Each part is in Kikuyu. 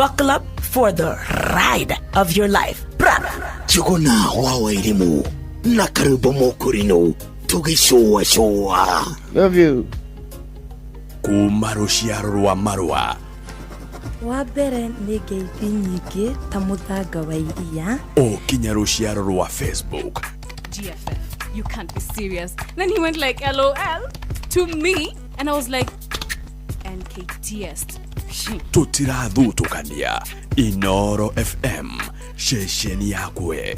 Buckle up for the ride of your life. Brother. Njuguna wa Wairimu na Karwĩmbo Mũkũrinũ tũgĩcũa. Love you. Kuma rũciaro rwa marũa. Wa mbere nĩ ngeithi nyingĩ ta mũthanga wa iria. O kinya rũciaro rwa Facebook. GFF, you can't be serious. Then he went like, LOL to me. And I was like, NKTS. Tũtirathutũkania. Inoro FM, ceceni yakwe.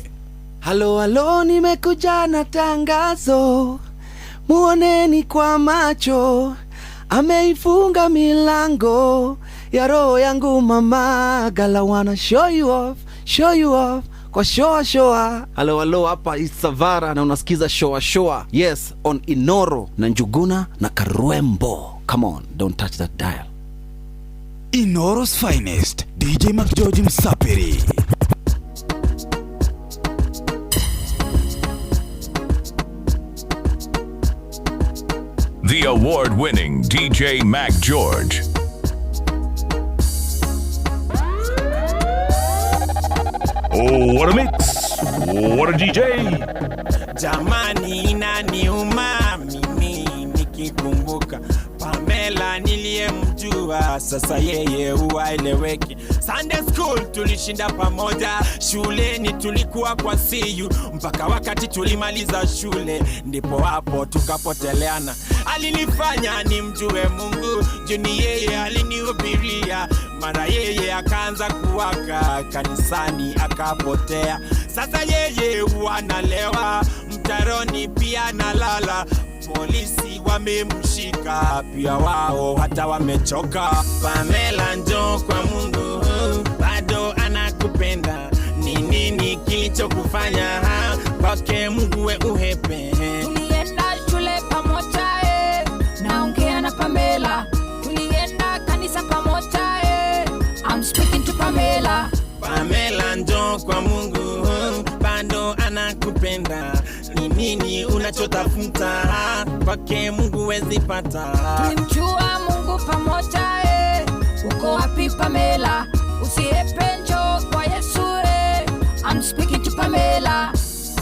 Halo halo, nimekuja na tangazo, muoneni kwa macho, ameifunga milango ya roho yangu mama, gala wanna show you off, show you off kwa shoa shoa. Halo halo, hapa Isavara na unasikiza shoa shoa, yes, on Inoro na Njuguna na Karwembo. Come on, don't touch that dial. Inoro's finest, DJ McGeorge Msapiri. The award winning DJ Mac George. Oh, what a mix! What a DJ! Jamani, inaniuma mimi nikikumbuka Pamela niliyemjua, sasa yeye huwaeleweki. Sunday school tulishinda pamoja, shuleni tulikuwa kwa siyu, mpaka wakati tulimaliza shule, ndipo hapo tukapoteleana. Alinifanya nimjue Mungu, juu ni yeye alinihubiria, mara yeye akaanza kuwaka kanisani akapotea. Sasa yeye huwa analewa mtaroni, pia analala polisi wamemshika pia wao hata wamechoka. Pamela njoo kwa Mungu, bado anakupenda. Ni nini kilichokufanya ha? Kwake Mungu we uhepe. Tulienda shule pamoja naongea na Pamela. Tulienda kanisa pamoja I'm speaking to Pamela. Pamela njoo kwa Mungu, bado anakupenda. Ni nini unachotafuta? Kwake Mungu wezi pata. Tulimjua Mungu pamoja uko wapi Pamela? Usiepe, njoo kwa Yesu I'm speaking to Pamela.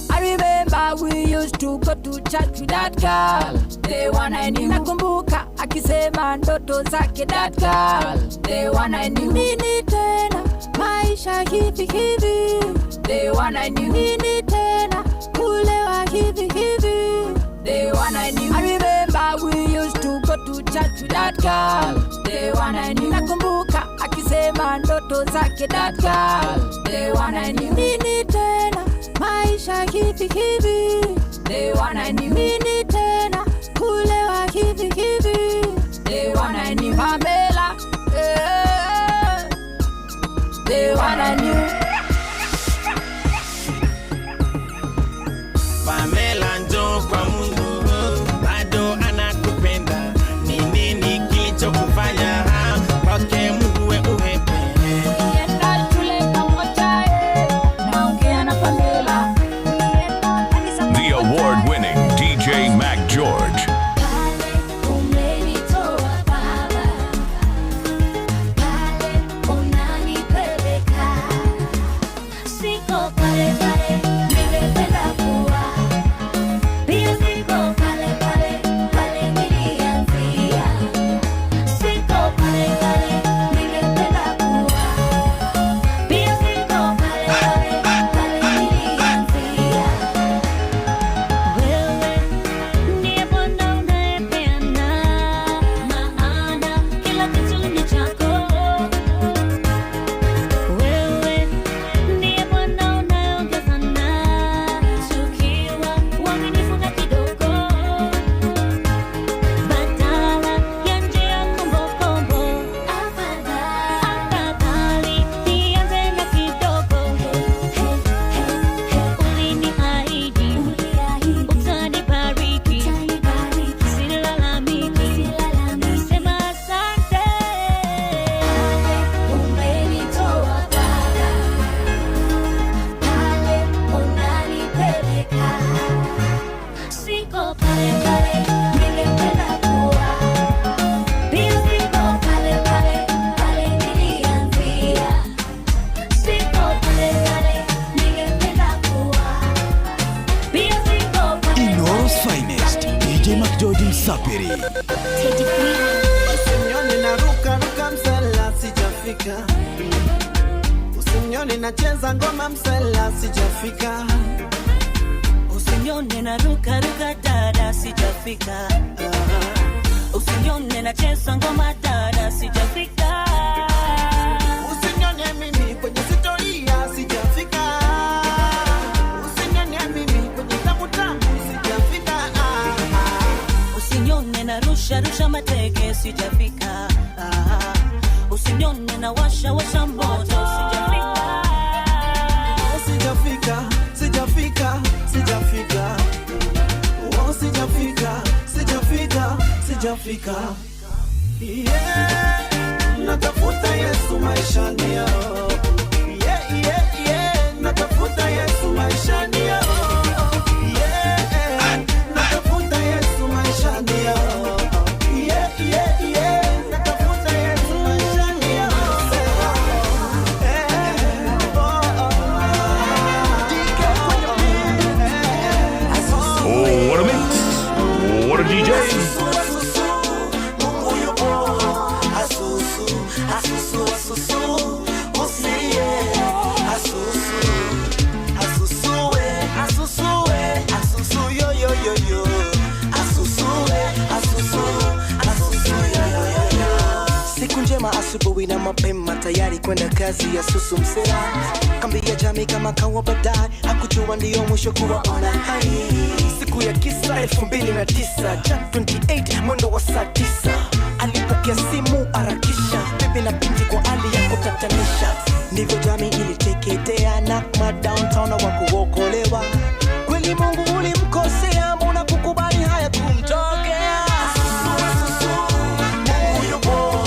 I remember we used to go to church with that girl, the one I knew. Nakumbuka akisema ndoto zake that girl, the one I knew. Nini tena maisha hivi hivi, the one I knew. Nini tena kulewa hivi hivi, the one I knew. I remember we used to go to church with that girl, the one I knew. Nakumbuka akisema ndoto zake that girl, the one I knew. Nini tena maisha hivi hivi, the one I knew. Nini tena kulewa hivi hivi, the one I knew. Pamela, the one I knew. Pamela njoo kwa Mungu, bado anakupenda. Ni nini kilichokufanya kwake Mungu we uhepe? Tulienda shule pamoja naongea na Pamela. The award winning DJ Mac George. Umenitoa Baba, Msapiri. Usinione naruka ruka msela sijafika. Usinione nacheza ngoma msela sijafika. Usinione naruka ruka dada sijafika. Usinione nacheza ngoma dada sijafika. Usinione mimi kwenye sitoria sijafika. Usinione mimi kwenye tamu tamu sijafika. Usinione narusha rusha mateke sijafika. Usinione na washa washa moto sijafika. Sijafika, sijafika, sijafika. Oh, sijafika, sijafika, sijafika. Yeah, natafuta Yesu maishani yao. Yeah, yeah, yeah, natafuta Yesu maishani yao. Yeah, natafuta Yesu maishani yao. Yeah, yeah, yeah, natafuta Yesu maishani yao. Oh, what a mix. What a DJ. Siku njema asubuhi na mapema tayari kwenda kazi ya susu msela kambi ya jamii kama kawa baadaye hakujua ndiyo mwisho kuwaona hai siku ya kisa 2009 Jan 28 mwendo wa saa 9 alipokea simu harakisha bibi na binti kwa hali ya kutatanisha ndivyo jamii iliteketea Nakma downtown wa kuokolewa kweli Mungu ulimkosea mbona kukubali haya kumtokea. Mungu yupo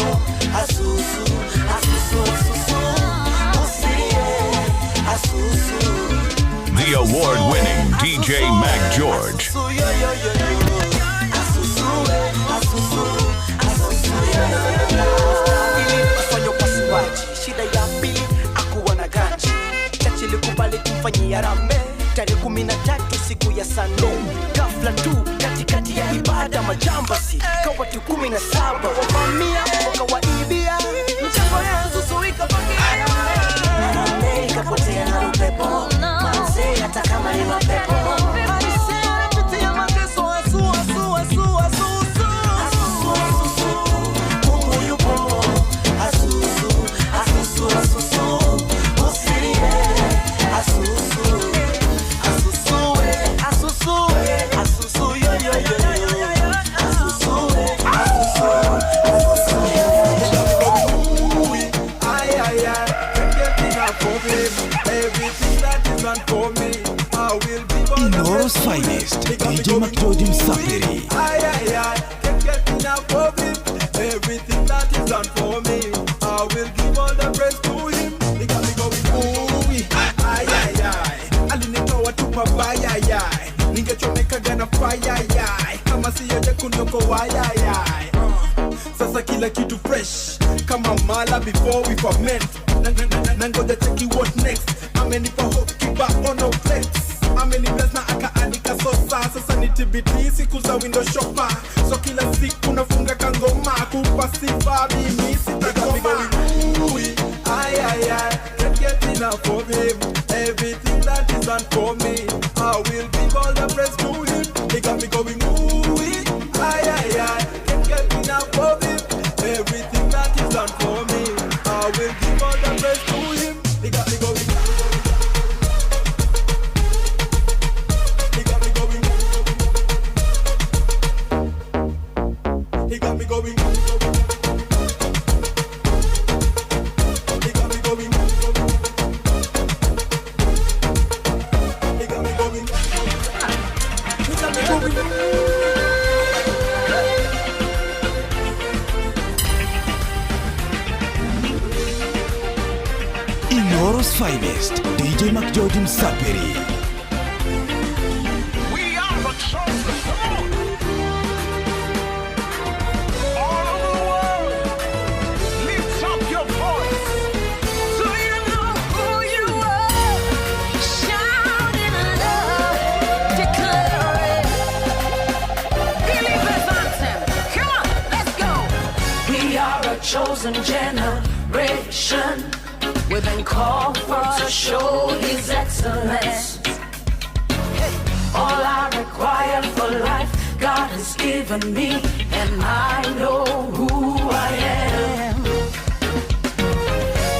asusu asusu asusu usilie asusu. The award-winning DJ Mac George. Kufanya upasuaji shida ya pili akuwa na ganji chachi likubali kumfanyia rambe tarehe 13 siku ya sano ghafla tu katikati ya ibada majambasi kwa watu 17 wavamia wakawaibia mchango ya Zuzu ikapotea rambe ikapotea na upepo manze hata kama ni mapepo Aisee, anapitia mateso asu asu asu asu asu asu Mungu yupo asusu asusu asusu usilie asusu asusu asusu asusu yo yo yo yo asusu asusu asusu. Ay, ay, ay, can't get enough of him. Everything that is done for me, I will be all the Inoro's finest, DJ Mac George Msapiri. Ay, ay, ay, can't get enough of him. Everything that is done for me, I will give all the praise to him. He got me going, ooh, ay, ay, ay. Alinitoa tu pabaya, ay, ay. Ningechomeka na fire, ay, ay. Kama siyoje kuniokoa, ay, ay. Sasa kila kitu fresh kama mala before we ferment. Nangoja cheki what next. Amenipa hope kibao no flex. Amenibless na akaandika sosa. Sasa ni TBT siku za window shopper. So kila siku nafunga kangoma kupa sifa mimi sitakoma. Ay ay ay, can't get enough of him. Everything that is done for me, I will give all the praise to him. He got me going ooh, ay ay ay, can't get enough of him. Everything that is done for me, I will give all the praise to him. He got me going. He got me going. He got me going. He got me going. He got me going. He got me going. Inoro's finest, DJ Mac George Msapiri. We are the chosen. Come on. All over the world, lift up your voice. Do you know who you are? Shout in love, declare it. Believers answer. chosen generation. We've been called for to show His excellence. Hey, all I require for life, God has given me, and I know who I am.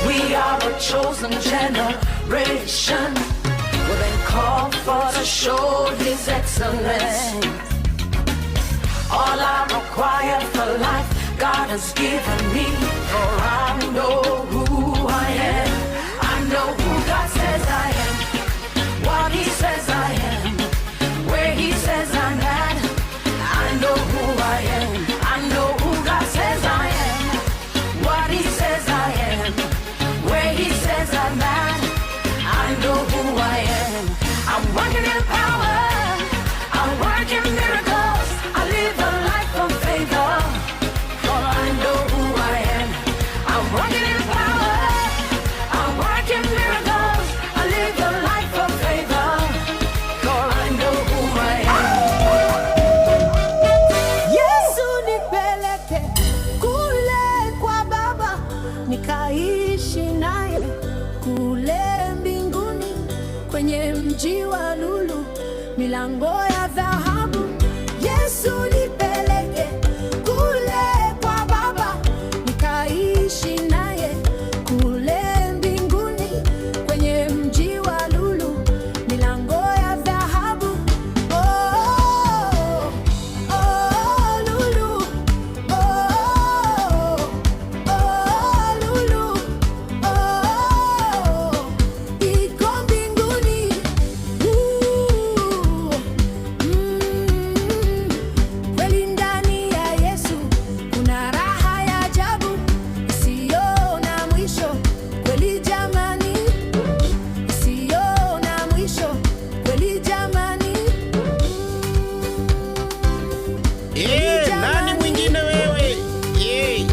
We are a chosen generation. We've been called for to show His excellence. All I require for life, God has given me. For I know who I am. I know who God says I am. What He says I am. Where He says I'm at. I know who I am. I know who God says I am. What He says I am. Where He says I'm at. I know who I am. I'm working in power. I'm working miracles. I live a life of favor. For I know who I am. I'm working in power. I'm working miracles. I live a life of favor. For I know who I am. Yesu nipeleke kule kwa Baba, nikaishi naye kule mbinguni, kwenye mji wa lulu, milango ya dhahabu. Yesu nipeleke kule kwa Baba, nikaishi naye kule mbinguni, kwenye mji wa lulu, milango ya dhahabu. Oh, oh, lulu. Oh, oh, lulu. Oh, iko mbinguni. Kweli ndani ya Yesu kuna raha ya ajabu isiyo na mwisho. Kweli jamani, isiyo na mwisho. Kweli jamani. Eh, nani mwingine wewe? Eh.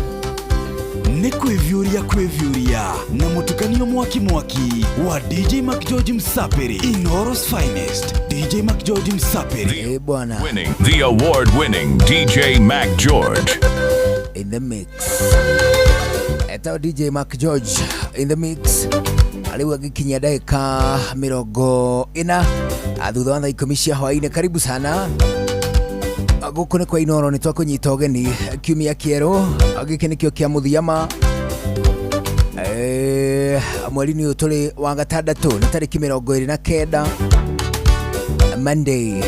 Nĩ kwĩviũria kwĩviũria na mũtukanio mwaki mwaki wa DJ McGeorge Msapiri, Inooro's finest DJ McGeorge Msapiri. Eh, bwana. Winning the award winning DJ Mac George. In the mix. Etagwo DJ Mark George in the mix. Rĩu agĩkinyia ndagĩka 40 thutha wa thaa 10 cia hwaĩ-inĩ. Karibu sana gũkũ nĩ kwa Inooro, nĩ twakũnyita ũgeni kiumia kĩerũ gĩkĩ nĩkĩo kĩa mũthia mweri-inĩ ũyũ tũrĩ wa gatandatũ, nĩ tarĩki 29, Monday,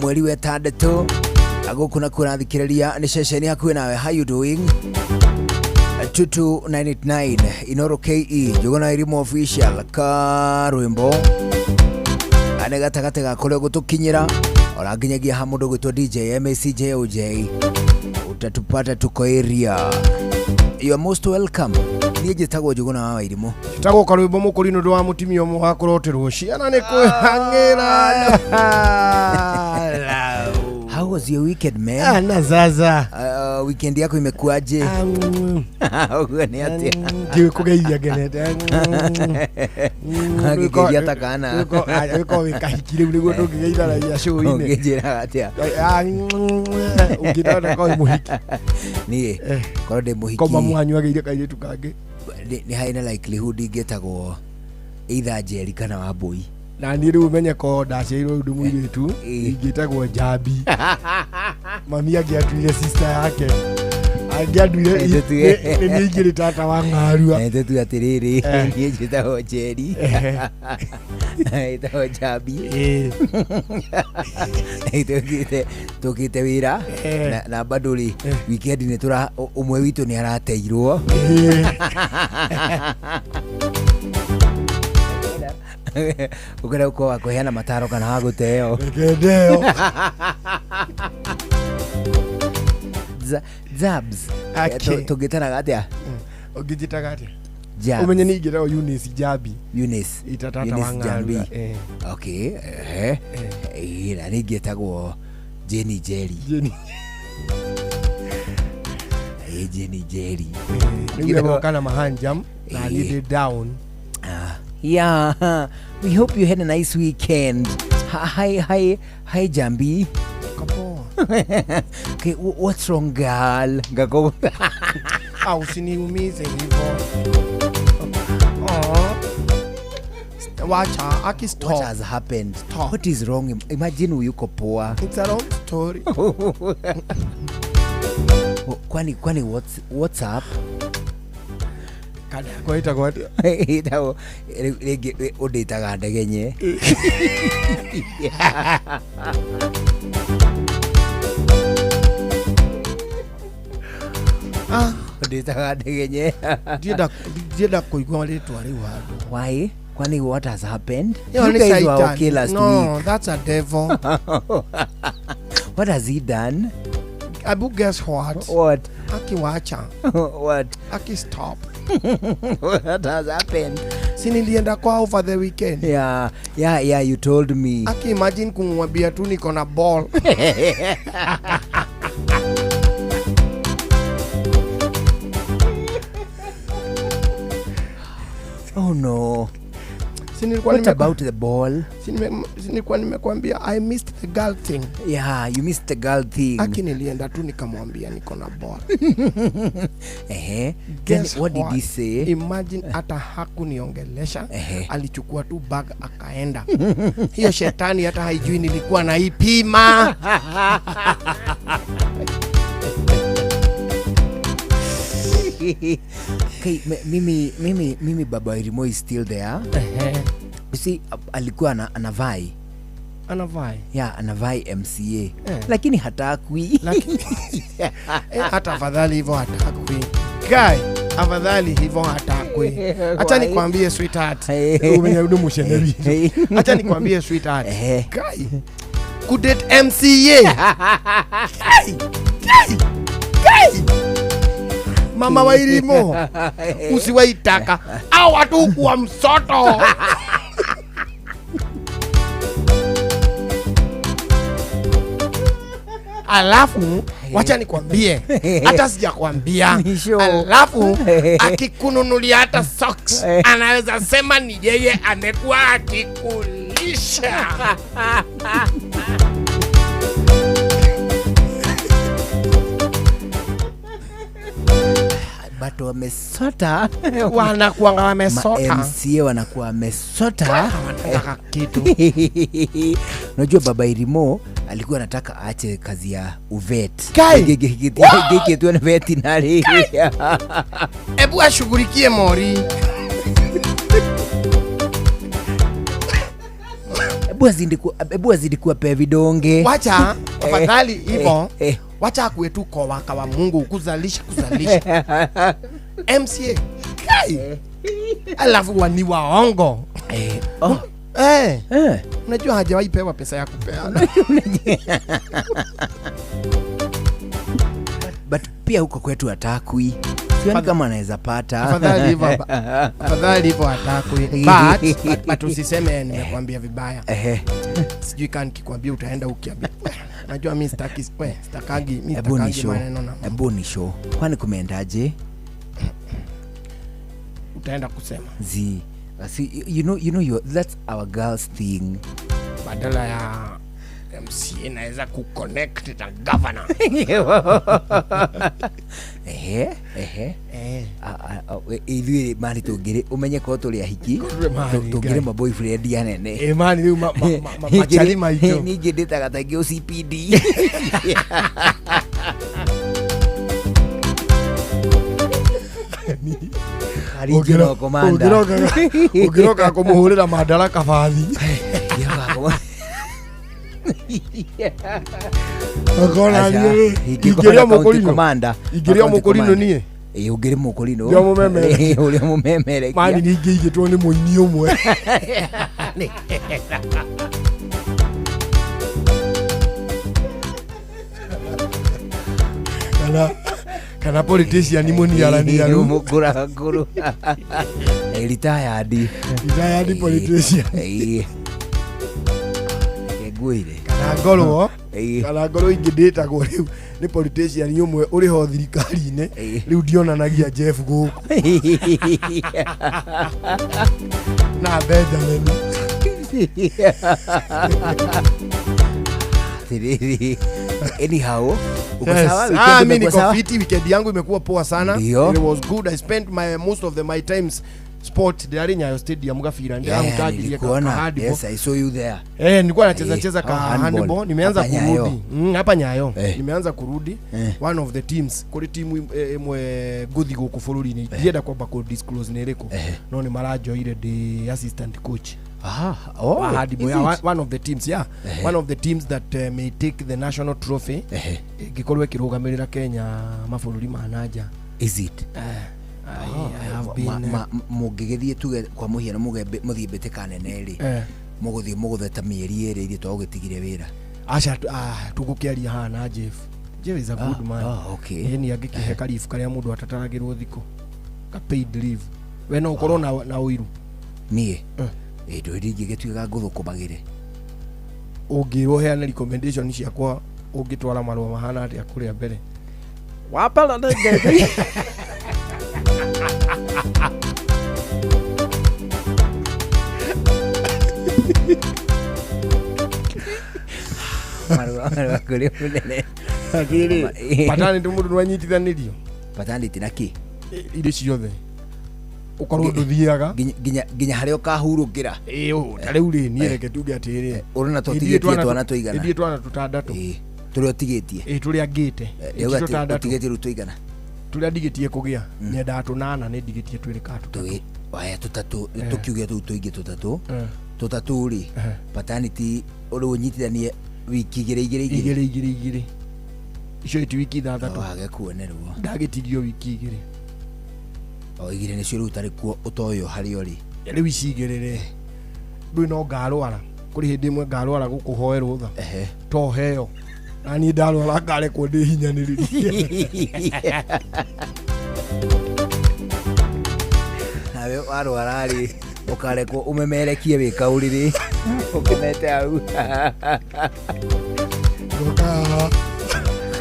mweri wa ĩtandatũ. Gũkũ na kũrathikĩrĩria nĩ ceceni hakuhĩ nawe. How you doing? 22989 Inooro KE Njũgũna Irimũ official karwĩmbo nĩ gatagatĩ ga kũrĩa gũtũkinyĩra ona nginyagia ha mũndũ gwĩtwo DJ MACJOJ, utatupata tuko area. You are most welcome. Niĩ njĩtagwo Njũgũna wa Wairimũ. Tagwo karwĩmbo mũkũri nĩ ũndũ wa mũtumia ũmwe wa kũroterwo ciana nĩ kwĩhang'ĩra. How was your weekend, man? Ah, na zaza. Weekend yako imekuaje? Ũguo nĩ atĩa? Ndiũĩ kũgeithia ngenete. Angĩgeithia ta kana. Wĩkorwo wĩ kahiki rĩu nĩguo ndũngĩgeithanagia cũĩ-inĩ. Ũngĩnjĩraga atĩa? Ũngĩndona korwo wĩ mũhiki. Niĩ korwo ndĩ mũhiki. Ko mamu wanyu agĩire kairĩtu kangĩ. Nĩ harĩ na likelihood ingĩtagwo either Njeri kana Wambũi. Na niĩ rĩu ũmenye ko ndaciarirwo rĩu ndĩ mũirĩtu ingĩtagwo Njambi. Mami angĩatuire sister yake angĩanduire nĩ niĩ ingĩrĩ tata wa ng'arua. Tũtue atĩrĩrĩ, niĩ njĩtagwo Njeri, ĩtagwo Njambi, tũkĩte wĩra na bado rĩ weekend nĩ tũra ũmwe witũ nĩ arateirwo. Ũkĩenda gũkorwo wa kũheana mataro kana wa gũteo? Reke ndeo. Jabs. Tũngĩtanaga atĩa? Ũngĩnjĩtaga atĩa? Jabs. Ũmenye nĩ ingĩtagwo Eunice Njambi. Eunice. Ita tata wa Eunice Njambi. ng'arua. Okay, ehe. Na niĩ ingĩtagwo Jenny Jerry. Jenny. Jenny Jerry. Rĩu agoka na mahanjam na niĩ ndĩ down. Yeah, we hope you had a nice weekend. Hi, hi, hi, Jambi. Kapoa. Okay, what's wrong girl? Ngako. Ah, usiniumize hivyo. Oh. Wacha, aki stop. What has happened? Stop. What is wrong? Imagine uyuko poa. It's a long story. Kwani what's up? Kada kwa itagwo atia? Itagwo rĩngĩ ũndĩtaga ndegenye. Ah, ũndĩtaga ndegenye. Ndienda kũigua rĩtwa rĩu handũ. Why? Kwani what has happened? Yo, You ni guys were Satan. okay last No, week. that's a devil. What has he done? Abu, guess what? What? Aki wacha. What? Aki stop. What has happened? Si nilienda kwa over the weekend. Yeah, you told me. Aki imagine kumwambia tu niko na ball. Oh no. Si nilikuwa What about the ball? Si nilikuwa nimekwambia I missed the girl thing. Yeah, you missed the girl thing. Aki nilienda tu nikamwambia niko na ball. Ehe. Then what did he say? Imagine hata hakuniongelesha. Alichukua tu bag akaenda. Hiyo shetani hata haijui nilikuwa naipima. Okay, mimi Baba Irimo is still there. You see, alikuwa anavai. Anavai? Yeah, anavai MCA. Lakini hatakwi. Hata afadhali hivyo hatakwi. Guy, afadhali hivyo hatakwi. Acha nikwambie sweetheart. Umenyaudu musheneri. Acha nikwambie sweetheart. Guy, kudate MCA. Guy, guy, guy. Mama wa Irimo, usiwaitaka au watu kuwa msoto. Alafu wacha nikwambie, hata sijakwambia. Alafu akikununulia hata socks anaweza sema ni yeye amekuwa akikulisha. But wamesota. Wanakuwa wamesota. MCA wanakuwa wamesota. Wanataka kitu. Unajua Baba Irimo alikuwa anataka aache kazi ya uvet. Gege tu na veterinary. Ebu ashughulikie Mori. Ebu azidi kuwapea vidonge. Wacha afadhali hivyo. Wacha akuwe tu kwa waka wa Mungu kuzalisha. MCA. Kai. Alafu wani waongo. Oh. Unajua hajawahi pewa pesa ya kupeana. But pia huko kwetu hatakwi. Sioni kama anaweza pata. Afadhali hivyo hatakwi. But usiseme nimekuambia vibaya. Sijui kama nikikwambia utaenda ukiambia. Najua mimi sitaki, sitakangi, mimi sitakangi maneno na. Ebu ni show. Kwani kumeendaje? Utaenda kusema. Zi. See, you know that's our girls thing. Badala ya MCA naweza kuconnect na governor. Ehe. Ithuĩ mani tũngĩrĩ ũmenye korwo tũrĩ ahiki tũngĩrĩ ma boyfriend anene. Mani rĩu machali maitũ. Ningĩ ndĩtaga ta ingĩ OCPD. Regional commander. Ũngĩroka kũmũhũrĩra mandara kabathi. Akona niĩ ingĩrĩa mũkũrinũ. Ingĩrĩa mũkũrinũ niĩ. Ũngĩrĩ mũkũrinũ. Ũrĩa mũmemerekia. Ũrĩa mũmemerekia. Mani ningĩ igĩtwo nĩ mũini ũmwe. Kana politician ni muniaraniaru. Mũkũra ngũrũ. Retired. Retired politician. Ngwire. Kana ngorwo ingĩ ndĩtagwo rĩu nĩ politician ũmwe ũrĩ ho thirikari-inĩ rĩu ndionanagia Jeff gũkũ. Na Benjamin. Atirĩrĩ. Anyhow, uko Yes. sawa? Ah, Weekend mi imekuwa niko sawa? fiti, weekend yangu imekuwa poa sana. Ndio. It was good. I spent my most of the my times sport ndĩrarĩ Nyayo Stadium gabira Yeah, ndĩramũtangirie nilikuona. Yes, I saw you there. Eh, nilikuwa nacheza Eh, cheza ka oh, handball. handball, nimeanza Hapa Nyayo. kurudi. Hapa Nyayo. Eh. Nimeanza kurudi. Eh. One of the teams, kuri timu ĩmwe ngũthi gũkũ bũrũri-inĩ. Ndienda kwamba kũ disclose nĩ ĩrĩkũ. No nĩ maranjoire ndĩ assistant coach. Ah, oh, Wa handball, is yeah, it? one of the teams, yeah. Eh. One of the teams that may take the national trophy. Eh. Ĩngĩkorwo ĩkĩrũgamĩrĩra Kenya mabũrũri ma nanja. Is it? I have been, Mũngĩgĩthiĩ tuge kwa mũhiano mũthiĩ mbĩtĩka nene rĩ, Eh. mũgũthiĩ mũgũthe ta mĩeri ĩrĩ ithuĩ twagũgĩtigire wĩra. Aca tũgũkĩaria haha na Jeff. Jeff is a Ah, good man. ah, okay. Ĩni angĩkĩhe karibu karĩa mũndũ atataragĩrwo thikũ. Ka paid leave. We no ũkorwo na ũiru. Niĩ ĩ ndũĩ ndingĩgĩtuĩka ngũthũkũmagĩre. Ũngĩrwo heane recommendation ciakwa ũngĩtwara marũa mahana atĩa kũrĩa mbere. Wapala nĩ ngeithi. Marũa marũa kũrĩ mũnene. Atĩrĩrĩ, paternity mũndũ nĩwanyitithanĩrio. Paternity na kĩ? Irĩ ciothe. Ũkorwo ndũthiaga. Nginya harĩa ũkahurũkĩra. Ĩĩ, ta rĩu rĩ, niĩ reke tuge atĩrĩrĩ. Ũrona ta ũtigĩtie twana tũigana? Ithuĩ twana tũtandatũ. Tũrĩa ũtigĩtie. Ĩĩ, tũrĩa ngĩte. Rĩu Ti tũtandatũ. ũtigĩtie rĩu tũigana? Tũrĩa ndigĩtie kũgĩa. Nyendaga tũnana nĩ ndigĩtie twĩrĩ ka tũtatũ. Waya tũtatũ, Eh. tũkiuge tũu tũingĩ tũtatũ. Eh. Tũtatũ rĩ, paternity ũrĩ ũnyitithanie wiki igĩrĩ igĩrĩ igĩrĩ. Igĩrĩ igĩrĩ igĩrĩ. Icio ti wiki ithathatũ. Wage kuonerwo. Ndagĩtigio wiki igĩrĩ. O igĩrĩ nĩcio rĩu ũtarĩ kuo ũtoywo harĩa ũrĩ. Rĩu ici igĩrĩ rĩ, ndũĩ no ngarwara. Kũrĩ hĩndĩ ĩmwe ngarwara gũkũ hoe rũtha. To heo. Na niĩ ndarwara ngarekwo ndĩhinyanĩrĩrie. Nawe warwara rĩ, ũkarekwo ũmemerekie wĩ kaũrĩrĩ ũkenete hau.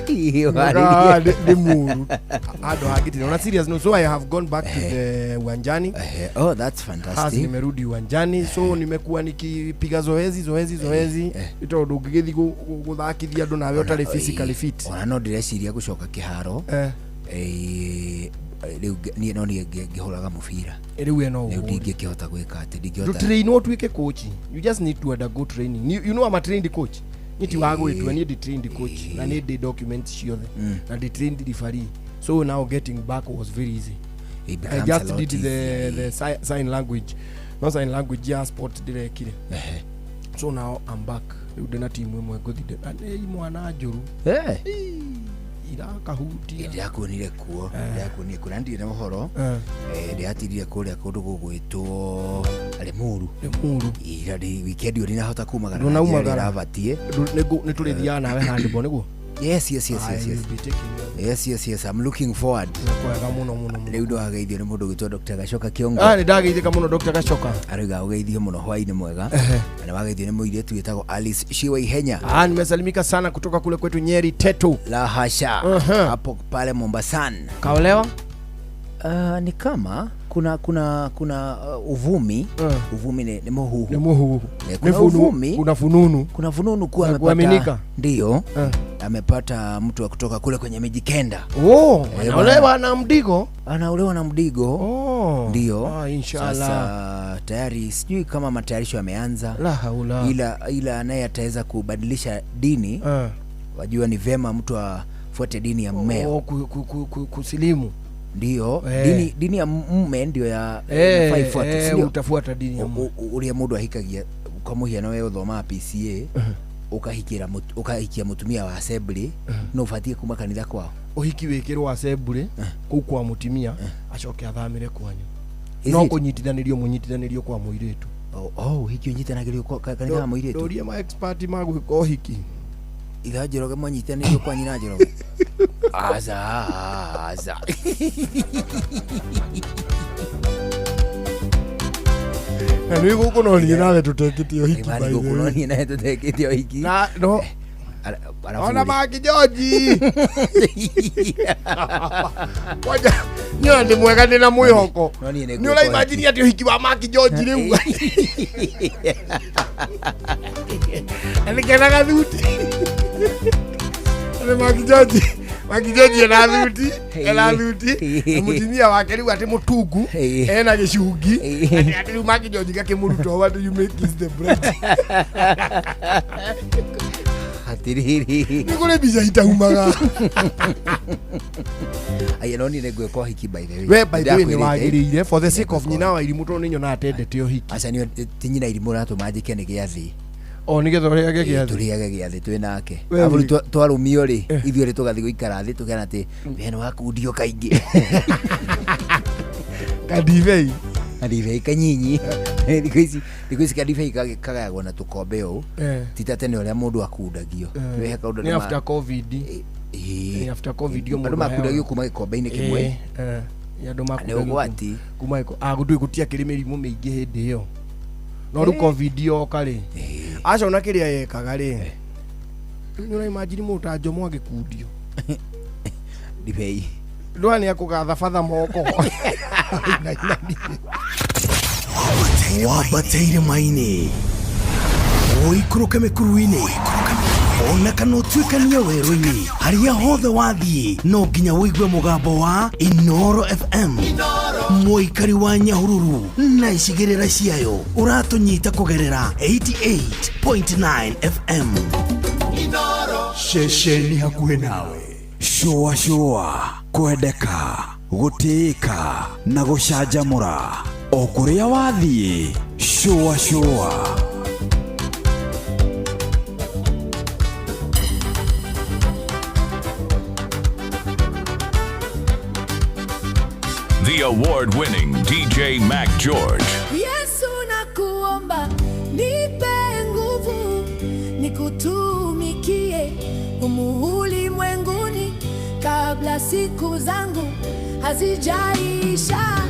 Ndoka nĩ mũru handũ hangĩtire. On a serious note, so I have gone back to the uwanjani. Oh, that's Has fantastic. nimerudi uwanjani, so nimekuwa nikipiga zoezi zoezi zoezi tondũ ũngĩgĩthiĩ gũthakithia andũ nawe ũtarĩ physically fit. Ona no ndĩreciria gũcoka kĩharo. Eh. Rĩu niĩ no niĩ ngĩhũraga mũbira. Rĩu we no Rĩu ũhũre. ndingĩkĩhota gwĩka atĩ ndingĩhota. Ndũtrainwo ũtuĩke coach. You just need to undergo training. You know I'm a trained coach. Niĩ ti wa gwĩtua, niĩ ndĩ trained coach na nĩ ndĩ documents ciothe na ndĩ trained referee. So now getting back was very easy. It I becomes just a lot did easier, the sign language. No sign language ya sport ndĩrekire. So now I'm back. Rĩu ndĩna timu ĩmwe ngũthiĩ na nĩ imwana njũru. Eh. Irakahutia. Ndĩrakuonire kuo, ndĩrakuonire kuo na ndirĩ na ũhoro. Eh. Ndĩratirire kũrĩa kũndũ gũgwĩtwo Limuru. Limuru. Ira weekend ĩyo ndinahota kumagara na njĩra ĩrĩa Ndũnaumagara. ĩrabatiĩ. Nĩ tũrĩthiaga nawe handball nĩguo? Yes, yes, yes, I yes, will yes. be taking you. Yes, yes, yes. I'm looking forward. Kwega mũno mũno mũno. Rĩu ndwageithio nĩ mũndũ ũgwĩtwo Dr. Gacoka Kĩongo. Ah, nĩ ndageithĩka mũno Dr. Gacoka. Arauga ũgeithio mũno hwainĩ mwega. Ehe. Na nĩ wageithio nĩ mũirĩtu wĩtagwo Alice Shiwa Ihenya. Ah, nimesalimika sana kutoka kule kwetu Nyeri Tetu. La hasha. Hapo pale Mombasan. Kaolewa? Ni kama kuna uvumi. Uvumi ni muhuhu. Ni muhuhu. Kuna Ni funu- uvumi. kuna fununu. Kuna fununu kuwa Na amepata. kuaminika. Ndio. Amepata mtu wa kutoka kule kwenye Mijikenda. Oh, Eh, anaolewa bwana. na Mdigo. Anaolewa na Mdigo. Oh. Ndio. Ah, inshallah. Sasa tayari sijui kama matayarisho yameanza. La haula. Ila naye ataweza kubadilisha dini. Wajua ni vema mtu afuate dini ya mmeo. Oh, kusilimu. Ndio. Eh. Dini ya mume ndio ya Eh, inafaa ifuatwe, eh, si ndio? utafuata dini ya mume. Uria mundu ahikagia kwa muhiano we uthomaga PCA ukahikira ukahikia mutumia wa assembly no ubatie kuma kanitha kwao. Ũhiki wĩkĩrwo assembly kũu kwa mũtumia acoke athamĩre kwanyu. Is No it? kũnyitithanĩrio mũnyitithanĩrio kwa mũirĩtu. Oh, ũhiki ũnyitanagĩrio kwa kanitha wa mũirĩtu. Ndũrie ma expert ma gwĩka ũhiki. Itha Njoroge mwanyitanĩrio kwa nyina Njoroge. Aza, aza. Na nĩ gũkũ no niĩ nawe tũtekĩtie ũhiki Imani by the gũkũ no way. niĩ nawe tũtekĩtie ũhiki. Na no Arabu ona rĩ. Maki George. Kwanja niĩ ndĩ mwega ndĩ na mwĩhoko. No niĩ nĩ Nĩ ngwĩka ũraimagine atĩ ũhiki wa Maki George rĩu. Nĩkenaga thuti. Atĩ Makijoji Makijoji ena thuti, ena thuti na mũtumia wake rĩu atĩ mũtungu ena gĩcungi, atĩ rĩu Makijoji gakĩmũruta what do you make is the bread. Atiriri. Nĩ kũrĩ mbica itaumaga. Aya, no niĩ nĩngwĩka ũhiki, by the way. We, by the way, nĩ Ndĩrakwĩrĩte. wagĩrĩire for the sake of nyina wa irimũ, tondũ nĩ nyonaga atendete ũhiki. Aca, nĩ ti nyina irimũ ũratũma njĩke, nĩ gĩathĩ. O nĩgetha ũrĩage gĩathĩ. Tũrĩage gĩathĩ twĩ nake. We Abu twarũmio rĩ, ithuĩ rĩ tũgathiĩ gũikara thĩ tũkena atĩ we nĩ wakundio kaingĩ. Kandibei. Kandibei kanyinyi. Thikũ ici kandibei kagayagwo na tũkombe ũũ. Ti ta tene ũrĩa mũndũ akundagio. Wehe kaũndũ. Nĩ after COVID. Nĩ after COVID o Andũ mũndũ makundagio kuma gĩkombe-inĩ kĩmwe. Nĩ andũ Nĩ makundagio ũgwati. Kuma gĩko gũtũĩ gũtiakĩrĩ mĩrimũ mĩingĩ hĩndĩ ĩyo, no rĩu COVID yoka rĩ, aca ona kĩrĩa yekaga rĩ, nĩ ũraimagine mũndũ ta Njomo agĩkundio ndibei? Ndwa nĩ akũgatha batha moko. Wambate irĩma-inĩ, ũikũrũke mĩkuru-inĩ, ona kana ũtuĩkanie werũ-inĩ, harĩa hothe wathiĩ no nginya ũigue mũgambo wa Inoro FM. Mũikari wa Nyahururu na icigĩrĩra ciayo, ũratũnyita kũgerera 88.9 FM. Ceceni hakuhĩ nawe, cũa cũa, kwendeka, gũtĩĩka na gũcanjamũra o kũrĩa wathiĩ. Cũa cũa. The award winning DJ Mac George. Yesu, nakuomba nipe nguvu nikutumikie humu ulimwenguni kabla siku zangu hazijaisha.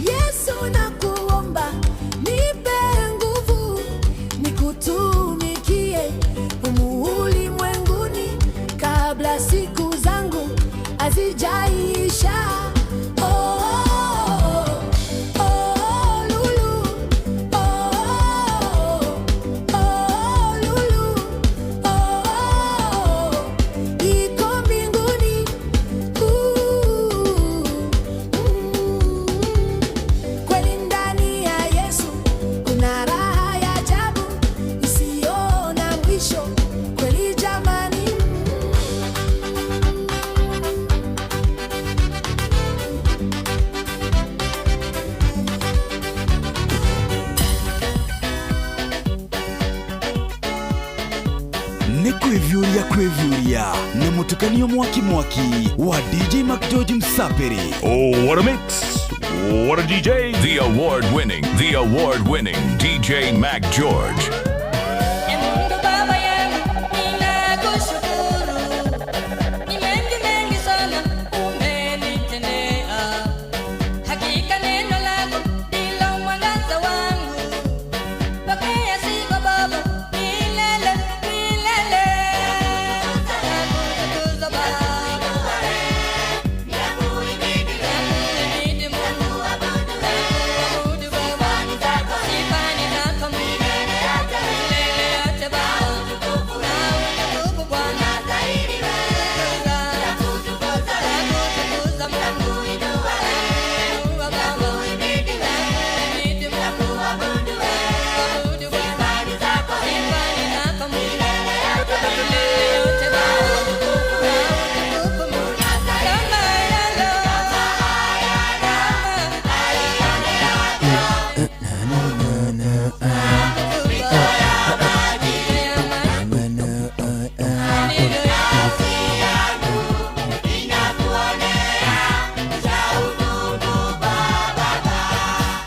Yesu, nakuomba nipe nguvu nikutumikie humu ulimwenguni kabla siku zangu hazijaisha. Oh, oh, oh, Lulu. Oh, oh, Lulu. Oh, iko mbinguni. Kweli ndani ya Yesu kuna raha ya ajabu isiyo na mwisho. Kweli jamani. Nĩ kwĩviũria kwĩviũria na mũtukanio mwaki mwaki wa DJ McGeorge Msapiri. Oh, what a mix. What a DJ. The award winning DJ Mac George. E Mungu Baba yangu, ninakushukuru. Ni mengi mengi sana umenitendea. Hakika neno lako ndilo mwangaza wangu. Pokea sifa Baba milele milele. Nakutukuza Baba. Nakuhimidi Mungu. Nakuabudu Baba. Sifa ni zako milele yote Baba. Na utukufu Bwana. Nakutukuza Mungu. Nakuinua Baba. Nakuhimidi Mungu. Nakuabudu Bwana. Sifa ni zako milele yote Baba. Na utukufu Mungu. Kama yalo.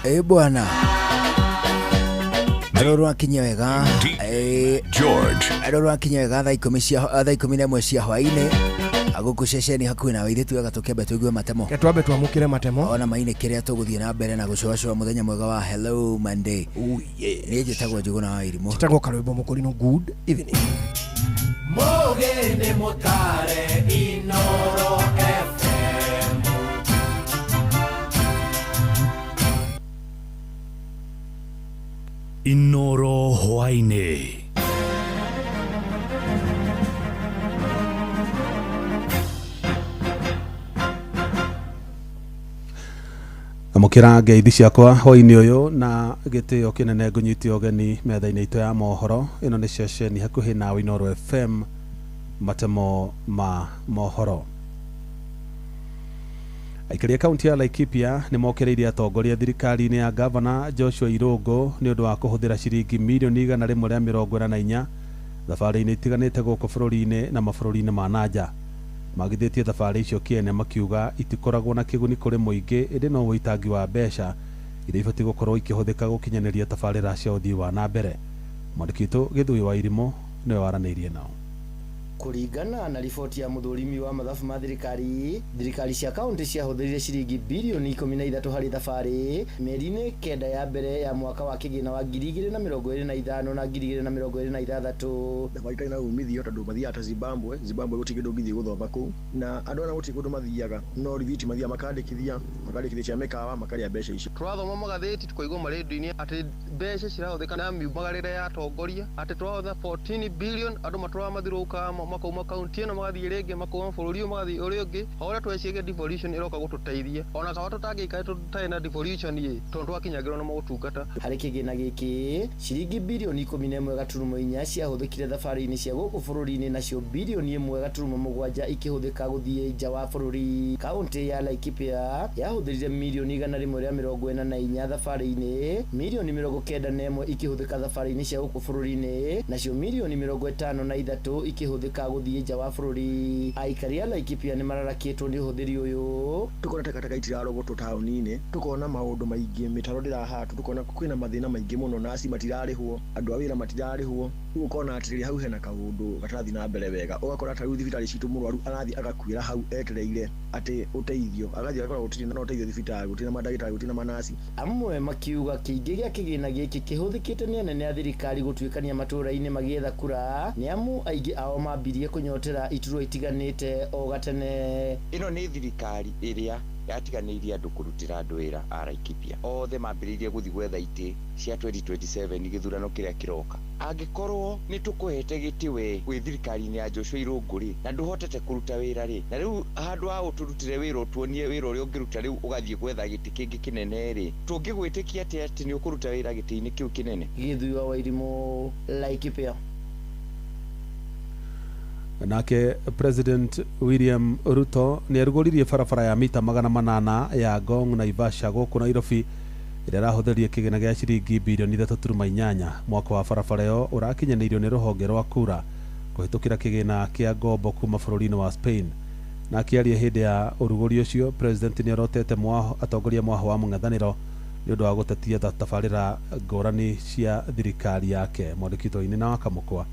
Ĩ bwana, rå rwakinya wega. George. Rå rwakinya wega thaa 11 cia hwainĩ gũkũ ceceni hakuhĩ nawe ithuĩ tuaga tũkĩambe tũigue matemo. Ke twambe twamũkĩre matemo. Ona mainĩ kĩrĩa tũgũthiĩ na mbere na gũcũacũa mũthenya mwega wa Hello Monday. Niĩ njĩtagwo Njũgũna wa Irimũ. Njĩtagwo Karwĩmbo Mũkũrinũ. Good evening. Mugende mutare Inoro FM. Inoro hwainĩ. Amũkĩra ngeithi ciakwa hwainĩ ũyũ na gĩtĩo kĩnene ngũnyite ũgeni metha-inĩ itũ ya mohoro. Ĩno nĩ ceceni hakuhĩ nawe Inooro FM, matemo ma mohoro. Aikari a kaunti ya Laikipia nĩ mokĩrĩirie atongoria thirikari-inĩ ya gavana Joshua Irũngũ nĩ ũndũ wa kũhũthĩra ciringi mirioni 144 thabarĩ-inĩ itiganĩte gũkũ bũrũri-inĩ na mabũrũri-inĩ ma nanja. Magithĩtie thabarĩ icio kĩene makiuga itikoragwo na kĩguni kũrĩ mũingĩ ĩndĩ no ũitangi wa mbeca iria ibatiĩ gũkorwo ikĩhũthĩka gũkinyanĩria tabarĩra cia ũthii wa na mbere. Mwandĩki witũ Gĩthui wa Irimũ nĩwe waranĩirie nao. Kuringana na riboti ya muthurimi wa mathabu ma thirikari, thirikari cia kaunti ciahũthĩrire ciringi birioni 13 harĩ thabarĩ mĩeri-inĩ 9 ya mbere ya mwaka wa kĩgĩna wa 2025 na 2026. Thabarĩ itarĩ na umithio tondũ mathiaga ta Zimbabwe, Zimbabwe gũtirĩ kĩndũ ũngĩthiĩ gũthoma kũu, na andũ aya gũtirĩ kũndũ mathiaga, no rithiti mathiaga makandĩkithia cia mĩkawa makarĩa mbeca icio. Tũrathoma magathĩti tukaigua marendio-inĩ atĩ mbeca cirahũthĩka na miumagarĩre ya atongoria, atĩ tũrahũthĩra 14 billion andũ matũraga mathirũka makauma kaunti ĩno magathiĩ rĩngĩ makauma bũrũri ũyũ magathiĩ ũrĩa ũngĩ. O ũrĩa tweciria devolution ĩroka gũtũteithia, ona kawa tũtangĩikara tũtarĩ na devolution ĩ tondũ twakinyagĩrwo nĩ motungata. Harĩ kĩgĩna gĩkĩ ciringi birioni 11.4 ciahũthĩkire thabarĩ-inĩ cia gũkũ bũrũri-inĩ, nacio birioni 1.7 ikĩhũthĩka gũthiĩ nja wa bũrũri. Kaunti ya Laikipia yahũthĩrire mirioni 144 thabarĩ-inĩ, mirioni 91 ikĩhũthĩka thabarĩ-inĩ cia gũkũ bũrũri-inĩ, nacio mirioni 53 ikĩhũthĩka gũthiĩ nja wa bũrũri. Aikari a Laikipia nĩ mararakĩtwo nĩ ũhũthĩri ũyũ. Tukona takataka itirarogotwo taũni-inĩ, tukona maũndũ maingĩ, mĩtaro ndĩrahatwo, tukona kwĩna mathĩna maingĩ mũno, naci matirarĩhwo, andũ a wĩra matirarĩhwo. Rĩu ũkona atĩrĩrĩ hau hena kaũndũ gatarathiĩ na mbere wega, ũgakora ta rĩu thibitarĩ citũ mũrwaru arathiĩ agakuĩra hau etereire atĩ ũteithio, agathiĩ agakora gũtirĩ na ũteithio thibitarĩ, gũtirĩ na mandagĩtarĩ, gũtirĩ na manasi. Amwe makiuga kĩingĩ gĩa kĩgĩna gĩkĩ kĩhũthĩkĩte nĩ anene a thirikari gũtuĩkania matũũra-inĩ magĩetha kura, nĩ amu aingĩ ao mambirie kũnyotera iturwa itiganĩte o gatene. Ĩno nĩ thirikari ĩrĩa yatiganĩirie andũ kũrutĩra andũ wĩra a Laikipia. Othe mambĩrĩirie gũthiĩ gwetha itĩ cia 2027 gĩthurano kĩrĩa kĩroka. Angĩkorwo nĩ tũkũhete gĩtĩ we wĩ thirikari-inĩ ya Joshua Irũngũ rĩ, na ndũhotete kũruta wĩra rĩ, na rĩu handũ ha ũtũrutĩre wĩra ũtuonie wĩra ũrĩa ũngĩruta rĩu ũgathiĩ gwetha gĩtĩ kĩngĩ kĩnene rĩ, tũngĩgwĩtĩkia atĩa atĩ nĩ ũkũruta wĩra gĩtĩ-inĩ kĩu kĩnene? Gĩthui wa Wairimũ, Laikipia. Nake President William Ruto nĩ arugũririe barabara ya mita 800 ya Ngong Naivasha gũkũ Nairobi ĩrĩa ĩrahũthĩrire kĩgĩna gĩa ciringi birioni 3.8. Mwaka wa barabara ĩyo ũrakinyanĩirio nĩ rũhonge rwa kura kũhĩtũkĩra kĩgĩna kĩa ngombo kuma bũrũri-inĩ wa Spain. Na akĩaria hĩndĩ ya ũrugũri ũcio, President nĩ orotete atongoria mwaho wa mũng'ethanĩro nĩ ũndũ wa gũtetia tabarĩra ngũrani cia thirikari yake. Mwandĩki witũ Wainĩ na Wakamũkwa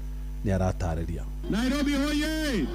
nĩ aratarĩria. Nairobi hoye!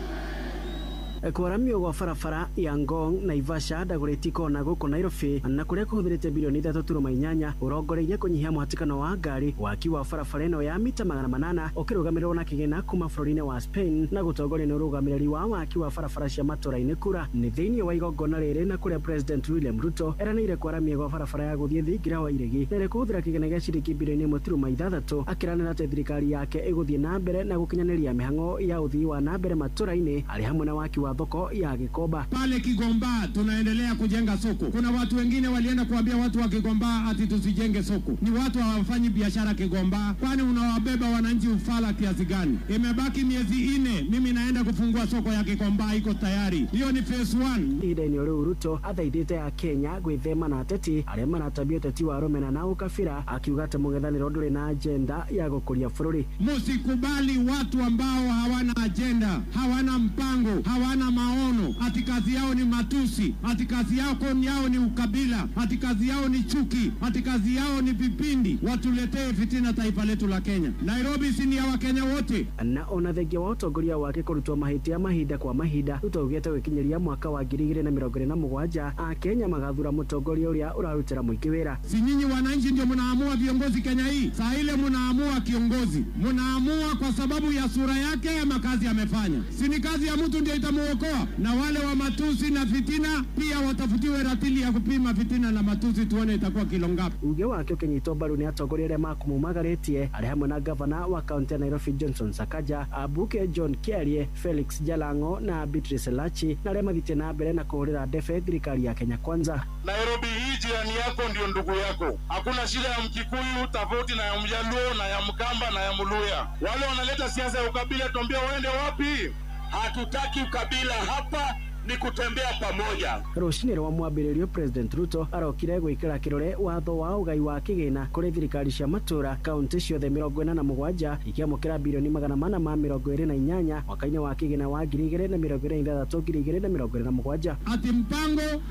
Kwaramio gwa barabara ya Ngong Naivasha Dagoretti Kona gũkũ Nairobi na kũrĩa kũhũthĩrĩte birioni 3.8 ũrongoreirie kũnyihia mũhatĩkano wa ngari. Waki wa barabara ĩno ya mita 800 ũkĩrũgamĩrĩrwo na kĩgĩna kuma bũrũri-inĩ wa Spain na gũtongorio nĩ ũrũgamĩrĩri wa waki wa barabara cia matũra-inĩ kura. Nĩ thĩinĩ wa igongona rĩrĩ na kũrĩa President William Ruto eranĩire kwaramia gwa barabara ya gũthiĩ thingira wa iregi na ĩrĩa kũhũthĩra kĩgĩna gĩa ciringi birioni 1.6, akĩranĩra atĩ thirikari yake ĩgũthiĩ na mbere na gũkinyanĩria mĩhang'o ya ũthii wa na mbere matũra-inĩ arĩ hamwe na waki wa thoko ya Gikomba. Pale Kigomba tunaendelea kujenga soko. Kuna watu wengine walienda kuambia watu wa Kigomba ati tusijenge soko. Ni watu hawafanyi biashara Kigomba. Kwani unawabeba wananchi ufala kiasi gani? Imebaki miezi 4, mimi naenda kufungua soko ya Kigomba, iko tayari. Hiyo ni phase 1. Ihinda-inĩ rĩu Ruto athaithĩte a Kenya gwĩthema na ateti arĩa maratabia ũteti wa rũmena na ũkabira, akiuga atĩ mũng'ethanĩro ndũrĩ na agenda ya gũkũria bũrũri. Musikubali watu ambao hawana agenda, hawana mpango, hawana maono, ati kazi yao ni matusi, ati kazi yao ni ukabila, ati kazi yao ni chuki, ati kazi yao ni vipindi, watuletee fitina taifa letu la Kenya. Nairobi si ni ya Wakenya wote. Na ona thengia wa ũtongoria wake kũrutwo mahĩtia mahinda kwa mahinda, Ruto augĩte gwĩkinyĩria mwaka wa 2027 Akenya magathura mũtongoria ũrĩa ũrarutĩra mũingĩ wĩra. Si nyinyi wananchi ndio mnaamua viongozi Kenya hii? Saa ile mnaamua kiongozi, mnaamua kwa sababu ya sura yake ama kazi amefanya. Si ni kazi ya mtu ndio itamuona. kuokoa, na wale wa matusi na fitina pia watafutiwe ratili ya kupima fitina na matusi, tuone itakuwa kilo ngapi. Uge wake ũkĩnyitwo mbaru nĩ atongoria arĩa makũmumagarĩtie arĩ hamwe na gavana wa kaunti ya Nairobi Johnson Sakaja, ambunge John Kiarie, Felix Jalango na Beatrice Lachi, na arĩa mathiĩte na mbere na kũhũrĩra ndebe thirikari ya Kenya Kwanza. Nairobi hii jirani yako ndio ndugu yako. Hakuna shida ya Mkikuyu tofauti na ya Mjaluo na ya Mkamba na ya Mluya. Wale wanaleta siasa ya ukabila, tuambie waende wapi? Hatutaki ukabila hapa, ni kutembea pamoja. Rũcinĩ rwa mwambĩrĩrio President Ruto arokire gwĩkĩra kĩrore watho wa ũgai wa kĩgĩna kũrĩ thirikari cia matũũra kaunti ciothe 47 ikĩamũkĩra birioni 428 mwaka-inĩ wa kĩgĩna wa 2026 2027. Ati mpango,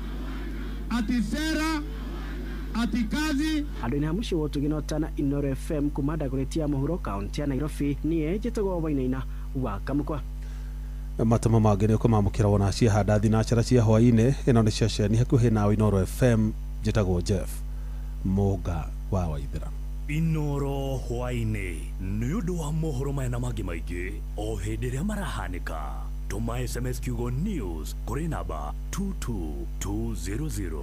ati sera, ati kazi. Andũ-inĩ a mũciĩ wa ũtugi na ũtana Inooro FM kuma Dagoretti ya mũhuro kaunti ya Nairobi, niĩ njĩtagwo Wainaina wa Kamũkwa. Matemo mangĩ nĩ ũkũmamũkĩra wona ciahanda thinacara cia hwaĩ-inĩ. Ĩno nĩ ceceni hakuhĩ nawe Inooro FM. Njĩtagwo Jeff Mũnga wa Waithera. Inoro hwaĩ-inĩ nĩ ũndũ wa mohoro maya na mangĩ maingĩ o hĩndĩ ĩrĩa marahanĩka. Tũma SMS kiugo news kũrĩ namba 22200.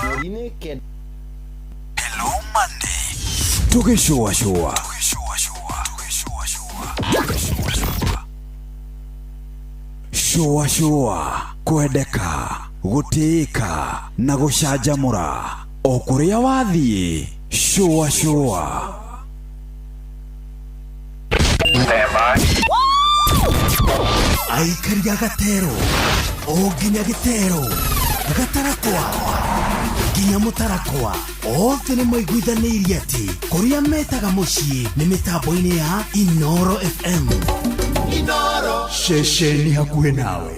Mweri-inĩ kenda. Tũgĩcũacũa cũacũa, kwendeka, gũtĩĩka na gũcanjamũra o kũrĩa wathiĩ. Cũacũa. Aikari a gatero o nginya gĩtero gatarakwa nginya mũtarakwa othe nĩ maiguithanĩirie atĩ kũrĩa metaga mũciĩ nĩ mĩtambo-inĩ ya Inooro FM. Inooro, ceceni hakuhĩ nawe.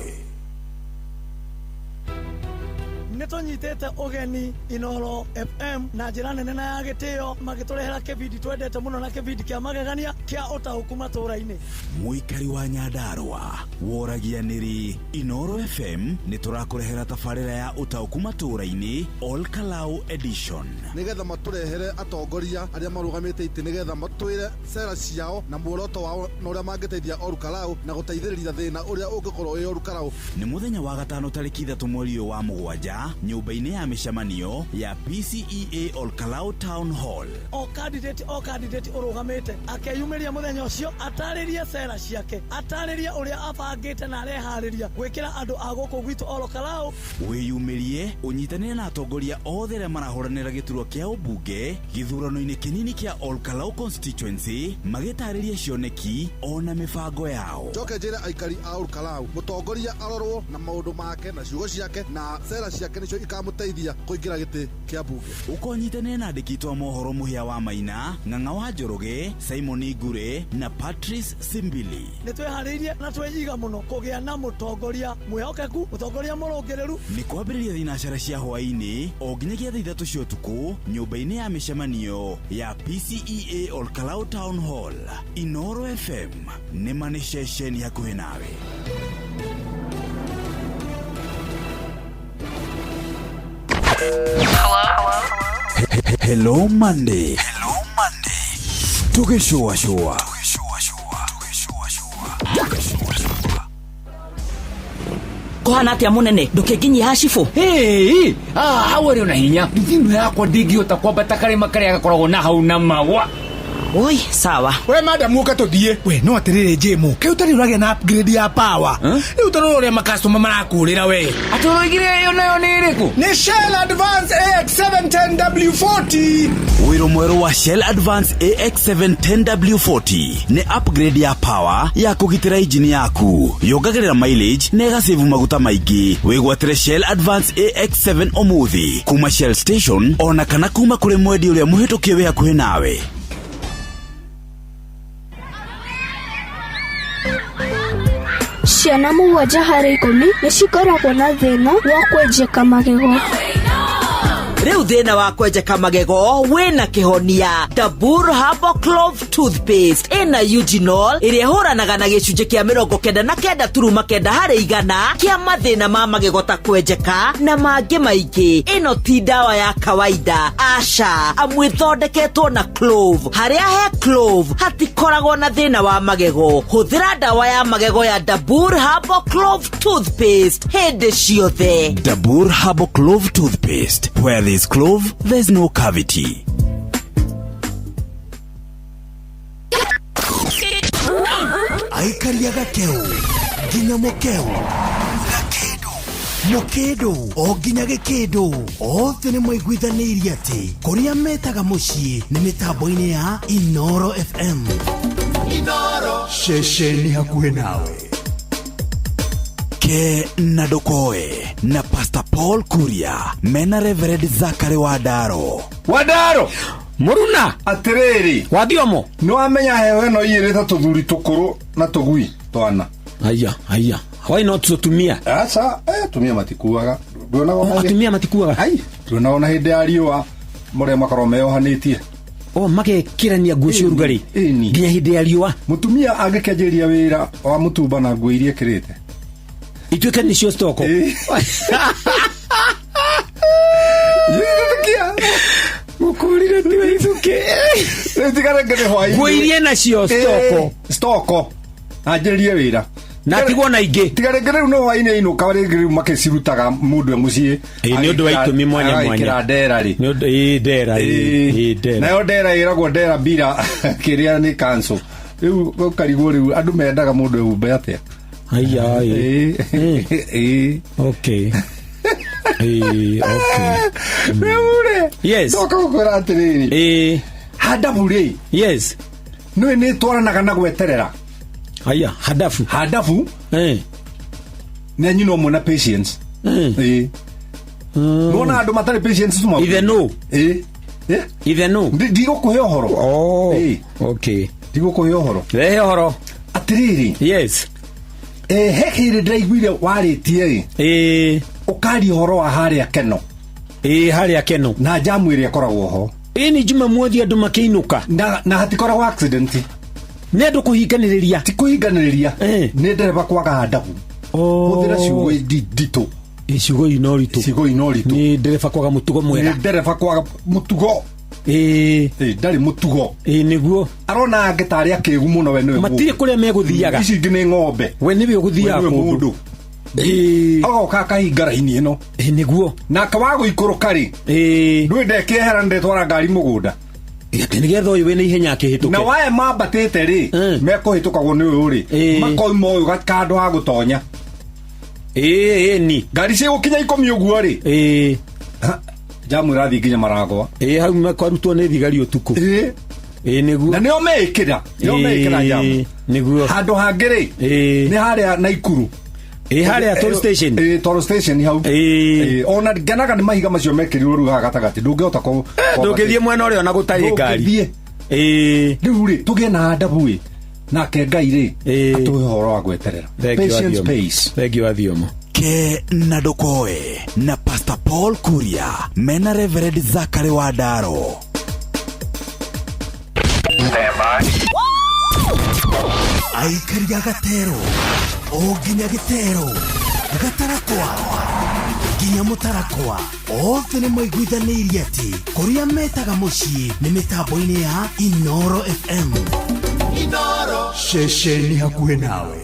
Nĩ tũnyitĩte ũgeni Inooro FM na njĩra nene na ya gĩtĩo, magĩtũrehera kĩbindi twendete mũno na kĩbindi kĩa magegania kĩa ũtaũku matũũra-inĩ. Mũikari wa Nyandarũa woragia nĩrĩ Inooro FM nĩ tũrakũrehera tabarĩra ya ũtaũku matũũra-inĩ Ol Kalou edition, nĩgetha matũrehere atongoria arĩa marũgamĩte itĩ, nĩgetha matwĩre sera ciao na muoroto wao na ũrĩa mangĩteithia Ol Kalou na gũteithĩrĩria thĩna ũrĩa ũngĩkorwo wĩ Ol Kalou. Nĩ mũthenya wa gatano tarĩki 3 mweri ũyũ wa mũgwanja nyũmba-inĩ ya mĩcemanio ya PCEA Ol Kalou Town Hall. O candidate, o candidate ũrũgamĩte akeyumĩria mũthenya ũcio atarĩrie sera ciake, atarĩrie ũrĩa abangĩte na areharĩria gwĩkĩra andũ a gũkũ gwitũ Ol Kalou. Wĩyumĩrie ũnyitanĩre na atongoria othe arĩa marahũranĩra gĩturwa kĩa ũmbunge gĩthurano-inĩ kĩnini kĩa Ol Kalou constituency, magĩtarĩria cioneki ona mĩbango yao. Njoke njĩre aikari a Ol Kalou mũtongoria arorwo na maũndũ make na ciugo ciake na sera ciake nĩcio ikamũteithia kũingĩra gĩtĩ kĩa mbunge. Ũkonyitanĩre na andĩki a mohoro Mũhĩa wa Maina, Ng'ang'a wa Njoroge, Simon Ngure na Patrice Simbili. Nĩ twĩharĩirie na twĩiga mũno kũgĩa na mũtongoria mwĩhokeku, mũtongoria mũrũngĩrĩru. Nĩ kwambĩrĩria thinacara cia hwaĩ-inĩ o nginyagia thaa 3 cia ũtukũ nyũmba-inĩ ya mĩcemanio ya PCEA Ol Kalou Town Hall. Inooro FM nĩ ma nĩ ceceni hakuhĩ nawe. Hello Monday. Hello Monday. Tũgĩcũacũa. Kũhana atĩa mũnene, ndũkĩnginyia hacibũ? Hau arĩ ona hinya nduthi ĩno yakwa ndĩngĩhota kwambata karĩma karĩa gakoragwo na hau na mawa. Oi, sawa. We madam ũka tũthiĩ. We no atĩrĩrĩ Jĩmũ, kaĩ ũtarĩ ũragĩa na upgrade ya power? Rĩu ta rora ũrĩa makastoma marakũrĩra we. Atĩ ũroigire ĩyo nayo nĩ ĩrĩkũ? Nĩ Shell Advance AX710W40. Wĩro mwerũ wa Shell Advance AX710W40 nĩ upgrade ya power ya kũgitĩra injini yaku, yongagĩrĩra mileage na ĩgasave maguta maingĩ. Wĩgwatĩre Shell Advance AX7 ũmũthĩ kuma Shell station ona kana kuma kũrĩ mwendia ũrĩa mũhĩtũkie wĩ hakuhĩ nawe. Ciana 7 harĩ 10 nĩ cikoragwo na thĩna wa kwenjeka magego. Rĩu thĩna wa kwenjeka magego wĩna kĩhonia. Dabur Herbal Clove Toothpaste ĩna eugenol ĩrĩa ĩhũranaga na gĩcunjĩ kĩa 99.9 harĩ igana kĩa mathĩna ma magego ta kwenjeka na mangĩ maingĩ. Ĩno ti ndawa ya kawaida, aca, amu ĩthondeketwo na clove. Harĩa he clove hatikoragwo na thĩna wa magego. Hũthĩra ndawa ya magego ya Dabur Herbal Clove Toothpaste hĩndĩ ciothe. Dabur Herbal Clove Toothpaste. Where there's clove, there's no cavity. Aikaria gakeu nginya mukeu, gakindu mukindu o nginya gikindu, othe nĩ maiguithanĩirie atĩ kũrĩa metaga mũciĩ nĩ mĩtambo-inĩ ya Inoro FM. Ceceni hakuhĩ nawe. Ke na ndũkoe na Pastor Paul Kuria mena Reverend Zakari Wandaro. Wandaro Muruna atiriri wathiomo nĩ wamenya heho ĩno iyĩrĩte tũthuri tũkũrũ na tũgui twana. Haya haya, why not tũtumia? Aca, atumia matikuaga. Nduonaga ona Atumia matikuaga? Ai, nduonaga ona hĩndĩ ya riũa mũrĩa makorwo meyohanĩtie. O magekĩrania nguo cia ũrugarĩ nginya hĩndĩ ya riũa. Mũtumia angĩkĩanjĩrĩria wĩra wa mũtumba na nguo iria ekĩrĩte ituĩke nĩcio stoko. Mũkũrire tiwe ithukĩ. Rĩu tiga rĩngĩ nĩ hwaĩ-inĩ. Nguo iria nacio stoko. Stoko anjĩrĩrie wĩra na atigwo na ingĩ. Tiga rĩngĩ rĩu no hwaĩ-inĩ ainũka rĩngĩ rĩu makĩcirutaga mũndũ e mũciĩ. Ĩ, nĩ ũndũ wa itũmi mwanya mwanya. Agagĩkĩra ndera rĩ. Nĩ ũndũ ĩ ndera ĩ ĩ ndera. Nayo ndera ĩragwo ndera mbira kĩrĩa nĩ kanco. Rĩu ũkarigwo rĩu andũ mendaga mũndũ ehumbe atĩa. Aya ĩ. Ĩ. Okay. Ĩ, okay. Rĩu rĩ. Yes. Ndoka gũkwĩra atĩrĩrĩ. Ĩ. Handabu rĩ. Yes. Nĩ nĩ twaranaga na gweterera. Aya, handabu. Handabu. Eh. Nĩ nyina ũmwe na patience. Ĩ. Nĩwona andũ matarĩ patience tuma. Ithe nũ? Ĩ. Ithe nũ? Ndigũkũhe ũhoro. Oh. Ĩ. Okay. Ndigũkũhe ũhoro. Rehe ũhoro. Atĩrĩrĩ. Yes. He hĩndĩ ndĩraiguire warĩtie ĩ. Ĩ. Ũkaria ũhoro wa harĩa Keno. Ĩ, harĩa Keno. Na njamu ĩrĩa ĩkoragwo ho. Ĩ nĩ Jumamothi andũ makĩinũka. Na hatikoragwo accident. Nĩ andũ kũhinganĩrĩria. Ti kũhinganĩrĩria. Nĩ ndereba kwaga handabu. Hũthĩra ciugo nditũ. Ĩ, ciugo ina ũritũ. Ciugo ina ũritũ. Nĩ ndereba kwaga mũtugo mwega. Nĩ ndereba kwaga mũtugo. Ĩ. Ĩ, ndarĩ mũtugo. Ĩ, nĩguo. Arona angĩ tarĩ akĩgu mũno we nĩwe. Matirĩ kũrĩa megũthiaga. Ici ingĩ nĩ ng'ombe. We nĩwe ũgũthiaga We nĩwe kũndũ. mũndũ. Ĩ. Agoka akahinga raini ĩno. Ĩ, nĩguo. Nake wa gũikũrũka rĩ. Ĩ. Ndũĩ ndekĩehera ndetwara ngari mũgũnda. Atĩ nĩgetha ũyũ wĩna ihenya akĩhĩtũke. Na waya mambatĩte rĩ, mekũhĩtũkagwo nĩ ũyũ rĩ, makoima ũyũ handũ ha gũtonya. Ĩ, ĩ, ni. Ngari cigũkinya ikũmi ũguo rĩ. Ĩ. Jamu ĩrathiĩ nginya maragwa. Ĩ, hau kwarutwo nĩ thigari ũtukũ. Ĩ. Ĩ, nĩguo. Na nĩo meĩkĩra, nĩo meĩkĩra jamu. Nĩguo. Handũ hangĩ rĩ, nĩ harĩa Naikuru. Ĩ, harĩa toll station. Ĩ, toll station hau. Ĩ. Ona ngenaga nĩ mahiga macio mekĩrirwo rĩu haha gatagatĩ, ndũngĩhota kũ. Ndũngĩthiĩ mwena ũrĩa ona gũtarĩ ngari. Ndũngĩthiĩ. Ĩ. Rĩu rĩ, tũgĩe na handabu ĩ. Nake Ngai rĩ, atũhe ũhoro wa gweterera. Thank you, Patience Athiomo. pays. Thank you, Athiomo. Ke na ndũkoe na Pastor Paul Kuria mena Reverend Zakari Wandaro. Aikaria gatero o nginya gĩtero, gatarakwa nginya mũtarakwa, othe nĩ maiguithanĩirie atĩ kũrĩa metaga mũciĩ nĩ mĩtambo-inĩ ya Inoro FM. Ceceni hakuhĩ nawe.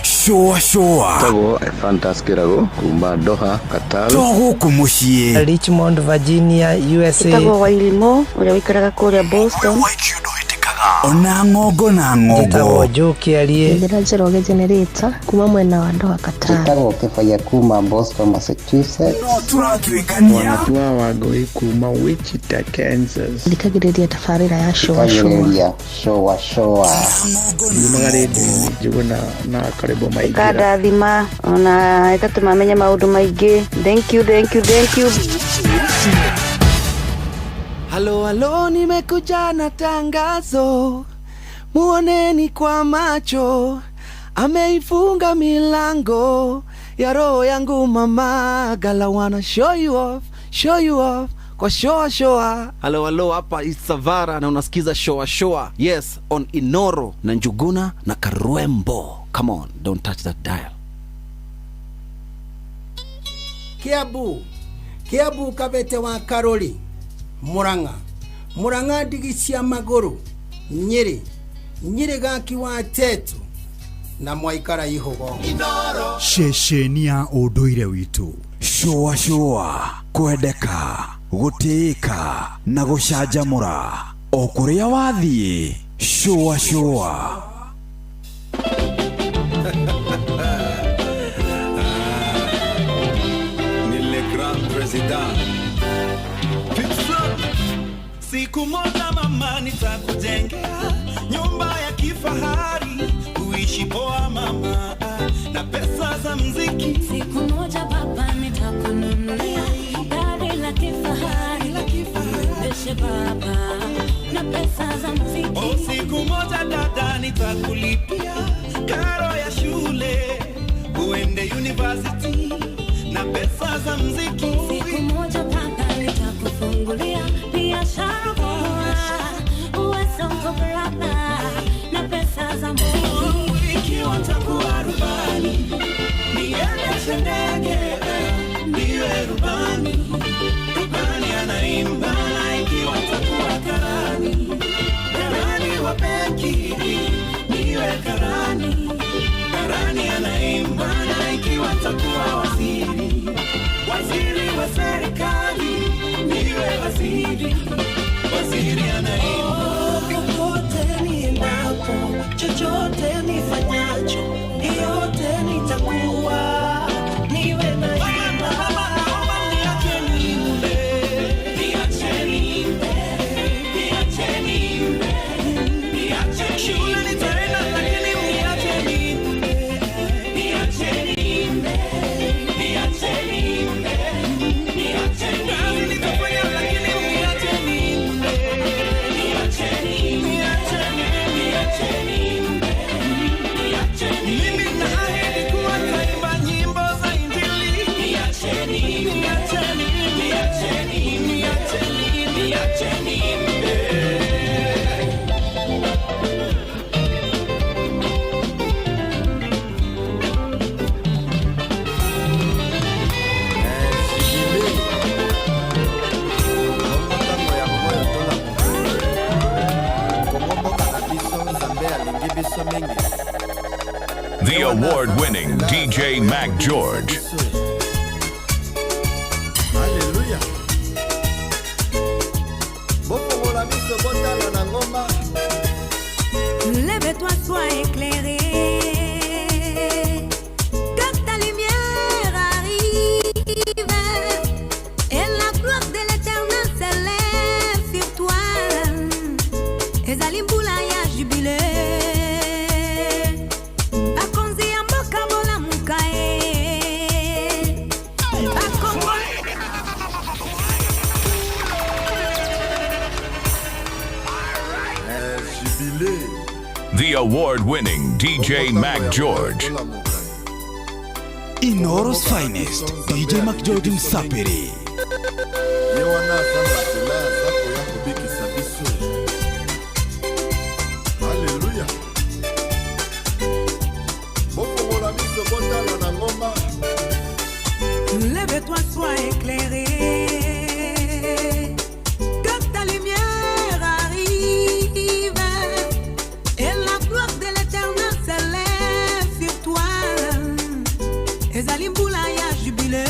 Shũa shũa. Tagwo Ephantus Kĩrago kuma Doha, Qatar. To gũkũ mũciĩ. Richmond, Virginia, USA. Ĩtagwo Wairimo ũrĩa ũikaraga kũrĩa Boston. Ona ng'ongo na ng'ongo. Njĩtagwo Joe Kĩarie. Njĩra Njoroge Generator kuma mwena wa Doha, Qatar. Njĩtagwo Kĩbaya kuma Boston, Massachusetts. No tũratuĩkania. Wanatua Wangũi kuma Wichita, Kansas. Thikagĩrĩria tabarĩra ya Shũa Shũa. Thikagĩrĩria Shũa Shũa. Njumaga rĩndiũ-inĩ Njũgũna na Karĩbo Maingĩra. Ĩkandathima ona ĩgatũma menye maũndũ maingĩ. Thank you, thank you, thank you. Halo halo, nimekuja na tangazo, muoneni kwa macho, ameifunga milango ya roho yangu mama. Gala wanna show you off, Show you off kwa shoa shoa. Halo halo, hapa Isavara na unasikiza shoa shoa, yes, on Inoro na Njuguna na Karwembo. Come on, don't touch that dial. Kiambu, Kiambu, Kabete wa Karori, Murang'a, Murang'a, ndigi cia magũrũ, Nyĩrĩ, Nyĩrĩ, gaki wa Tetu na mwaikara ihugo. Ceceni ya ũndũire witũ. Shũa shũa, kwendeka, gũtĩĩka na gũcanjamũra o kũrĩa wathiĩ. Shũa shũa. Ni le grand président. Siku moja mama, nitakujengea nyumba ya kifahari, uishi poa mama, na pesa za mziki. Siku moja baba, nitakununulia gari la kifahari, uendeshe baba, na pesa za muziki. Oh, siku moja dada, nitakulipia karo ya shule, uende university na pesa za mziki. Siku moja baba, nitakufungulia biashara poa, uwe soko brother, na pesa za muziki. Ikiwa nitakuwa rubani, niendeshe ndege, niwe rubani, rubani anaimba. Na ikiwa nitakuwa karani, karani wa benki, niwe karani, karani anaimba. Na ikiwa nitakuwa waziri, waziri wa serikali, niwe waziri, waziri anaimba. Popote niendapo, chochote nifanyacho, yote nitakuwa niwe naimba. Shule nitaenda lakini mniache niimbe, niache niimbe, niache niimbe, niache. Kazi nitafanya lakini mniache niimbe, niache niimbe, niache niimbe, niache. Mimi naahidi kuwa nitaimba nyimbo za Injili. Niache niimbe, niache niimbe, niache niimbe, niache niimbe. Kongo mboka na biso, Nzambe alingi biso mingi. The award winning DJ Mac George. Alleluya, bofongola miso, botala na ngomba. Lève-toi, sois éclairé. Que ta lumière arrive. Et la gloire de l'Éternel s'élève sur toi. Ezali mbula ya jubilé. Bakonzi ya mboka bolamuka e. Bakongo. Jubilé. The award winning DJ Mac George. Inoro's finest, DJ McGeorge Msapiri. Ye wana aza na nzela aza koya kobikisa biso. Alleluya, bofongola miso, botala na ngomba. Lève-toi, sois éclairé. Que ta lumière arrive. Et la gloire de l'Éternel s'élève sur toi. Ezali mbula ya jubilé.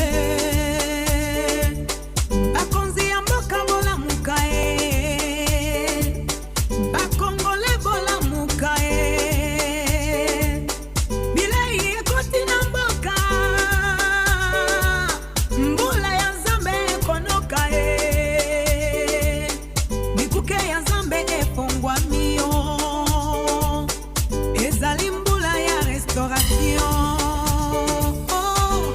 Bakonzi ya mboka bolamuka e. Bakongole bolamuka e. Bilei ekoti na mboka. Mbula ya Nzambe ekonoka e. Bikuke ya Nzambe efongwami yo. Ezali mbula ya restauration. Oh,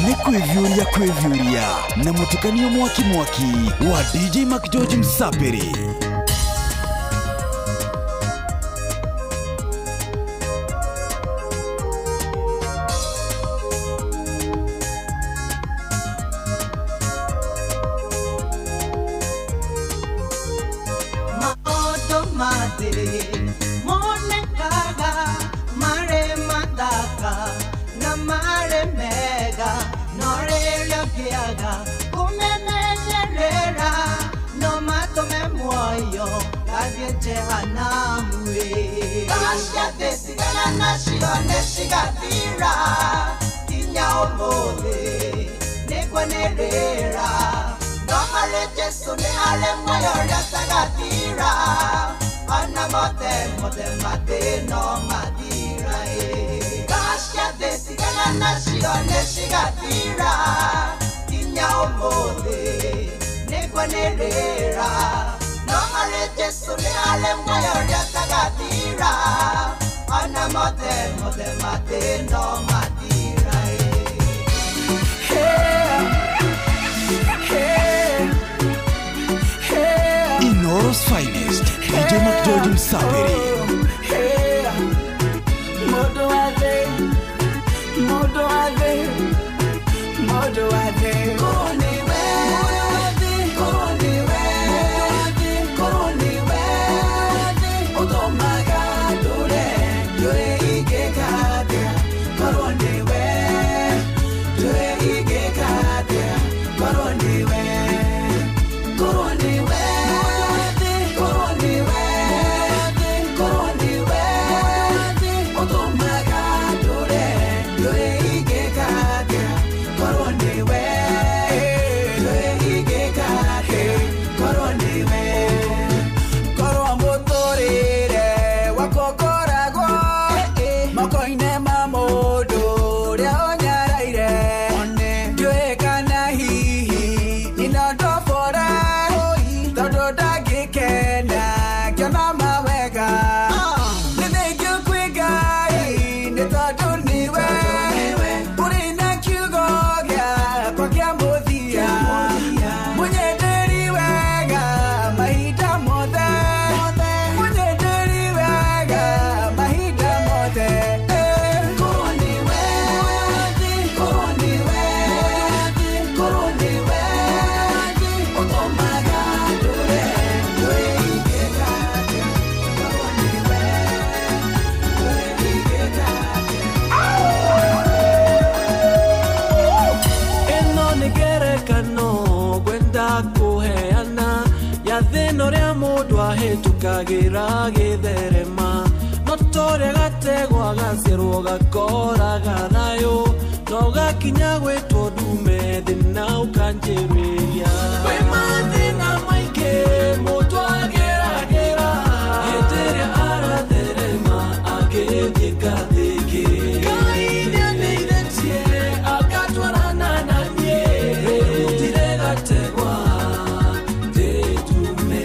Nĩ kwĩviũria kwĩviũria na mũtukanio mwaki mwaki wa DJ McGeorge Msapiri. Maũndũ ma thĩ monekaga marĩ mathaka na marĩ mega, no rĩrĩa ngĩaga kũmemenyerera no matũme muoyo ngathiĩ Jehanamu ĩ. Cia thĩ tigana nacio nĩcigathira kinya ũmũthĩ nĩkwanĩrĩra, no harĩ Jesũ nĩ harĩ muoyo ũrĩa ũtagathira, ona mothe mothe mathĩna mathira ĩ. Cia thĩ tigana nacio nĩcigathira kinya ũmũthĩ nĩkwanĩrĩra, no harĩ Jesũ nĩ harĩ muoyo ũrĩa ũtagathira, ona mothe mothe mathĩna mathira ĩ. Inoro's finest, DJ McGeorge Msapiri. Modo ave, modo ave, modo ave. Koroniwe, koroniwe, koroniwe. Utomaga dure, dure ikekatia. Koroniwe, dure ikekatia. Koroniwe, koroniwe, koroniwe, koroniwe. Utomaga dure, dure ikekatia. Koroniwe, dure ikekatia. Koroniwe. Korwo mũtũrĩre wakwa ũkoragwo moko-inĩ ma mũndũ ũrĩa ũnyaraire, ndiũĩ kana hihi nyina ndobora, tondũ ndangĩkena ngĩona mawega. Nĩ thengiũ kwĩ Ngai nĩ tondũ nĩwe ũrĩ na kiugo gĩakwa kĩa mũthia, mũnyenderi wega mahinda mothe, mũnyenderi wega mahinda mothe. Koroniwe, koroniwe, koroniwe. Utomaga ndũre, ndũre ikekatia. Koroniwe, ndũre ikekatia. Ĩno nĩ ngerekano ngwenda kũheana ya thĩna ũrĩa mũndũ ahĩtũkagĩra gĩtherema, no torĩa gategwa gaciarwo gakoraga thayũ, no gakinya gwĩtwo ndume thĩna ũkanjĩrĩria. Kwĩ mathĩna maingĩ mũndũ ageragĩra hĩndĩ ĩrĩa aratherema agĩthiĩ ngathĩki. Ngai nĩandeithĩtie agatwarana na niĩ, rĩu ndirĩ gategwa ndĩ ndume.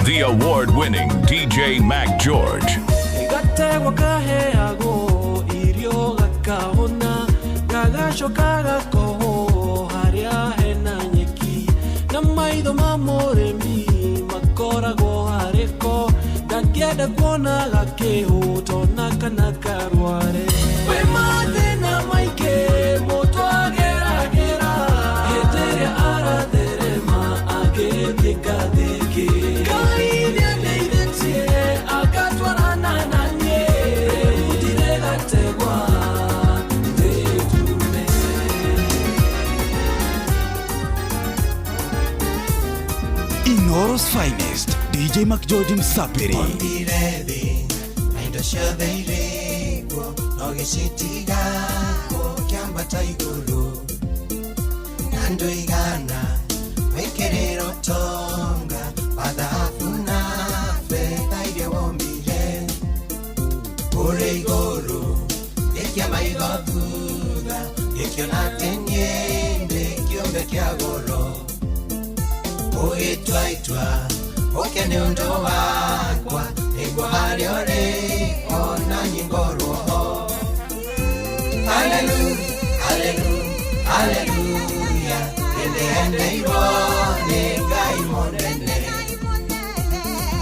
The award-winning DJ Mac George. Gategwa kaheagwo irio gakahũna, gagacoka gakohwo harĩa hena nyeki, na maitho ma mũrĩmi makoragwo harĩko, ndangĩenda kuona gakĩhũna. Finest DJ McGeorge Msapiri. Ombire thĩ na indo ciothe irĩ kuo, no gĩcitiga gũkĩambata igũrũ. Na ndũigana gwĩkĩrĩra ũtonga wa thahabu na betha iria wombire. Kũrĩ igũrũ gĩkia maitho thutha, gĩkĩona atĩ niĩ ndĩ kĩũmbe kĩa goro. Ũgĩtua itua ũke nĩ ũndũ wakwa, nĩguo harĩa ũrĩ ona niĩ ngorwo ho. Hallelujah, hallelujah, hallelujah, nĩndĩendeirwo nĩ Ngai mũnene.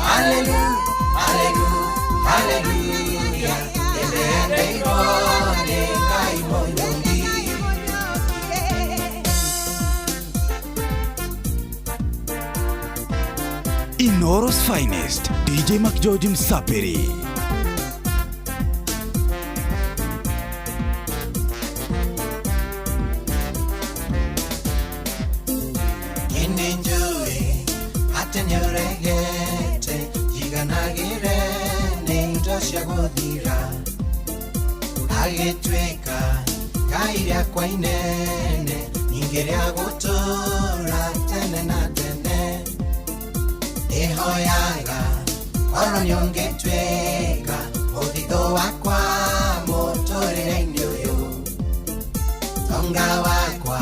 Hallelujah, hallelujah, hallelujah, nĩndĩendeirwo nĩ Ngai mũnyũmbi. Inoro's Finest DJ McGeorge Msapiri. Nĩ njũĩ atĩ nĩũregete njiganagĩre nĩ indo cia gũthira, agĩtuĩka Ngai rĩakwa inene, ningĩ rĩa gũtũũra tene na tene. Nĩhoyaga korwo nĩũngĩtuĩka mũthithũ wakwa mũtũrĩre-inĩ ũyũ, tonga wakwa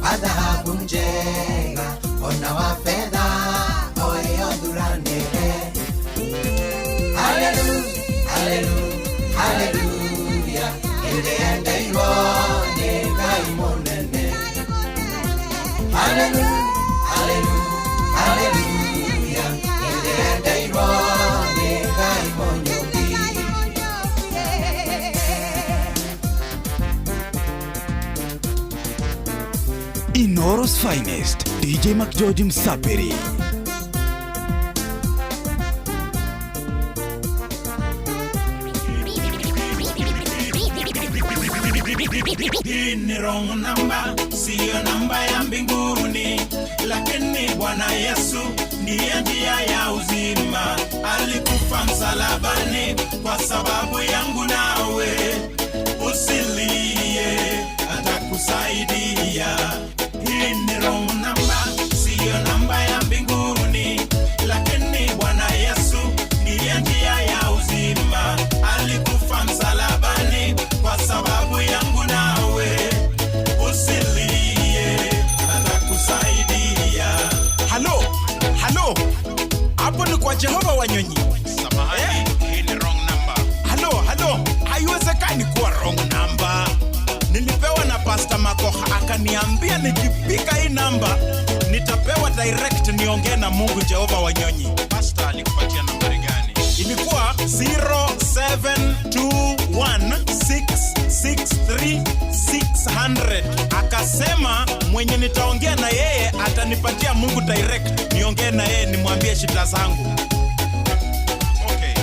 wa thahabu njega ona wa fedha o ĩyo thuranĩre. Hallelujah, hallelujah, hallelujah, nĩndĩendeirwo nĩ Ngai mũnene. Hallelujah, hallelujah, hallelujah, nĩndĩendeirwo nĩ Ngai mũnyũmbi. Inoro's Finest DJ McGeorge Msapiri. Hii ni wrong number, siyo namba ya mbinguni, lakini Bwana Yesu ndiye njia ya uzima. Alikufa msalabani kwa sababu yangu nawe. Usilie, atakusaidia. Hii ni wrong number, siyo namba ya mbinguni, lakini Bwana Yesu ndiye njia ya uzima. Alikufa msalabani kwa sababu yangu nawe. Usilie, atakusaidia. Halo, halo, hapo ni kwa Jehova Wanyonyi. Samahani, hii ni wrong number. Halo, halo, haiwezekani kuwa wrong number. Nilipewa na Pastor Makoha akaniambia nikipika hii namba nitapewa direct niongee na Mungu Jehova Wanyonyi. Pastor alikupatia nambari gani? Ilikuwa 0721663600. Akasema mwenye nitaongea na yeye atanipatia Mungu direct, niongee na yeye nimwambie shida zangu. Okay,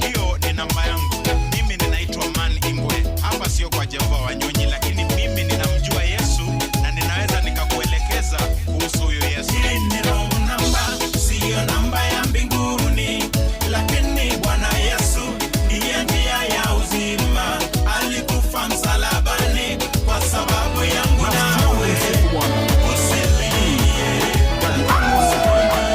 hiyo ni namba yangu. Mimi ninaitwa Man Ingwe. Hapa sio kwa Jehova Wanyonyi, lakini mimi ninamjua Yesu na ninaweza nikakuelekeza kuhusu huyo Yesu. Hii ni wrong number, siyo namba ya mbinguni, lakini Bwana Yesu ndiye njia ya uzima. Alikufa msalabani kwa sababu yangu nawe. Usilie, atakusaidia.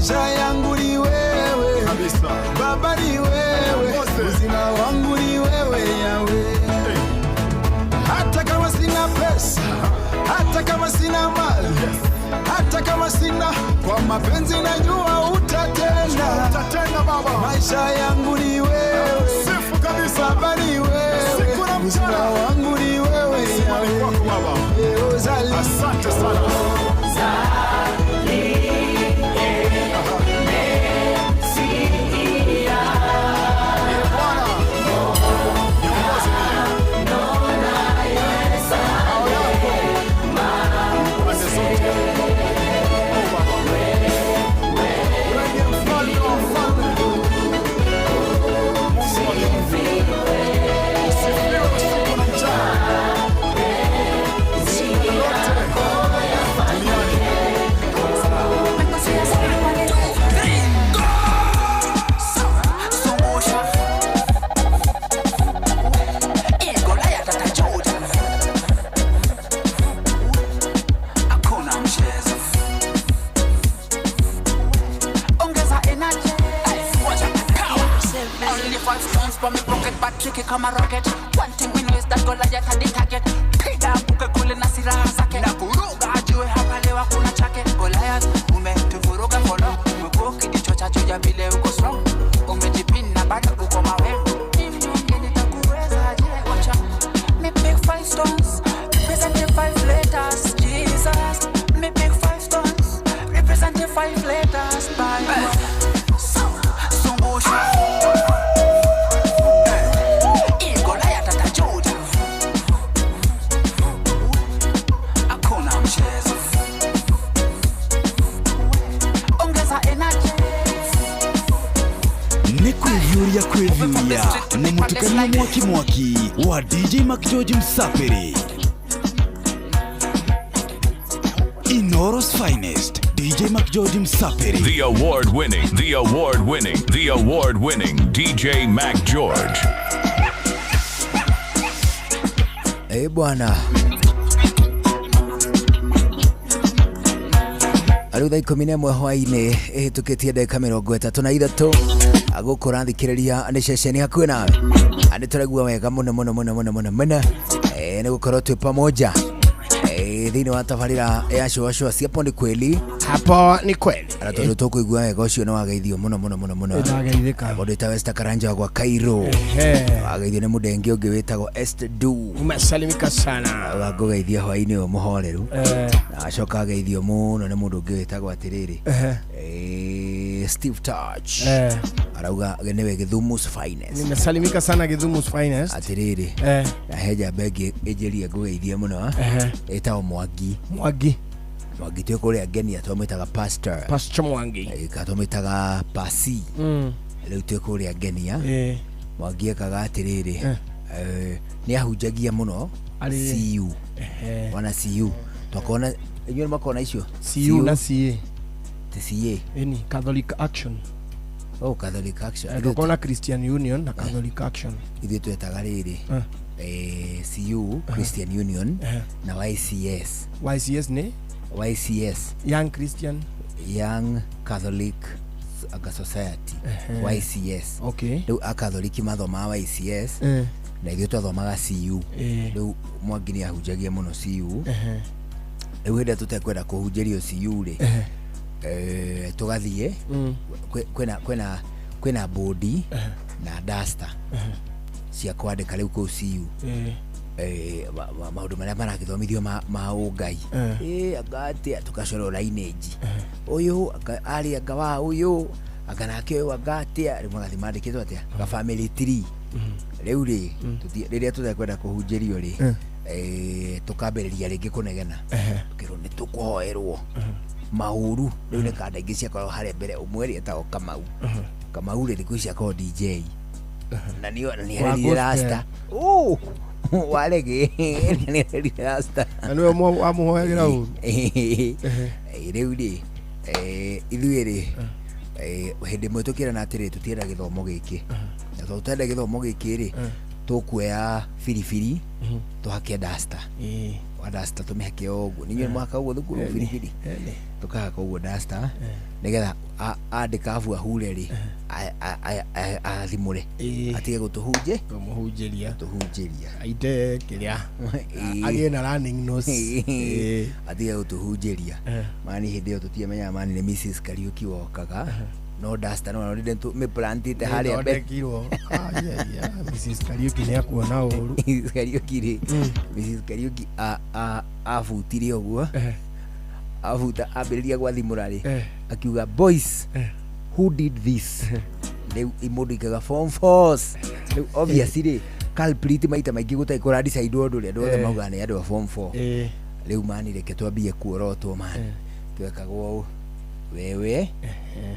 Maisha yangu ni wewe kabisa. Baba ni wewe, uzima wangu ni wewe Yawe. Hata kama sina pesa, hata kama sina mali, hata kama sina, kwa mapenzi najua utatenda. Utatenda Baba. Maisha yangu ni wewe, Sifu kabisa. Baba ni wewe, Siku na mchana. uzima wangu ni wewe Sifa ni Yawe. kwako Baba. Eh, Ozali. Asante sana. Hakuna mchezo. Ongeza energy. Ay, wacha power. Only five stones for me pocket, but tricky kama rocket. One thing we know is that Goliath had the target. Piga anguke kule na silaha zake. Na kuruga ajue hapa leo hakuna chake. Goliath, umetuvuruga for long. Umekuwa ukijichocha juu ya vile uko strong. Umejipina bado uko mawe. Ni mnyonge nitakuweza je? Wacha me pick five stones, represent the five letters. Jesus, me pick five stones, represent the five letters. Bible. So, zungusha. Eh, Goliath atajuta. Hakuna mchezo. Ongeza energy. Nĩ kwĩhiũria kwĩhiũria na mũtukanio mwaki mwaki wa DJ McGeorge Msapiri. Inoros finest DJ McGeorge Msapiri. The award winning, the award winning, the award winning DJ Mac George. Eh bwana, rĩu thaa 11 hwainĩ ĩhĩtũkĩtie ndagĩka 33 agũkũ rathikĩrĩria nĩ ceceni hakuhĩ nawe. Nĩ tũraigua wega mũno mũno mũno mũno mũno mũno. Nĩ gũkorwo twĩ pamoja thĩinĩ wa tabarĩra ya Shua Shua. Hapo ni kweli, hapo ni kweli, na tondũ tũkũigua wega ũcio nĩ wageithio mũno mũno mũno mũno. Nĩwageithĩka. Mũndũ wĩtagwo Esther Karanja wa gwa Cairo Ehe. wageithio nĩ mũndũ ũngĩ wĩtagwo Esther Du. Umesalimika sana. Wangũgeithia hwainĩ ũyũ mũhoreru. Eh. Na acoka ageithio mũno nĩ mũndũ ũngĩ wĩtagwo atĩrĩrĩ, Ehe. Steve Touch. Eh. Arauga nĩwe Gĩthumu's finest. Nimesalimika sana Githumus finest. Atĩrĩrĩ, Eh. na he njamba ĩngĩ ĩnjĩrie ngũgeithie mũno. Ehe. Ĩtagwo Mwangi. Mwangi. Mwangi twĩ kũrĩa Ngenia twamwĩtaga pastor. Pastor Mwangi. Ka twamwĩtaga pasi. Rĩu twĩ kũrĩa Ngenia. Eh. Mwangi ekaga atĩrĩrĩ, Eh. nĩ ahunjagia mũno. Arĩ- CU. Ehe. Wana CU twakona inyuĩ nĩ makona icio CU na CA. Ti CA. Ĩni Catholic Action. Oh, Catholic Action. Eh, tukona Christian Union na Catholic Action. Ithuĩ twetaga rĩrĩ, Eh. CU Christian Union Eh. na YCS. YCS nĩ YCS Young Christian Young Catholic anga Society. Ehe. YCS. Okay. Rĩu akatholiki mathomaga YCS Eh. na ithuĩ twathomaga CU. Eh. Rĩu Mwangi nĩ ahunjagia mũno CU. Ehe. Rĩu hĩndĩ ĩrĩa tũtekwenda kũhunjĩrio CU rĩ, Ehe. tũgathiĩ Mm. kwĩna bodi na duster cia kwandĩka rĩu kũu CU. Eh. Maũndũ marĩa maragĩthomithio ma ũngai. Eh. Anga atĩa tũgacorwo lineage ũyũ anga arĩ anga wa ũyũ anga nake ũyũ anga atĩa, rĩu magathiĩ mandĩkĩtwo atĩa ga family tree. Rĩu rĩ, rĩrĩa tũtekwenda kũhunjĩrio rĩ, Eh. tũkambĩrĩria rĩngĩ kũnegena. Ehe. Tũkerwo nĩ tũkũhoerwo maũru. Rĩu nĩ kanda ingĩ ciakoragwo harĩa mbere, ũmwe rĩ etagwo Kamau. Kamau rĩ, thikũ ici akoragwo DJ na nĩ Wa erire gospel. rasta. Oh, warege nĩ erire rasta. Na nĩwe wamũhoyagĩra ũru. Rĩu rĩ, ithuĩ rĩ, hĩndĩ ĩmwe tũkĩrana atĩrĩ, tũtienda gĩthomo gĩkĩ, na tondũ tũtenda gĩthomo gĩkĩ rĩ, tũkuoya biribiri tũhake duster. Wa duster tũmĩhake o ũguo, nĩ inyuĩ mũhaka ũguo thukuru biribiri, tũkahaka ũguo duster nĩgetha Andĩka abu ahure rĩ, athimũre, atige gũtũhunjĩ kũmũhunjĩria, tũhunjĩria, aite kĩrĩa agĩe na running nose. Ĩĩ. Atige gũtũhunjĩria. Mani hĩndĩ ĩyo tũtiamenyaga mani nĩ Mrs Kariuki wokaga, no duster no mĩplantĩte harĩa mbere. Nĩthondekirwo. Ah, yeah, yeah. Mrs Kariuki nĩ akuona ũru. Mrs Kariuki rĩ, Mrs Kariuki abutire ũguo, abuta ambĩrĩria gwathimũra rĩ, akiuga, "Boys, who did this?" Rĩu mũndũ ikaga form fours rĩu, obviously rĩ, culprit maita maingĩ gũtarĩ kũradecide ũndũ rĩ, andũ othe maugaga nĩ andũ a form four. Rĩu mani reke twambie kuorotwo, mani twekagwo ũũ, "Wewe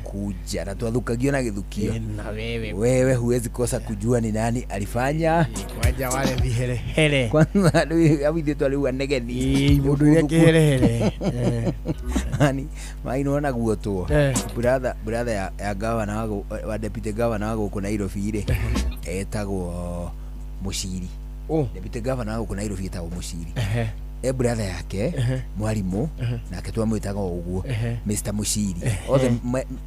kuja," na twathukagio na gĩthukio. Na wewe. "Wewe huwezi kosa kujua ni nani alifanya." Kwanja wale viherehere. Kwanza rĩu au ithuĩ twarĩu anegeni. Mũndũ ũrĩa kĩherehere. Mani mai nĩwona guotwo. Brother ya gavana wa deputy governor wa gũkũ Nairobi rĩ, etagwo Mũciri. Deputy governor wa gũkũ Nairobi etagwo Mũciri. E brother yake mwarimũ, nake twamwĩtaga o ũguo, Mr Mũciri. Othe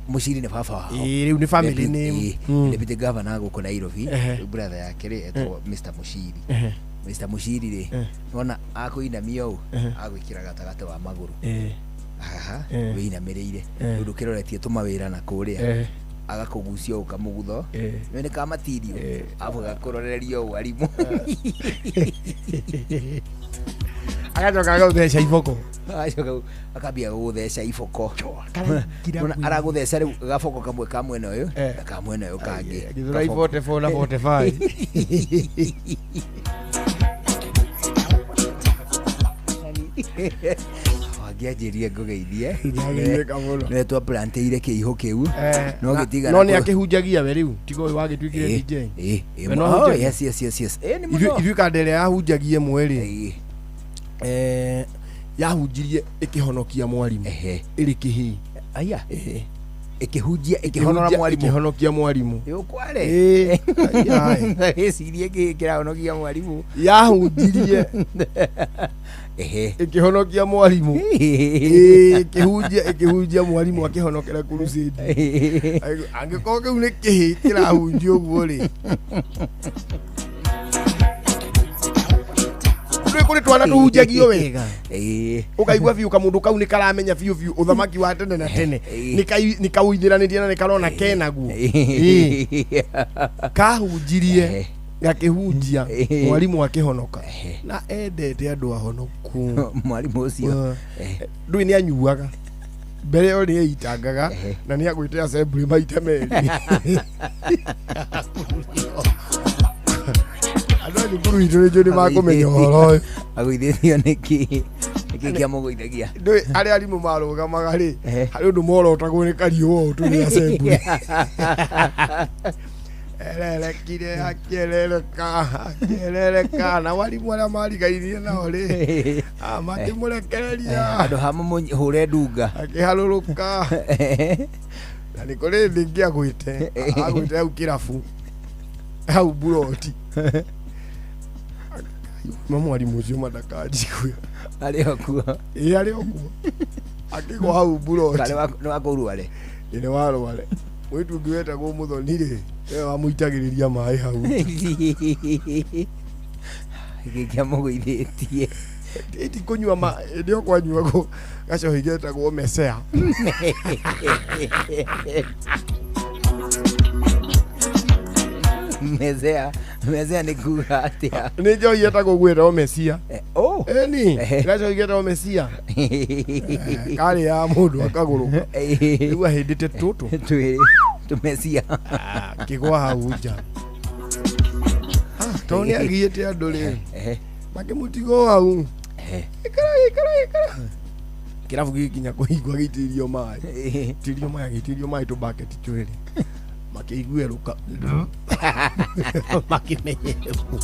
Mũciri nĩ baba wao. Ĩĩ, rĩu nĩ family name. Deputy governor wa gũkũ Nairobi, rĩu brother yake rĩ, etagwo Mr Mũciri. Mr Mũciri rĩ, nona akũinamia ũũ, agwĩkĩra gatagatĩ wa magũrũ haha, wĩinamĩrĩire, rĩu ndũkĩroretie tũmawĩra na kũrĩa, agakũgucia ũũ kamũgutho, nĩ nĩ kamatirio, abu gakũroreria ũũ arimũ. Agacoka agagũtheca iboko. Agacoka akambia gũgũtheca iboko. Karaingĩra. Nona aragũtheca rĩu gaboko kamwe ka mwena ũyũ na ka mwena ũyũ kangĩ. Gĩthũrai. Gaboko. 44 na 45. Wangĩanjĩrie ngũgeithie. Nĩagĩrĩka mũno. Nĩwe twaplantĩire kĩihũ kĩu, no gĩtigana. No nĩ akĩhunjagia we rĩu, tiga ũyũ wagĩtuĩkire DJ. We no Oh, ahunjagia? yes. Nĩ mũno. Ithuĩ kanda ĩrĩa yahunjagia ĩmwe rĩ, yahunjirie ĩkĩhonokia mwarimũ ĩrĩ kĩhĩĩ. Aya, ĩkĩhunjia ĩkĩhonora mwarimũ? Ĩkĩhonokia mwarimũ. Yũkware. Ĩĩ, ai. Gĩcirie kĩhĩ kĩrahonokia mwarimũ? Yahunjirie ĩkĩhonokia mwarimũ. Ĩĩ, ĩkĩhunjia ĩkĩhunjia mwarimũ akĩhonokera crusade. Angĩkorwo kĩu nĩ kĩhĩ kĩrahunjia ũguo rĩ, ndũĩ kũrĩ twana tũhunjagio wega, ũkaigua biũ kamũndũ kau nĩ karamenya biũ biũ ũthamaki wa tene na tene, nĩ kauithĩranĩtie na nĩ karona kenaguo. Ĩĩ. Kahunjirie gakĩhunjia mwarimũ akĩhonoka, na endete andũ ahonoku. Mwarimũ ũcio. Ndũĩ nĩ anyuaga mbere ĩyo, nĩ eitangaga na nĩ agwĩte assembly maita merĩ. Andũ a thukuru itũ nĩ njũĩ nĩ makũmenya ũhoro ũyũ. Agũithĩtio nĩkĩ? Nĩkĩ kĩamũgũithagia? Ndũĩ arĩa arimũ marũgamaga rĩ, harĩ ũndũ morotagwo nĩ kariũa ũũ tũrĩ assembly, ererekire akĩerereka akĩerereka, na warimũ arĩa marigainie nao rĩ, makĩmũrekereria. Andũ ha mamũhũre ndunga. Akĩharũrũka, na nĩ kũrĩ hĩndĩ ĩngĩ agwĩte agwĩte hau kĩrabu hau buroti ma mwarimũ ũcio mandakanjigue. Arĩ o kuo? Ĩ, arĩ o kuo, akĩgwa hau buroti. Nĩ wa kũu Rware? Ĩ, nĩ wa Rware. Mũirĩtu ũngĩ wetagwo Mũthoni rĩ, nĩwe wamũitagĩrĩria maĩ hau. Gĩkĩ kĩamũgũithĩtie? Ĩ, ti kũnyua ma hĩndĩ ĩyo kwanyuagwo gacohi getagwo mesea. Mezea, mezea nĩ kuga atĩa? Nĩ njohi yetagwo gwĩtagwo mesia. Oh. Ĩni gacohi getagwo mesia, karĩ ya mũndũ akagũrũka, rĩu ahĩndĩte tũtũ. Twĩrĩ tũmecia. Kĩgwa hau nja. Tondũ nĩ agiĩte andũ rĩ, makĩmũtiga hau, ikara ikara ikara, kĩrabu gĩgĩkinya kũhingwo, agĩitĩrĩrio maĩ, itĩrĩrio maĩ, agĩitĩrĩrio maĩ tũbaketi twĩrĩ, makĩiguerũka, makĩmenyerwo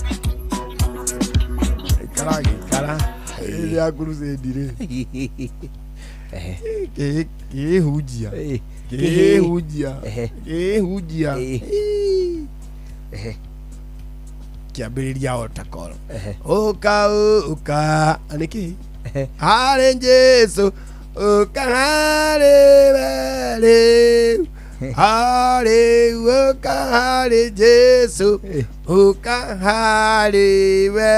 ikara agĩikara ĩrĩ ya crusade rĩ, kĩhunjia kĩhunjia kĩhunjia, kĩambĩrĩria otakoro, ũka ũka nĩkĩ harĩ Jesu, Ũka harĩ we rĩu harĩ ũka harĩ Jesu ũka harĩ we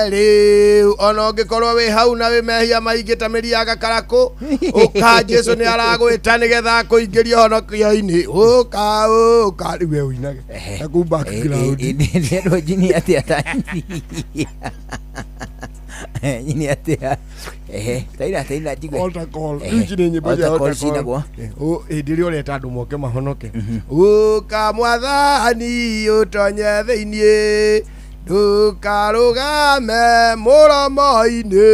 rĩu ona ũngĩkorwo wĩ hau na wĩ mehia maingĩ ta mĩri ya gakarakũ ũka Jesu nĩ aragwĩta nĩgetha akũingĩrie honokio-inĩ ũka ũka rĩu we ũinage na kuu background ndĩrwo njini atĩa ta nyini atĩa ehe taina taina njigue Altar call. Ehe. Ici nĩ nyĩmbo cia Altar call altar call. cinagwo. Hĩndĩ ĩrĩa ũreta andũ moke mahonoke ũka mwathani ũtonye thĩiniĩ ndũkarũgame mũromo-inĩ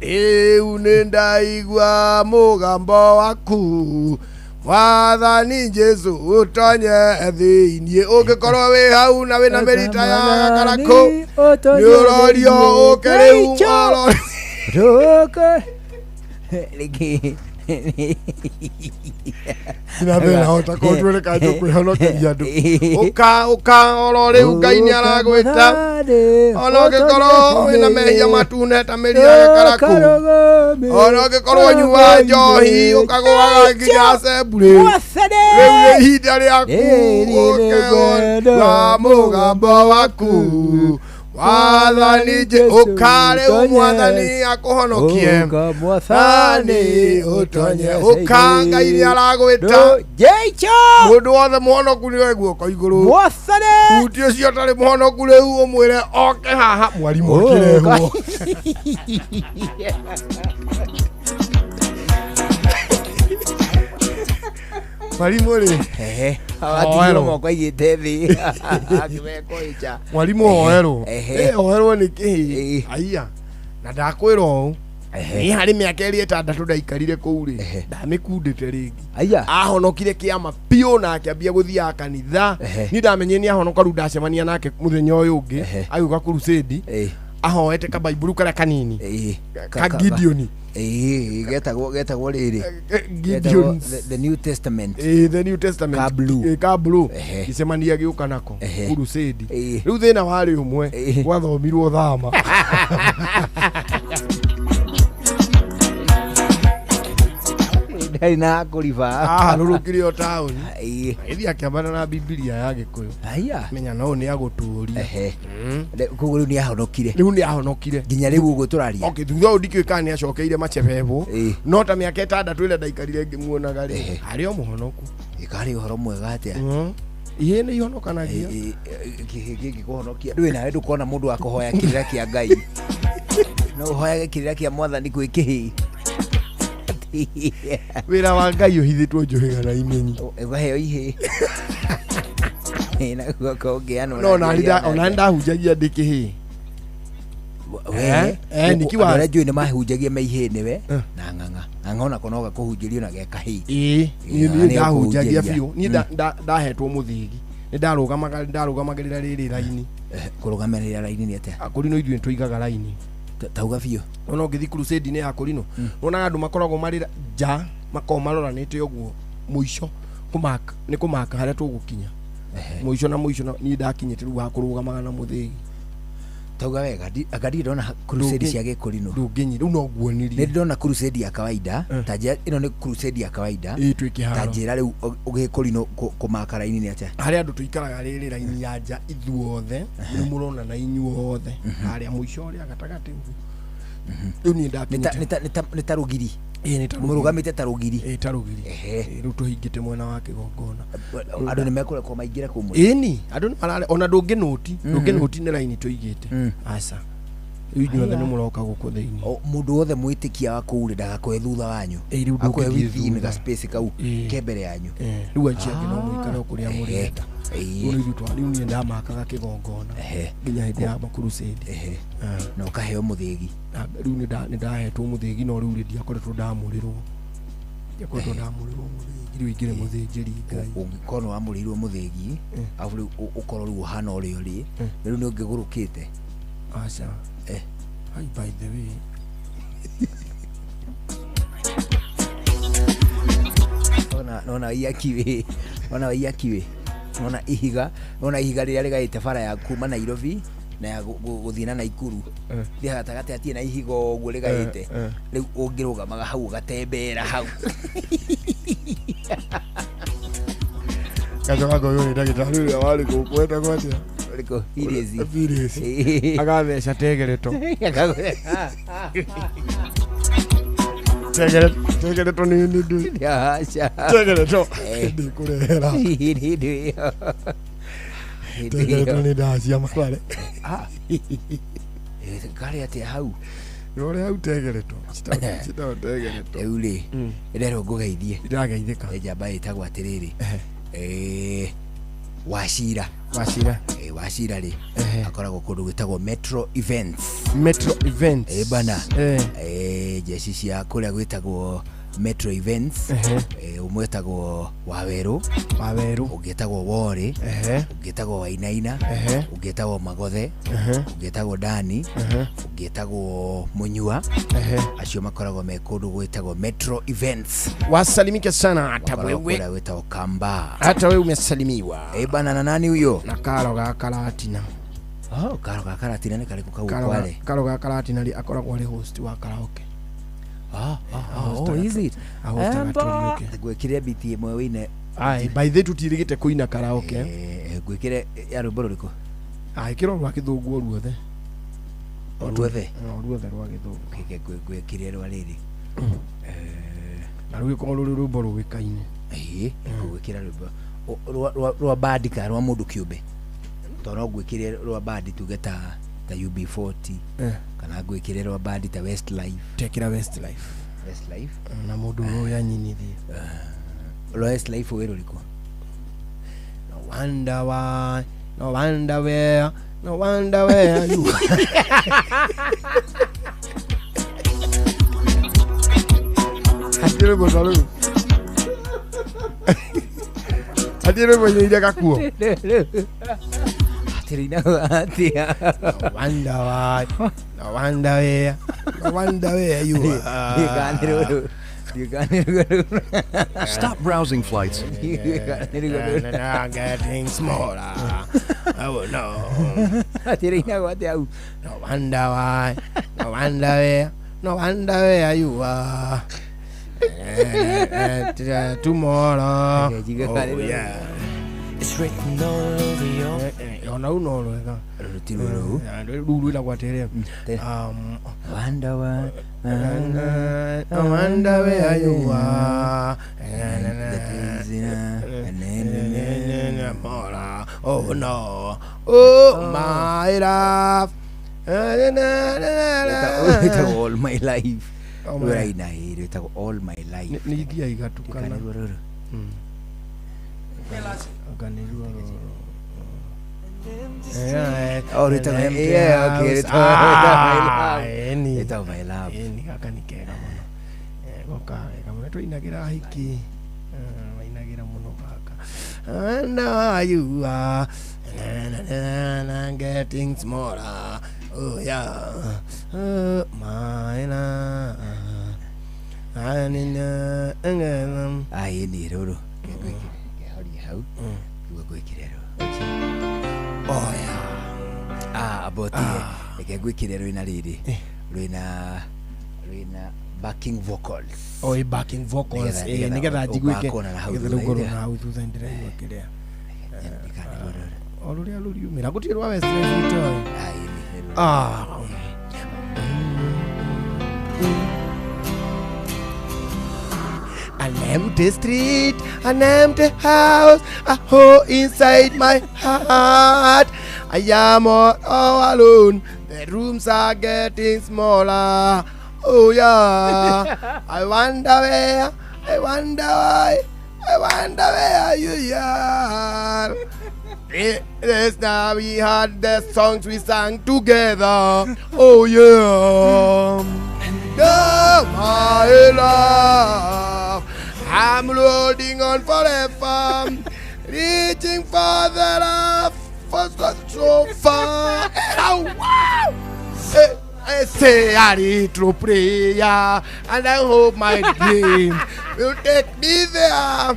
rĩu nĩ ndaigua mũgambo waku mwathani Jesu ũtonye thĩiniĩ ũngĩkorwo wĩ hau na wĩna mĩrita ya gakarakũ nĩ ũrorio ũke rĩu oro Rũka rĩngĩ Ndĩrathĩna hota ko tuone kana tũkwĩhonokeria andũ ũka ũka oro rĩu Ngai nĩ aragwĩta ona ũngĩkorwo wĩna mehia matune ta mĩri ya gakarakũ ona ũngĩkorwo nyua njohi ũkagũaga nginya assembly rĩu nĩ ihinda rĩaku ũke wa mũgambo waku wathani ũka rĩu mwathani akũhonokie mwathani ũtonye ũka Ngai nĩ aragwĩta mũndũ wothe mũhonoku nĩ oe guoko igũrũ huti ũcio ũtarĩ mũhonoku rĩu ũmwĩre oke haha mwarimũ akĩrehwo mwarimũ rĩ atigirwo moko aigĩte thĩ akĩmekũĩcha mwarimũ oerwo Ehe. oerwo nĩ kĩĩ aiya na ndakwĩra ũũ niĩ harĩ mĩaka ĩrĩ ĩtandatũ ndaikarire kũu rĩ ndamĩkundĩte rĩngĩ aya ahonokire kĩama biũ na akĩambia gũthiaga kanitha niĩ ndamenyire nĩ ahonoka rĩu ndacemania nake mũthenya ũyũ ũngĩ agĩũka crusade ahoete kabaiburu karĩa kanini ka Gideon getagwo getagwo rĩrĩ Gideons. the New Testament the New Testament Ka blue. Ka blue gĩcemania gĩũka nako crusade rĩu thĩna warĩ ũmwe gwathomirwo thama ndarĩ na kũriba aharũrũkire o taũni agĩthiĩ akĩambana na bibilia ya gĩkũyũ aya menya no nĩ agũtũria koguo rĩu nĩ ahonokire rĩu nĩ ahonokire nginya rĩu ũguo tũraria okay thutha ũyũ ndikĩũĩ kana nĩ acokeire machebebwo no ta mĩaka ĩtandatũ ĩrĩa ndaikarire ngĩmuonaga rĩ arĩ o mũhonoku ĩkarĩ ũhoro mwega atĩa ihĩ nĩ ihonokanagia kĩhĩ kĩngĩkũhonokia ndũĩ nawe ndũkona mũndũ wa kũhoya kĩrĩra kĩa Ngai no ũhoyage kĩrĩra kĩa mwathani kwĩ kĩhĩ wĩra wa Ngai ũhithĩtwo njũhĩga na imenyi ũkaheo ihĩ na guoko ũngĩanwo no ona ndahunjagia ndĩ kĩhĩ we arĩa njũĩ nĩ mahunjagia me ihĩ nĩwe na ng'ang'a ng'ang'a onako no gakũhunjĩrio na ge kahĩ ĩĩ niĩ ndahunjagia biũ niĩ ndahetwo mũthĩgi nĩ ndarũgamagĩrĩra rĩrĩ raini kũrũgamĩrĩra raini nĩ atĩa akũrinũ ithuĩ nĩtũigaga raini tauga biũ ona ũngĩthiĩ crusade-inĩ ya kũrinũ wonaga andũ makoragwo marĩ nja makoragwo maroranĩte ũguo mũico kũmaka nĩ kũmaka harĩa tũgũkinya mũico na mũico na niĩ ndakinyĩte rĩu wa kũrũgamaga na mũthĩgi tauga wega anga ndirĩ ndona crusade cia gĩkũrinũ ndũngĩnyi rĩu no nguonirie nĩ ndĩrona crusade ya kawaida ta njĩra ĩno nĩ crusade ya kawaida Ĩĩ, twĩ kĩharo. ta njĩra rĩu ũgĩkũrinũ kũmaka raini nĩ atĩa harĩa andũ tũikaraga rĩrĩ raini ya nja ithuothe nĩ mũronana inyuothe harĩa mũico ũrĩa gatagatĩ ũguo rĩu niĩ ndakinyĩte nĩ ta rũgiri Ĩĩ, nĩ ta rũgiri. mũrũgamĩte ta rũgiri Ĩĩ, ta rũgiri Ĩĩ, rĩu tũhingĩte mwena wa kĩgongona andũ nĩ mekũrekwo maingĩre kũu mũciĩ ĩni andũ nĩ marare ona ndũngĩnũti ndũngĩnũti nĩ raini tũigĩte aca rĩu inyuothe nĩ mũroka gũkũ thĩinĩ mũndũ wothe mwĩtĩkia wa kũu rĩ ndagakũhe thutha wanyu Ĩĩ, rĩu akũhe ndũngĩthiĩ within thutha. ga space kau ke mbere yanyu rĩu acio angĩ no mũikare o kũrĩa mũrenda Ĩĩ. rĩu ithuĩ rĩu niĩ ndamakaga kĩgongona nginya hĩndĩ ya makurusĩndi na ũkaheo mũthĩgi rĩu nĩ ndahetwo mũthĩgi no rĩu rĩ ndiakoretwo ndamũrĩrwo ndiakoretwo ndamũrĩrwo mũthĩgi rĩu ingĩrĩ mũthĩnjĩri Ngai ũngĩkorwo nĩ wamũrĩirwo mũthĩgi arabu rĩu ũkorwo rĩu ũhana ũrĩa ũrĩ rĩu nĩ ũngĩgũrũkĩte aca Ai, by the way ona nona iakiwe ona iakiwe nona ihiga nona ihiga rĩrĩa rĩgaĩte bara ya kuma Nairobi Na ya gũthiĩ na Naikuru thiĩ gatagatĩ hatirĩ na ihiga ũguo rĩgaĩte. Rĩu ũngĩrũgamaga hau ũgatembera hau. Gacoka ngoywo nĩ ndagĩtarĩ ũrĩa warĩ gũkũ wetagwo atĩa? Ũrĩkũ? Pirici. Pirici. Agatheca tegereto. Tegereto nĩ nĩ Aca. Tegereto ndikũrehera. Hĩndĩ ĩyo. Tegereto nĩ ndawa cia mathare. Karĩ atĩa hau? Rore hau tegereto. Citagwo tegereto. Rĩu rĩ, ndĩrerwo ngũgeithie. Ndĩrageithĩka. Njamba ĩtagwo atĩrĩrĩ. Wacira. Wacira. Wacira rĩ, akoragwo kũndũ gwĩtagwo Metro Events. Metro Events. Bana. Jeshi cia kũrĩa gwĩtagwo Metro Events. Ũmwe etagwo Wawerũ. Wawerũ. Ũngĩ etagwo Worĩ. Ũngĩ etagwo Wainaina. Ũngĩ etagwo Magothe. Ũngĩ etagwo Dani. Ũngĩ etagwo Mũnyua. Acio makoragwo me kũndũ gwĩtagwo Metro Events. Wasalimike sana hata Makoragwo wewe. kũrĩa gwĩtagwo Kamba. Hata wewe umesalimiwa. Bana na nani huyo? Na karo ga Karatina. Oh, karo ga Karatina nĩ karĩkũ kau kwale? Karo ga Karatina rĩ akoragwo arĩ host wa karaoke. Oh, is it? Ahostaga karaoke. Ngwĩkĩre biti ĩmwe wĩine. Ai, by the tutirigite kuina karaoke. Ngwĩkĩre ya rwĩmbo rũrĩkũ? Ai, kĩro rwa gĩthũngũ o ruothe. O ruothe? O ruothe rwa gĩthũngũ. Kĩke ngwĩkĩre rwa rĩrĩ. Na rũgĩkorwo rũrĩ rwĩmbo rũĩkaine. Ĩĩ, ngũgwĩkĩra rwĩmbo rwa bandi kana rwa mũndũ kĩũmbe. Tondũ no ngwĩkĩre rwa bandi tuge ta UB40 kana ngwĩkĩre rwa bandi ta Westlife. Tekĩra Westlife. Westlife. Na mũndũ ũrĩa anyinithie. Rwa Westlife wĩ rũrĩkũ? No wonder why, no wonder where, no wonder where you Hatirĩ rwĩmbo ta rũu. Hatirĩ rwĩmbo inĩire gakuo. Hatirĩ inagwo atĩa? No wonder why, no wonder where, no wonder where you are. Stop browsing flights. I'm getting smaller. Oh no. Hatirĩ inagwo atĩa hau? No wonder why, no wonder where, no wonder where you are. Tomorrow. Oh yeah. It's written all over your Ona rũu no rwega. Ti rũu. Rũu rwĩragwo atĩrĩ. Wonder why, I wonder where you are. Oh no. Oh my love. Rwĩtagwo All My Life. All My Rũraina ĩ, rwĩtagwo All My Life. Nĩ nginya igatukana. Kana nĩruo rũrũ? Anga nĩruo rũrũ. Oh, rwĩtagwo, yeah, okay, rwĩtagwo My Love. Rwĩtagwo My Love. Ĩni gaka nĩ kega mũno. Goka wega mũno tũinagĩra hiki. Mainagĩra mũno gaka. And now you are na, getting smaller. Oh yeah. Oh my love. Ai nĩ rũrũ. Ngehorie hau. Nĩguo ngwĩkĩre rũrũ. Oh yeah. Abotie. Reke ngwĩkĩre rwĩna rĩrĩ. Rwĩna backing vocals. Oh, backing vocals. Nĩgetha njiguĩke. Ũgakona na hau Nĩgetha thutha. rũngorwo na hau thutha ndĩraigua kĩrĩa. O rũrĩa rũriumĩra. Gũtirĩ rwa Westlife itoĩ. An empty street, an empty house, a hole inside my heart. I am all alone. The rooms are getting smaller. Oh yeah. I wonder where, I wonder why, I wonder where you are. This now we had the songs we sang together. Oh yeah. Oh, my love, I'm holding on forever, reaching for the love for so far. And wow! I say a little prayer, and I hope my dream will take me there.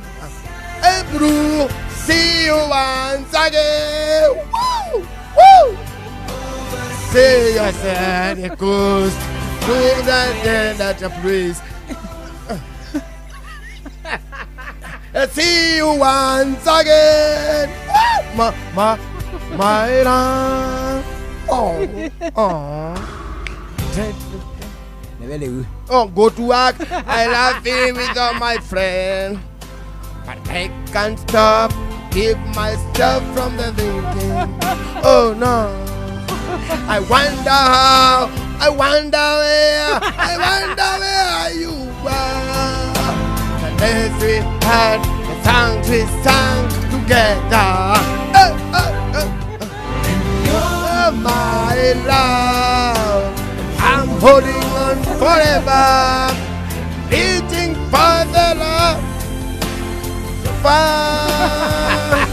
And through, see you once again. Woo! Woo! See yourself the coast to that that place. See you once again, my my my love. Oh, oh. Nĩwe rĩu. Oh, go to work. I love being with all my friends. But I can't stop. Keep myself from the thinking. Oh no. I wonder how. I wonder where. I wonder where you are. The days we had, the songs we sang together. Oh, oh, oh, oh. You're my love. I'm holding on forever, reaching for the love so far.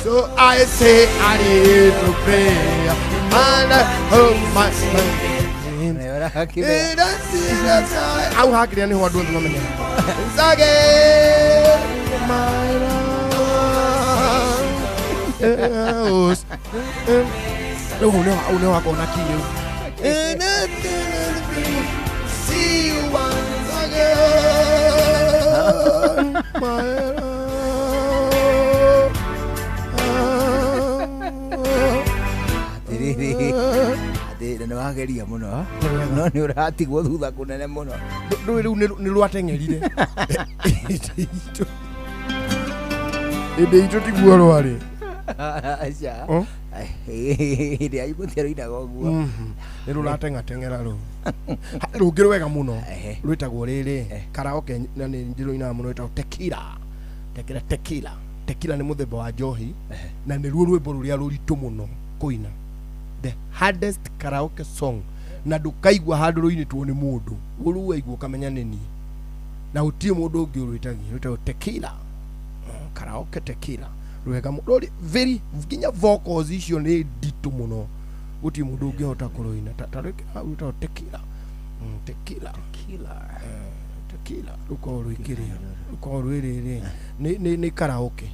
So I say I need to pray, and I hope my Au hakiria nĩho andũ othe mamenyaga. Nzage, my love. Rĩu hau nĩho hau nĩho hakona key rĩu. See you once again, my love. Atĩrĩrĩ atĩ nĩ wageria mũno no nĩ ũratigwo thutha kũnene mũno. Ndũĩ rĩu nĩ rwateng'erire. Hĩndĩ itũ tiguo rwarĩ. Aca. Oh? Hĩndĩ ya igũtia rũinaga ũguo. Nĩ rũrateng'ateng'era rũu. Rũngĩ rwega mũno rwĩtagwo rĩrĩ karaoke na nĩ ndĩrũinaga mũno rwĩtagwo tequila. Tequila tequila. Tequila nĩ mũthemba wa njohi na nĩruo rwĩmbo rũrĩa rũritũ mũno kũina. The hardest karaoke song na ndũkaigua handũ rũinĩtwo nĩ mũndũ ũru waigua ũkamenya nĩ niĩ na gũtirĩ mũndũ ũngĩ ũrwĩtagia rwĩtagwo tequila. Karaoke tequila rwega mũno rũrĩ very nginya vocals icio nĩ nditũ mũno gũtirĩ mũndũ ũngĩhota kũrũina ta rwĩtagwo tequila. Tequila tequila rũkoragwo rwĩkĩrĩa rũkoragwo rwĩ rĩrĩ nĩ karaoke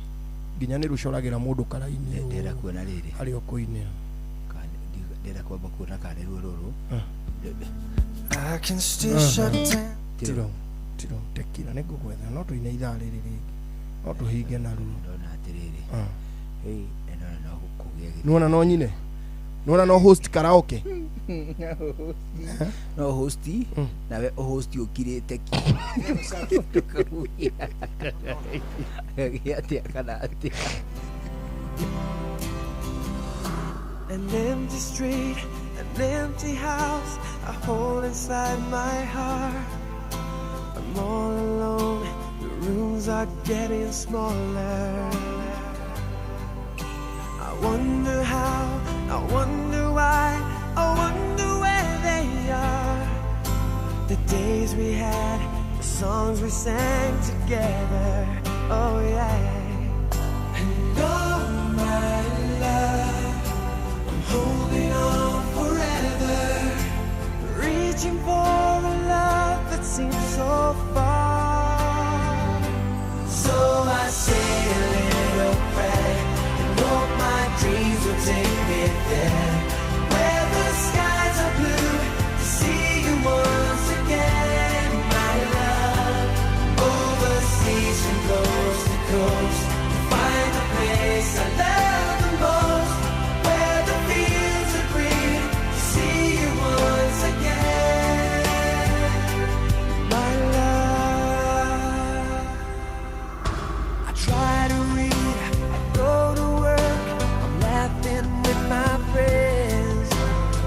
nginya nĩ rũcoragĩra mũndũ karaini Ndĩrenda kuona rĩrĩ harĩa ũkũinĩra. Ndĩrenda kwamba kuona kana nĩruo rũrũ. I can still shut down. Tiro tiro tequila nĩ ngũgwetha no tũine ithaa rĩrĩ rĩngĩ no tũhinge naruo. Ndona atĩrĩrĩ hei ndona no kũgĩa gĩthĩ. Nĩwona no nyine nĩwona no host karaoke no host nawe ũhost ũkirĩte ki atĩa kana atĩa. An empty street, an empty house, a hole inside my heart. I'm all alone, the rooms are getting smaller. I wonder how, I wonder why, I wonder where they are. The days we had, the songs we sang together, oh yeah. And oh my love, I'm holding on forever, reaching for a love that seems so far. So I say a little prayer and hope my dreams will take me there, where the skies are blue, to see you once again, my love. Overseas from coast to coast, to find the place I love the most, where the fields are green, to see you once again, my love. I try to read, I go to work, I'm laughing with my friends,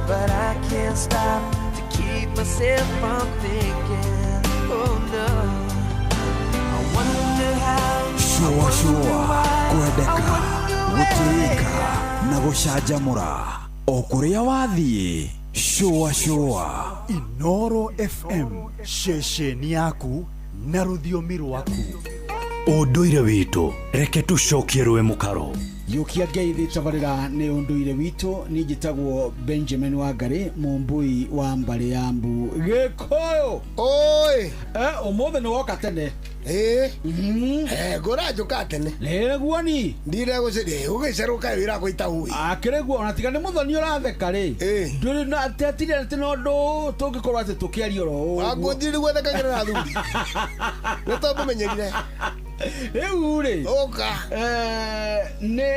but I can't stop to keep myself from thinking, oh no. I wonder how, Shũa shũa kwendeka gũtĩĩka na gũcanjamũra o kũrĩa wathiĩ shũa shũa. Inoro FM ceceni yaku na rũthiomi rwaku. Ũndũire witũ reke tũcokie rũĩ mũkaro. Gĩũkia ngeithi tabarĩra nĩ ũndũire witũ. Niĩ njĩtagwo Benjamin Wangarĩ, mũmbui wa mbarĩ ya mbu Gĩkũyũ. Oi. Ũmũthĩ nĩ woka tene. Ngũra njũka tene. Nĩguo ni Ndiregũgĩcerũka wĩra gũita ũĩ. Akĩrĩguo ona tiga nĩ mũthoni ũratheka rĩ, ndũrĩ na atĩ atirĩ atĩ na ũndũ tũngĩkorwo atĩ tũkĩaria oro ũguo. Wangũnjiri gwethekagĩra na athuri. Nĩ tondũ menyerire. Rĩu rĩ, ũka nĩ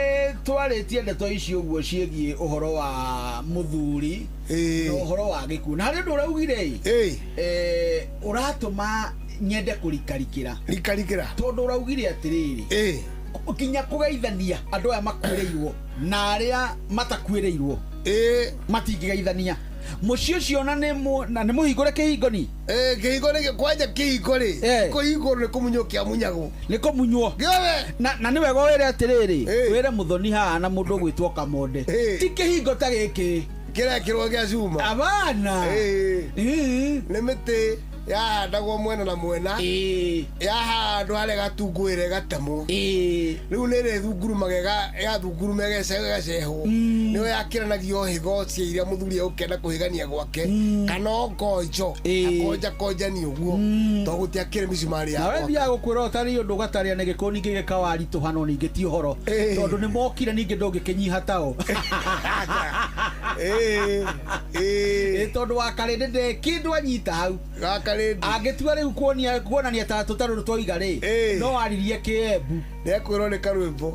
twarĩtie ndeto ici ũguo ciĩgiĩ ũhoro wa mũthuri na ũhoro wa gĩkuũ, na harĩ ũndũ ũraugire ĩ, ũratũma nyende kũrikarikĩra. Rikarikĩra. Tondũ ũraugire atĩrĩrĩ, nginya kũgeithania andũ aya makuĩrĩirwo na arĩa matakuĩrĩirwo matingĩgeithania mũciĩ ũcio, na nĩ mũhingũre kĩhingo ni. Kĩhingo nĩ kwanja kĩhingo rĩ, kũhingũrwo nĩ kũmunywo kĩamunyagwo. Nĩ kũmunywo. Gĩothe. Na nĩ wega wĩre atĩrĩrĩ, wĩre mũthoni haha na mũndũ ũgwĩtwo Kamonde, ti kĩhingo ta gĩkĩ kĩrekĩrwo gĩa cuma. Abana. Nĩ mĩtĩ yahandagwo mwena na mwena, yahandwo harĩa gatungũĩre gatemwo, rĩu nĩ ĩrĩthungurumaga, ĩgathunguruma ĩgacehwo, nĩyo yakĩranagio higo cia iria mũthuri egũkenda kũhigania gwake, kana o ngonjo akonjakonjani ũguo, tondũ gũtiakĩrĩ mĩcumarĩ ya Nawe gwaka. Thiaga gũkwĩra ũtarĩ ũndũ ũgatarĩa nĩ gĩkũ ningĩ gĩkawaritũha, no ningĩ ti ũhoro tondũ nĩ mokire, ningĩ ndũngĩkĩnyiha tao. Ĩ, tondũ wa karĩndĩ ndĩ kĩndũ anyita hau. Gakarĩndĩ angĩtua rĩu kuonia kuonania ta tũtarũ twoiga rĩ, no aririe kĩembu. Nĩekwĩrwo nĩ karwĩmbo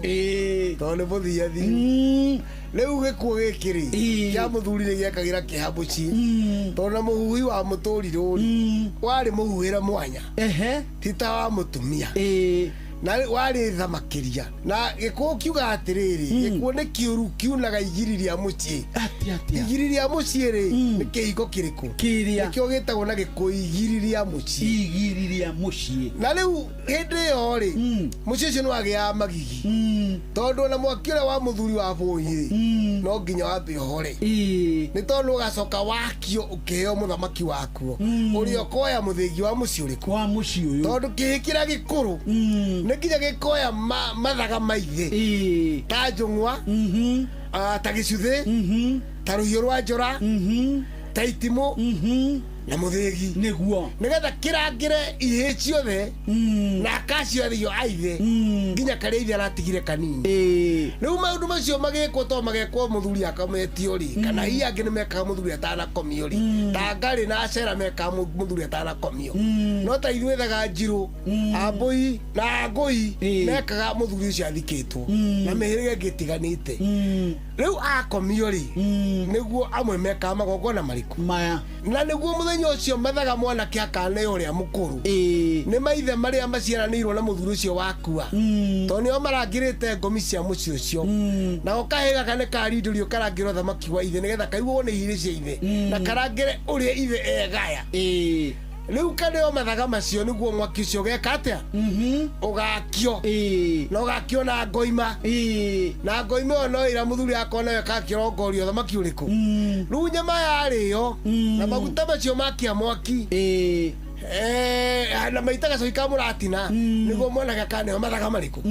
tondũ nĩ mũthiathi. Rĩu gĩkuũ gĩkĩ rĩ, kĩa mũthuri nĩ gĩekagĩra kĩeha mũciĩ, tondũ na mũhuhi wa mũtũrirũ rĩ, warĩ mũhuhĩre mwanya, ti ta wa mũtumia, na warĩ tha makĩria. Na gĩkuũ kiuga atĩrĩrĩ, gĩkuũ nĩ kĩũru, kiunaga igiri rĩa mũciĩ. Igiri rĩa mũciĩ rĩ, nĩ kĩhingo kĩrĩkũ? Kĩrĩa. Nĩkĩo gĩtagwo na gĩkũyũ igiri rĩa mũciĩ. Igiri rĩa mũciĩ. Na rĩu hĩndĩ ĩyo rĩ, mũciĩ ũcio nĩ wagĩaga magigi, tondũ ona mwaki ũrĩa wa mũthuri wa bũi rĩ, no nginya wambe ũhore, nĩ tondũ ũgacoka wakio ũkĩheo mũthamaki wakuo, ũrĩa ũkoya mũthĩgi wa mũciĩ ũrĩkũ? Wa mũciĩ ũyũ. Tondũ kĩhĩ kĩrĩa gĩkũrũ nĩ nginya gĩkoya mathaga maithe, ta njũng'wa, ta gĩcuthĩ, ta rũhiũ rwa njora, ta itimũ na mũthĩgi. Nĩguo. Nĩgetha kĩrangĩre ihĩ ciothe na akaciario aithe nginya karĩa ithe aratigire kanini. Rĩu maũndũ macio magĩkwo, to magekwo mũthuri akometio rĩ, kana hihi angĩ nĩ mekaga mũthuri atanakomio rĩ, ta ngarĩ na acera mekaga mũthuri atanakomio, no ta ithuĩ thaga njirũ, ambũi na ngũi mekaga mũthuri ũcio athikĩtwo, na mĩhĩrĩga ĩngĩ ĩtiganĩte. Rĩu akomio rĩ, nĩguo amwe mekaga magongona marĩkũ maya, na nĩguo mũthenya ũcio mathaga mwanake akaneo ũrĩa mũkũrũ nĩ maithe marĩa maciaranĩirwo na mũthuri ũcio wakua, tondũ nĩo marangĩrĩte ngomi cia mũciĩ ũcio. Nako kahĩ gaka nĩ karindũrio karangĩrwo thamaki wa ithe, nĩgetha kaiguo nĩ ihĩrĩ cia ithe na karangĩre ũrĩa ithe egaya. Rĩu kaneo mathaga macio, nĩguo mwaki ũcio ũgeka atĩa? Ũgakio, na ũgakio na ngoima, na ngoima ĩyo no ĩra mũthuri akorwo nayo ĩgakĩrongorio thamaki ũrĩkũ. Rĩu nyama yarĩo na maguta macio makia mwaki, na maita gacui ka mũratina, nĩguo mwanake akaneo mathaga marĩkũ,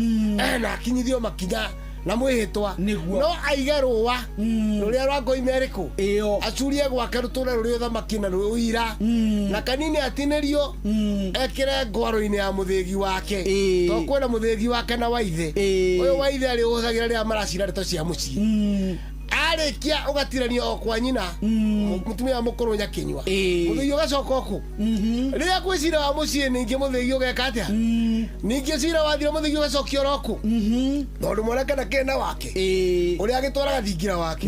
na akinyithio makinya na mwĩhĩtwa, no aige rũa rũrĩa rwa ngoima ĩrĩkũ acurie gwake, rũtũre rũrĩ ũthamaki na rũira, na kanini atinĩrio ekĩre ngwaro-inĩ ya mũthĩgi wake, to kwĩna mũthĩgi wake na wa ithe. Ũyũ wa ithe arĩ ũhũthagĩra rĩrĩa maracira ndeto cia mũciĩ. Arĩkia ũgatirania o kwa nyina mũtumia wa mũkũrũ nyakinyua, mũthĩgi ũgacoka oku rĩrĩa kwĩ cira wa mũciĩ. Ningĩ mũthĩgi ũgeka atĩa? Ningĩ cira wathira, mũthĩgi ũgacokio oroku, tondũ mwanake ndakĩrĩ na wake ũrĩa agĩtwaraga thingira wake,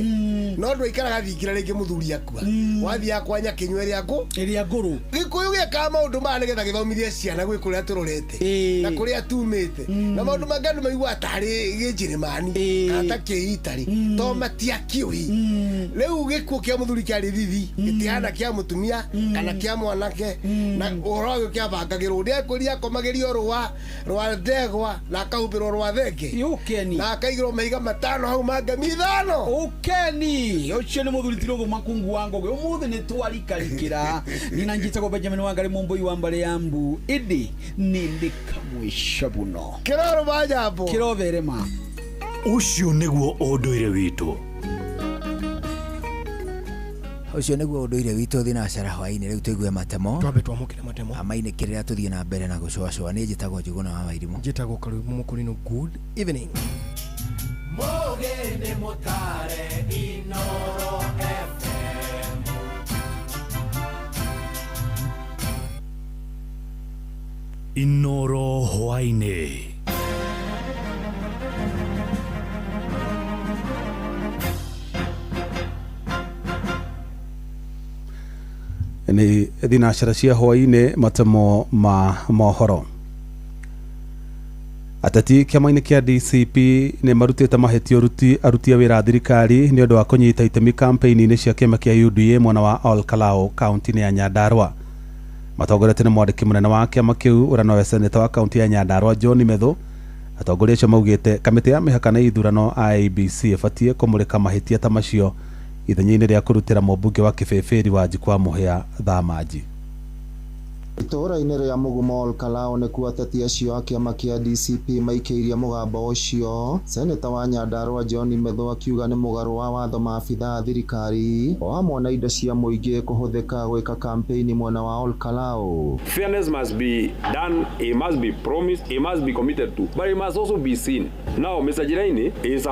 no ndwaikaraga thingira rĩngĩ mũthuri akua, wathiaga kwa nyakinyua ĩrĩa ngũ ĩrĩa ngũrũ. Gĩkũyũ gĩekaga maũndũ maya nĩgetha gĩthomithie ciana gwĩ kũrĩa tũrorete na kũrĩa tumĩte, na maũndũ mangĩ andũ maiguaga tarĩ gĩnjĩrĩmani kana ta kĩitarĩ, to matiakĩũĩ. kiui riu gikuo kia muthuri kiari thithi gitihana kia mutumia kana kia mwanake na uhoro ũyũ kĩabangagĩrwo ndĩakũria akomagĩrio rũa rwa ndegwa na akahumbĩrwo rwa thenge ũkeni na akaigĩrwo mahiga matano hau ma ngemi ithano ũkeni ũcio nĩ mũthuri Tirũgũ Makungu wa Ngũgĩ ũmũthĩ nĩ twarikarikĩra nina njĩtagwo Benjamin Wangari Mũmbũi wa mbarĩ ya mbu ĩndĩ nĩ ndĩ kamũico mũno kĩroro majambo kĩrotherema Ũcio nĩguo ũndũire witũ. Ũcio nĩguo ũndũire witũ thinacara hwaĩ-inĩ rĩu tũigue matemo twambe twamũkĩre matemo amainĩkĩrĩra tũthiĩ na mbere na gũcũacũa niĩ njĩtagwo Njũgũna wa Wairimũ njĩtagwo Karũimũ Mũkũrinũ good evening Mũgĩ nĩ mũtare Inoro FM. Inoro hwaĩ-inĩ. Nĩ thinacara cia hwaĩ-inĩ matemo ma mohoro. Ateti kĩama-inĩ kĩa DCP nĩ marutĩte mahĩtia aruti a wĩra a thirikari nĩ ũndũ wa kũnyita itemi campaign-inĩ cia kĩama kĩa UDA mwena wa Ol Kalou kaunti-inĩ ya Nyandarua. Matongoretio nĩ mwandĩki mũnene wa kĩama kĩu ũrĩa nowe seneta wa kaunti ya Nyandarua John Methu. Atongoria acio maugĩte kamĩtĩ ya mĩhaka na ithurano IEBC ĩbatiĩ kũmũrĩka mahĩtia ta macio ithenya-inĩ rĩa kũrutĩra mũmbunge wa Kĩbĩbĩri Wanjikũ wa Mũhĩa thamanji. Itũũra-inĩ rĩa Mũgumo Ol Kalou nĩkuo ateti acio a kĩama kĩa DCP maikĩirie mũgambo ũcio. Seneta wa Nyandarua John Methu akiuga nĩ mũgarũ wa watho maabithaa a thirikari o hamwe na indo cia mũingĩ kũhũthĩka gwĩka campaign mwena wa Ol Kalou. Fairness must be done, it must be promised, it must be committed to, but it must also be seen. Now, Mr. Jiraini is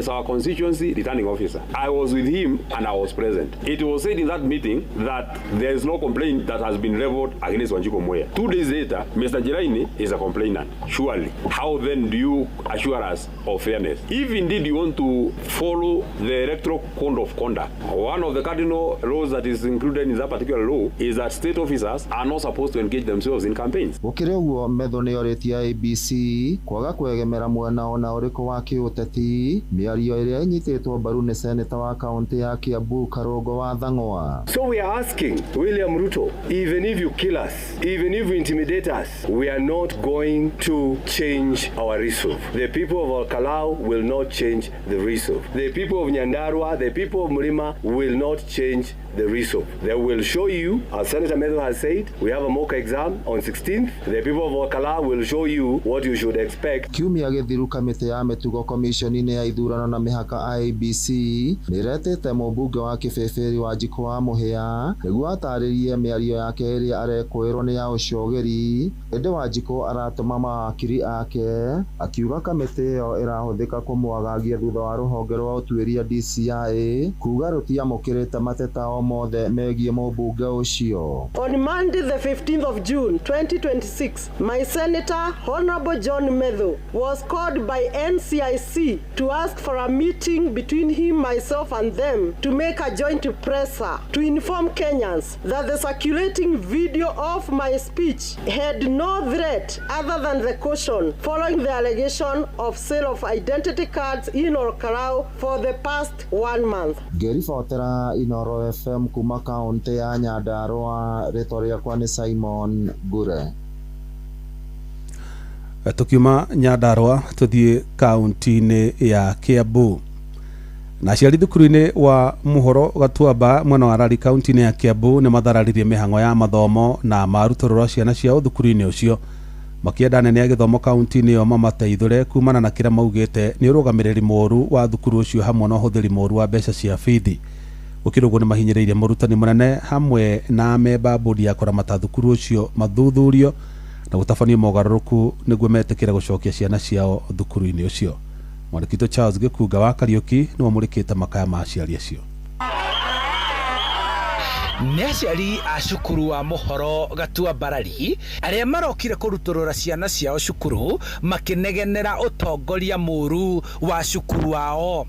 our constituency returning officer. I was with him and I was present. It was said in that meeting that there is no complaint that has been leveled against Wanjiku Muhia. 2 days later, Mr. Jiraini is a complainant. Surely, how then do you assure us of fairness? If indeed you want to follow the electoral code of conduct, one of the cardinal laws that is included in that particular law is that state officers are not supposed to engage themselves in campaigns. Gũkĩrĩ ũguo Methu nĩorĩtie IEBC kwaga kwegemera mwena ona ũrĩkũ wa kĩũteti mĩario ĩrĩa ĩnyitĩtwo mbaru nĩ seneta wa kaunti ya Kiambu Karũngo wa Thang'wa. So we are asking William Ruto, even if you kill us, even if you intimidate us, we are not going to change our resolve. The people of Ol Kalou will not change the resolve. The people of Nyandarua, the people of Murima will not change the resolve. They will show you, as Senator Methu has said, we have a mock exam on 16th. The people of Ol Kalou will show you what you should expect. Kiumia gĩthiru kamĩtĩ ya mĩtugo komishoni-inĩ ya ithurano na mĩhaka IEBC nĩretĩte mũmbunge wa Kĩbĩbĩri Wanjikũ wa Mũhĩa nĩguo atarĩrie mĩario yake ĩrĩa arekũĩrwo nĩ ya ũcogeri ĩndĩ Wanjikũ aratũma mawakiri ake akiuga kamĩtĩ ĩyo ĩrahũthĩka kũmwagagia thutha wa rũhonge rwa ũtuĩria DCI kuga rũtiamũkĩrĩte mateta o mothe megiĩ mũmbunge ũcio. On Monday the 15th of June 2026, my senator, Honorable John Methu, was called by NCIC to ask for a meeting between him, myself and them to make a joint presser to inform Kenyans that the circulating video of my speech had no threat other than the caution following the allegation of sale of identity cards in Ol Kalou for the past 1 month. Ngĩribotera Inoro FM kuma kaunti ya Nyandarua, rĩtwa rĩakwa nĩ Simon Ngure. Tukiuma Nyandarua tuthiĩ kaunti-inĩ ya Kiambu. Na aciari thukuru-inĩ wa Muhoro Gatuamba mwena wa Rari kaunti-inĩ ya Kiambu nĩ mathararirie mĩhang'o ya mathomo na marutũrũra ciana ciao thukuru-inĩ ũcio makĩenda anene a gĩthomo kaunti-inĩ ĩyo mamateithũre kumana na kĩrĩa maugĩte nĩ ũrũgamĩrĩri mũũru wa thukuru ũcio hamwe na ũhũthĩri mũũru wa mbeca cia bithi. Gũkĩrĩ ũguo nĩ mahinyĩrĩirie mũrutani mũnene hamwe na amemba a bodi ya kũramata thukuru ũcio mathuthurio na gũtabanio mogarũrũku nĩguo metĩkĩre gũcokia ciana ciao thukuru-inĩ ũcio. Mwandĩki witũ Charles Gĩkunga wa Kariũki nĩwe ũmũrĩkĩte makaya ma aciari acio. Nĩ aciari a cukuru wa Mũhoro Gatuambarari arĩa marokire kũrutũrũra ciana ciao cukuru makĩnegenera ũtongoria mũru wa cukuru wao.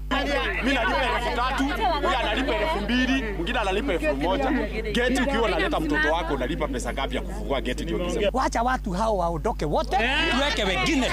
Mimi nalipa 3,000, huyu analipa 2,000, mwingine analipa 1,000. Geti ukiwa unaleta mtoto wako unalipa pesa ngapi ya kufungua geti ndio kisema. Wacha watu hao waondoke wote, tuweke wengine.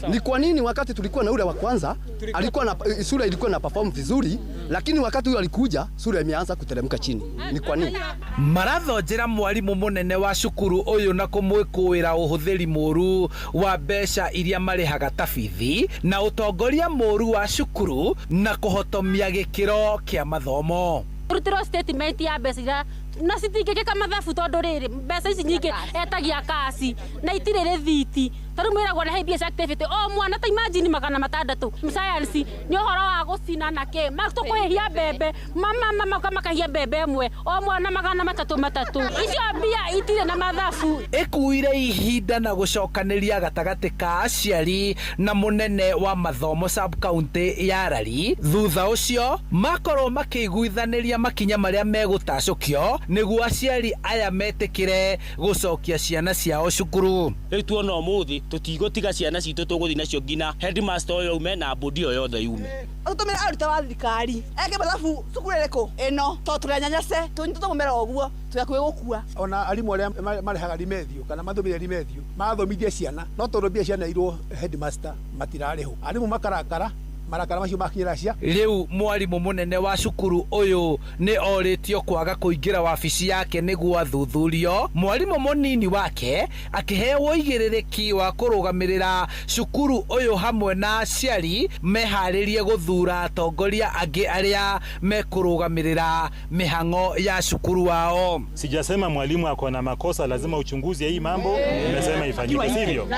Ni kwa nini wakati tulikuwa na ule wa kwanza alikuwa na sura ilikuwa na perform vizuri, lakini wakati huyo alikuja sura imeanza kuteremka chini. Ni kwa nini? Marathonjera mwarimu munene wa cukuru uyu na kumwikuira uhuthiri muru wa mbeca iria marihaga ta bithi na utongoria muru wa cukuru na kuhotomia gikiro kia mathomo. Rutirwo statement ya mbeca iria na citingĩkĩka mathabu tondũ rĩrĩ mbeca ici nyingĩ etagia kasi na itirĩ rĩthiti tarĩu mwĩragwo na he cia activity o mwana ta imagine 600 science nĩ ũhoro wa gũcina na kĩ tũkũhĩhia mbembe mama makahia mbembe ĩmwe o mwana 300 icio mbia itirĩ na mathabu. Ĩkuire ihinda na gũcokanĩria gatagatĩ ka aciari na mũnene wa mathomo sub county ya Rari. Thutha ũcio makorwo makĩiguithanĩria makinya marĩa megũtacũkio nĩguo aciari aya metĩkĩre gũcokia ciana ciao cukuru. Rĩu tuona ũmũthĩ tũtigũtiga ciana citũ tũgũthiĩ nacio nginya headmaster ũyũ aume na bodi ĩyo yothe yume. Ũtũmĩre arutwo wa thirikari eke mathabu cukuru ĩrĩkũ ĩno tondũ tũrĩ tũnyitĩtwo mũmera ũguo tũgakuhĩ gũkua. Ona arimũ arĩa marehaga rimethio kana mathomithia rimethio mathomithia ciana no tondũ mbia cianeirwo headmaster matirarĩhwo arimũ makarakara marakara macio makinyĩra cia. Rĩu mwarimu mũnene wa cukuru ũyũ nĩ orĩtio kwaga kũingĩra wabici yake nĩguo athuthurio. Mwarimu mũnini wake akĩheo ũigĩrĩrĩki wa kũrũgamĩrĩra cukuru ũyũ hamwe na aciari meharĩrie gũthura atongoria angĩ arĩa mekũrũgamĩrĩra mĩhang'o ya cukuru wao. Sijasema mwalimu ako na makosa, lazima uchunguzi hii mambo, nimesema ifanyike, sivyo?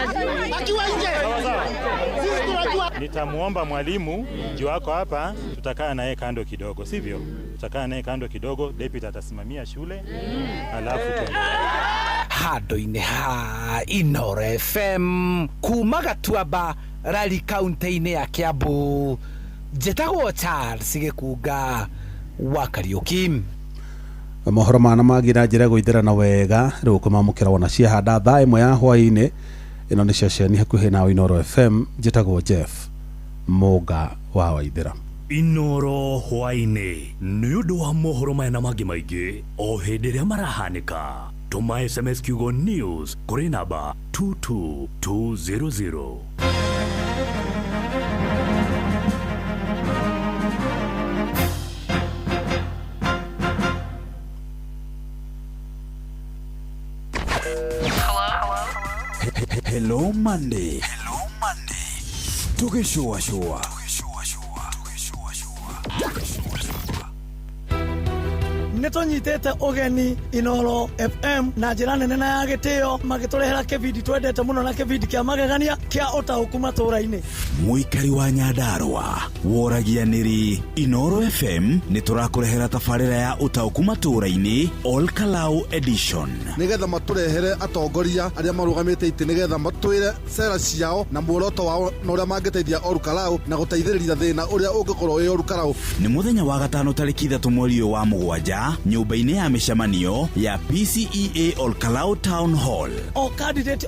Akiwa nje. Sawa sawa. Sisi tunajua. Nitamuomba mwalimu juu wako hapa, tutakaa naye kando kidogo, sivyo? Tutakaa naye kando kidogo, deputy atasimamia shule, alafu handũ-inĩ ha Inooro FM kuma Gatuamba Rari kaunti-inĩ ya Kiambu, njĩtagwo Charles Gĩkunga wa Kariũki. Mohoro mana mangĩ na njĩra gũithĩrana wega rĩu ũkũmamũkĩra wona ciahanda thaa 1 ya hwaĩ-inĩ. Ĩno nĩ ceceni hakuhĩ nawe Inooro FM, njĩtagwo Jeff Mũnga wa Waithĩra. Inooro hwaĩ-inĩ nĩ ũndũ wa mohoro maya na mangĩ maingĩ o hĩndĩ ĩrĩa marahanĩka. Tũma SMS kiugo news kũrĩ namba 22200. Hello Monday. Hello Monday. Tugishua shua. Nĩtũnyitĩte ũgeni Inooro FM na njĩra nene na ya gĩtĩo magĩtũrehera kĩbindi twendete mũno na kĩbindi kĩa magegania kĩa ũtaũku matũũra-inĩ. Mũikari wa Nyandarũa woragia nĩrĩ Inooro FM nĩtũrakũrehera tabarĩra ya ũtaũku matũũra-inĩ All Kalau Edition nĩgetha matũrehere atongoria arĩa marũgamĩte itĩ nĩgetha matwĩre sera ciao na muoroto wao na ũrĩa mangĩteithia Ol Kalou na gũteithĩrĩria thĩna ũrĩa ũngĩkorwo wĩ Ol Kalou. Nĩ mũthenya wa gatano tarĩki 3 mweri ũyũ wa 7 nyũmba-inĩ ya mĩcemanio ya PCEA Ol Kalou Town Hall. O candidate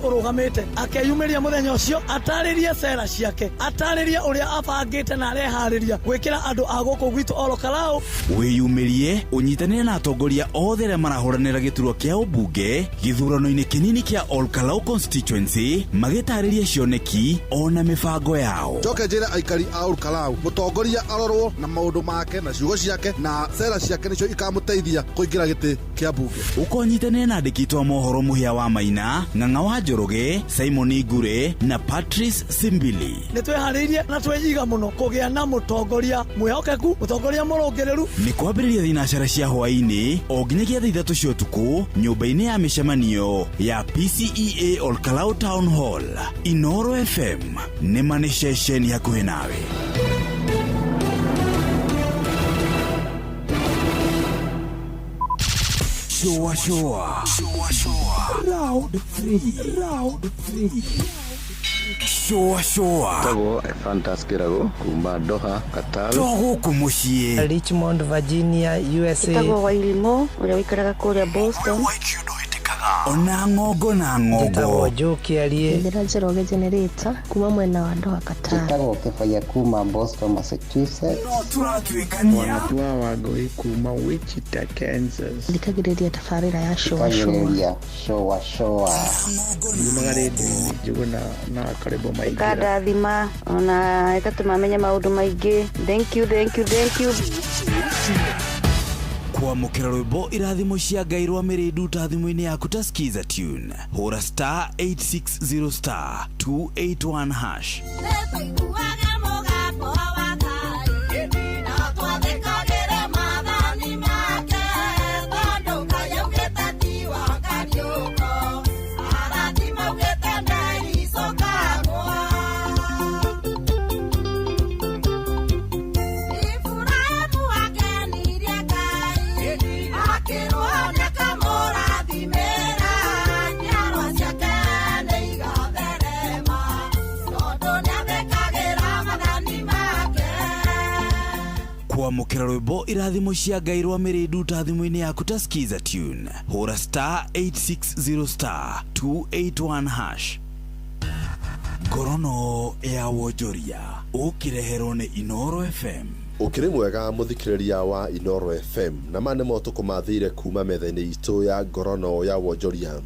ũrũgamĩte akeyumĩria mũthenya ũcio atarĩrie sera ciake, atarĩrie ũrĩa abangĩte na areharĩria gwĩkĩra andũ a gũkũ gwitũ Ol Kalou. Wĩyumĩrie ũnyitanĩre na atongoria othe arĩa marahũranĩra gĩturwa kĩa ũmbunge gĩthurano-inĩ kĩnini kĩa Ol Kalou constituency magĩtarĩria cioneki ona mĩbango yao. Njoke njĩre aikari a Ol Kalou mũtongoria arorwo na maũndũ make na ciugo ciake na sera ciake nĩcio ikamũteithia kũingĩra gĩtĩ kĩa mbunge. Ũkonyitanĩra na andĩki a mohoro Mũhĩa wa Maina, Ng'ang'a wa Njoroge, Simon Ngure na Patrice Simbili. Nĩtwĩharĩirie na twĩiga mũno kũgĩa na mũtongoria mwĩhokeku, mũtongoria mũrũngĩrĩru. Nĩ kwambĩrĩria thinacara cia hwaĩ-inĩ o nginyagia thaa 3 cia ũtukũ nyũmba-inĩ ya mĩcemanio ya PCEA Ol Kalou Town Hall. Inooro FM nĩ ma nĩ ceceni hakuhĩ nawe. Shoa shoa. Shoa shoa. Round 3. Round 3. Cũa cũa. Tagwo Ephantus Kĩrago kuma Doha, Qatar. To gũkũ mũciĩ. Richmond, Virginia, USA. Ĩtagwo Wairimũ ũrĩa ũikaraga kũrĩa Boston. Ona ng'ongo na ng'ongo. Njĩtagwo Joe Kĩarie. Njĩra Njoroge Generator kuma mwena wa Doha Qatar. Njĩtagwo Kĩbaya kuma Boston, Massachusetts. No tũratuĩkania. Wanatua Wangũi kuma Wichita, Kansas. Thikagĩrĩria tabarĩra ya cũa cũa. Thikagĩrĩria cũa cũa. Nyumaga rĩndiũ-inĩ Njũgũna na Karĩmbũ Maingĩra. Ĩkandathima ona ĩgatũma menye maũndũ maingĩ. Thank you, thank you, thank you. Kwamũkĩra rwĩmbo irathimo cia Ngai rwa mĩrĩndu ta thimũ-inĩ yaku ta skiza tune hũra star 860 star 281 hash. Kwamũkĩra rwĩmbo irathimo cia Ngai rwa mĩrĩndu ta thimũ-inĩ yaku ta skiza tune hũra star 860 star 281 hash. Ngorono ya wonjoria ũkĩreherwo nĩ Inoro FM. Ũkĩrĩ mwega mũthikĩrĩria wa Inoro FM, na ma nĩmo tũkũmathĩire kuma metha-inĩ itũ ya ngorono ya wonjoria.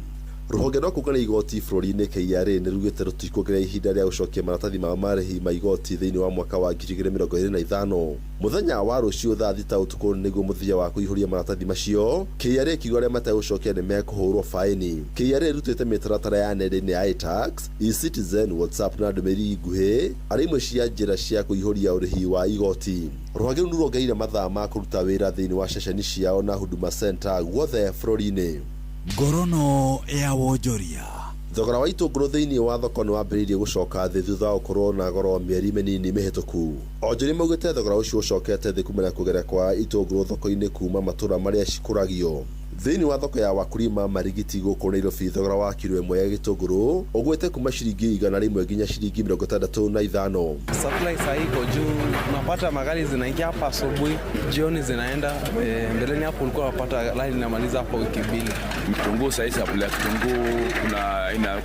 Rũhonge rwa kũngania igoti bũrũri-inĩ KRA nĩ rugĩte rũtikuongerera ihinda rĩa gũcokia maratathi ma marĩhi ma igoti thĩinĩ wa mwaka wa 2025. Mũthenya wa rũciũ thaa 6 ũtukũ nĩguo mũthia wa kũihũria maratathi macio. KRA ĩkiuga arĩa mategũcokia nĩ mekũhũrwo faini. KRA ĩrutĩte mĩtaratara ya nenda-inĩ ya iTax, eCitizen, WhatsApp na ndũmĩrĩri nguhĩ arĩ imwe cia njĩra cia kũihũria ũrĩhi wa igoti. Rũhonge rũu nĩ ruongereire mathaa ma kũruta wĩra thĩinĩ wa ceceni ciao na Huduma Center guothe bũrũri-inĩ. Ngorono ya wonjoria. Thogora wa itũngũrũ thĩinĩ wa thoko nĩ wambĩrĩirie gũcoka thĩ thutha wa gũkorwo na goro mĩeri mĩnini mĩhĩtũku. Onjoria maugĩte thogora ũcio ũcokete thĩ kumana na kuongerera kwa itũngũrũ thoko-inĩ kuma matũra marĩa cikũragio. Thĩinĩ wa thoko ya Wakulima Marigiti gũkũ Nairobi, thogora wa kiro ĩmwe ya gĩtũngũrũ ũgwĩte kuma ciringi 100 nginya ciringi 65. Supply sahi iko juu, unapata magari zinaingia hapa asubuhi, jioni zinaenda. Mbeleni hapo ulikuwa unapata line inamaliza hapo wiki mbili. Kitunguu sahi supply ya kitunguu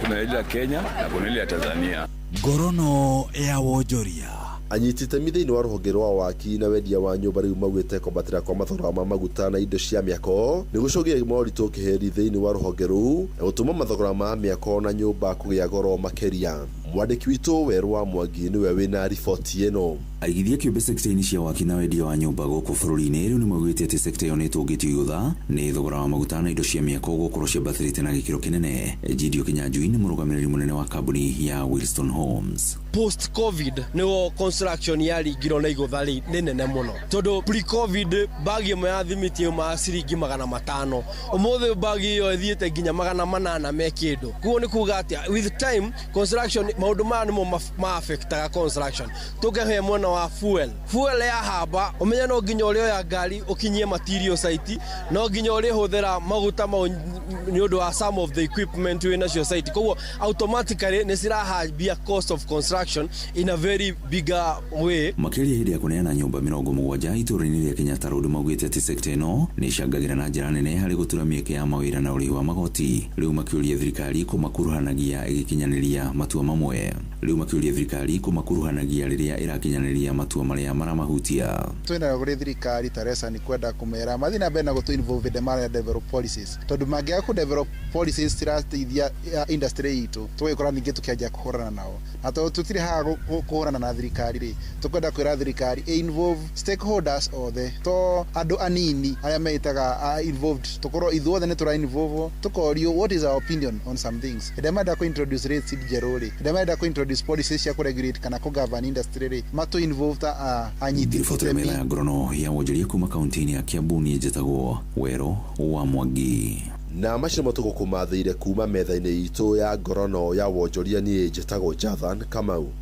kuna ile ya Kenya na kuna ile ya Tanzania. Ngorono ya wonjoria. Anyiti itemi thĩinĩ wa rũhonge rwa waki na wendia wa nyũmba rĩu maugĩte kwambatĩra kwa mathogora ma maguta na indo cia mĩako nĩ gũcũngĩrĩria moritũ kĩheri thĩinĩ wa rũhonge rũu na gũtũma mathogora ma mĩako na nyũmba kũgĩa goro makĩria. Mwandĩki witũ Werũ wa Mwangi nĩwe wĩna riboti ĩno. Aigithia kĩũmbe sekta-inĩ cia waki na wendia wa nyũmba gũkũ bũrũri-inĩ rĩu nĩmaugĩte atĩ sekta ĩyo nĩĩtũngĩtio igũtha nĩ thogora wa maguta na indo cia mĩako gũkorwo ciambatĩrĩte na gĩkĩro kĩnene. Egidio Kinyanjui nĩ mũrũgamĩrĩri mũnene wa kambuni ya Wilston Homes. Post covid nĩho construction yaringirwo na igũtha rĩnene mũno, tondũ pre covid bagi ĩmwe ya thimiti yaumaga ciringi 500, ũmũthĩ bagi ĩyo ĩthiĩte nginya 800 me kĩndũ. Koguo nĩ kuga atĩa, with time construction maũndũ maya nĩmo ma affectaga construction. Tũkĩhe mwena wa fuel yahamba, ũmenye no nginya ũrĩoya ngari ũkinyie material site, no nginya ũrĩhũthĩra maguta mau nĩ ũndũ wa some of the equipment wĩ nacio site. Koguo automatically nĩ cirahambia cost of construction in a very bigger way. Makĩria hĩndĩ ya kũneana nyũmba 70 itũũra-inĩ rĩa Kenyatta Road maugĩte atĩ sekta ĩno nĩ ĩcangagĩra na njĩra nene harĩ gũtura mĩeke ya mawĩra na ũrĩhi wa magoti. Rĩu makĩũria thirikari kũmakuruhanagia ĩgĩkinyanĩria matua mamwe. Rĩu makĩũria thirikari kũmakuruhanagia rĩrĩa ĩrakinyanĩria matua marĩa maramahutia. Twĩnayo kũrĩ thirikari Teresa nĩ kwenda kũmera mathiĩ na mbere na gũtũ involve hĩndĩ marĩa develop policies, tondũ mangĩaga kũ develop policies cirateithia industry itũ tũgĩkora ningĩ tũkĩanjia kũhũrana nao, na tondũ tũtirĩ haha kũhũrana na thirikari rĩ, tũkwenda kwĩra thirikari involve stakeholders othe, to andũ anini arĩa meĩtaga involved, tũkorwo ithuothe nĩ tũra involve, tũkorio what is our opinion on some things. Hĩndĩ marenda kũ introduce rates njerũ rĩ, hĩndĩ marenda kũ introduce policies cia kũ regulate kana kũ govern industry rĩ, matũ involve ta anyiti Riboti ya metha ya ngorono ya wonjoria kuma kaunti-inĩ ya Kiambu niĩ njĩtagwo Werũ wa Mwangi. Na macio nĩmo tũgũkũmathĩire kuma metha-inĩ itũ ya ngorono ya wonjoria. Niĩ njĩtagwo Jathan Kamau.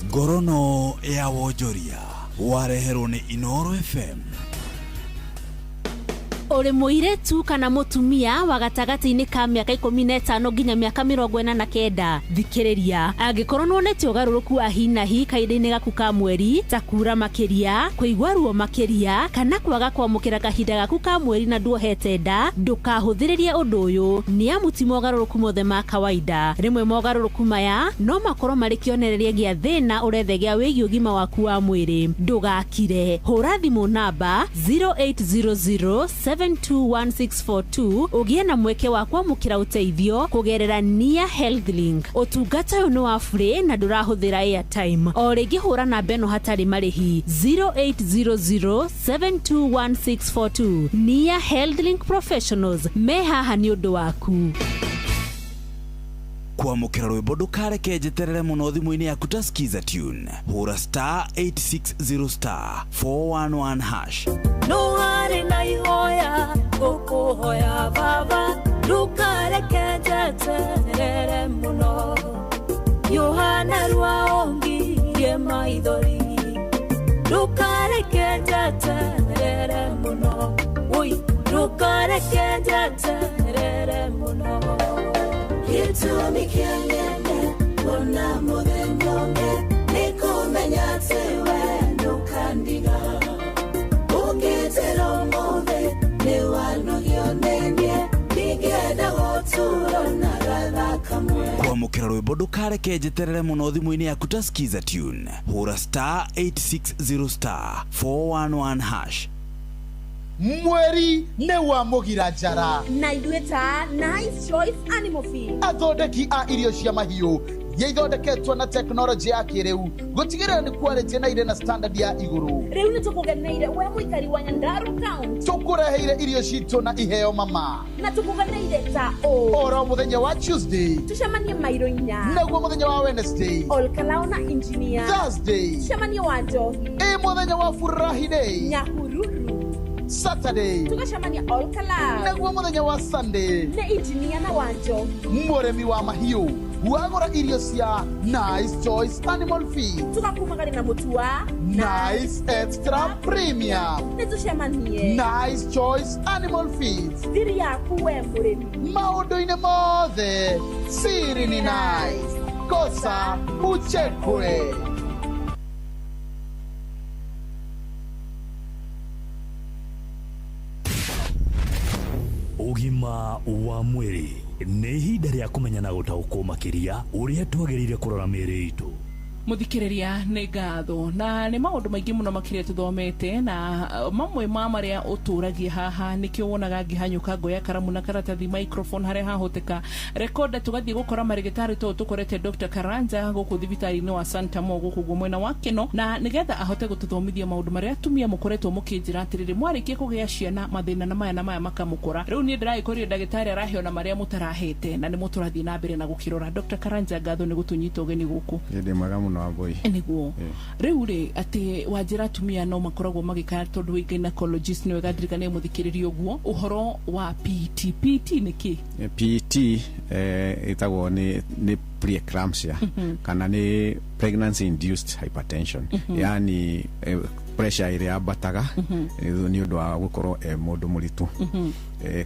Ngorono ya wonjoria wareherwo nĩ Inoro FM. Ũrĩ mũirĩtu kana mũtumia wa gatagatĩ-inĩ ka mĩaka 15 nginya mĩaka 49, thikĩrĩria. Angĩkorwo nĩwonete ũgarũrũku wa hi na hi kahinda-inĩ gaku ka mweri, ta kura makĩria, kũigua ruo makĩria, kana kwaga kwamũkĩra kahinda gaku ka mweri na nduohete nda, ndũkahũthĩrĩrie ũndũ ũyũ, nĩ amu ti mogarũrũku mothe ma kawaida. Rĩmwe mogarũrũku maya no makorwo marĩ kĩonereria gĩa thĩna ũrethegea wĩgiĩ ũgima waku wa mwĩrĩ. Ndũgakire, hũra thimũ namba 0800721642 ũgĩe na mweke wa kwamũkĩra ũteithio kũgerera Nia Health Link. Ũtungata ũyũ nĩ wa bure na ndũrahũthĩra airtime. O rĩngĩ hũra namba ĩno hatarĩ marĩhi 0800721642. Nia Health Link Professionals me haha nĩ ũndũ waku. Kwamũkĩra rwĩmbo ndũkareke njeterere mũno thimũ-inĩ yaku ta Skiza Tune. Hũra star 860 star 411 hash. No harĩ na ihoya ngũkũhoya baba, ndũkareke njeterere mũno. Yohana rwaongirie maithori, ndũkareke njeterere mũno. Oi, ndũkareke njeterere mũno. Gĩtũmi kĩa ng'ende kuona mũthenya ũngĩ nĩ kũmenya atĩ we ndũkandiga. Ũngĩnjĩra ũmũthĩ nĩwanogio nĩ niĩ, ndingĩenda gũtũũra na gatha kamwe. Kwamũkĩra rwĩmbo ndũkareke njeterere mũno thimũ-inĩ yaku ta Skiza Tune. Hũra star 860 star 411 hash. Mweri nĩ wa mũgira njara na ithuĩ ta Nice Choice Animal Feed, athondeki a irio cia mahiũ iria ithondeketwo na tekinoronjĩ ya kĩrĩu gũtigĩrĩra nĩ quality na irĩ na standard ya igũrũ. Rĩu nĩ tũkũgeneire we mũikari wa Nyandarua County, tũkũreheire irio citũ na iheo mama, na tũkũgeneire ta ũũ: oro mũthenya wa Tuesday tũcemanie mairo 4, naguo mũthenya wa Wednesday Olkalao na Engineer, Thursday tũcemanie wa Njohi, ĩ mũthenya wa Furahi Day Nyahururu, Saturday tũgacemania Olkalao, naguo mũthenya wa Sunday nĩ Engineer na wa Njohi. Mũrĩmi wa mahiũ wagũra irio cia Nice Choice Animal Feed, tũgakumagaria na mũtu wa Nice Extra Premium. Nĩ tũcemanie Nice Choice Animal Feed, thiri yaku we mũrĩmi. Maũndũ-inĩ mothe siri ni nice, kosa uchekwe. Ũgima wa mwĩrĩ nĩ ihinda rĩa kũmenya na gũtaũkwo makĩria ũrĩa twagĩrĩire kũrora mĩĩrĩ itũ. Mũthikĩrĩria nĩ ngatho na nĩ maũndũ maingĩ mũno makĩria tũthomete na mamwe ma marĩa ũtũragia haha nĩkĩo wonaga ngĩhanyũka ngoya karamu na karatathi microphone harĩa hahoteka rekoda tũgathiĩ gũkora marĩgĩtarĩ tondũ tũkorete Dr. Karanja gũkũ thibitarĩ-inĩ wa Santa Mo gũkũ guo mwena wa Keno, na nĩgetha ahote gũtũthomithia maũndũ marĩa atumia mũkoretwo mũkĩnjĩra atĩrĩrĩ mwarĩkia kũgĩa ciana mathĩna na maya na maya makamũkora. Rĩu niĩ ndĩragĩkorire ndagĩtarĩ araheo na marĩa mũtarahete na nĩmo tũrathiĩ na mbere na gũkĩrora. Dr. Karanja, ngatho nĩ gũtũnyita ũgeni gũkũ. Ndĩ mwega mũno Wambui. Nĩguo rĩu rĩ atĩ wanjĩra atumia no makoragwo magĩkaya tondũ wĩ gynecologist nĩ wega ndirikanie mũthikĩrĩria ũguo ũhoro wa PET. PET nĩ kĩ? PET ĩtagwo nĩ preeclampsia kana nĩ pregnancy induced hypertension, yani pressure ĩrĩa yambataga nĩ ũndũ wa gũkorwo mũndũ mũritũ.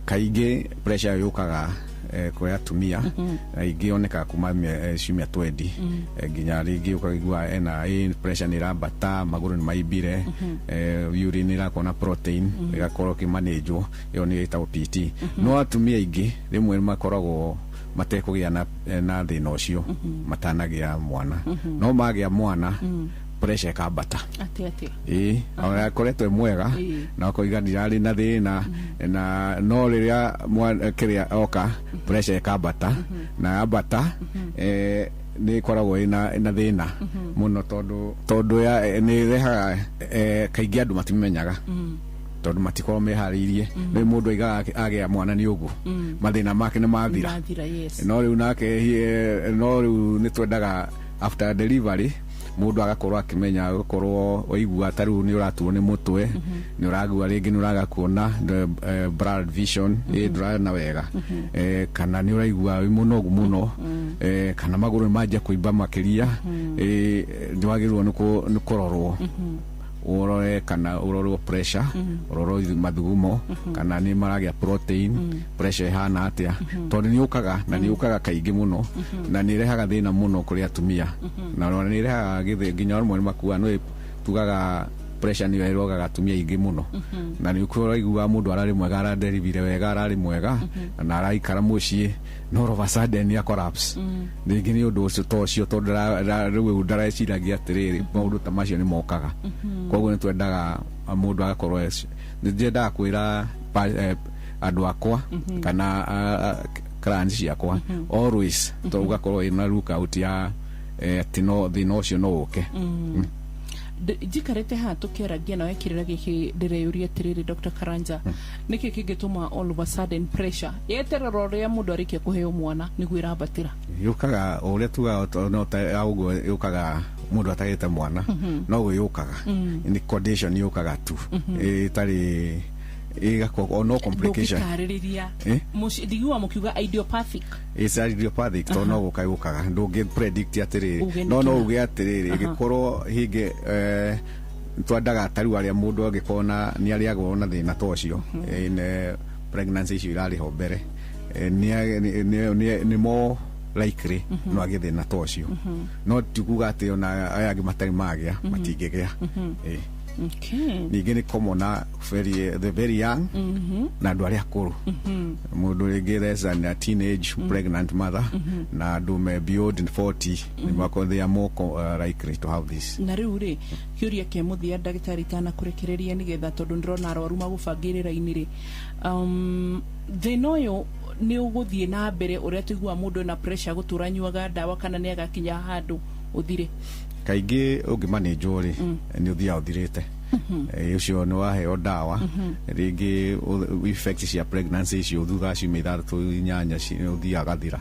Kaingĩ pressure yũkaga kũrĩ atumia aingĩ yonekaga kuma ciumia 20 nginya rĩngĩ ũkaigua ena pressure nĩ ĩrambata, magũrũ nĩ maimbire, urine ĩrakorwo na protein ĩgakorwo ĩkĩmanĩnjwo, ĩyo nĩyo ĩtagwo PT. No atumia aingĩ rĩmwe makoragwo matekũgĩa na thĩna ũcio matanagĩa mwana, no magĩa mwana pressure ĩkambata. Atĩ ĩĩ ona akoretwo e mwega na akoiga ndirarĩ na thĩna na no rĩrĩa kĩrĩa oka pressure ĩkambata na yambata nĩ ĩkoragwo ĩna thĩna mũno tondũ nĩ ĩrehaga kaingĩ andũ matimenyaga tondũ matikorwo meharĩirie. Rĩu mũndũ aigaga agĩa mwana nĩ ũguo mathĩna make nĩ mathira, no rĩu nake no rĩu nĩ twendaga after delivery mũndũ agakorwo akĩmenya gũkorwo waigua ta rĩu nĩ ũratuo nĩ mũtwe, nĩ ũragua rĩngĩ nĩ ũraga kuona blurred vision, ndũrona wega, kana nĩ ũraigua wĩ mũnogu mũno, kana magũrũ nĩ manjia kũimba makĩria, nĩ wagĩrĩirwo nĩ kũrorwo. Ũrore kana ũrorwo pressure, ũrorwo mathugumo kana nĩ maragĩa protein, pressure ĩhana atĩa, tondũ nĩ yũkaga na nĩ yũkaga kaingĩ mũno na nĩ ĩrehaga thĩna mũno kũrĩ atumia na nĩ ĩrehaga gĩthĩ nginya rĩmwe nĩ makuaga. Nĩ tugaga pressure nĩyo ĩrogaga atumia aingĩ mũno na nĩ ũraigua mũndũ ararĩ mwega, araderivire wega, ararĩ mwega na araikara mũciĩ, no all of a sudden ya collapse rĩngĩ nĩ ũndũ ũcio to ũcio, tondũ rĩu ndareciragia atĩrĩrĩ maũndũ ta macio nĩ mokaga. Koguo nĩ twendaga mũndũ agakorwo nĩ nyendaga kwĩra andũ akwa kana clients ciakwa always to ũgakorwo ĩna lookout ya atĩ no thĩna ũcio no ũke. Njikarĩte haha tũkĩaragia nawe kĩrĩra gĩkĩ ndĩreyũria atĩrĩrĩ, Dr. Karanja, nĩkĩ kĩngĩtũma all of a sudden pressure yeterera ũrĩa mũndũ arĩkia kũheo mwana nĩguo ĩrambatĩra? Yũkaga o ũrĩa tugaga no ta ũguo yũkaga mũndũ atagĩte mwana, noguo yũkaga nĩ condition yũkaga tu ĩtarĩ ĩgakorwo no complication. Ndũngĩtarĩrĩria ndiguaga mũkiuga idiopathic. It's idiopathic tondũ no gũka yũkaga, ndũngĩ predict atĩrĩrĩ, no no uge atĩrĩrĩ ĩgĩkorwo hingĩ twendaga ta rĩu arĩa mũndũ angĩkorwo na nĩ arĩagwo na thĩna ta ũcio in pregnancy icio irarĩ ho mbere nĩ more likely no agĩe thĩna ta ũcio, no ti kuga atĩ ona aya angĩ matarĩ magĩa matingĩgĩa. Ningĩ nĩ common na the very young na andũ arĩa akũrũ, mũndũ rĩngĩ less than a teenage pregnant mother na andũ me beyond 40 nĩ makorwo they are more likely to have this. Na rĩu rĩ, kĩũria kĩa mũthia ndagĩtarĩ itanakũrekereria nĩgetha tondũ ndĩrona arwaru magũbangĩrĩra-inĩ rĩ, thĩna ũyũ nĩ ũgũthiĩ na mbere ũrĩa tũiguaga mũndũ ena pressure gũtũra anyuaga ndawa kana nĩ agakinya handũ ũthire? Kaingĩ ũngĩmanĩnjwo rĩ nĩ ũthiaga ũthirĩte. Ũcio nĩ waheo ndawa rĩngĩ effect cia pregnancy icio thutha ciumia 6 8 ũthiaga gathira.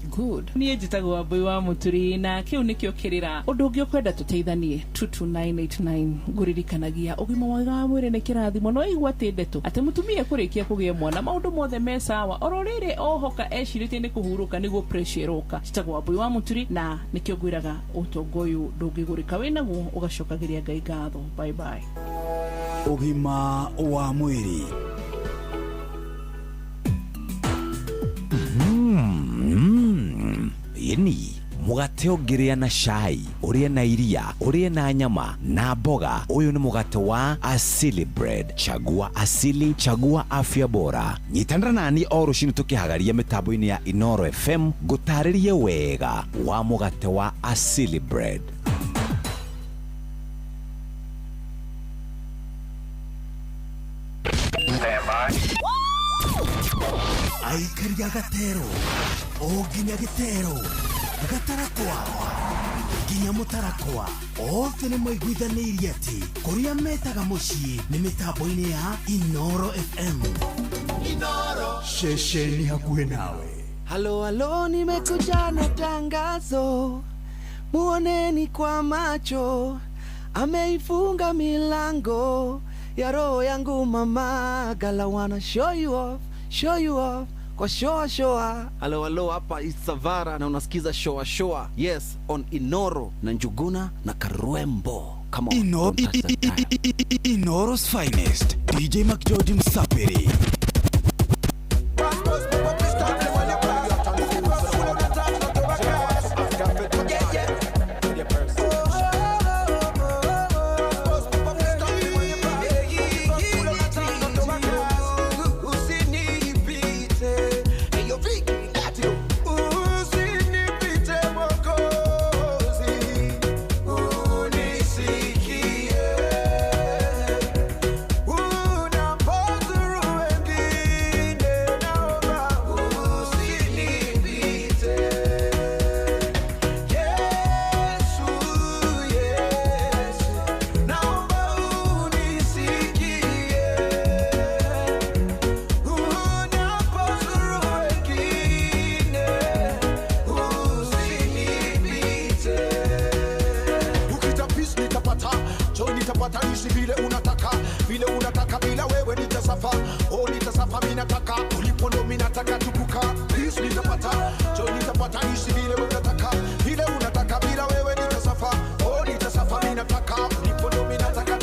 Good. Niĩ njĩtagwo Wambui wa Mũturi na kĩu nĩkĩo kĩrĩra. Ũndũ ũngĩ ũkwenda tũteithanie 22989 ngũririkanagia ũgima mwega wa mwĩrĩ nĩ kĩrathimo. No igua atĩ ndeto atĩ mũtumia kũrĩkia kũgĩa mwana maũndũ mothe me sawa, oro rĩrĩ ohoka ecirĩtie nĩ kũhurũka nĩguo pressure ĩroka. Njĩtagwo Wambui wa Mũturi na nĩkĩo ngwĩraga ũtonga ũyũ ndũngĩgũrĩka, wĩnaguo ũgacokagĩria Ngai ngatho. Bye bye. Ũgima wa mwĩrĩ. Yeni mũgate ũngĩrĩa na cai, ũrĩe na iria, ũrĩe na nyama na mboga. Ũyũ nĩ mũgate wa Asili Bread. Chagua Asili, chagua afya bora. Nyitanĩra nani o rũcinĩ tũkĩhagaria mĩtambo-inĩ ya Inoro FM ngũtarĩrie wega wa mũgate wa Asili Bread. Aikaria gatero o nginya gĩtero gatarakwa nginya mũtarakwa othe nĩ maiguithanĩirie atĩ kũrĩa metaga mũciĩ nĩ mĩtambo-inĩ ya Inoro FM. Inoro ceceni hakuhĩ nawe. Halo halo, nimekuja na tangazo, muoneni kwa macho, ameifunga milango ya roho yangu mama, gala wanna show you off, show you off kwa shoa shoa. Halo halo, hapa Isavara na unasikiza shoa shoa. Yes, on Inoro na Njuguna na Karwembo. Come on. Inoro's finest DJ McGeorge Msapiri. Vile unataka, bila wewe nitasafa. Oh, nitasafa, mimi nataka. Ulipo ndo mimi nataka.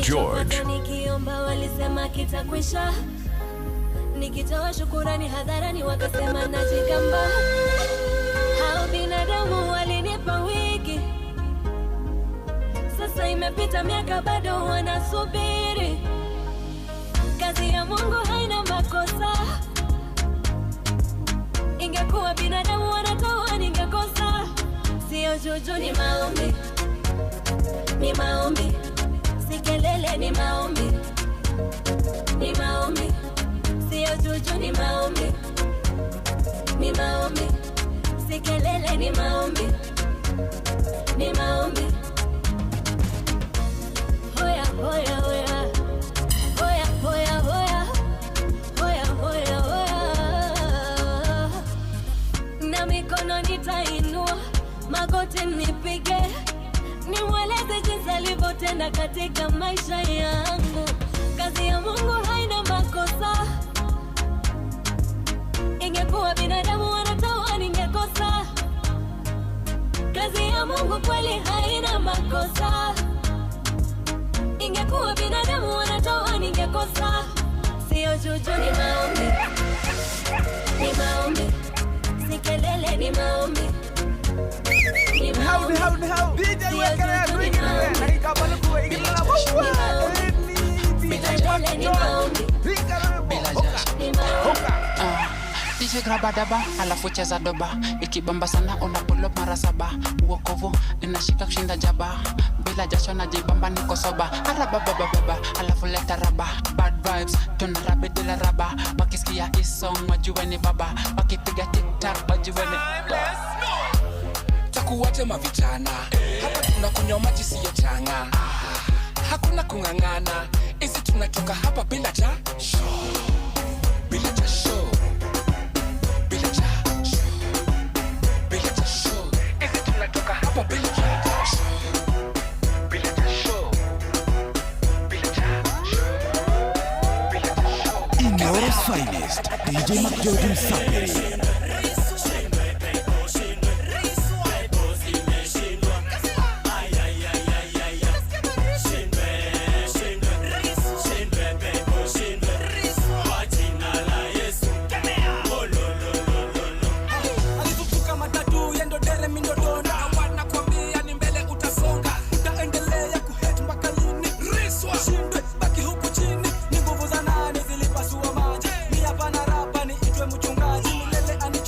McGeorge. Nikiomba walisema kitakwisha, nikitoa shukurani hadharani wakasema najigamba. Hao binadamu walinipa wiki, sasa imepita miaka bado wanasubiri. Kazi ya Mungu haina makosa, ingekuwa binadamu wanatoa ningekosa. Sio juju, ni maombi, ni maombi, si kelele, ni maombi, ni maombi. Sio juju, ni maombi, ni maombi, si kelele, ni maombi, ni maombi. Hoya hoya hoya hoya hoya hoya hoya hoya hoya, na mikono nitainua, magoti nipige, nimweleze jinsi alivyotenda katika maisha yangu. Kazi ya Mungu haina makosa, ingekuwa binadamu wanatoa ningekosa. Kazi ya Mungu kweli haina makosa, ingekuwa binadamu wanatoa ningekosa. Sio juju, ni maombi, ni maombi, si kelele, ni maombi, ni maombi. DJ wekele DJ grabadaba alafu cheza doba, ikibamba sana una pull up mara saba. Uokovu inashika kushinda jaba, bila jasho na jibamba niko soba. Arababababa alafu leta raba, bad vibes tunarabe bila raba. Wakisikia hii song wajue ni baba, wakipiga tik tak wajue ni takuwaje mavijana hapa tunakunywa maji siyo changa, hakuna kung'ang'ana, isi tunatoka hapa bila cha show, bila cha show, bila cha show, bila cha show, isi tunatoka hapa bila cha show, bila cha show, bila cha show, bila cha show. Inoro's finest, DJ McGeorge Msapiri. Alifufuka matatu yendo dere mindodona, wanakwambia ni mbele utasonga, utaendelea kuhate mpaka lini? Riswa shindwe baki huku chini, ni nguvu za nani zilipasua maji? Mi hapana rapa ni itwe mchungaji, milele ani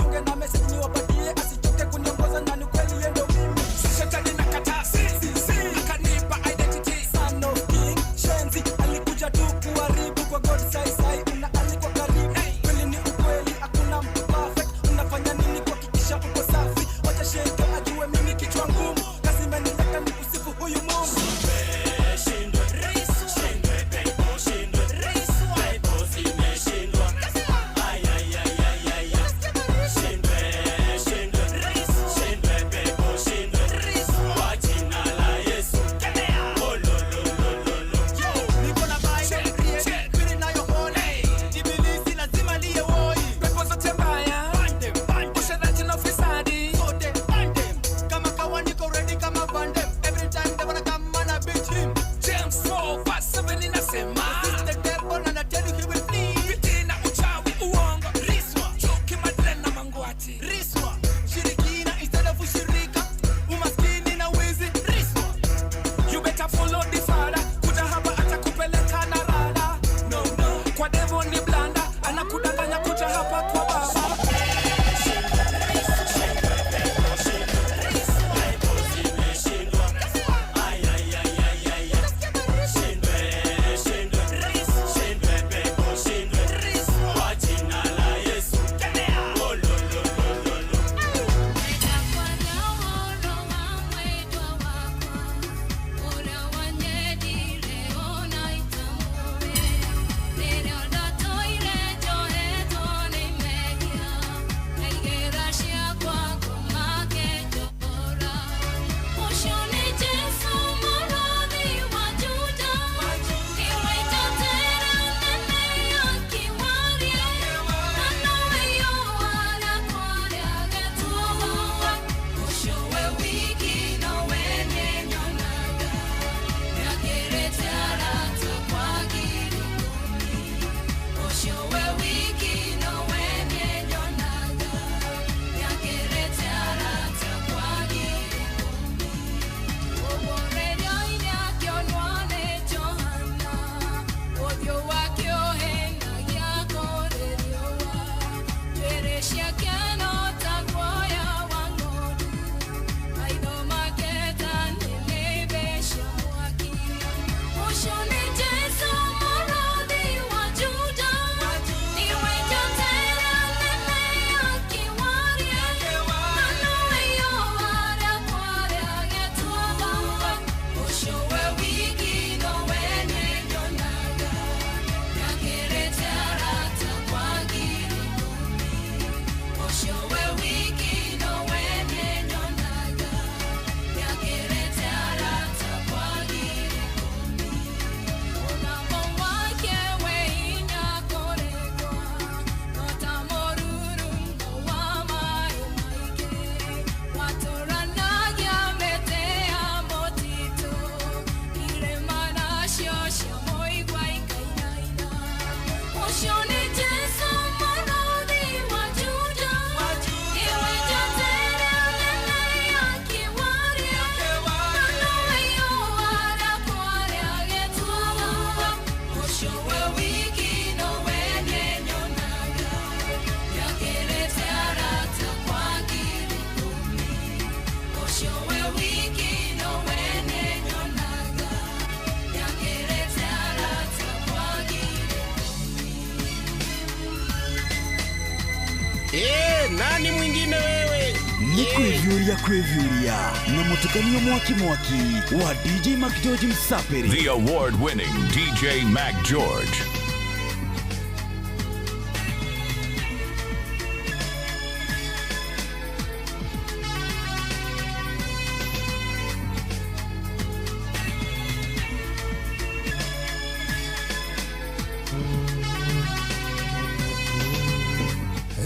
Nani mwingine wewe? Nĩ kwĩviũria kwĩviũria na mũtukanio mwaki mwaki wa DJ Mac George Msaperi. The award winning DJ Mac George.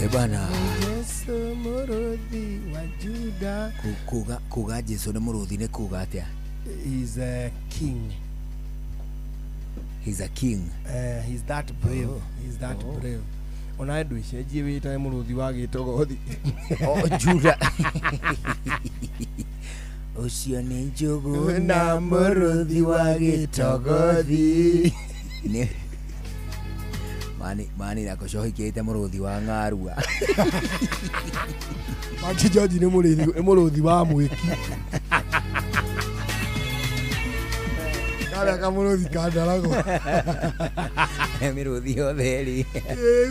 Eh, bana. Yesu mũrũthi wa Juda. Kuga Jesu nĩ mũrũthi nĩ kuga atĩa? He's a king. He's a king. He's that brave. Oh. He's that Oh. brave. Ona ndũicenjie wĩtane mũrũthi wa gĩtogothi. Oh, Juda. Ũcio nĩ njũgũ na mũrũthi wa gĩtogothi. Nĩ mani mani nakocohikĩte mũrũthi wa ng'arua. Maki George nĩ mũrĩthi nĩ mũrũthi wa mwĩki. Karĩa kamũrũthi kandaragwo. Mĩrũthi yothe rĩ.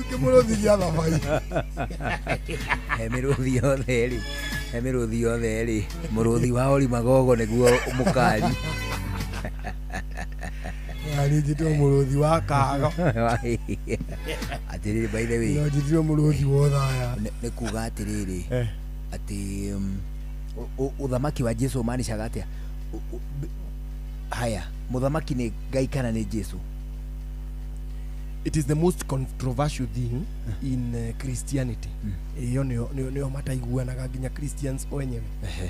Kĩmũrũthi gĩa thabai. Mĩrũthi yothe rĩ. Mĩrũthi yothe rĩ. Mũrũthi wa Ori Magogo nĩguo mũkali. Niĩ njĩtwo mũrũthi wa kago. Atĩrĩrĩ, by the way. No njĩtwo mũrũthi wa ũthaya. Nĩ kuga atĩrĩrĩ atĩ ũthamaki wa Jesu ũmaanishaga atĩa? Haya, mũthamaki nĩ Ngai kana nĩ Jesu? It is the most controversial thing in Christianity. Iyo nĩyo mataiguanaga nginya Christians wenyewe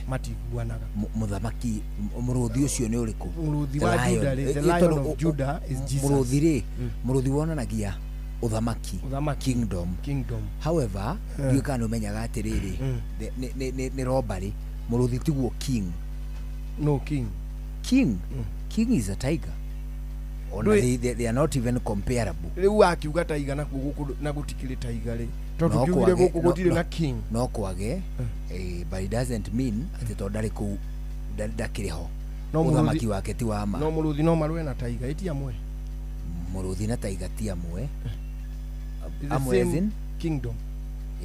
matiguanaga. Mũthamaki mũrũthi ũcio nĩ ũrĩkũ? Mũrũthi The wa lion. Judah rĩ, the Eh, lion tondũ of Judah is Jesus. Mũrũthi rĩ, mũrũthi wonanagia ũthamaki, kingdom. Kingdom. However, ndiũĩ kana nĩ ũmenyaga atĩrĩrĩ, nĩ robbery. Mũrũthi tiguo king. No king. King. King is a tiger. Ona they are not even comparable. Rĩu akiuga taiga nakuo gũkũ na gũtikĩrĩ taiga rĩ. Tondũ No kiugire kwage- gũkũ gũtirĩ na king. No kwage, but it doesn't mean atĩ tondũ ndarĩ kũu ndakĩrĩ ho. No mũrũthi- Ũthamaki wake ti wa ma. No mũrũthi no marũe na taiga ĩti amwe. Mũrũthi na taiga ti amwe. It's the Amwe as same in? kingdom.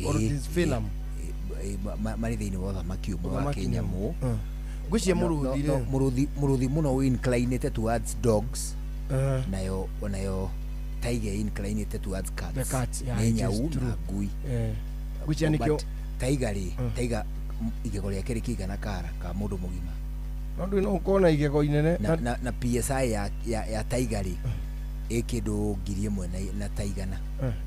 Or it is phylum. Marĩ thĩinĩ wa ũthamaki ũmwe wa Ũthamaki nĩ kĩnyamũ. ũmwe. Ngwĩciria mũrũthi No, rĩ. mũrũthi mũno inclined towards dogs. Nayo tiger inclined towards cats. The cats, yeah, Nĩ it is nyau true. na ngui. Ngwĩciria nĩkĩo But tiger rĩ, tiger igego rĩake rĩkĩigana kara ka mũndũ mũgima. No ndũĩ no ũkorwo na igego inene. Na PSI ya tiger rĩ ĩ kĩndũ 1,000 na taigana.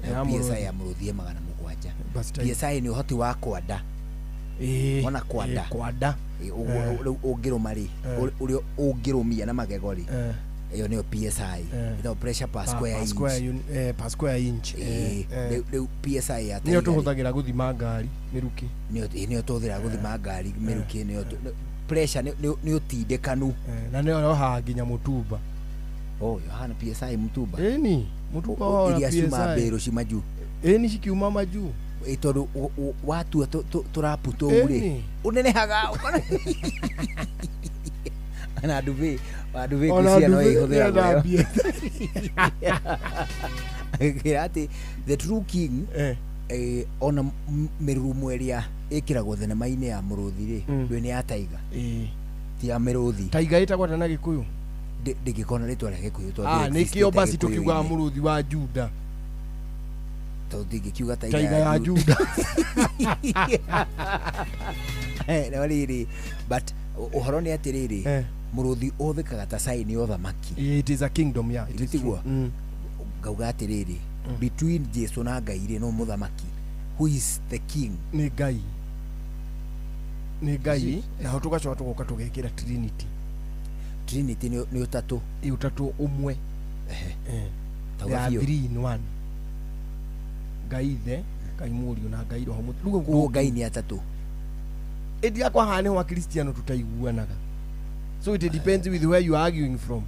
Nayo Ya PSI mũrũthi. ya mũrũthi ĩ 700. Bas tiger. PSI nĩ ũhoti wa kwanda. Wona kwanda. Kwanda. Ũguo rĩu ũngĩrũma rĩ, ũrĩa ũngĩrũmia na magego rĩ, ĩyo nĩyo PSI. Ĩtagwo pressure per square Per inch. square per square inch. Rĩu PSI ya Nĩyo tiger rĩ, tũhũthagĩra gũthima ngari mĩrukĩ. Nĩyo tũhũthĩraga gũthima ngari mĩrukĩ, nĩyo pressure nĩ ũtindĩkanu. Na nĩyo yohaga nginya mũtumba. Oh, yohana PSI mũtumba. Ĩni, mũtumba wohaga Iria ciuma PSI. mbĩrũ ciuma juu. Ĩni cikiuma majuu. Ĩ tondũ watua tũrapu tũu rĩ, Ĩni. ũnenehaga ũkona. Na ndubi, ndubi Ona ngwĩciria no ndubi ĩhũthĩragwo nĩyo. Kĩra atĩ the true king, ona mĩrurumo ĩrĩa ĩkĩragwo thenema-inĩ ya mũrũthi rĩ, ndũĩ nĩ ya tiger. Ti ya mĩrũthi. Tiger ĩtagwo atĩa na Gĩkũyũ? Ndĩngĩkorwo na rĩtwa rĩa Gĩkũyũ tondũ Ah, ndĩ nĩkĩo exist basi tũkiugaga Gĩkũyũ-inĩ. mũrũthi wa Juda. Tondũ ndingĩkiuga tiger Tiger ya Juda. No rĩrĩ, but ũhoro nĩ atĩrĩrĩ, mũrũthi ũhũthĩkaga ta sign ya ũthamaki. It is a kingdom, yeah. It is Tiguo? true. Ngauga atĩrĩrĩ, between Jesu na Ngai rĩ, no mũthamaki. Who is the king? Nĩ Ngai. Nĩ Ngai, naho tũgacoka tũgoka tũgekĩra Trinity. Trinity nĩ ũtatũ. Ĩ ũtatũ ũmwe. Tauga They are biũ. three in one. Ngai Ithe, Ngai Mũriũ na Ngai Roho Mũtheru. Rĩu Koguo Ngai nĩ atatũ. Ĩndi yakwa haha nĩho Akristiano tũtaiguanaga. So it depends with where you are arguing from.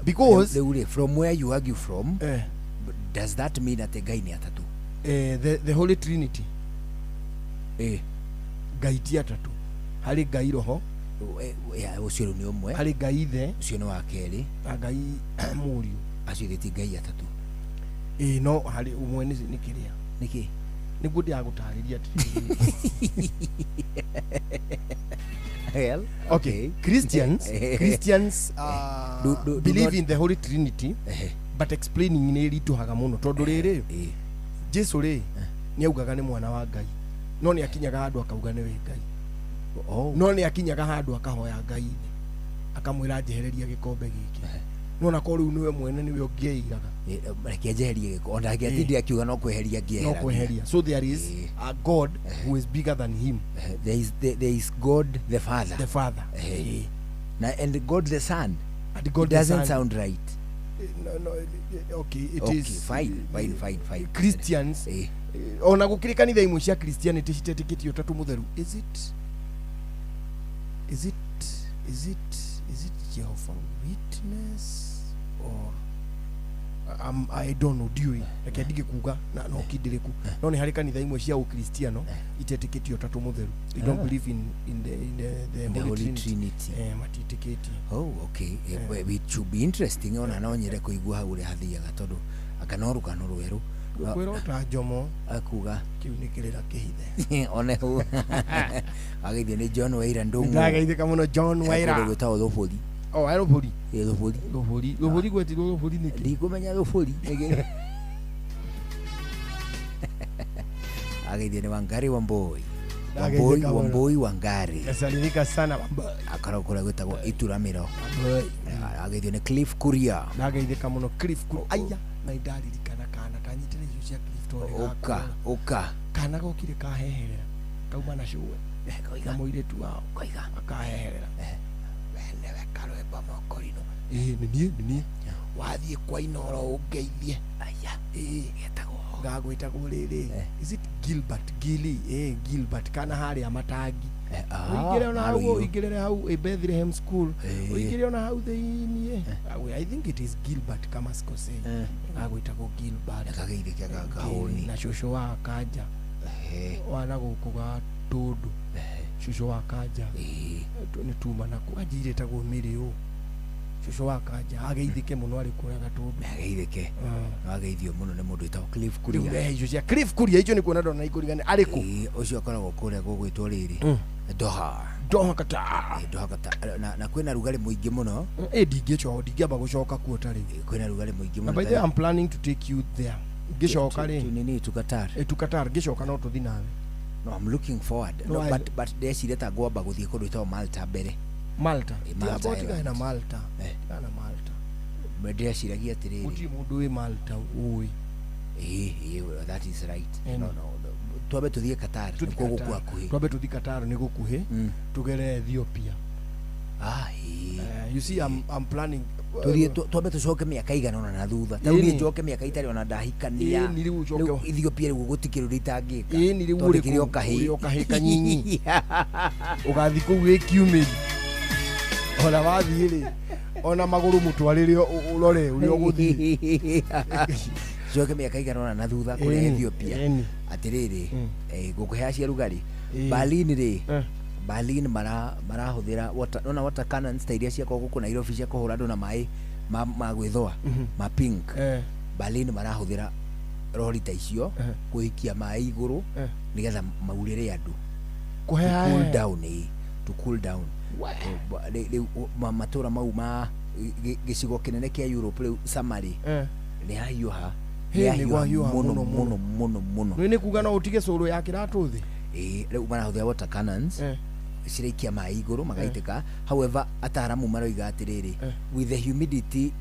Because Rĩu rĩ, from where you argue from, does that mean atĩ Ngai nĩ atatũ? The Holy Trinity. Ngai ti atatũ. Harĩ Ngai Roho. Ũcio rĩu nĩ ũmwe. Harĩ Ngai Ithe. Ũcio nĩ wa kerĩ. Na Ngai Mũriũ. Acio ithe ti Ngai atatũ. Ĩĩ no harĩ ũmwe nĩ kĩrĩa. Nĩkĩ? Nĩguo ndĩragũtarĩria atĩrĩrĩ. Well, okay. Christians Christians Do believe not- in the Holy Trinity, but explaining nĩ ĩritũhaga mũno tondũ rĩrĩ Jesu rĩ nĩ augaga nĩ mwana wa Ngai, no nĩ akinyaga handũ akauga nĩwe Ngai. Oh. No nĩ akinyaga handũ akahoya Ngai ithe, akamwĩra njehereria gĩkombe gĩkĩ, no na korwo rĩu nĩwe mwene nĩwe ũngĩeiraga. Reke njeherie gĩko ona angĩatindire akiuga no kweheria No ngĩeheragia. kweheria. So there is a God who is bigger than him. There is God the Father. The Father. Na and God the Son. And God It the doesn't Son. sound right. No, okay, it Okay, is fine, fine, fine, fine. Christians ona gũkĩrĩ kanitha imwe cia Christianity citetĩkĩtie ũtatũ mũtheru. Is it is it is it is it Jehovah Witness or I don't know, ndiũĩ, reke ndige kuga na no kindĩrĩku, no nĩ harĩ kanitha imwe cia ũkristiano itetĩkĩtie ũtatũ mũtheru. They don't believe in the The Holy Holy Trinity. Trinity. Matiĩtĩkĩtie. Oh, okay. It should be interesting ona no nyende kũigua hau ũrĩa hathiaga tondũ anga no rũgano rwerũ. Ngũkwĩra ota Njomo akuga kĩu nĩ kĩrĩra kĩhithe. One hau ageithio nĩ John Waira Ndung'u. Ndageithĩka mũno John Waira. Kũndũ gwĩtagwo Thũbũri. Oh, aĩ Rũbũri. Ĩ, Thũbũri. Rũbũri. Rũbũri gwetirwo Rũbũri nĩkĩ? Ndikũmenya Thũbũri. Ageithio nĩ Wangari Wamboi. Ndageithĩka Wamboi mũno. Wamboi Wangari. Nasalimika sana Wamboi. Akoragwo kũrĩa gwĩtagwo Ituramĩro. Wamboi. Ageithio nĩ Cliff Kuria. Ndageithĩka mũno Cliff Kuria. Aya, na nĩndaririkana kana kanyitĩre icio cia Cliff tondũ nĩ Ũka, gakũra. ũka. Kana gokire kaheherera kauma na cũwe na mũirĩtu wao akaheherera. We nĩwe karwĩmbo mokorino. Ĩĩ nĩ niĩ, nĩ niĩ. Wathiĩ kwa Inoro ũngeithie. Aya. Ĩĩ gagwĩtagwo rĩrĩ, is it Gilbert Gili? Ĩĩ Gilbert kana harĩa matangi. Ũingĩre ona hau, Ruiru. ũingĩrĩre hau Bethlehem School, Ĩĩ. ũingĩre ona hau thĩiniĩ. I think it is Gilbert kama sikosei. Gagwĩtagwo Gilbert. Nakageithĩke gakahũni. Na cũcũ wa Kanja wana gũkũ ga Tũndũ, cũcũ wa Kanja nĩ tuma naku anjirĩtagwo mĩrĩ ũ cũcũ wa Kanja ageithĩke mũno arĩ kũrĩa Gatũndũ. Ageithĩke. Ageithio mũno nĩ mũndũ wĩtagwo Cliff Rĩu Kuria. rehe icio cia Cliff Kuria icio nĩ kuona ndona ikũringana arĩ kũ. Ĩĩ, ũcio akoragwo kũrĩa gũgwĩtwo rĩrĩ Doha. Doha Qatar. Ĩĩ, Doha Qatar. Na kwĩna rugarĩ mũingĩ mũno. Ĩ ndingĩcoka, ndingĩamba gũcoka kuo ta rĩu. Kwĩna rugarĩ mũingĩ Na mũno. by the way, I'm planning to take you there ngĩcoka rĩ. Nini tu Qatar. Ĩ tu Qatar ngĩcoka no tũthi nawe. No, I'm looking forward. No, No, but ndeciria ta ngwamba gũthiĩ kũndũ gwĩtagwo Malta mbere. Malta. Ĩ, Malta Tiga tigane na Island. Malta. Tigane na Malta. Ndĩreciragia atĩrĩrĩ. Gũtirĩ mũndũ wĩ Malta ũĩ. Ĩĩ, ĩĩ, that is right. Ĩni. No, twambe tũthiĩ Qatar Tũthiĩ nĩkuo Qatar. gũkũ hakuhĩ. Twambe tũthiĩ Qatar nĩ gũkuhĩ, tũgere Ethiopia. Ah, ĩĩ. You see, I'm planning Tũthiĩ twambe tũcoke mĩaka igana ũna na thutha. Ta rĩu niĩ Ĩni. njoke mĩaka itarĩ ona ndahikania. Ĩni, rĩu ũcoke Rĩu Ethiopia rĩu gũtikĩrĩ ũndũ itangĩka. Ĩni, rĩu Tondũ ũrĩ kĩrĩ o kũu, kahĩĩ. ũrĩ o kahĩĩ kanyinyi. Ũgathiĩ kũu wĩ kiumĩri. Ona wathiĩ rĩ, ona magũrũ mũtwarĩre ũrore ũrĩa ũgũthiĩ. Njoke mĩaka igana ũna na thutha kũrĩa Ĩni, Ethiopia. ĩni. Atĩrĩrĩ, ngũkũhe cia rugarĩ. Ĩĩ. Berlin rĩ, Berlin marahũthĩra water, nona water cannons ta iria ciakoragwo gũkũ Nairobi cia kũhũra andũ na maĩ ma gwĩthũa ma pink. Berlin marahũthĩra rori ta icio kũikia maĩ igũrũ nĩgetha maurĩre andũ. Kũheahe. To cool down, ĩĩ, to cool down. Rĩu matũra mau ma gĩcigo kĩnene kĩa Europe rĩu summer rĩ nĩ hahiũha. Hĩ, nĩ kwahiũha mũno mũno, mũno mũno mũno. Nĩ kuga no ũtige cũrũ ya kĩratũ thĩ. Ĩĩ, rĩu marahũthĩra water cannons ciraikia maĩ igũrũ magaitĩka. However, ataaramu maroiga atĩrĩrĩ, with the humidity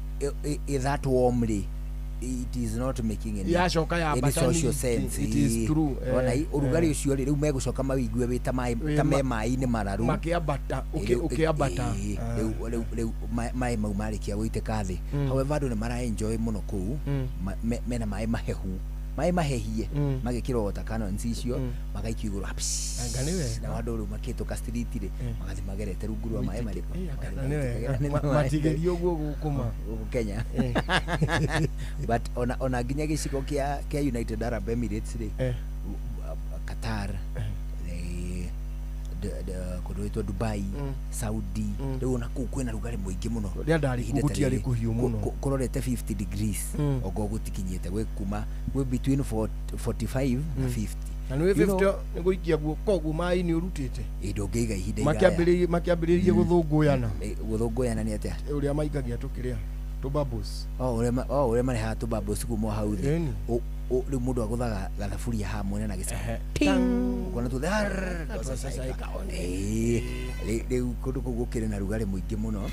that warm rĩ, it is not making any, Yacoka any yambata social ningĩ. sense. It is true. Ona ũrugarĩ ũcio rĩ, rĩu megũcoka mawĩigue wĩ ta maĩ Wĩ ta me maĩ-inĩ mararu. Makĩambata, Rĩu- ũkĩambata. Rĩu maĩ mau marĩkia gũitĩka thĩ. However, andũ nĩ mara enjoy mũno kũu. Mena maĩ mahehu, maĩ mahehie, magekĩrwo water cannons icio, magaikio igũrũ. Anga nĩ wega. Na andũ rĩu makĩhĩtũka street rĩ, magathiĩ magerete rungu rwa maĩ marĩkũ. Anga nĩ wega. Matigerie ũguo gũkũ ma. Gũkũ Kenya. But ona nginya gĩcigo kĩa United Arab Emirates rĩ, Qatar, Kũndũ gwĩtwo Dubai, Saudi, rĩu ona kũu kwĩna rugarĩ mũingĩ mũno. Rĩrĩa ndarĩ Ihinda kũu ta gũtiarĩ rĩrĩ, kũhiũ mũno. Kũrorete 50 degrees, ongo gũtikinyĩte gwĩ kuma gwĩ between 45 na 50. Na nĩ You know, 50 nĩ gũikia guoko ũguo maĩ-inĩ ũrutĩte. Ĩ, ndũngĩiga ihinda iraya. Makĩambĩrĩrie gũthũngũyana. Gũthũngũyana nĩ atĩa? Ũrĩa maikagia tũkĩrĩa tũbubbles. Oh, ũrĩa marehaga tũbubbles kuma hau thĩ. Ĩni. Rĩu mũndũ agũthaga gathaburia haha mwena na gĩciko, ũkona tuothe. Ĩĩ, rĩu kũndũ kũu gũkĩrĩ na rugarĩ mũingĩ mũno,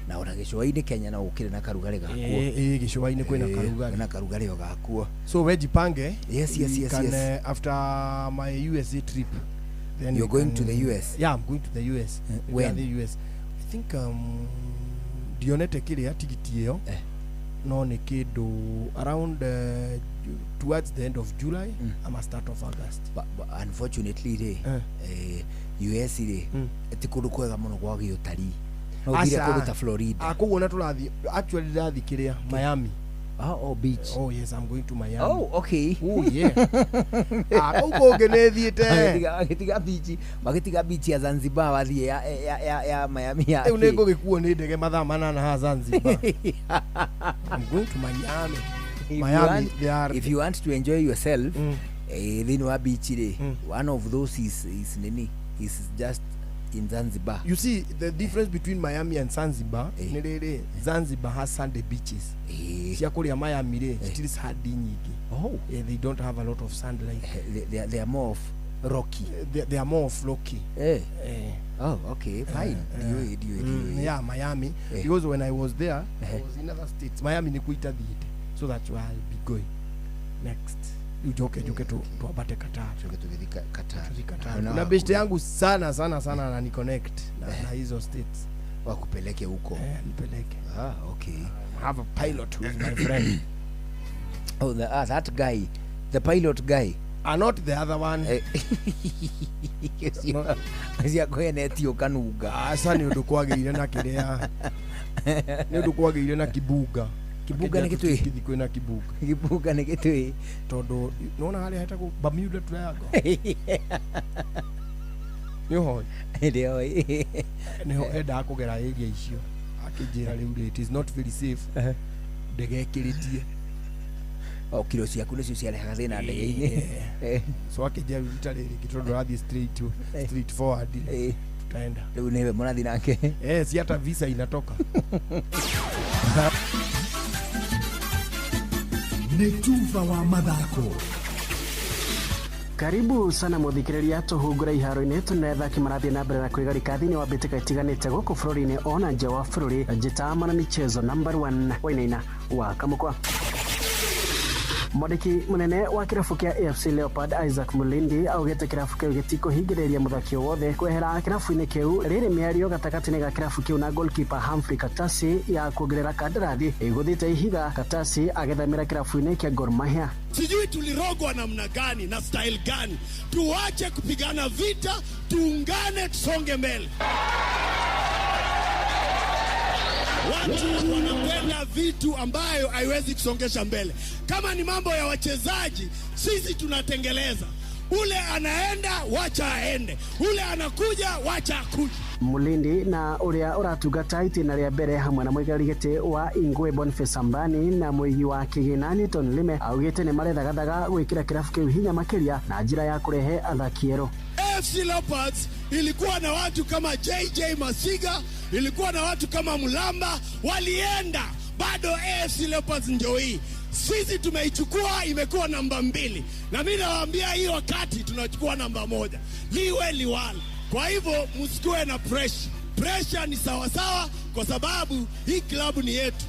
na ona gĩcũa-inĩ Kenya no gũkĩrĩ na karugarĩ gakuo. Ĩĩ, gĩcũa-inĩ kwĩna karugarĩ. Kwĩna karugarĩ o gakuo. So we jipange. Yes. We can, yes. After my USA trip, then You're we going can, to the US? Yeah, I'm going to the US. When? The US, I think, ndionete kĩrĩa tigiti ĩyo, no nĩ kĩndũ around towards the end of July ama start of August. But unfortunately rĩ, US rĩ, ti kũndũ kwega mũno gwa gĩũtarii. No ũthire Aca. kũndũ ta Florida. Ah, koguo na tũrathiĩ, actually ndĩrathiĩ kĩrĩa, Miami. Oh, beach. Oh yes, I'm going to Miami. Oh, okay. Oh yeah. Ah, kũu kũngĩ nĩ thiĩte. Magĩtiga beach, magĩtiga beach ya Zanzibar wathiĩ ya Miami ya Rĩu nĩ ngũgĩkuo nĩ ndege mathaa 8 haha Zanzibar. I'm going to Miami. If you Miami, want, they are if you want to enjoy yourself, thĩinĩ wa beach rĩ, one of those is nini, is just in Zanzibar. You see the difference between Miami and Zanzibar nĩ rĩrĩ, Zanzibar has sandy beaches. Cia kũrĩa Miami rĩ, still sandy nyingĩ. Oh. They don't have a lot of sand like they are more of rocky. They are more of rocky. Oh, okay, fine. Ndiũĩ. Yeah, Miami. Because when I was there, I was in other states. Miami nĩ kuo itathiĩte. So that's where I'll be going next. Rĩu njoke twambate Qatar. Njoke tũgĩthiĩ Qatar. Tũthiĩ Qatar. Ona Kuna beshte yangu sana sana sana anani connect na hizo states. Wakupeleke huko. Nipeleke. Ah, okay. I have a pilot who is my friend. Oh, that guy, the pilot guy. Not the other one. Ũcio akũhenetio ũkanunga. Aca, nĩ ũndũ kwagĩire na kĩrĩa, nĩ ũndũ kwagĩire na kibunga. Kibunga nĩ gĩtũĩ? Tũtingĩthiĩ kwĩna kibunga. Kibunga nĩ gĩtũĩ? Tondũ nĩwona harĩa hetagwo Bermuda Triangle, nĩ ũhoĩ? Ndĩoĩ. Nĩho endaga kũgera area icio, akĩnjĩra rĩu rĩ, it is not very safe ndege ĩkĩrĩtie. O kiro ciaku nĩcio ciarehaga thĩna ndege-inĩ. So akĩnjĩra rĩu rita rĩrĩ rĩngĩ tondũ ũrathiĩ straight forward rĩ, tutaenda. Rĩu nĩwe mũrathiĩ nake? Eh, si hata visa inatoka. Nĩ tuba wa mathako. Karibu sana muthikiriria, tuhungure iharo-inĩ tune athaki marathiĩ na mbere na kwĩgarika thĩinĩ wa mbĩtĩka itiganĩte gũkũ bũrũri-inĩ ona nja wa bũrũri. Njĩta mana michezo number 1 Wainaina wa Kamukwa. Mwandĩki mũnene wa kĩrabu kĩa AFC Leopard Isaac Mulindi augĩte kĩrabu kĩu gĩtikũhingĩrĩria mũthaki o wothe kwehera kĩrabu-inĩ kĩu. Rĩrĩ mĩario gatagatĩ-inĩ ga kĩrabu kĩu na goalkeeper Humphrey Katasi ya kuongerera kandarathi ĩgũthĩte ihiga, Katasi agĩthamĩra kĩrabu-inĩ kĩa Gor Mahia. Sijui tulirogwa namna gani na style gani. Tuache kupigana vita, tuungane, tusonge mbele. Watu wanapenda vitu ambayo haiwezi kusongesha mbele. Kama ni mambo ya wachezaji, sisi tunatengeleza. Ule anaenda, wacha aende. Ule anakuja, wacha akuje. Mulindi na uria uratungata itĩna rĩa mbere hamwe na mũikarĩri gĩtĩ wa Ingwe Boniface Ambani na mũigi wa kĩgĩna Newton Lime augĩte nĩ marethagathaga gwĩkĩra kĩrabu kĩu hinya makĩria na njĩra ya kũrehe athaki erũ. AFC Leopards ilikuwa na watu kama JJ Masiga, ilikuwa na watu kama Mulamba, walienda bado AFC Leopards ndio hii. Sisi tumeichukua, imekuwa namba 2, na mimi nawaambia hii wakati tunachukua namba 1, liwe liwalo. Kwa hivyo msikuwe na pressure. Pressure ni sawasawa, kwa sababu hii klabu ni yetu.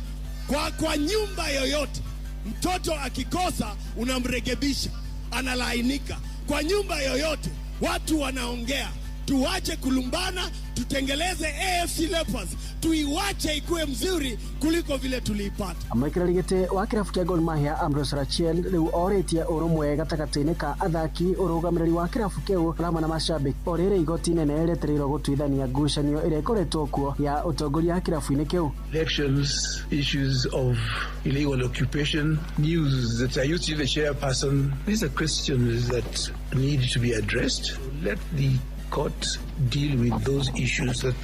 Kwa nyumba yoyote, mtoto akikosa unamrekebisha, analainika. Kwa nyumba yoyote watu wanaongea. Tuache kulumbana, tutengeleze AFC Leopards, tuiwache ikuwe mzuri kuliko vile tuliipata. Mũikarĩri gĩtĩ wa kĩrabu kĩa Gor Mahia Ambrose Rachiel rĩu orĩtie ũrũmwe gatagatĩ-inĩ ka athaki, ũrũgamĩrĩri wa kĩrabu kĩu hamwe na mashabiki. O rĩrĩ igoti inene rĩetereirwo gũtuithania ngucanio ĩrĩa ĩkoretwo kuo ya ũtongoria kĩrabu-inĩ kĩu. Elections, issues of illegal occupation, news that I used to be the chairperson. These are questions that need to be addressed. Let the court deal with those issues that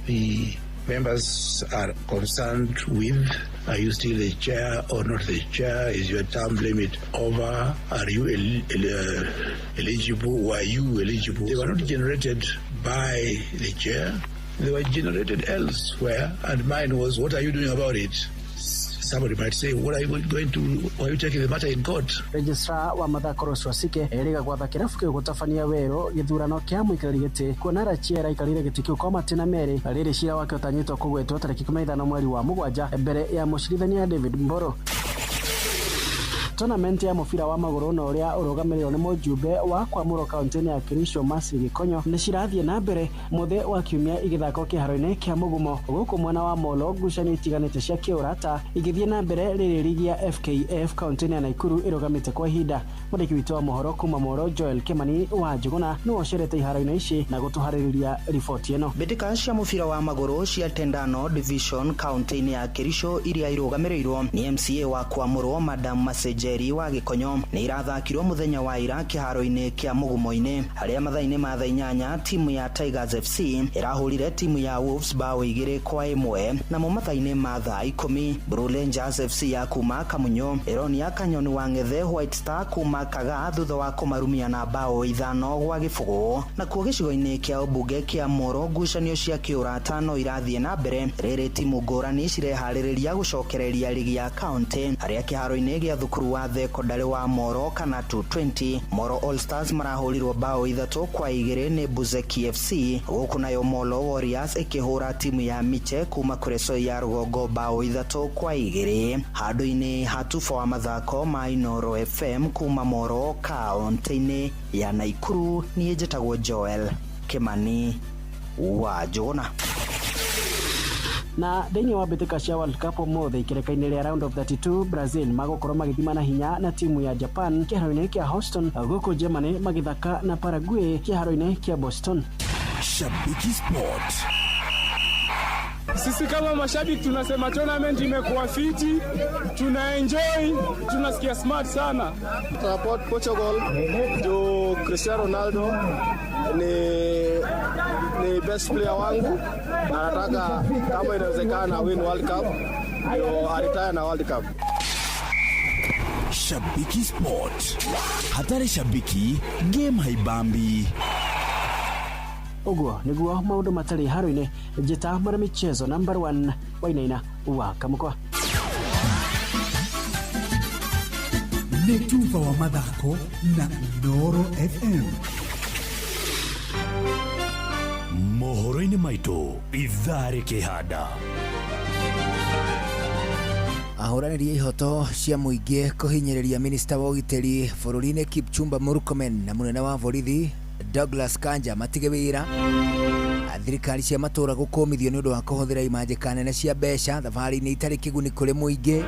the members are concerned with. Are you still the chair or not the chair? Is your term limit over? Are you eligible? Were you eligible? They were not generated by the chair. They were generated elsewhere. And mine was, what are you doing about it? Somebody might say, what are you going to, why are you taking the matter in court? Registrar wa mathako Rose Wasike erĩga gwatha kĩrabu kĩu gũtabania werũ gĩthurano kĩa mũikarĩri gĩtĩ kuona Rachier aikarĩire gĩtĩ kĩu kwa matĩna merĩ na rĩrĩ cira wake ũtanyĩtwo kũgwetwo tarĩki 15 mweri wa mũgwanja mbere ya mũcirithania David Mboro. Tournament ya mũbira wa magũrũ na ũrĩa ũrũgamĩrĩirwo nĩ mũjumbe wa kwamũrwo kaunti-inĩ ya Kericho Mercy Gĩkonyo nĩ cirathiĩ na mbere mũthĩ wa kiumia igĩthakwo kĩharo-inĩ kĩa Mũgumo gũkũ mwena wa Molo ngucanio itiganĩte cia kĩũrata igĩthiĩ na mbere rĩrĩ rigi ya FKF kaunti-inĩ ya Nakuru ĩrũgamĩte kwa ihinda. Mwandĩki witũ wa mohoro kuma Molo Joel Kimani wa Njũgũna nĩwe ũcerete iharo-inĩ ici na gũtũharĩrĩria riboti ĩno. Mbĩtĩka cia mũbira wa magũrũ cia Tendano Division kaunti-inĩ ya Kericho iria irũgamĩrĩirwo nĩ MCA wa kwamũrwo Madam Maseje wa Gĩkonyo nĩ irathakirwo mũthenya wa ira kĩharo-inĩ kĩa Mũgumo-inĩ harĩa mathaa-inĩ ma thaa 8 timu ya Tigers FC ĩrahũrire timu ya Wolves bao 2-1 namo mathaa-inĩ ma thaa 10 Blue Rangers FC ya kuma Kamunyo ĩronia Kanyoni wa Ng'ethe White Star kuma Kagaa thutha wa kũmarumia na bao 5-0. Nakuo gĩcigo-inĩ kĩa ũmbunge kĩa Moro ngucanio cia kĩũrata no irathiĩ na mbere rĩrĩ timu ngũrani cireharĩrĩria gũcokereria rigi ya kaunti harĩa kĩharo-inĩ gĩa thukuru wa thekondari wa Moro kana 220 Moro All Stars marahũrirwo bao 3-2 nĩ Buzeki FC gũkũ nayo Molo Warriors ĩkĩhũra timu ya Miche kuma Kuresoi ya rũgongo bao 3-2. Handũ-inĩ ha tuba wa mathako ma Inoro FM kuma Moro kaunti-inĩ ya Nakuru niĩ njĩtagwo Joel Kimani wa Njũgũna. Na thĩinĩ wa mbĩtĩka cia World Cup ũmũthĩ ikereka-inĩ rĩa round of 32 Brazil magũkorwo magĩthimana hinya na timu ya Japan kĩharo-inĩ kĩa Houston gũkũ Germany magĩthaka na Paraguay kĩharo-inĩ kĩa Boston. Shabiki Sport. Sisi kama mashabiki tunasema tournament imekuwa fiti, tuna enjoy, tunasikia smart sana. Support Portugal juu Cristiano Ronaldo ni best player wangu na nataka kama inawezekana win World Cup ndio aretire na World Cup. Shabiki Sport. Hatari shabiki, game haibambi. Ũguo nĩguo maũndũ matarĩ haro-inĩ njĩta mara michezo number 1 Wainaina wa Kamũkwa. Nĩ tuba wa mathako na Inooro FM. Mohoro-inĩ maitũ ithaa rĩkĩhanda. Ahũranĩri a ihoto cia mũingĩ kũhinyĩrĩria minista wa ũgitĩri bũrũri-inĩ Kipchumba Murkomen na mũnene wa borithi Douglas Kanja matige wĩra. Thirikari cia matũra gũkũmithio nĩ ũndũ wa kũhũthĩra imanjĩka nene cia mbeca thabarĩ-inĩ itarĩ kĩguni kũrĩ mũingĩ.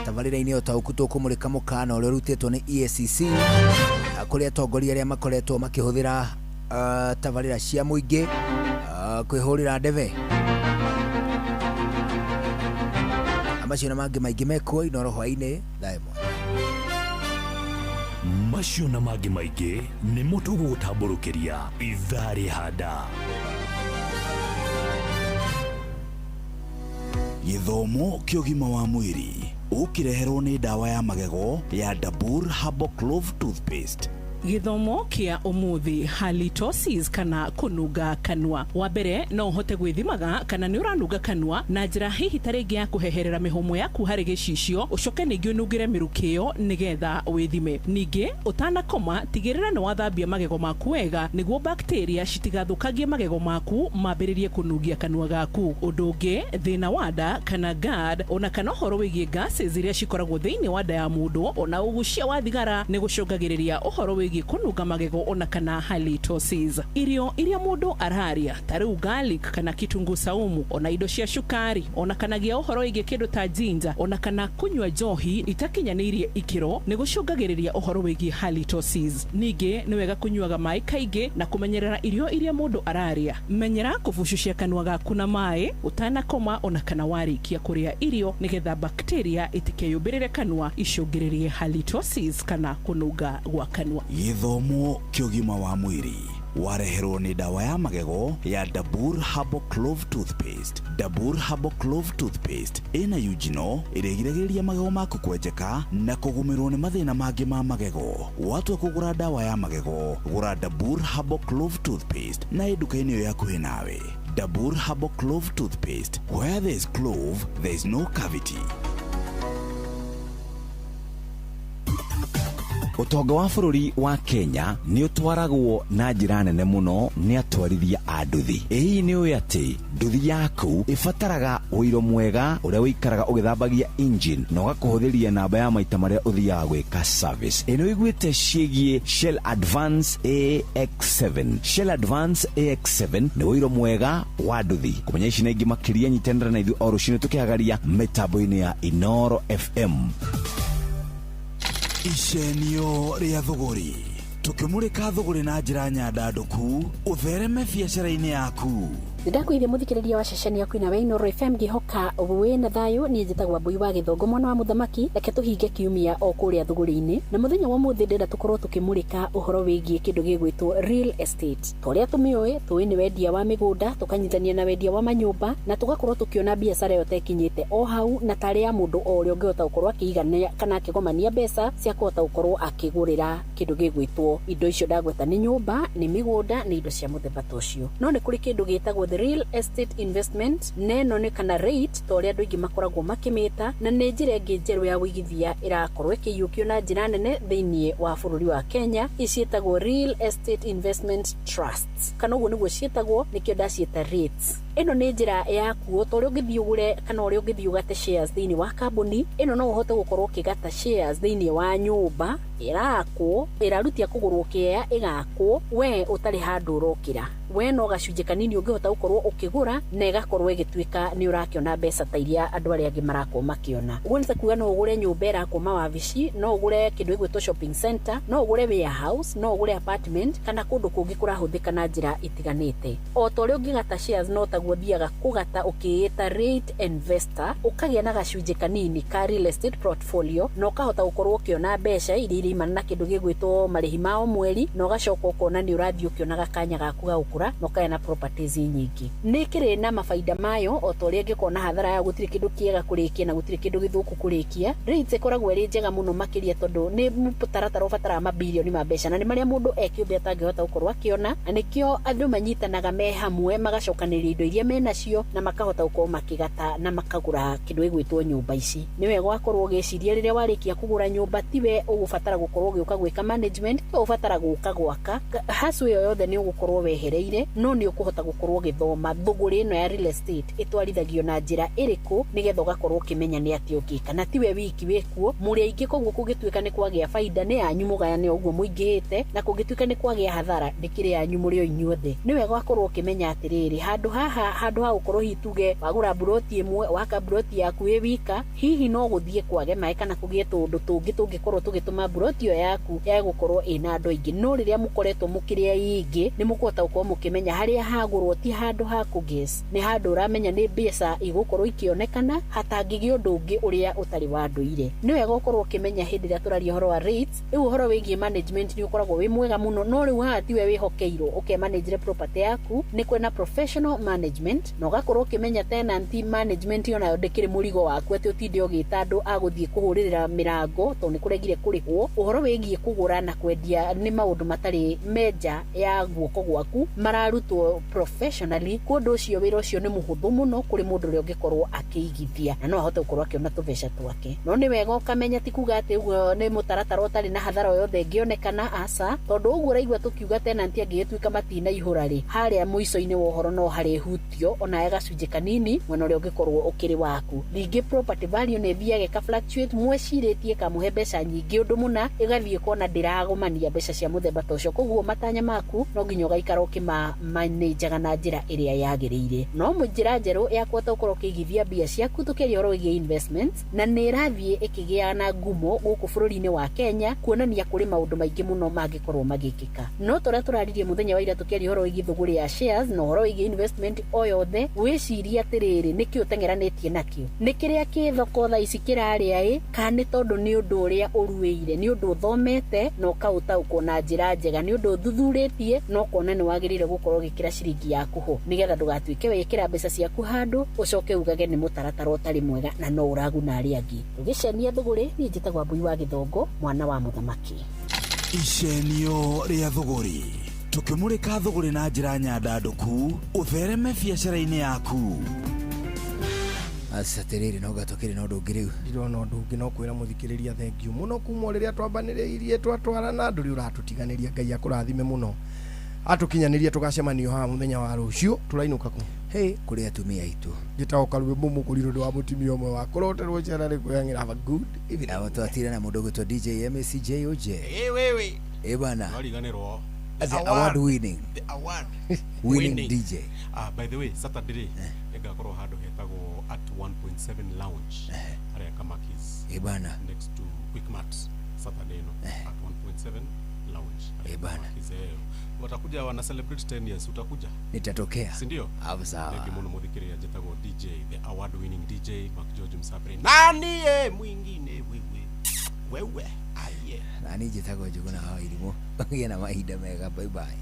Tabarĩra-inĩ ũtaũku tũkũmũrĩka mũkana ũrĩa ũrutĩtwo nĩ EACC kũrĩ atongoria arĩa makoretwo makĩhũthĩra tabarĩra cia mũingĩ kwĩhũrĩra ndebe. Macio na mangĩ maingĩ mekuo Inooro hwaĩ-inĩ thaa 1. Macio na mangĩ maingĩ nĩmo tũgũgũtambũrũkĩria ithaa rĩhanda. Gĩthomo kĩa ũgima wa mwĩrĩ ũkĩreherwo nĩ ndawa ya magego ya Dabur Herbal Clove Toothpaste. Gĩthomo kĩa ũmũthĩ halitosis kana kũnunga kanua. Wa mbere no ũhote gwĩthimaga kana nĩ ũranunga kanua na njĩra hihi ta rĩngĩ ya kũheherera mĩhũmũ yaku harĩ gĩcicio ũcoke ningĩ ũnungĩre mĩrukĩ ĩyo nĩgetha wĩthime. Ningĩ ũtanakoma tigĩrĩra nĩ wathambia magego maku wega nĩguo bacteria citigathũkangie magego maku mambĩrĩrie kũnungia kanua gaku. Ũndũ ũngĩ thĩna wa nda kana GERD ona kana ũhoro wĩgiĩ gases iria cikoragwo thĩinĩ wa nda ya mũndũ ona ũgucia wa thigara nĩ gũcũngagĩrĩria ũhoro wĩgiĩ kũnunga magego ona kana halitosis. Irio iria mũndũ araria ta rĩu garlic kana kitunguu saumu ona indo cia cukari ona kana gĩa ũhoro wĩgiĩ kĩndũ ta ginger ona kana kũnyua njohi itakinyanĩirie ikĩro nĩ gũcũngagĩrĩria ũhoro wĩgiĩ halitosis. Ningĩ nĩ wega kũnyuaga maĩ kaingĩ na kũmenyerera irio iria mũndũ araria. Menyera kũbucucia kanua gaku na maĩ ũtanakoma ona kana warĩkia kũrĩa irio nĩgetha bacteria itikeyũmbĩrĩre kanua icũngĩrĩrie halitosis kana kũnunga gwa kanua. Gĩthomo kĩa ũgima wa mwĩrĩ Wareherwo nĩ ndawa ya magego ya Dabur Herbal Clove Toothpaste. Dabur Herbal Clove Toothpaste ĩna eugenol ĩrĩa ĩgiragĩrĩria magego maku kwenjeka na kũgũmĩrwo nĩ mathĩna mangĩ ma magego. Watua kũgũra ndawa ya magego, gũra Dabur Herbal Clove Toothpaste na ĩ nduka-inĩ ĩyo yakuhĩ nawe. Dabur Herbal Clove Toothpaste, where there is clove, there is no cavity. Ũtonga wa bũrũri wa Kenya nĩ ũtwaragwo na njĩra nene mũno nĩ atwarithia a nduthi. Ĩ hihi nĩ ũĩ atĩ nduthi yaku ĩbataraga ũiro mwega ũrĩa ũikaraga ũgĩthambagia engine na ũgakũhũthĩria namba ya maita marĩa ũthiaga gwĩka service? Ĩ nĩ ũiguĩte ciĩgiĩ Shell Advance AX7? Shell Advance AX7 nĩ ũiro mwega wa nduthi. Kũmenya ici na ingĩ makĩria, nyitanĩra na ithuĩ o rũcinĩ tũkĩhagaria mĩtambo-inĩ ya Inoro FM. Icenio rĩa thũgũrĩ, tũkĩmũrĩka thũgũrĩ na njĩra nyandandũku ũthereme biacara-inĩ yaku. Nĩndakwĩire mũthikĩrĩria wa ceceni yaku ina Inooro FM, ngĩhoka wĩna thayũ. Niĩ njĩtagwo Mbui wa Gĩthongo, mwana wa mũthamaki. Reke tũhinge kiumia o kũrĩa thũgũrĩ-inĩ, na mũthenya wa ũmũthĩ ndĩrenda tũkorwo tũkĩmũrĩka ũhoro wĩgiĩ kĩndũ gĩgwĩtwo real estate. Ta ũrĩa tũmĩũĩ, tũĩ nĩ wendia wa mĩgũnda, tũkanyitania na wendia wa manyũmba, na tũgakorwo tũkĩona biacara ĩyo ta ĩkinyĩte o hau na tarĩ ya mũndũ o ũrĩa ũngĩhota gũkorwo akĩigania kana akĩgomania mbeca cia kũhota gũkorwo akĩgũrĩra kĩndũ gĩgwĩtwo indo icio ndagweta, nĩ nyũmba, nĩ mĩgũnda, nĩ indo cia mũthemba ta ũcio. No nĩ kũrĩ kĩndũ gĩtagwo the real estate investment, na ĩno nĩ kana REIT, ta ũrĩa andũ aingĩ makoragwo makĩmĩta, na nĩ njĩra ĩngĩ njerũ ya ũigithia ĩrakorwo ĩkĩiyũkio na njĩra nene thĩinĩ wa bũrũri wa Kenya. Iciĩtagwo real estate investment trusts, kana ũguo nĩguo ciĩtagwo, nĩkĩo ndaciĩta REITs. Ĩno nĩ njĩra yakuo ta ũrĩa ũngĩthiĩ ũgũre kana ũrĩa ũngĩthiĩ ũgate shares thĩinĩ wa kambuni ĩno, no ũhote gũkorwo ũkĩgata shares thĩinĩ wa nyũmba ĩrakwo, ĩrarutia kũgũrwo kĩea, ĩgakwo, we ũtarĩ handũ ũrokĩra. We no gacunjĩ kanini ũngĩhota gũkorwo ũkĩgũra na ĩgakorwo ĩgĩtuĩka nĩ ũrakĩona mbeca ta iria andũ arĩa angĩ marakorwo makĩona. Ũguo nĩ ta kuga no ũgũre nyũmba ĩrakwo mawabici, no ũgũre kĩndũ gĩgwĩtwo shopping center, no ũgũre warehouse, no ũgũre apartment kana kũndũ kũngĩ kũrahũthĩka na njĩra itiganĩte. O ta ũrĩa ũngĩgata shares, no taguo ũthiaga kũgata ũkĩĩta REIT investor, ũkagĩa na gacunjĩ kanini ka real estate portfolio na ũkahota gũkorwo ũkĩona mbeca iria iraimana na kĩndũ gĩgwĩtwo marĩhi ma o mweri, na ũgacoka ũkona nĩ ũrathiĩ ũkĩonaga kanya gaku ga gũkũra na ũkagĩa na properties nyingĩ. Nĩ ĩkĩrĩ na mabaida mayo o ta ũrĩa ĩngĩkorwo na hathara yayo. Gũtirĩ kĩndũ kĩega kũrĩkia na gũtirĩ kĩndũ gĩthũku kũrĩkia. REITs ĩkoragwo ĩrĩ njega mũno makĩria tondũ nĩ mũtaratara ũbataraga mabirioni ma mbeca na nĩ marĩa mũndũ e kĩũmbe atangĩhota gũkorwo akĩona, na nĩkĩo andũ manyitanaga me hamwe, magacokanĩrĩria indo iria menacio na makahota gũkorwo makĩgata na makagũra kĩndũ gĩgwĩtwo nyũmba ici. Nĩ wega wakorwo ũgĩciria rĩrĩa warĩkia kũgũra nyũmba, tiwe ũgũbatara gũkorwo ũgĩũka gwĩka management, tiwe ũgũbatara gũka gwaka hacu ĩyo yothe nĩ ũgũkorwo wehereire, no nĩ ũkũhota gũkorwo ũgĩthoma thũgũrĩ ĩno ya real estate ĩtwarithagio na njĩra ĩrĩkũ, nĩgetha ũgakorwo ũkĩmenya nĩ atĩa ũngĩka. Na tiwe wiki wĩkuo, mũrĩ aingĩ, koguo kũngĩtuĩka nĩ kwagĩa baida nĩ yanyu mũgayane ũguo mũingĩhĩte, na kũngĩtuĩka nĩ kwagĩa hathara ndĩkĩrĩ yanyu mũrĩ o inyuothe. Nĩ wega wakorwo ũkĩmenya atĩrĩrĩ, handũ haha, handũ ha gũkorwo hihi tuge wagũra mburoti ĩmwe, waka mburoti yaku wĩ wika, hihi no gũthiĩ kwage maĩ kana kũgĩe tũũndũ tũngĩ tũngĩkorwo tũgĩtũma mburoti ĩyo yaku yage gũkorwo ĩna andũ aingĩ. No rĩrĩa mũkoretwo mũkĩrĩ aingĩ, nĩ mũkũhota gũkorwo mũkĩmenya harĩa hagũrwo ti handũ ha kũgĩs, nĩ handũ ũramenya nĩ mbeca igũkorwo ikĩonekana hatangĩgĩa ũndũ ũngĩ ũrĩa ũtarĩ wa ndũire. Nĩ wega ũkorwo ũkĩmenya hĩndĩ ĩrĩa tũraria ũhoro wa REITs. Rĩu ũhoro wĩgiĩ management nĩ ũkoragwo wĩ mwega mũno, no rĩu haha tiwe wĩhokeirwo ũkemanagere property yaku, nĩ kwĩna professional management, na ũgakorwo ũkĩmenya tenant management onayo ndĩkĩrĩ mũrigo waku atĩ ũtinde ũgĩta andũ a gũthiĩ kũhũrĩrĩra mĩrango tondũ nĩ kũregire kũrĩhwo. Ũhoro wĩgiĩ kũgũra na kwendia nĩ maũndũ matarĩ menja ya guoko gwaku, mararutwo professionally. Kwa ũndũ ũcio wĩra ũcio nĩ mũhũthũ mũno kũrĩ mũndũ ũrĩa ũngĩkorwo akĩigithia na no ahote gũkorwo akĩona tũbeca twake. No nĩ wega ũkamenya ti kuga atĩ ũguo nĩ mũtaratara ũtarĩ na hathara o yothe ĩngĩonekana, aca, tondũ ũguo ũraigua tũkiuga tenant angĩgĩtuĩka matinaihũra rĩ, harĩa mũico-inĩ wa ũhoro no harĩ hutio onawe gacunjĩ kanini mwena ũrĩa ũngĩkorwo ũkĩrĩ waku. Ningĩ property value nĩ ĩthiaga ĩka fluctuate, mwecirĩtie kamũhe mbeca nyingĩ ũndũ mũna, ĩgathiĩ kona ndĩragomania mbeca cia mũthemba ta ũcio. Koguo matanya maku no nginya ũgaikara ũkĩma manajaga na njĩra ĩrĩa yagĩrĩire. No njĩra njerũ ya kũhota gũkorwo ũkĩigithia mbia ciaku, tũkĩaria ũhoro wĩgiĩ investments, na nĩ ĩrathiĩ ĩkĩgĩa na ngumo gũkũ bũrũri-inĩ wa Kenya, kuonania kũrĩ maũndũ maingĩ mũno mangĩkorwo magĩkĩka. No torĩa tũraririe mũthenya wa ira tũkĩaria ũhoro wĩgiĩ thũgũrĩ ya shares na ũhoro wĩgiĩ investment o yothe wĩcirie atĩrĩrĩ nĩkĩ ũteng'eranĩtie nakĩo, nĩ kĩrĩa kĩ thoko thaa ici kĩrarĩa ĩ, kana nĩ tondũ nĩ ũndũ ũrĩa ũruĩire, nĩ ũndũ ũthomete na ũkaũtaũkwo na njĩra njega, nĩ ũndũ ũthuthurĩtie na ũkona nĩ wagĩrĩire gũkorwo ũgĩkĩra ciringi yaku ho, nĩgetha ndũgatuĩke wekĩra mbeca ciaku handũ ũcoke ugage nĩ mũtaratara ũtarĩ mwega na no ũraguna arĩa angĩ. Tũgĩcenia thũgũrĩ, niĩ njĩtagwo Wambui wa Gĩthongo, mwana wa mũthamaki. Icenio rĩa thũgũrĩ tũkĩmũrĩka thũgũrĩ na njĩra nyandandũku ũthereme biacara-inĩ yaku. Aca atirĩrĩ, no gatũkĩrĩ na ũndũ ũngĩ rĩu? Ndirona ũndũ ũngĩ no kwĩra mũthikĩrĩria thengiũ mũno kuma o rĩrĩa twambanĩrĩirie twatwarana, ndũrĩ ũratũtiganĩria. Ngai akũrathime mũno, atũkinyanĩrie tũgacemanio haha mũthenya wa rũciũ. Tũrainũka kũ? Hey, kũrĩ atumia aitũ. Njĩtagwo Karwĩmbo Mũkũrirũ, ndĩ wa mũtumia ũmwe wa kũroterwo ciana nĩ kwĩyang'ĩra. Have a good evening. Na twatire na mũndũ ũgwĩtwo DJ MACJOJ. Ĩ wewe. Ĩ bana. Wariganĩrwo. As the award winning The award winning DJ. Ah, by the way, Saturday rĩ nĩngakorwo handũ hetagwo at 1.7 Lounge harĩa Kamakis. Ĩ bana. Next to Quickmart, Saturday ĩno at 1.7 Lounge harĩa Ĩ bana. Kamakis, eh. Watakuja wana celebrate 10 years, utakuja? Nitatokea. Si ndio? Hapo sawa. Thank you mũno mũthikĩrĩria. Njĩtagwo DJ, the award winning DJ Mark George Msapri, nani ye mwingine wewe wewe aye. Na niĩ njĩtagwo Njũgũna wa Irimũ. Ũgĩe na mahinda mega, bye bye.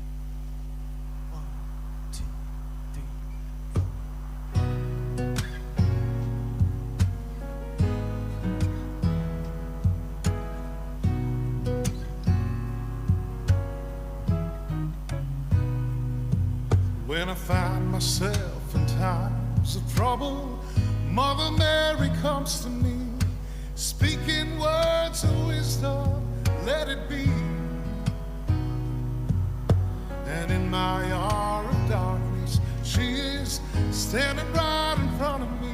When I find myself in times of trouble, Mother Mary comes to me, speaking words of wisdom, let it be. And in my hour of darkness, she is standing right in front of me,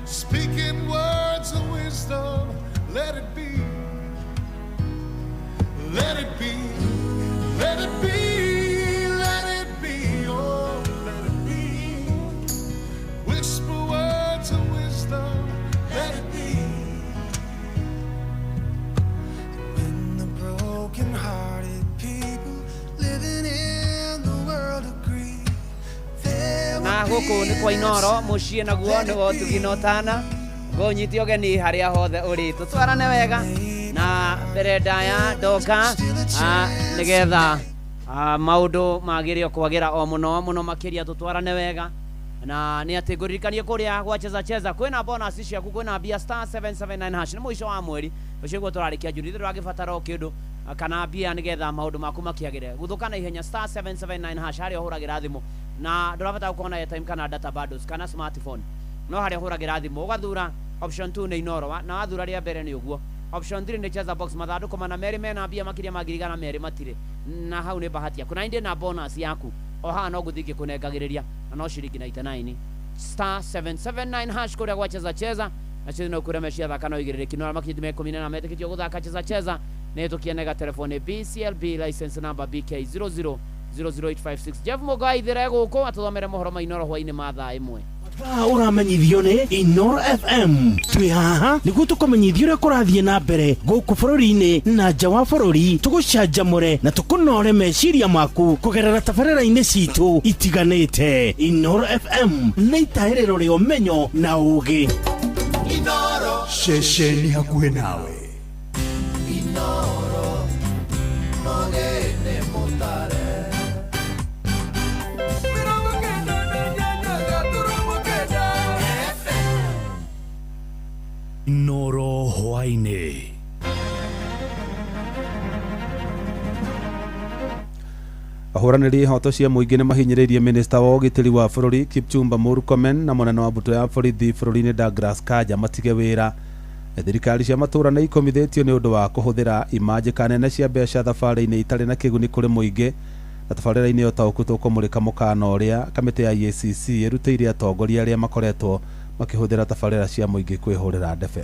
speaking words of wisdom, let it be. Let it be, let it be, let it be, oh, let it be. Whisper words of wisdom, let it be. When the broken-hearted people living in the world agree, there Na will gũkũ be nĩ kwa Inoro mũciĩ, naguo nĩ wotugi na ũtana. Ngũnyite ũgeni harĩa hothe ũrĩ, tũtwarane wega na mbere ndaya ndoka, nĩgetha maũndũ magĩre o kwagĩra o mũno mũno makĩria. Tũtwarane wega na nĩ atĩ ngũririkanie kũrĩa gwa Cheza Cheza kwĩna bonus ciaku, kwĩna mbia *779 hash. Nĩ mũico wa mweri ũcio guo tũrarĩkia Juni, ithuĩ ndũragĩbatara o kĩndũ, kana mbia nĩgetha maũndũ maku makĩagĩre. Guthũka na ihenya *779 hash harĩa ũhũragĩra thimũ, na ndũrabatara gũkorwo na airtime kana data bundles kana smartphone, no harĩa ũhũragĩra thimũ ũgathura option 2 nĩ Inoro, na wathura rĩa mbere nĩ ũguo. Option 3 nĩ Cheza Box, mathandũkũ mana merĩ mena mbia makĩria ma 200,000 matirĩ, na hau nĩ bahati yaku na indĩ na bonus yaku o haha no ngũthiĩ ngĩkũnengagĩrĩria, na no ciringi 99 *779 hash kũrĩa gwa Cheza Cheza. Na cio no kũrĩa mecia thaka no igĩrĩrĩki, no arĩa makinyĩte mĩaka 18 metĩkĩtio gũthaka Cheza Cheza nĩ tũkienega telefoni BCLB license number BK 0000856. Jeff Mũgai ithire gũkũ atũthomere mohoro ma Inoro hwainĩ ma thaa 1. Thaa ũramenyithio nĩ Inoro FM. Twĩ haha nĩguo tũkũmenyithia ũrĩa kũrathiĩ na mbere gũkũ bũrũri-inĩ na nja wa bũrũri, tũgũcanjamũre na tũkũnore meciria maku kũgerera tabarĩra-inĩ citũ itiganĩte. Inoro FM nĩ itahĩrĩro rĩa ũmenyo na ũũgĩ. Ceceni hakuhĩ nawe. Inoro, mogene mutare. 98.9 FM. Noro hwainĩ. Ahũranĩri ihoto cia mũingĩ nĩ mahinyĩrĩirie minista wa ũgitĩri wa bũrũri Kipchumba Murkomen na mũnene wa mbũtũ ya borithi bũrũri-inĩ Douglas Kanja matige wĩra. Thirikari cia matũũra nĩ ikomithĩtio nĩ ũndũ wa kũhũthĩra imanjĩka nene cia mbeca thabarĩ-inĩ itarĩ na kĩguni kũrĩ mũingĩ. Na tabarĩra-inĩ ũtaũku tũkũmũrĩka mũkana ũrĩa kamĩtĩ ya EACC ĩrutĩire atongoria arĩa makoretwo makĩhũthĩra tabarĩra cia mũingĩ kwĩhũrĩra ndebe.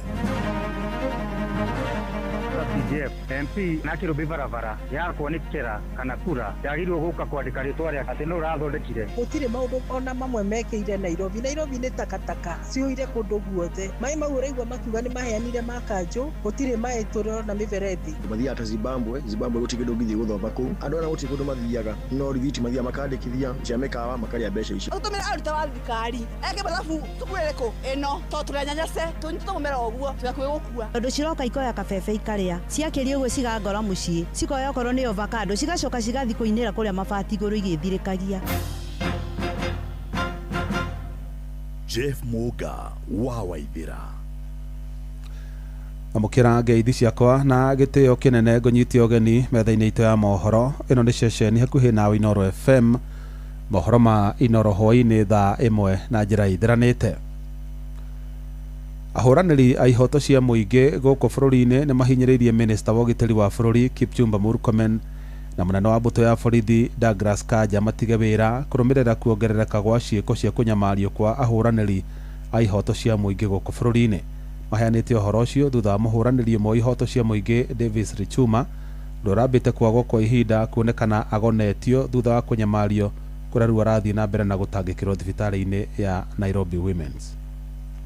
DJ CDF MP na Kĩrũmbi barabara yakwo nĩ kĩra kana kura yagĩrĩirwo gũka kwandĩka rĩtwa rĩake atĩ nũ ũrathondekire. Gũtirĩ maũndũ ona mamwe mekĩire Nairobi. Nairobi nĩ takataka cihũire kũndũ guothe. Maĩ mau ũraigua makiuga nĩ maheanire ma kanjũ, gũtirĩ maĩ tũrona mĩberethi. Mathiaga ta Zimbabwe, Zimbabwe gũtirĩ kĩndũ ũngĩthiĩ gũthoma kũu. Andũ arĩa gũtirĩ kũndũ mathiaga, no rithiti mathiaga makandĩkithia cia mĩkawa makarĩa mbeca icio. Ũtũmĩre arutwo a thirikari eke mathabu cukuru ĩrĩkũ ĩno tondũ tũrĩ anyanyase tũnyitĩtwo mũmera ũguo tũgakuhĩ gũkua. Tondũ ciroka ikoya kabebe ikarĩa, ciakĩria ũguo cigangora mũciĩ, cikoya okorwo nĩ avocado, cigacoka cigathiĩ kũinĩra kũrĩa mabati igũrũ igĩthirĩkagia. Jeff Muga wa Waithira. Amũkĩra ngeithi ciakwa na gĩtĩo kĩnene ngũnyite ũgeni metha-inĩ itũ ya mohoro. Ĩno nĩ ceceni hakuhĩ nawe Inooro FM, mohoro ma Inooro hwaĩ-inĩ thaa 1 na njĩra ithiranĩte. Ahũranĩri a ihoto cia mũingĩ gũkũ bũrũri-inĩ nĩ mahinyĩrĩirie minista wa ũgitĩri wa bũrũri Kipchumba Murkomen na mũnene wa mbũtũ ya borithi Douglas Kanja matige wĩra kũrũmĩrĩra kuongerereka gwa ciĩko cia kũnyamario kwa ahũranĩri a ihoto cia mũingĩ gũkũ bũrũri-inĩ. Maheanĩte ũhoro ũcio thutha wa mũhũranĩri ũmwe wa ihoto cia mũingĩ Davis Richuma ũrĩa ũrambĩte kwagwo kwa ihinda kuonekana agonetio thutha wa kũnyamario kũrĩa rĩu arathiĩ na mbere na gũtangĩkĩrwo thibitarĩ-inĩ ya Nairobi Women's.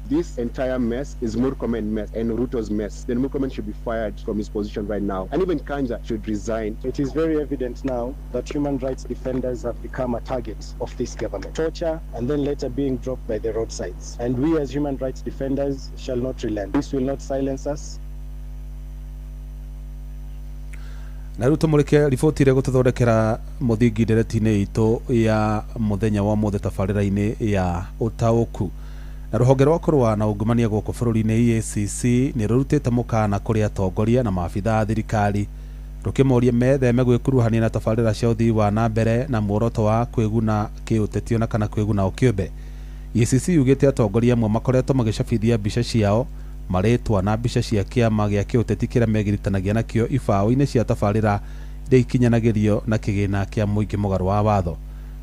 This entire mess is Murkomen mess and Ruto's mess. Then Murkomen should be fired from his position right now. And even Kanja should resign. It is very evident now that human rights defenders have become a target of this government. Torture and then later being dropped by the roadsides. And we as human rights defenders shall not relent. This will not silence us. Na rĩu tũmũrĩke riboti ĩrĩa gũtũthondekera mũthingi ndereti-inĩ itũ ya mũthenya wa ũmũthĩ tabarĩra-inĩ ya ũtaũku. Na rũhonge rwa kũrũa na ungumania gũkũ bũrũri-inĩ EACC nĩ rũrutĩte mũkana kũrĩ atongoria na maabitha a thirikari rũkĩmoria metheme gwĩkuruhania na tabarĩra cia ũthii wa na mbere na muoroto wa kwĩguna kĩũteti ona kana kwĩguna o kĩũmbe. EACC yugĩte atongoria amwe makoretwo magĩcabithia mbica ciao, marĩtwa na mbica cia kĩama gĩa kĩũteti kĩrĩa megiritanagia nakĩo ibaũ-inĩ cia tabarĩra iria ikinyanagĩrio na kĩgĩna kĩa mũingĩ mũgarũ wa watho.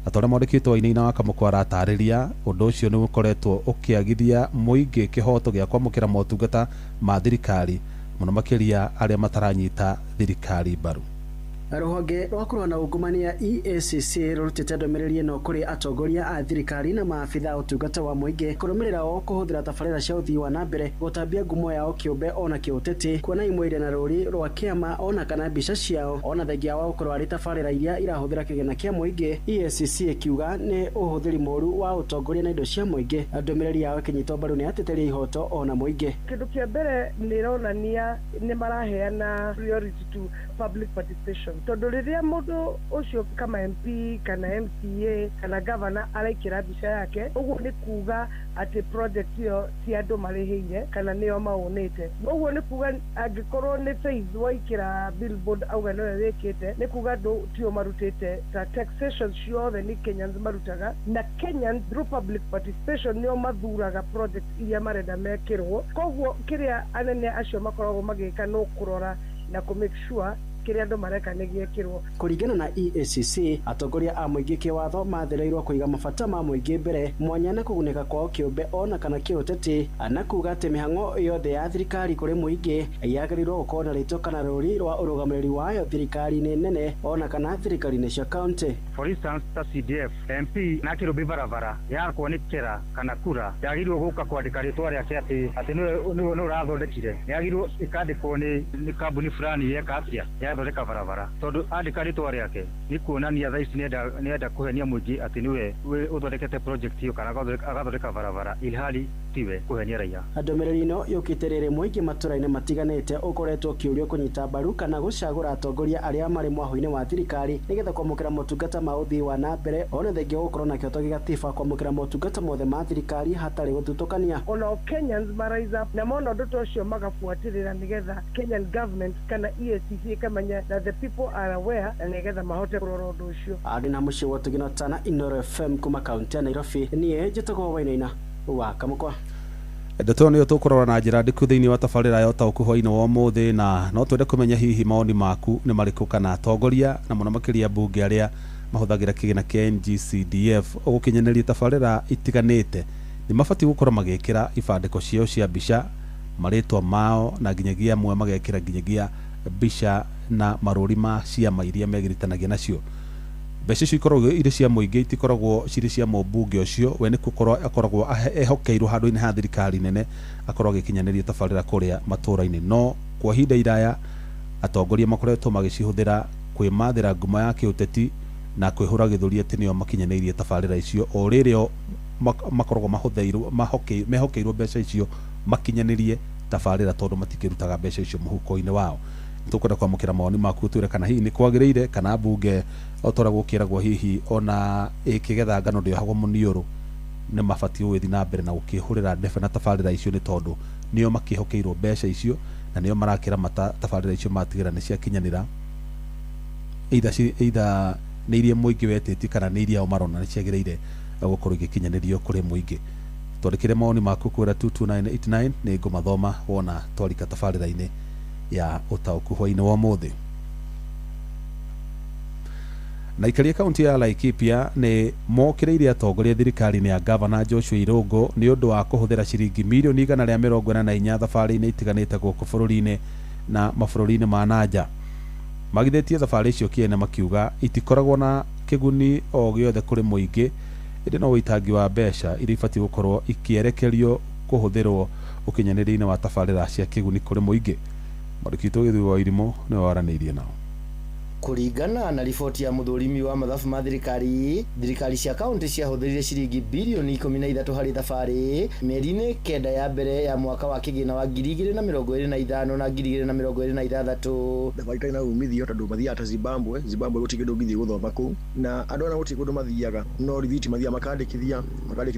Na torĩa mwandĩki witũ Wainaina wa Kamũkwa aratarĩria, ũndũ ũcio nĩ ũkoretwo ũkĩagithia mũingĩ kĩhoto gĩa kwamũkĩra motungata ma thirikari mũno makĩria arĩa mataranyita thirikari mbaru. Rũhonge rwa kũrũa na ungumania EACC rũrutĩte ndũmĩrĩri ĩno kũrĩ atongoria a thirikari na maabitha a ũtungata wa mũingĩ kũrũmĩrĩra o kũhũthĩra tabarĩra cia ũthii wa na mbere gũtambia ngumo yao kĩũmbe ona kĩũteti, kuona imwe irĩ na rũri rwa kĩama ona kana mbica ciao ona thengia wa gũkorwo arĩ tabarĩra iria irahũthĩra kĩgĩna kĩa mũingĩ. EACC ĩkiuga nĩ ũhũthĩri mũũru wa ũtongoria na indo cia mũingĩ. Ndũmĩrĩri yao ĩkĩnyitwo mbaru nĩ ateteri a ihoto ona mũingĩ. Kĩndũ kĩa mbere nĩ ĩronania nĩ maraheana priority to public participation, tondũ rĩrĩa mũndũ ũcio kama MP kana MCA kana governor araikĩra mbica yake, ũguo nĩ kuga atĩ project ĩyo ti andũ marĩhĩire kana nĩo maũnĩte. Ũguo nĩ kuga angĩkorwo nĩ Faith waikĩra billboard auga nĩwe wĩkĩte, nĩ kuga andũ tio marutĩte. Ta taxation ciothe nĩ Kenyans marutaga, na Kenyans through public participation nĩo mathuraga project iria marenda mekĩrwo. Koguo kĩrĩa anene acio makoragwo magĩka no kũrora na kũ make sure kĩrĩa andũ mareka nĩ gĩekĩrwo. Kũringana na EACC, atongoria a mũingĩ kĩwatho mathereirwo kũiga mabata ma mũingĩ mbere mwanya na kũgunĩka kwao kĩũmbe ona kana kĩũteti, na kuga atĩ mĩhang'o yothe ya thirikari kũrĩ mũingĩ yagĩrĩirwo gũkorwo na rĩtwa kana rũri rwa ũrũgamĩrĩri wayo thirikari-inĩ nene ona kana thirikari-inĩ cia kaunti. For instance, ta CDF MP na Kĩrũmbi barabara yakwo nĩ kĩra kana kura yagĩrĩirwo gũka kwandĩka rĩtwa rĩake atĩ nĩwe ũrathondekire. Yagĩrĩirwo ĩkandĩkwo nĩ kambuni fulani yeka atĩa yathondeka barabara, tondũ andĩka rĩtwa rĩake nĩ kuonania thaa ici nĩenda kũhenia mũingĩ atĩ nĩwe ũthondekete project ĩyo kana agathondeka barabara ilhali tiwe kũhenia raia. Ndũmĩrĩri ĩno yũkĩte rĩrĩ mũingĩ matũra-inĩ matiganĩte ũkoretwo ũkĩũrio kũnyita mbaru kana gũcagũra atongoria arĩa marĩ mwahũ-inĩ wa thirikari nĩgetha kwamũkĩra motungata ma ũthii wa na mbere ona thengia wa gũkorwo na kĩhoto gĩgatiba kwamũkĩra motungata mothe ma thirikari hatarĩ gũthutũkania. Ona Kenyans marise up na mona ũndũ ta ũcio magabuatĩrĩra nĩgetha Kenyan government kana EACC ĩkamenya that the people are aware na nĩgetha mahote kũrora ũndũ ũcio. Arĩ na mũciĩ wa Tũgino Tana, Inooro FM kuma kaunti ya Nairobi. Niĩ njĩtagwo Wainaina wa Kamũkwa. Ndeto nĩyo tũkũrora na njĩra ndiku thĩinĩ wa tabarĩra ya ũtaũku hwaĩ-inĩ wa ũmũthĩ, na no twende kũmenya hihi maoni maku nĩ marĩkũ kana atongoria na mũno makĩria mbunge arĩa mahũthagĩra kĩgĩna kĩa NGCDF ũgũkinyanĩria tabarĩra itiganĩte nĩ mabatiĩ gũkorwo magĩkĩra ibandĩko ciao cia mbica, marĩtwa mao na nginyagia amwe magekĩra nginyagia mbica na marũri ma ciama iria megiritanagia nacio. Mbeca icio ikoragwo irĩ cia mũingĩ, itikoragwo cirĩ cia mũmbunge ũcio. We nĩ gũkorwo akoragwo ehokeirwo handũ-inĩ ha thirikari nene akorwo agĩkinyanĩria tabarĩra kũrĩa matũũra-inĩ. No kwa ihinda iraya atongoria makoretwo magĩcihũthĩra kwĩmathĩra ngumo ya kĩũteti na kwĩhũra gĩthũri atĩ nĩo makinyanĩirie tabarĩra icio, o rĩrĩa makoragwo mahũthĩirwo mehokeirwo mbeca icio makinyanĩrie tabarĩra, tondũ matikĩrutaga mbeca icio mũhuko-inĩ wao. Tũkwenda kwamũkĩra mawoni maku, twĩre kana hihi nĩ kwagĩrĩire kana mbunge o ta ũrĩa gũkĩragwo hihi ona ĩkĩgetha ngano ndĩohagwo mũniũrũ, nĩ mabatiĩ gũgĩthiĩ na mbere na gũkĩhũrĩra ndebe na tabarĩra icio, nĩ tondũ nĩo makĩhokeirwo mbeca icio na nĩo marakĩramata tabarĩra icio matigĩra nĩ ciakinyanĩra, either nĩ iria mũingĩ wetĩtie kana nĩ iria o marona nĩ ciagĩrĩire gũkorwo igĩkinyanĩrio kũrĩ mũingĩ. Twandĩkĩre mawoni maku kwĩra 22989, nĩ ngũmathoma wona twarika tabarĩra-inĩ ya ũtaũku hwainĩ wa ũmũthĩ. Na ikaria kaunti ya Laikipia nĩ mokĩrĩire atongoria thirikari-inĩ ya gavana Joshua Irũngũ nĩ ũndũ wa kũhũthĩra ciringi mirioni 144 thabarĩ-inĩ itiganĩte gũkũ bũrũri-inĩ na mabũrũri-inĩ ma nanja. Magithĩtie thabarĩ icio kĩene makiuga itikoragwo na kĩguni o gĩothe kũrĩ mũingĩ, ĩndĩ no ũitangi wa mbeca iria ibatiĩ gũkorwo ikĩerekerio kũhũthĩrwo ũkinyanĩria-inĩ wa tabarĩra cia kĩguni kũrĩ mũingĩ. Mwandĩki witũ Gĩthuĩ wa Irimũ nĩwe waranĩirie nao. Kũringana na riboti ya mũthũrimi wa mathabu ma thirikari, thirikari cia kaunti ciahũthĩrire ciringi birioni 13 harĩ thabarĩ mĩeri-inĩ 9 ya mbere ya mwaka wa kĩgĩna wa 2025 na 2026. Thabarĩ itarĩ na umithio tondũ mathiaga ta Zimbabwe. Zimbabwe gũtirĩ kĩndũ ũngĩthiĩ gũthoma kũu, na andũ aya gũtirĩ kũndũ mathiaga, no rithiti mathiaga makandĩkithia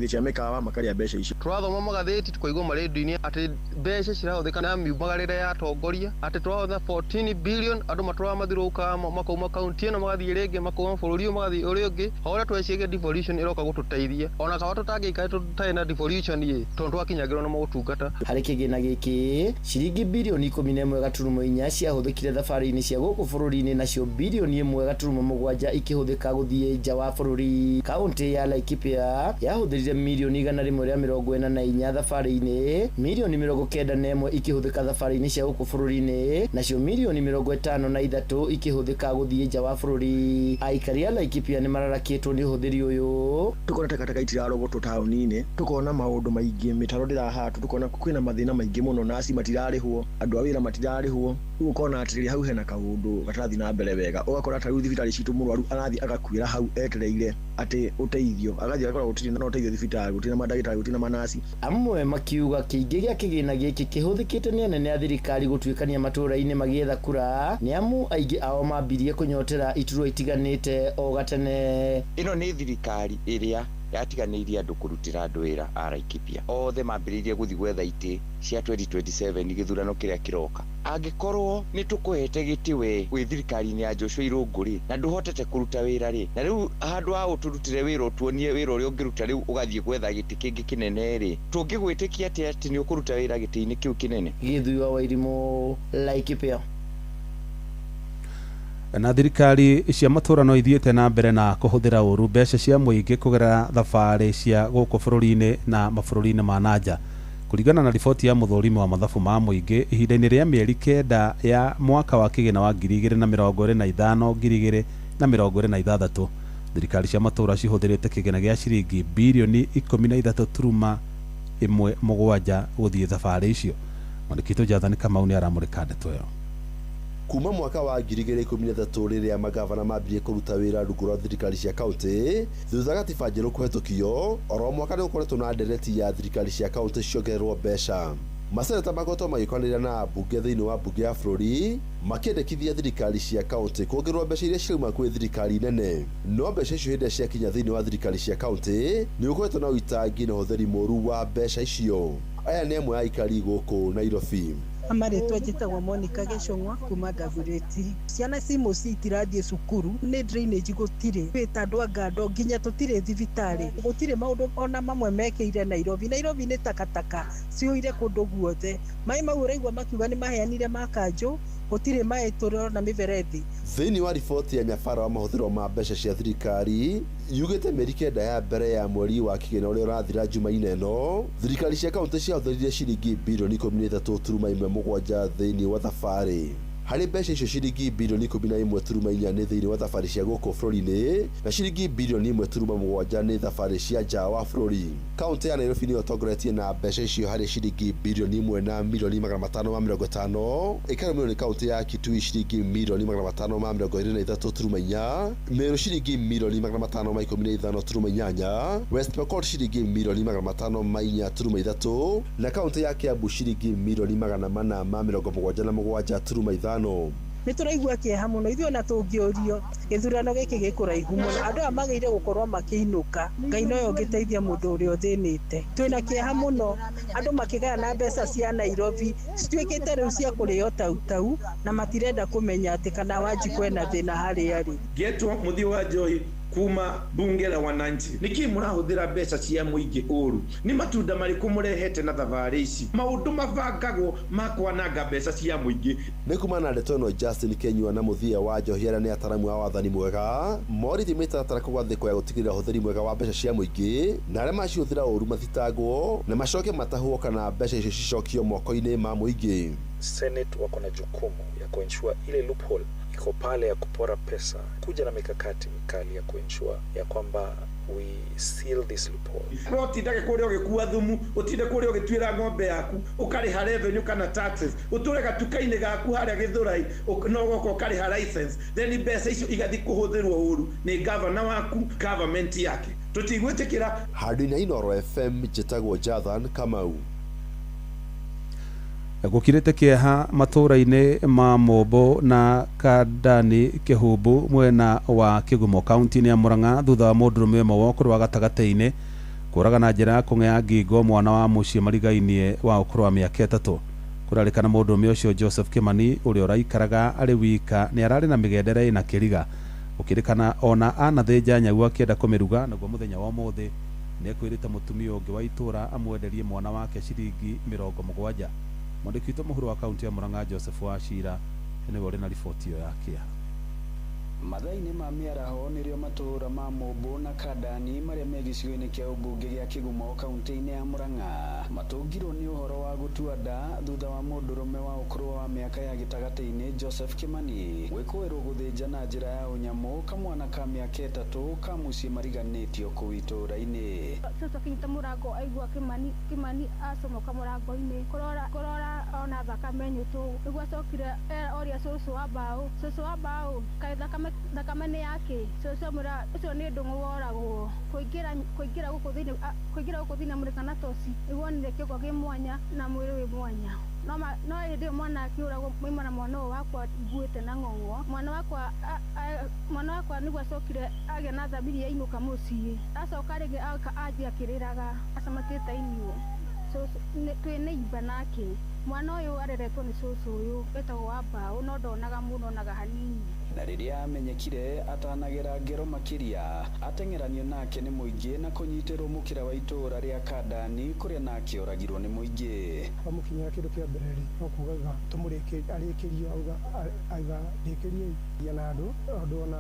cia mĩkawa, makarĩa mbeca icio. Tũrathoma magathĩti tũkaigua marendio-inĩ atĩ mbeca cirahũthĩka na miumagarĩre ya atongoria, atĩ tũrahũthĩra 14 billion, andũ matũraga mathirũka makauma kaunti ĩno magathiĩ rĩngĩ, makauma bũrũri ũyũ magathiĩ ũrĩa ũngĩ. O ũrĩa tweciria devolution ĩroka gũtũteithia, ona kaba tũtangĩikara tũtarĩ na devolution ĩ, tondũ twakinyagĩrwo nĩ motungata. Harĩ kĩgĩna gĩkĩ, ciringi birioni 11.4 ciahũthĩkire thabarĩ-inĩ cia gũkũ bũrũri-inĩ, nacio birioni 1.7 ikĩhũthĩka gũthiĩ nja wa bũrũri. Kaunti ya Laikipia yahũthĩrire mirioni 144 thabarĩ-inĩ, mirioni 91 ikĩhũthĩka thabarĩ-inĩ cia gũkũ bũrũri-inĩ, nacio mirioni 53 ikĩhũthĩka gũthiĩ nja wa bũrũri. Aikari a Laikipia nĩ mararakĩtwo nĩ ũhũthĩri ũyũ. Tukona takataka itirarogotwo taũni-inĩ, tukona maũndũ maingĩ, mĩtaro ndĩrahatwo, tukona kwĩna mathĩna maingĩ mũno, naci matirarĩhwo, andũ a wĩra matirarĩhwo. Rĩu ũkona atĩrĩrĩ, hau hena kaũndũ gatarathiĩ na mbere wega. Ũgakora ta rĩu thibitarĩ citũ mũrwaru arathiĩ agakuĩra hau etereire atĩ ũteithio, agathiĩ agakora gũtirĩ na ũteithio thibitarĩ, gũtirĩ na mandagĩtarĩ, gũtirĩ na manasi. Amwe makiuga kĩingĩ gĩa kĩgĩna gĩkĩ kĩhũthĩkĩte nĩ anene a thirikari gũtuĩkania matũũra-inĩ magĩetha kura, nĩ amu aingĩ ao mambirie kũnyotera iturwa itiganĩte o gatene. Ĩno nĩ thirikari ĩrĩa yatiganĩirie andũ kũrutĩra andũ wĩra a Laikipia. Othe mambĩrĩirie gũthiĩ gwetha itĩ cia 2027 gĩthurano kĩrĩa kĩroka. Angĩkorwo nĩ tũkũhete gĩtĩ we wĩ thirikari-inĩ ya Joshua Irũngũ rĩ, na ndũhotete kũruta wĩra rĩ, na rĩu handũ ha ũtũrutĩre wĩra ũtuonie wĩra ũrĩa ũngĩruta rĩu ũgathiĩ gwetha gĩtĩ kĩngĩ kĩnene rĩ, tũngĩgwĩtĩkia atĩa atĩ nĩ ũkũruta wĩra gĩtĩ-inĩ kĩu kĩnene? Gĩthuĩ wa Irimũ, Laikipia. Na thirikari cia matũũra no ithiĩte na mbere na kũhũthĩra ũru mbeca cia mũingĩ kũgerera thabarĩ cia gũkũ bũrũri-inĩ na mabũrũri-inĩ ma nanja. Kũringana na riboti ya mũthũrimi wa mathabu ma mũingĩ, ihinda-inĩ rĩa mĩeri 9 ya mwaka wa kĩgĩna wa 2025 2026, thirikari cia matũũra cihũthĩrĩte kĩgĩna gĩa ciringi birioni 13.17 gũthiĩ thabarĩ icio. Mwandĩki witũ Jathani Kamau nĩ aramũrĩka ndeto ĩyo. Kuma mwaka wa 2013 rĩrĩa magavana mambirie kũruta wĩra rungu rwa thirikari cia kaunti, thutha gatiba njerũ kũhetũkio, oro mwaka nĩ gũkoretwo na ndereti ya thirikari cia kaunti ciongererwo mbeca. Maseneta makoretwo magĩkwanĩrĩra na ambunge thĩinĩ wa mbunge ya bũrũri makĩendekithia thirikari cia kaunti kuongererwo mbeca iria cirauma kwĩ thirikari nene. No mbeca icio hĩndĩ ĩrĩa ciakinya thĩinĩ wa thirikari cia kaunti nĩ gũkoretwo na ũitangi na ũhũthĩri mũru wa mbeca icio. Aya nĩ amwe a aikari gũkũ Nairobi. Amarĩtwa njĩtagwo Monica Gĩcũng'wa kuma Gavureti. Ciana ci mũciĩ itirathiĩ cukuru, nĩ drainage gũtirĩ, twĩ andũ a ngando nginya tũtirĩ thibitarĩ, gũtirĩ maũndũ ona mamwe mekĩire Nairobi. Nairobi nĩ takataka cihũire kũndũ guothe. Maĩ mau ũraigua makiuga nĩ maheanire ma kanjũ, gũtirĩ maĩ tũrona mĩberethi. Thĩinĩ wa riboti ya Nyabara wa mahũthĩro ma mbeca cia thirikari yugĩte mĩeri 9 ya mbere ya mweri wa kĩgĩna ũrĩa ũrathira Jumaine ĩno, thirikari cia kaunti ciahũthĩrire ciringi birioni 13.17 thĩinĩ wa thabarĩ. Harĩ mbeca icio ciringi birioni 11.4 nĩ thĩinĩ wa thabarĩ cia gũkũ bũrũri-inĩ na ciringi birioni 1.7 nĩ thabarĩ cia nja wa bũrũri. Kaũntĩ ya Nairobi nĩyo ĩtongoretie na mbeca icio harĩ ciringi birioni 1 na mirioni 550, ĩkarũmĩrĩrwo nĩ kaũntĩ ya Kitui ciringi mirioni 523.4, Meru ciringi mirioni 515.8, West Pokot ciringi mirioni 504.3 na kaũntĩ ya Kiambu ciringi mirioni 477.5. Nä tå raigua kä eha må no ithuä ona tå ngä å rio gä thurano gä kä gä kå raihu må no andå aya magä ire gå korwo makä inå ka Ngai noyo å ngä teithia må ndå å rä a å thä nä te twä na kä eha må no andå makä gayana mbeca cia Nairobi cituä kä te rä u cia kå rä o tautau na matirenda kå menya atä kana Wanjikũ ena thä na harä arä. Ngetwo Mũthii wa Njohi kuma bunge la wananchi. Niki mũrahũthĩra mbeca cia mũingĩ ũru? Nĩ matunda marĩkũ mũrehete na thabarĩ ici? Maũndũ mabangagwo ma kwananga mbeca cia mũingĩ. Nĩ kumana na ndeto ĩno Justin Kenyua na Mũthia wa Njohi arĩa nĩ ataramu a wathani mwega morĩtie mĩtaratara kũgathĩkwo ya gũtigĩrĩra ũhũthĩri mwega wa mbeca cia mũingĩ na arĩa macihũthĩra ũru mathitangwo na macoke matahwo kana mbeca icio cicokio moko-inĩ ma mũingĩ. Senate wako na jukumu ya kuensure ile loophole iko pale ya kupora pesa, kuja na mikakati mikali ya kuensure ya kwamba we seal this loophole. No ũtindage kũrĩa ũgĩkua thumu, ũtinde kũrĩa ũgĩtuĩra ng'ombe yaku, ũkarĩha revenue kana taxes, ũtũre gatuka-inĩ gaku harĩa Gĩthũrai, no ũgoka ũkarĩha license, then mbeca icio igathiĩ kũhũthĩrwo ũru nĩ gavana waku, government yake. Tũtigwĩtĩkĩra. Handũ-inĩ ha Inooro FM njĩtagwo Jathan Kamau. Gũkirĩte kĩeha matũũra-inĩ ma Mombo na Kandani Kĩhumbu mwena wa Kĩgumo kaunti-inĩ ya Murang'a thutha wa mũndũrũme ũmwe wa ũkũrũ wa gatagatĩ-inĩ kũraga na njĩra ya kũng'ea ngingo mwana wa mũciĩ marigainie wa ũkũrũ wa mĩaka 3. Kũrarĩkana mũndũrũme ũcio Joseph Kimani ũrĩa ũraikaraga arĩ wika nĩ ararĩ na mĩgendere ĩna kĩriga. Gũkĩrĩkana ona anathĩnja nyau akĩenda kũmĩruga, naguo mũthenya wa ũmũthĩ nĩ ekwĩrĩte mũtumia ũngĩ wa itũũra amwenderie mwana wake ciringi 70. Mwandĩki witũ mũhuro wa kaunti ya Murang'a Joseph Wachira nĩwe ũrĩ na riboti ĩyo ya kĩeha. Mathaa-inĩ ma mĩaraho nĩrĩo matũũra ma Mombo na Kandani marĩa me gĩcigo-inĩ kĩa ũmbunge gĩa Kĩgumo kaunti-inĩ ya Murang'a matũngirwo nĩ ũhoro wa gũtua nda thutha wa mũndũrũme wa ũkũrũ wa mĩaka ya gĩtagatĩ-inĩ Joseph Kimani gwĩkũĩrwo gũthĩnja na njĩra ya ũnyamũ kamwana ka mĩaka 3 ka mũciĩ mariganĩtio kũu itũũra-inĩ. Cũcũ akinyita mũrango aigua Kimani acomoka mũrango-inĩ kũrora ona thakame nyũtũ nĩguo acokire oria cũcũ wa mbaũ, cũcũ wa mbaũ kaĩ thakame nĩ yake? Cũcũ amwĩra ũcio nĩ ndũng'ũ woragwo. Kũingĩra gũkũ thĩinĩ amũrĩka na toci nĩguo onire kĩongo kĩ mwanya na mwĩrĩ wĩ mwanya. No hĩndĩ ĩyo mwana akĩũragwo mauma na mwana ũyũ wakwa nguĩte na ng'ong'o. Mwana wakwa nĩguo acokire agĩa na thamiri yainũka mũciĩ. Acoka rĩngĩ anjia akĩrĩraga acamatĩte iniũ. Twĩ neighbour nake. Mwana ũyũ areretwo nĩ cũcũ ũyũ wĩtagwo wa mbaũ no ndonaga mũno, onaga hanini. Na rĩrĩa amenyekire atanagera ngero makĩria ateng'eranio nake nĩ mũingĩ na kũnyitĩrwo mũkĩra wa itũũra rĩa Kandani kũrĩa nake oragirwo nĩ mũingĩ. Wamũkinyĩra kĩndũ kĩa mbere rĩ no kugaga tũmũrĩkĩrie auga aiga rĩkĩrie ia na andũ andũ ona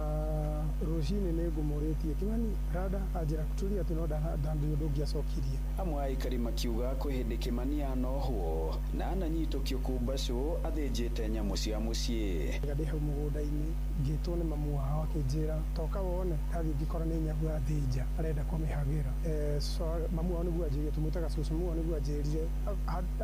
rũcinĩ nĩ ngũmũrĩtie Kimani rada anjĩra turia atĩ no ndandĩ ũndũ ũngĩacokirie. Amwe a aikari makiuga kwĩ hĩndĩ Kimani anohwo na ananyitũkio kumbacũ athĩnjĩte nyamũ cia mũciĩ. Ndĩ hau mũgũnda-inĩ ngĩtwo nĩ mamu wao akĩnjĩra toka wone ndathiĩ ngĩkora nĩ nyamũ athĩnja arenda kũmĩhagĩra. Mamu wao nĩguo anjĩrire, tũmwĩtaga cũcũ, mamu wao nĩguo anjĩrire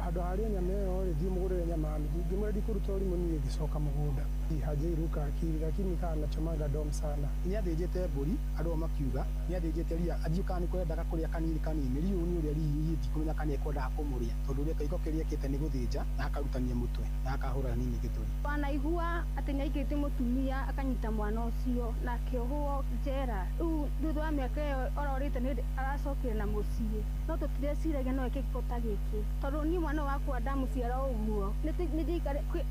handũ harĩa nyama ĩyo rĩ thiĩ mũgũrĩre nyama nuthu. Ngĩmwĩra ndikũruta ũrimũ niĩ ngĩcoka mũgũnda. Hajairuka akili lakini kaa anachomanga dom sana. Nĩ athĩnjĩte mbũri andũ ao makiuga nĩ athĩnjĩte ria athiĩ kana nĩ kwendaga kũrĩa kanini kanini riũ nĩ ũrĩa riũ ndikũmenya kana ekwendaga kũmũrĩa tondũ ũrĩa kaiko kĩrĩa ekĩte nĩ gũthĩnja na akarutania mũtwe na akahũra nini gĩthũri. Wanaigua atĩ nĩaingĩrĩte mũtumia akanyita mwana ũcio na akĩohwo njera. Rĩu thutha wa mĩaka ĩyo ororĩte nĩ aracokire na mũciĩ no tũtireciragia no eke gĩko ta gĩkĩ tondũ niĩ mwana wakwa ndamũciara ũguo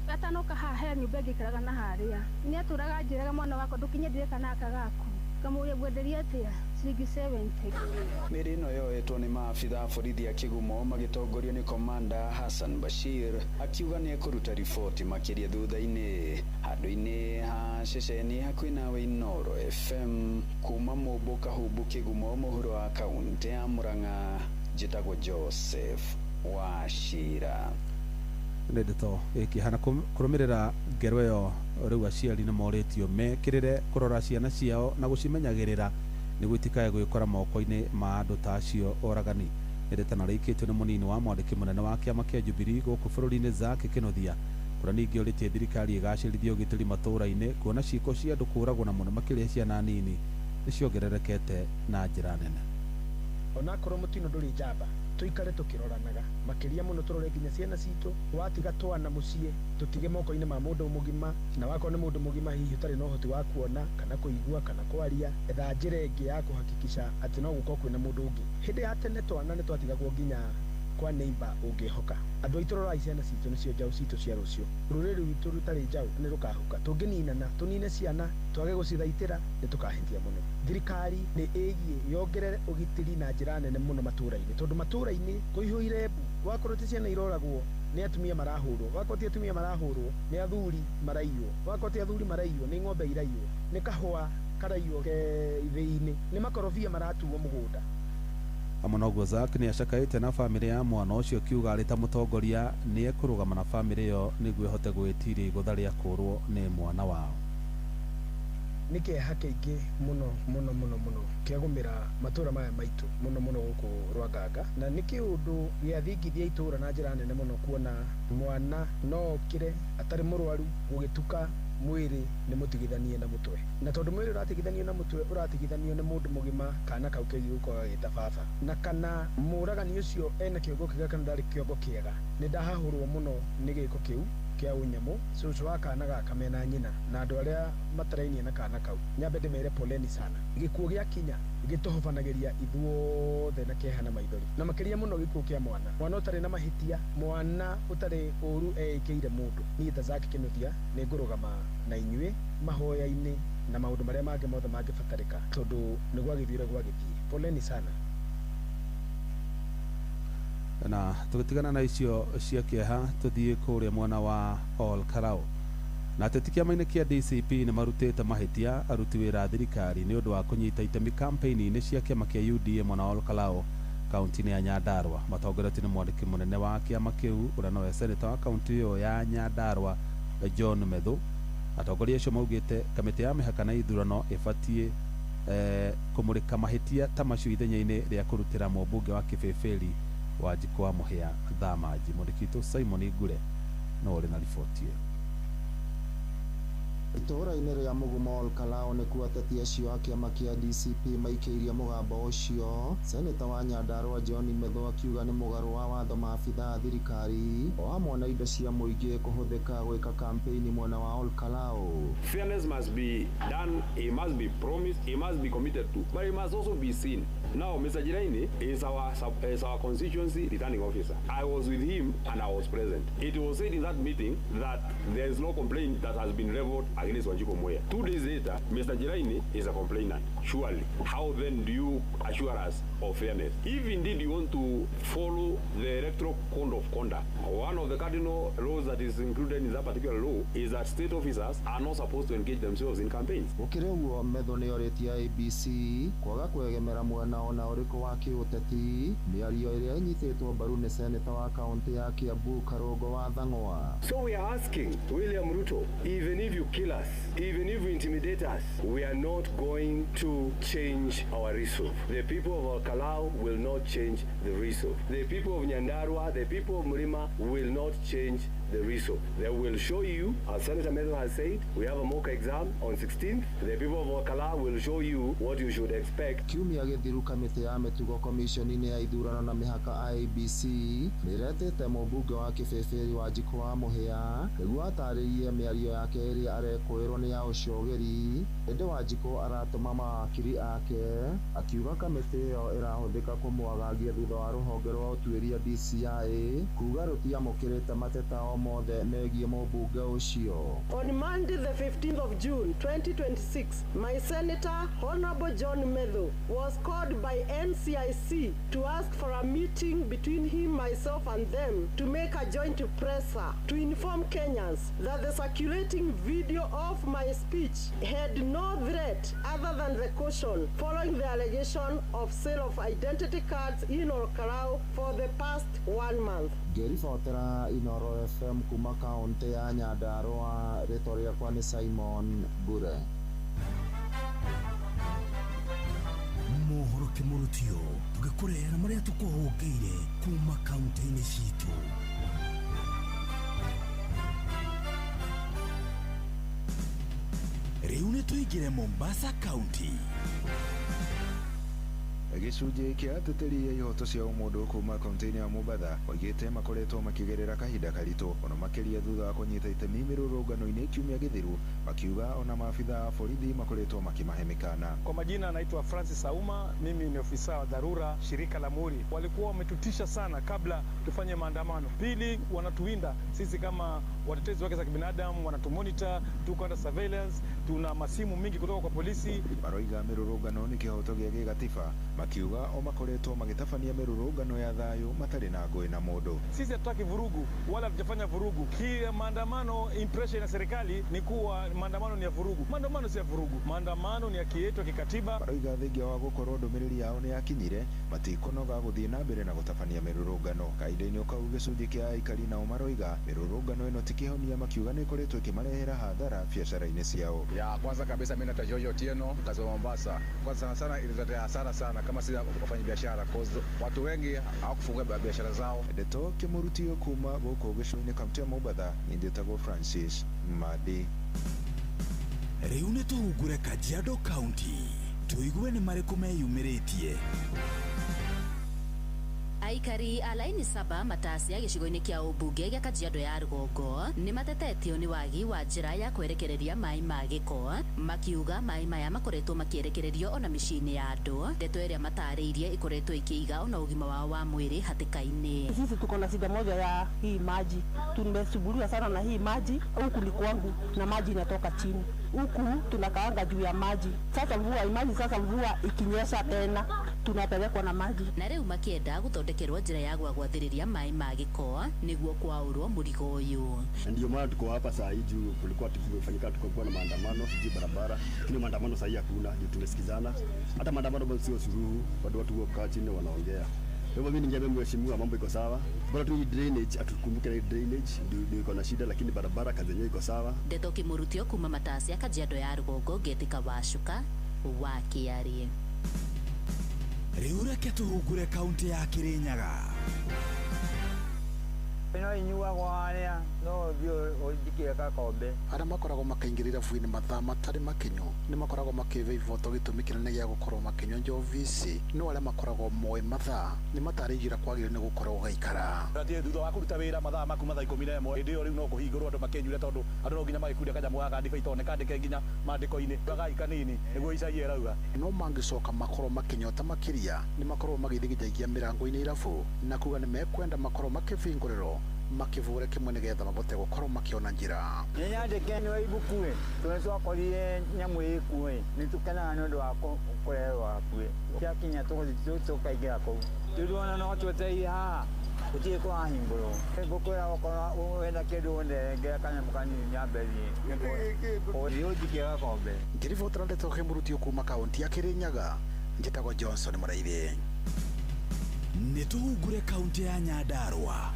atanoka haha he nyũmba ĩngĩikaraga na harĩa nĩatũraga anjĩraga mwana wakwa ndũkinyendire kana aka gaku ngamũria ngwenderia atĩa ciringi 70. Mĩĩrĩ ĩno yoetwo nĩ maabitha a borithi a Kĩgumo magĩtongorio nĩ Komanda Hassan Bashir akiuga nĩ ekũruta riboti makĩria thutha-inĩ. Handũ-inĩ ha ceceni hakuhĩ nawe Inooro FM kuma Mombo Kahumbu Kĩgumo mũhuro wa kaunti ya Murang'a njĩtagwo Joseph Wachira. Nĩ ndeto ĩkĩhana kũrũmĩrĩra Ngero ĩyo rĩu aciari nĩ morĩtio mekĩrĩre kũrora ciana ciao na gũcimenyagĩrĩra nĩguo itikae gwĩkora moko-inĩ ma andũ ta acio oragani. Rĩtana rĩikĩtio nĩ mũnini wa mwandĩki mũnene wa kĩama kĩa Jubilee gũkũ bũrũri-inĩ Zack Kinuthia, kũrĩa ningĩ ũrĩtie thirikari ĩgacĩrithie ũgitĩri matũũra-inĩ kuona ciĩko cia andũ kũũragwo na mũno makĩria ciana nini nĩ ciongererekete na njĩra nene. Onakorwo mũtino ndũrĩ njamba, tũikare tũkĩroranaga makĩria mũno, tũrore nginya ciana citũ. Watiga twana mũciĩ, tũtige moko-inĩ ma mũndũ mũgima, na wakorwo nĩ mũndũ mũgima hihi ũtarĩ na ũhoti wa kuona kana kũigua kana kwaria, etha njĩra ĩngĩ ya kũhakikisha atĩ no gũkorwo kwĩna mũndũ ũngĩ. Hĩndĩ ya tene twana nĩ twatigagwo nginya kwa neighbor ũngĩhoka. Andũ aitũ, rorai ciana citũ, nĩcio njaũ citũ cia rũciũ. Rũrĩrĩ rwitũ rũtarĩ njaũ nĩ rũkahuka. Tũngĩninana, tũnine ciana, twage gũcithaitĩra, nĩ tũkahĩtia mũno. Thirikari nĩ ĩgiĩ yongerere ũgitĩri na njĩra nene mũno matũũra-inĩ, tondũ matũũra-inĩ kũihũire mbu. Wakorwo ti ciana iroragwo, nĩ atumia marahũrwo; wakorwo ti atumia marahũrwo, nĩ athuri maraiywo; wakorwo ti athuri maraiywo, nĩ ng'ombe iraiywo, nĩ kahũa karaiywo ke ithĩi-inĩ, nĩ makorobia maratuo mũgũnda. Hamwe na ũguo, Zack nĩ acakaĩte na bamĩrĩ ya mwana ũcio, kiuga arĩ ta mũtongoria nĩ ekũrũgama na bamĩrĩ ĩyo nĩguo ĩhote gwĩtiria igũtha rĩa kũũrwo nĩ mwana wao. Nĩ kĩeha kĩingĩ mũno mũno mũno mũno kĩagũmĩra matũra maya maitũ, mũno mũno gũkũ Rwanganga, na nĩ kĩũndũ gĩathingithia itũra na njĩra nene mũno, kuona mwana no okĩre atarĩ mũrwaru, gũgĩtuka mwĩrĩ nĩ mũtigithanie na mũtwe, na tondũ mwĩrĩ ũratigithanio na mũtwe, ũratigithanio nĩ mũndũ mũgima, kana kau kegiĩ gũkorwo gagĩta baba, na kana mũragani ũcio ena kĩongo kĩega kana ndarĩ kĩongo kĩega. Nĩ ndahahũrwo mũno nĩ gĩko kĩu kĩa ũnyamũ. Cũcũ wa kana gaka mena nyina na andũ arĩa matarainie na kana kau, nyambe ndĩmere poleni sana. Gĩkuũ gĩakinya gĩtũhobanagĩria ithuothe na kĩeha na maithori, na makĩria mũno gĩkuũ kĩa mwana, mwana ũtarĩ na mahĩtia, mwana ũtarĩ ũru eĩkĩire mũndũ. Niĩ ta Zack Kinuthia nĩ ngũrũgama na inyuĩ mahoya-inĩ na maũndũ marĩa mangĩ mothe mangĩbatarĩka, tondũ nĩ gwagĩthiĩ ũrĩa gwagĩthiĩ. Poleni sana. Na tũgĩtigana na icio cia kĩeha, tũthiĩ kũrĩa mwena wa Ol Kalou, na ateti kĩama-inĩ kĩa DCP nĩ marutĩte mahĩtia aruti wĩra a thirikari nĩ ũndũ wa kũnyita itemi campaign-inĩ cia kĩama kĩa UDA mwena wa Ol Kalou, kaunti-inĩ ya Nyandarua. Matongoretio nĩ mwandĩki mũnene wa kĩama kĩu, ũrĩa nowe seneta wa kaunti ĩyo ya Nyandarua, John Methu. Atongoria acio maugĩte kamĩtĩ ya mĩhaka na ithurano ĩbatiĩ kũmũrĩka mahĩtia ta macio ithenya-inĩ rĩa kũrutĩra mũmbunge wa Kĩbĩbĩri Wanjikũ wa Mũhĩa Thamanji. Mwandĩki witũ Simon Ngure no ũrĩ na riboti ĩyo. Itũũra-inĩ rĩa Mũgumo, Ol Kalou, nĩkuo ateti acio a kĩama kĩa DCP maikĩirie mũgambo ũcio. Seneta wa Nyandarua John Methu akiuga nĩ mũgarũ wa watho maabitha a thirikari o hamwe na indo cia mũingĩ kũhũthĩka gwĩka kampĩini mwena wa Ol Kalou. Fairness must be done, it must be promised, it must be committed to, but it must also be seen. Now, Mr. Jiraini is our constituency returning officer. I was with him and I was present. It was said in that meeting that there is no complaint that has been leveled against Wanjiku Muhia. 2 days later, Mr. Jiraini is a complainant. Surely, how then do you assure us of fairness? If indeed you want to follow the electoral code of conduct, one of the cardinal laws that is included in that particular law is that state officers are not supposed to engage themselves in campaigns. Gũkĩrĩ ũguo, Methu nĩ orĩtie IEBC kwaga kwegemera mwena ona ũrĩkũ wa kĩũteti, mĩario ĩrĩa ĩnyitĩtwo mbaru nĩ seneta wa kaũntĩ ya Kiambu Karũngo wa Thang'wa. So we are asking William Ruto, even if you kill us, even if you intimidate us, we are not going to change our resolve. The people of Ol Kalou will not change the resolve. The people of Nyandarua, the people of Murima will not change the resolve. They will show you, as Senator Methu has said, we have a mock exam on 16th. The people of Ol Kalou will show you what you should expect. Kiumia gĩthiru, kamĩtĩ ya mĩtugo komishoni-inĩ ya ithurano na mĩhaka IEBC nĩ ĩretĩte mũmbunge wa Kĩbĩbĩri Wanjikũ wa Mũhĩa nĩguo atarĩrie mĩario yake ĩrĩa arekũĩrwo nĩ ya ũcogeri, ĩndĩ Wanjikũ aratũma mawakiri ake, akiuga kamĩtĩ ĩyo ĩrahũthĩka kũmwagagia thutha wa rũhonge rwa ũtuĩria DCI kuga rũtiamũkĩrĩte mateta o mothe megiĩ mũmbunge ũcio. On Monday, the 15th of June 2026, my senator, Honorable John Methu, was called by NCIC to ask for a meeting between him, myself, and them to make a joint presser to inform Kenyans that the circulating video of my speech had no threat other than the caution following the allegation of sale of identity cards in Ol Kalou for the past one month. Ngĩribotera Inoro FM kuma kaunti ya Nyandarua, rĩtwa rĩakwa nĩ Simon Mbure. Mohoro kĩmũrutio tũgĩkũrehera marĩa tũkũhũngĩire kuma kaunti-inĩ citũ. Rĩu nĩ tũingĩre Mombasa County. Gĩcunjĩ kĩa ateteri a ihoto cia ũmũndũ kuma kaunti-inĩ ya Mombatha oigĩte makoretwo makĩgerera kahinda karitũ mũno makĩria thutha wa kũnyita itemi mĩrũrũngano-inĩ kiumia gĩthiru, makiuga ona maabitha a borithi makoretwo makĩmahe mĩkana. Kwa majina anaitwa Francis Auma, mimi ni ofisa wa dharura shirika la Muri. Walikuwa wametutisha sana kabla tufanye maandamano. Pili, wanatuwinda sisi kama watetezi wa haki za kibinadamu, wanatumonitor, tuko under surveillance, tuna masimu mingi kutoka kwa polisi. Maroiga mĩrũrũngano nĩ kĩhoto gĩa gĩgatiba, makiuga o makoretwo magĩtabania mĩrũrũngano ya thayũ matarĩ na ngũĩ na mũndũ. Sisi hatutaki vurugu wala hatujafanya vurugu. Kila maandamano, impression ya serikali ni kuwa maandamano ni ya vurugu. Maandamano si ya vurugu, maandamano ni haki yetu ya kikatiba. Maroiga thengia wa gũkorwo ndũmĩrĩri yao nĩ yakinyire, matikũnoga gũthiĩ na mbere na gũtabania mĩrũrũngano. Kahinda-inĩ kau gĩcunjĩ kĩa aikari nao maroiga mĩrũrũngano ĩno ti kĩhonia, makiuga nĩ ĩkoretwo ĩkĩmarehera hathara biacara-inĩ ciao. Ya kwanza kabisa mimi naitwa Jojo Otieno, mkazi wa Mombasa. Kwanza sana sana ilituletea hasara sana kama sisi wafanya biashara, cause watu wengi hawakufungua biashara zao. Ndeto kĩmũrutio kuma gũkũ gĩcũa-inĩ kaunti ya Mombatha, njĩtagwo Francis Madi. Rĩu nĩ tũhungure Kajiado County tũigue nĩ marĩkũ meyumĩrĩtie. Aikari a laini 7 Matasia gĩcigo-inĩ kĩa ũmbunge gĩa Kajiado ya rũgongo nĩ matetetio nĩ wagi wa njĩra ya kwerekereria maĩ ma gĩko, makiuga maĩ maya makoretwo makĩerekererio ona mĩciĩ-inĩ ya andũ, ndeto ĩrĩa matarĩirie ĩkoretwo ĩkĩiga ona ũgima wao wa mwĩrĩ hatĩka-inĩ. Sisi tuko na shida moja ya hii maji, tumesumbuliwa sana na hii maji. Huku ni kwangu na maji inatoka chini, huku tunakaanga juu ya maji. Sasa mvua imaji, sasa mvua ikinyesha tena tunapelekwa na maji. Na rĩu makĩenda gũthondekerwo njĩra ya gwagwathĩrĩria maĩ ma gĩko nĩguo kwaũrwo mũrigo ũyũ. Ndio maana tuko hapa saa hii juu kulikuwa tukifanyika, tukakuwa na maandamano sijui barabara, lakini maandamano saa hii hakuna juu tumesikizana. Hata maandamano bado sio suluhu, bado watu wakaa chini wanaongea. Kwa hivyo mimi ningeambia mheshimiwa mambo iko sawa, bora tu drainage, atukumbuke na drainage ndio iko na shida, lakini barabara kazi yenyewe iko sawa. Ndeto kĩmũrutio kuma Matasia Kajiado ya rũgongo, ngetika Wacuka wa Kĩarie. Rĩu reke tũhungure kaunti ya Kirinyaga. Ĩno inyuagwo harĩa no ũthiĩ ũnjikĩre gakombe. Arĩa makoragwo makĩingĩra irabu-inĩ mathaa matarĩ makinyu nĩ makoragwo makĩĩva ivoto gĩtũmi kĩnene gĩa gũkorwo makĩnyua njovi ici no arĩa makoragwo moĩ mathaa nĩ matarĩirie ũrĩa kwagĩrĩire nĩ gũkorwo gũgaikara. Atĩ thutha wa kũruta wĩra mathaa maku mathaa 11 hĩndĩ ĩyo rĩu no kũhingũrwo andũ makĩnyuire tondũ andũ no nginya magĩkunde kanyamũ gaka ndibei tondũ nĩ kandĩke nginya mandĩko-inĩ gagai kanini nĩguo Isaia ĩrauga. No mangĩcoka makorwo makĩnyota makĩria nĩ makorwo magĩthiĩ nginyagia mĩrango-inĩ irabu na kuga nĩ mekwenda makorwo makĩbingũrĩrwo makĩvũre kĩmwe nĩgetha mabote gũkorwo makĩona njĩra. Nĩnyandĩke nĩ ibuku ĩ tondũ twakorire nyamũ ĩkuo ĩ nĩ tũkenaga nĩ ũndũ wa kũrehwo hakuhĩ ciakinya tũgũthiĩ tũkaingĩra kũu tondũ ona no twetereire haha gũtirĩ kũrahingũrwo. Ngũkwĩra okorwo wenda kĩndũ ũnderengere kanyamũ kanini nyambe thiĩ ũthiĩ ũnjikie gakombe. Ngĩribotera ndeto kĩmũrutio kuma kaunti ya Kirinyaga, njĩtagwo Johnson Mũraithi. Nĩ tũhungure kaunti ya Nyandarua.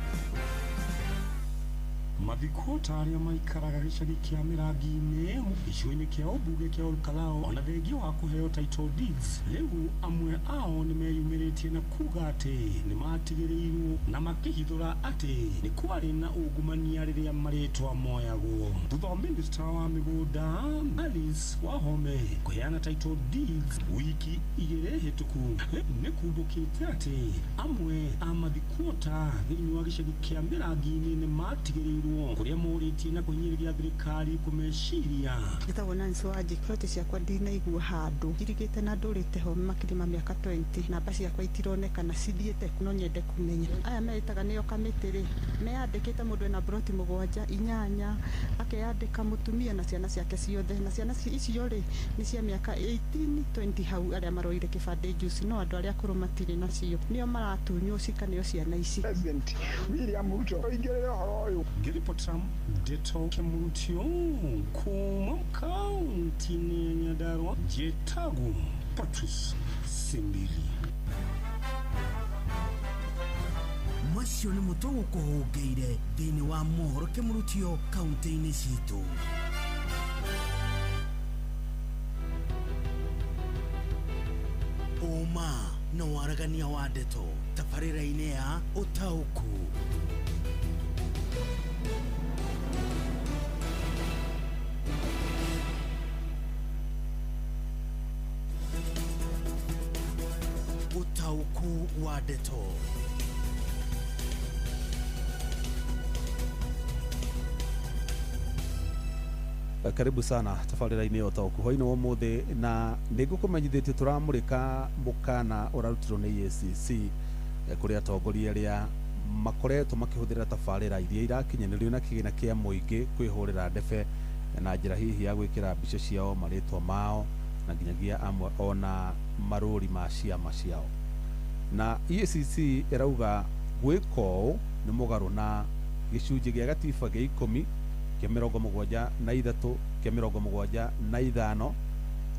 Mathikota arĩa maikaraga gĩcagi kĩa Mĩrangi-inĩ gĩcigo-inĩ kĩa ũmbunge kĩa Olkalou ona thengia wa kũheo title deeds rĩu amwe ao nĩ meyumĩrĩtie na kuga atĩ nĩ matigĩrĩirwo na makĩhithũra atĩ nĩ kwarĩ na ungumania rĩrĩa marĩtwa moyagwo thutha wa minista wa mĩgũnda Alice Wahome kũheana title deeds wiki igĩrĩ hĩtũku nĩ kumbũkĩte atĩ amwe a mathikota thĩinĩ wa gĩcagi kĩa Mĩrangi-inĩ nĩ matigĩrĩirwo kuria mũrĩtie na kũhinyĩrĩria thirikari kũmeciria. Njĩtagwo Nancy Wanjikũ, ploti ciakwa ndinaigua handũ njirigĩte na ndũrĩte ho makĩria ma mĩaka 20 namba ciakwa itironekana cithiĩte no nyende kũmenya. Aya meĩtaga nĩo kamĩtĩ rĩ meyandĩkĩte mũndũ ena broti 7 8 akeyandĩka mũtumia na ciana ciake ciothe na ciana icio rĩ nĩ cia mĩaka 18 20 hau arĩa maroire kĩbandĩ juice no andũ arĩa akũrũ matirĩ nacio nĩo maratunywo cikaneo ciana ici. President William Ruto oigĩrĩre ũhoro ũyũ. Ngĩribotera ndeto kĩmũrutio kuma kaunti-inĩ ya Nyandarua njĩtagwo Patrice Simbili. Macio nĩmo tũgũkũhũngĩire thĩinĩ wa mohoro kĩmũrutio kaunti-inĩ citũ. Ũma na waragania wa ndeto tabarĩra-inĩ ya ũtaũku. Ũtaũku wa ndeto. Karibu sana tabarĩra-inĩ ya ũtaũku hwainĩ wa ũmũthĩ, na nĩngũkũmenyithĩtie tũramũrĩka mũkana ũrarutirwo nĩ EACC kũrĩ atongoria arĩa makoretwo makĩhũthĩra tabarĩra iria irakinyanĩrio na kĩgĩna kĩa mũingĩ kwĩhũrĩra ndebe na njĩra hihi ya gwĩkĩra mbica ciao, marĩtwa mao na nginyagia amwe ona marũri ma ciama ciao. Na EACC ĩrauga gwĩka ũũ nĩ mũgarũ na gĩcunjĩ gĩa gatiba gĩa 10 kĩa 73 kĩa 75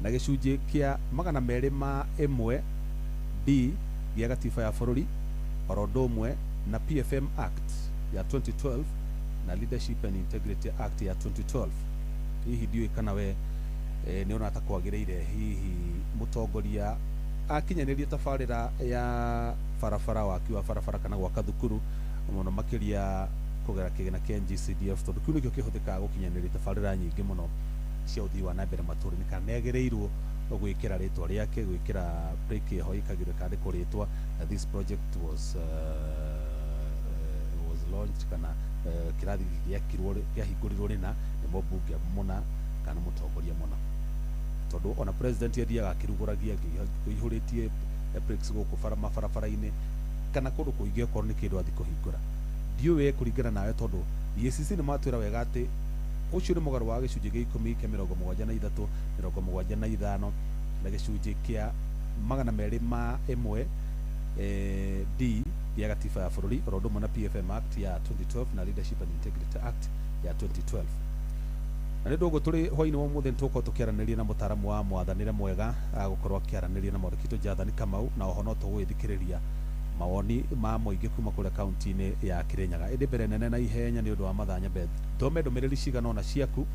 na gĩcunjĩ kĩa 201 D gĩa gatiba ya bũrũri, oro ũndũ ũmwe na PFM Act ya 2012 na Leadership and Integrity Act ya 2012. Hihi ndiũĩ kana we nĩ ũrona ta kwagĩrĩire hihi mũtongoria akinyanĩrie tabarĩra ya barabara, waki wa barabara kana gwaka thukuru mũno makĩria kũgera kĩgĩna kĩa NGCDF, tondũ kĩu nĩkĩo kĩhũthĩkaga gũkinyanĩria tabarĩra nyingĩ mũno cia ũthii wa na mbere matũũra-inĩ, kana nĩagĩrĩirwo gwĩkĩra rĩtwa rĩake, gwĩkĩra break ĩho ĩkagĩrwo ĩkandĩkwo rĩtwa this project was launched, kana kĩrathi gĩakirwo kĩahingũrirwo rĩna nĩ mũmbunge mũna kana mũtongoria mũna, tondũ ona president athiaga akĩrugũragia kũihũrĩtie breaks gũkũ mabarabara-inĩ kana kũndũ kũingĩ okorwo nĩ kĩndũ athiĩ kũhingũra. Ndiũĩ kũringana nawe, tondũ EACC nĩ matwĩra wega atĩ ũcio nĩ mũgarũ wa gĩcunjĩ gĩa 10 kĩa 73 75 na gĩcunjĩ kĩa 201 D gĩa gatiba ya bũrũri, oro ũndũ ũmwe na PFM Act ya 2012 na Leadership and Integrity Act ya 2012. Na nĩ ũndũ tũrĩ hwainĩ wa ũmũthĩ nĩtũgũkorwo tũkĩaranĩria na mũtaaramu wa mwathanĩre mwega, agũkorwo akĩaranĩria na Mwandĩki Jathani Kamau, na oho no tũgũgĩthikĩrĩria mawoni ma mũingĩ kuma kũrĩa kaunti-inĩ ya Kirinyaga. Ĩndĩ mbere nene na ihenya nĩ ũndũ wa mathaa nyambe thome ndũmĩrĩri cigana ũna ciaku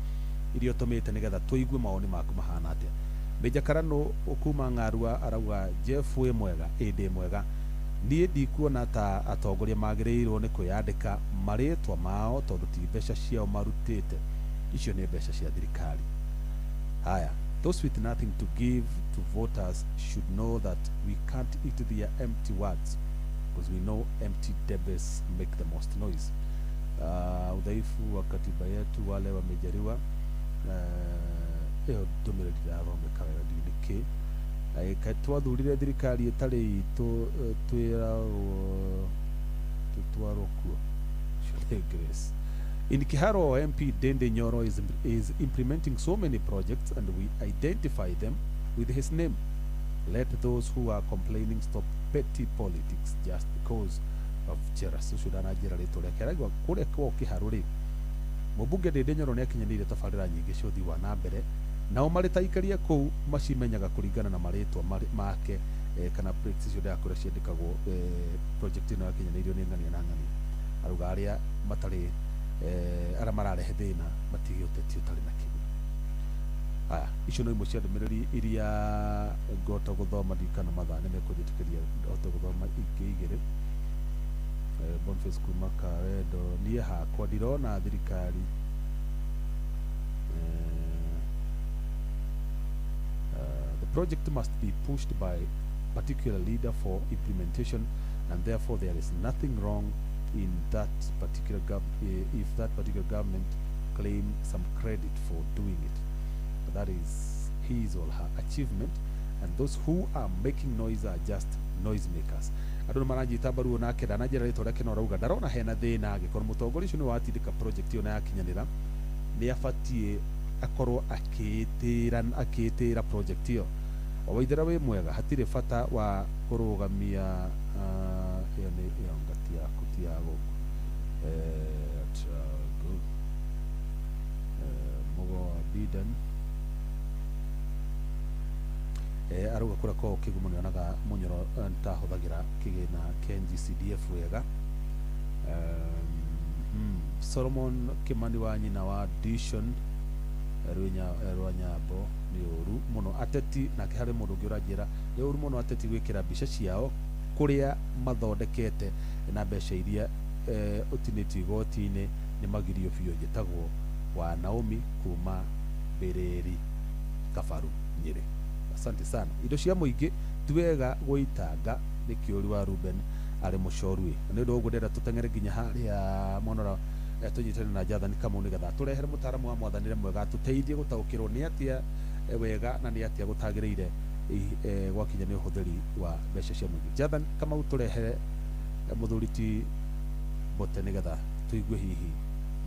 iria ũtũmĩte nĩgetha tũigue mawoni maku mahana atĩa. Mĩnja Karano kuma Ng'arua arauga Jeff wĩ mwega, ĩndĩ mwega, niĩ ndikuona ta atongoria magĩrĩirwo nĩ kwĩyandĩka marĩtwa mao tondũ ti mbeca ciao marutĩte, icio nĩ mbeca cia thirikari. Haya, those with nothing to give to voters should know that we can't eat their empty words because we know empty debes make the most noise. Udhaifu wa katiba yetu, wale wamejariwa ĩyo ndũmĩrĩri ndĩrathomeka wega ndiũĩ nĩkĩ. Twathurire thirikari ĩtarĩ itũ, twĩragwo tũtwarwo kuo. Grace. In Kiharo, MP Dende Nyoro is implementing so many projects and we identify them with his name. Let those who are complaining stop petty politics just because of jealousy. Ũcio ndananjĩra rĩtwa rĩake, araigua kũrĩa kwao Kĩharũ rĩ, mũmbunge Ndindi Nyoro nĩakinyanĩirie tabarĩra nyingĩ cia ũthii wa na mbere, nao marĩ ta aikaria kũu macimenyaga kũringana na marĩtwa make, kana projects icio ndĩrakũrĩa ciandĩkagwo, project ĩno yakinyanĩirio nĩ ng'ania na ng'ania. Arauga arĩa matarĩ arĩa mararehe thĩna matige ũteti ũtarĩ na kĩguni. Aya, icio no imwe cia ndũmĩrĩri iria ngota gũthoma, ndirikana mathaa nĩ mekũnjĩtĩkĩria hote gũthoma ingĩ igĩrĩ. Boniface kuma Kawendo, niĩ hakwa ndirona thirikari the project must be pushed by particular leader for implementation, and therefore there is nothing wrong in that particular if that particular government claim some credit for doing it. But that is his or her achievement, and those who are making noise are just noise makers. Andũ nĩ maranjita mbaru onake ndananjĩra rĩtwa rĩake no arauga ndarona hena thĩna angĩkorwo mũtongoria ũcio nĩ watindĩka project ĩyo na yakinyanĩra, nĩ abatiĩ akorwo akĩĩtĩra project ĩyo. O Waithera wĩ mwega, hatirĩ bata wa kũrũgamia ĩyo nĩ ĩyo ngati yaku ti ya gũkũ. Mũgo wa Biden arauga kũrĩa kwao Kĩgumo nĩonaga Mũnyoro ntahũthagĩra kĩgĩna kĩa NGCDF wega. Solomon Kimani wa nyina wa Dishon rwa Nyambo, nĩ ũru mũno ateti. Nake harĩ mũndũ ũngĩ ũranjĩra nĩ ũru mũno ateti gwĩkĩra mbica ciao kũrĩa mathondekete na mbeca iria ũtinĩtio igoti-inĩ, nĩ magirio biũ. Njĩtagwo wa Naomi kuma Mbĩrĩri, Kabaru, Nyĩrĩ. Asante sana. Indo cia mũingĩ ti wega gũitanga, nĩ kĩũri wa Ruben arĩ mũcorui. Na nĩ ũndũ wa ũguo ndĩrenda tũteng'ere nginya harĩa mwena tũnyitane na Jathani Kamau nĩgetha tũrehere mũtaaramu wa mwathanĩre mwega tũteithie gũtaũkĩrwo nĩ atĩa wega na nĩ atĩa gũtagĩrĩire gwakinya nĩ ũhũthĩri wa mbeca cia mũingĩ. Jathan Kamau, tũrehere mũthuri ti Mbote nĩgetha tũigue hihi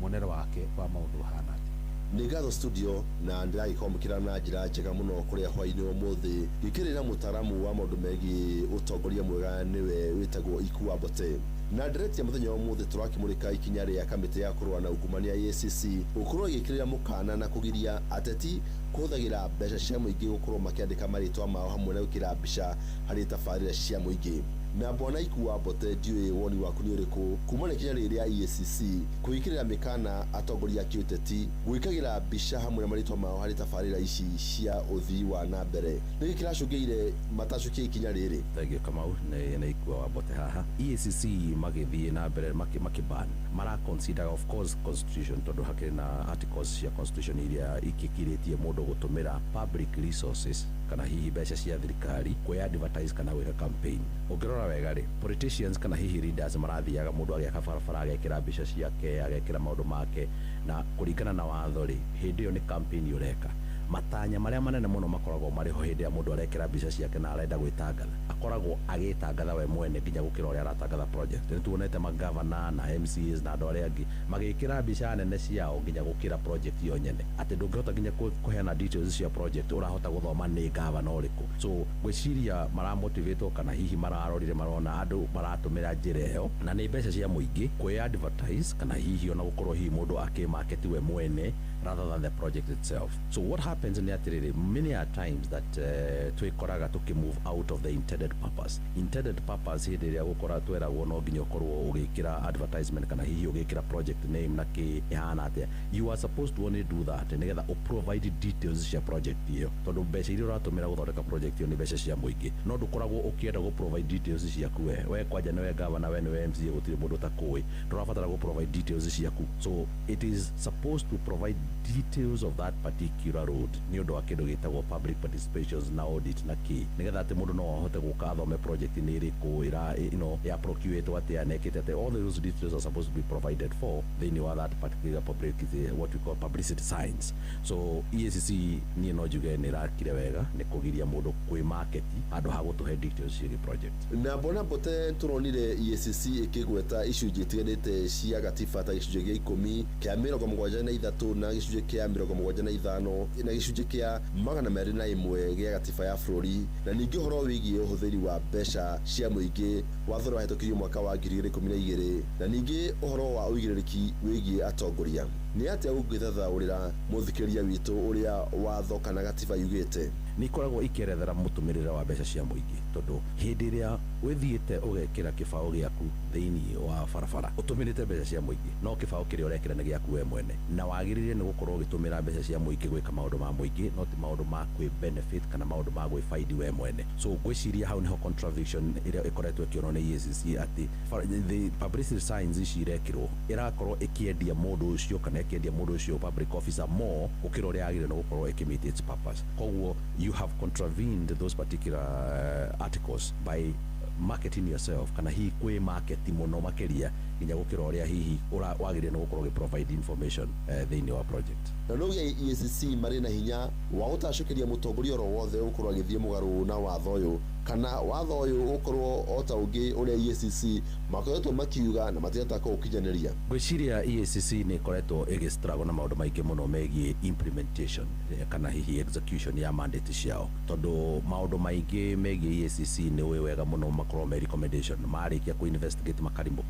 muonere wake wa maũndũ hana atĩa. Nĩ ngatho studio, na ndĩragĩkwamũkĩra na njĩra njega mũno kũrĩa hwaĩ-inĩ ũmũthĩ ngĩkĩrĩra mũtaaramu wa maũndũ megiĩ ũtongoria mwega, nĩwe wĩtagwo Ikua Mbote. Na nderetia mũthenya wa ũmũthĩ tũrakĩmũrĩka ikinya rĩa kamĩtĩ ya kũrũa na ungumania EACC gũkorwo ĩgĩkĩrĩra mũkana na kũgiria ateti kũhũthagĩra mbeca cia mũingĩ gũkorwo makĩandĩka marĩtwa mao hamwe na gwĩkĩra mbica harĩ tabarĩra cia mũingĩ. Na bwana Ikua Mbote, ndiũĩ woni waku nĩ ũrĩkũ kuma na ikinya rĩrĩ rĩa EACC kũgĩkĩrĩra mĩkana atongoria a kĩũteti gwĩkagĩra mbica hamwe na marĩtwa mao harĩ tabarĩra ici cia ũthii wa na mbere? Nĩkĩ kĩracũngĩire matacũkie ikinya rĩrĩ? Thank you, Kamau. Nĩ Ikua wa Mbote haha. EACC magĩthiĩ na mbere makĩban, mara consider of course constitution, tondũ hakĩrĩ na articles cia constitution iria ikĩkirĩtie mũndũ gũtũmĩra public resources kana hihi mbeca cia thirikari kwĩ advertise kana gwĩka campaign. Ũngĩrora wega rĩ, politicians kana hihi leaders marathiaga, mũndũ agĩaka barabara agekĩra mbica ciake, agekĩra maũndũ make, na kũringana na watho rĩ, hĩndĩ ĩyo nĩ campaign ũreka. Matanya marĩa manene mũno makoragwo marĩ ho hĩndĩ ĩrĩa mũndũ arekĩra mbica ciake na arenda gwĩtangatha, akoragwo agĩtangatha we mwene nginya gũkĩra ũrĩa aratangatha project. Nĩ tuonete magavana na MCAs na andũ arĩa angĩ magĩkĩra mbica nene ciao nginya gũkĩra project iyo nyene, atĩ ndũngĩhota nginya kũheana details cia project, ũrahota gũthoma nĩ gavana ũrĩkũ. So ngwĩciria maramotivatwo kana hihi mararorire marona andũ maratũmĩra njĩra ĩyo na nĩ mbeca cia mũingĩ kwĩ advertise kana hihi ona gũkorwo hihi mũndũ akĩmarket we mwene rather than the project itself. So what happens nĩ atĩrĩrĩ, many are times that twĩkoraga tũkĩmove out of the intended purpose. Intended purpose hĩndĩ ĩrĩa gũkora tweragwo no nginya ũkorwo ũgĩkĩra advertisement kana hihi ũgĩkĩra project name na kĩ ĩhana atĩa, you are supposed to only do that nĩgetha ũprovide details cia project ĩyo, tondũ mbeca iria ũratũmĩra gũthondeka project ĩyo nĩ mbeca cia mũingĩ, no ndũkoragwo ũkĩenda gũ provide details ciaku we kwanja nĩwe governor, we nĩwe MCA, gũtirĩ mũndũ ũtakũĩ, ndũrabatara gũ provide details ciaku. So it is supposed to provide details of that particular road nĩ ũndũ wa kĩndũ gĩtagwo public participations na audit na kĩ, nĩgetha atĩ mũndũ no ahote gũka athome project nĩ ĩrĩkũ ĩra ya procuretwo atĩa na ĩkĩte atĩa. All those details are supposed to be provided for thĩinĩ wa that particular public, what we call publicity signs. So EACC niĩ no njuge nĩ ĩrakire wega nĩ kũgiria mũndũ kwĩ market handũ ha gũtũhe details ciĩgiĩ project. Na mbona Mbote, tũronire EACC ĩkĩgweta icunjĩ itiganĩte cia gatiba ta gĩcunjĩ gĩa 10 kĩa 73 na gĩcunjĩ kĩa 75 na gĩcunjĩ kĩa 201 gĩa gatiba ya bũrũri, na ningĩ ũhoro wĩgiĩ ũhũthĩri wa mbeca cia mũingĩ, watho ũrĩa wahĩtũkirio mwaka wa 2012, na ningĩ ũhoro wa ũigĩrĩrĩki wĩgiĩ atongoria. Nĩ atĩa ũngĩthathaũrĩra mũthikĩrĩria witũ ũrĩa watho kana gatiba yugĩte? Nĩ ikoragwo ikĩerethera mũtũmĩrĩre wa mbeca cia mũingĩ, tondũ hĩndĩ ĩrĩa wĩthiĩte ũgekĩra kĩbaũ gĩaku thĩinĩ wa barabara ũtũmĩrĩte mbeca cia mũingĩ, no kĩbaũ kĩrĩa ũrekĩra nĩ gĩaku we mwene, na wagĩrĩire nĩ gũkorwo ũgĩtũmĩra mbeca cia mũingĩ gwĩka maũndũ ma mũingĩ, no ti maũndũ ma kwĩ benefit kana maũndũ ma gwĩbaidi we mwene. So ngwĩciria hau nĩho contradiction ĩrĩa ĩkoretwo ĩkĩonwo nĩ EACC, atĩ the publicity signs ici irekĩrwo ĩrakorwo ĩkĩendia mũndũ ũcio kana ĩkĩendia mũndũ ũcio public officer more gũkĩra ũrĩa yagĩrĩire nĩ gũkorwo ĩkĩmeet its purpose. Koguo you have contravened those particular articles by marketing yourself kana hihi kwĩ market mũno makĩria nginya gũkĩra ũrĩa hihi wagĩrĩire nĩ gũkorwo ũgĩ-provide information thĩinĩ wa project. Na nũgĩa EACC marĩ na hinya wa gũtacũkĩria mũtongoria oro wothe ũgũkorwo agĩthiĩ mũgarũ na watho ũyũ, kana watho ũyũ ũkorwo o ta ũngĩ ũrĩa EACC makoretwo makiuga na matirahota kũũkinyanĩria? Ngwĩciria EACC nĩ ĩkoretwo ĩgĩ struggle na maũndũ maingĩ mũno megiĩ implementation kana hihi execution ya mandate ciao, tondũ maũndũ maingĩ megiĩ EACC nĩ ũĩ wega mũno makorwo me recommendation. Marĩkia kũ investigate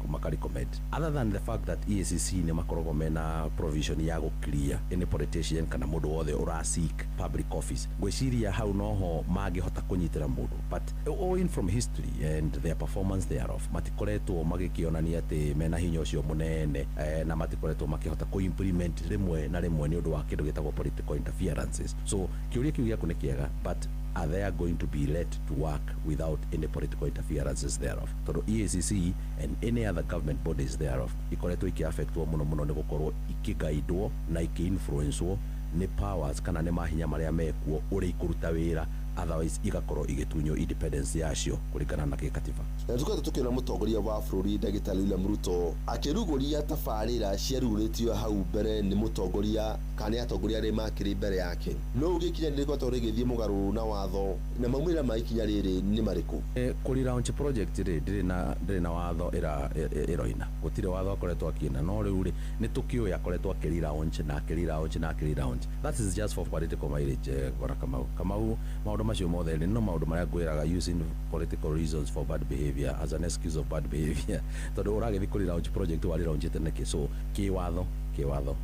maka recommend. government, other than the fact that EACC nĩ makoragwo mena provision ya gũ clear any politician kana mũndũ wothe ũra seek public office. Ngwĩciria hau noho mangĩhota kũnyitĩra mũndũ, but owing from history and their performance thereof, matikoretwo magĩkĩonania atĩ mena hinya ũcio mũnene, na matikoretwo makĩhota kũ implement rĩmwe na rĩmwe nĩ ũndũ wa kĩndũ gĩtagwo political interferences. So kĩũria kĩu gĩaku nĩ kĩega, but are they going to be let to work without any political interferences thereof? Tondũ EACC and any other government bodies thereof ikoretwo ikĩaffectwo mũno mũno nĩ gũkorwo ikĩguidwo na ikĩinfluencewo nĩ powers kana nĩ mahinya marĩa mekuo ũrĩa ikũruta wĩra, otherwise igakorwo igĩtunywo independence yacio kũringana na gĩkatiba. Na tũkoretwo tũkĩona mũtongoria wa bũrũri Ndagĩtarĩ William Ruto akĩrugũria tabarĩra ciarugũrĩtio hau mbere nĩ mũtongoria kana nĩ atongoria arĩa makĩrĩ mbere yake. No uge ikinya nĩ rĩkoretwo rĩgĩthiĩ mũgarũ na watho, na maumĩrĩra ma ikinya rĩrĩ nĩ marĩkũ? Kũri launch project rĩ, ndĩrĩ na watho ĩroina, gũtirĩ watho akoretwo akĩina. No rĩu rĩ, nĩ tũkĩũĩ akoretwo akĩri launch na akĩri launch na akĩri launch. That is just for political mileage. Bwana Kamau, maũndũ macio mothe rĩ, no maũndũ marĩa ngwĩraga, using political reasons for bad behavior as an excuse of bad behavior, tondũ ũragĩthiĩ kũri launch project warĩ launchĩte nĩkĩ? So kĩwatho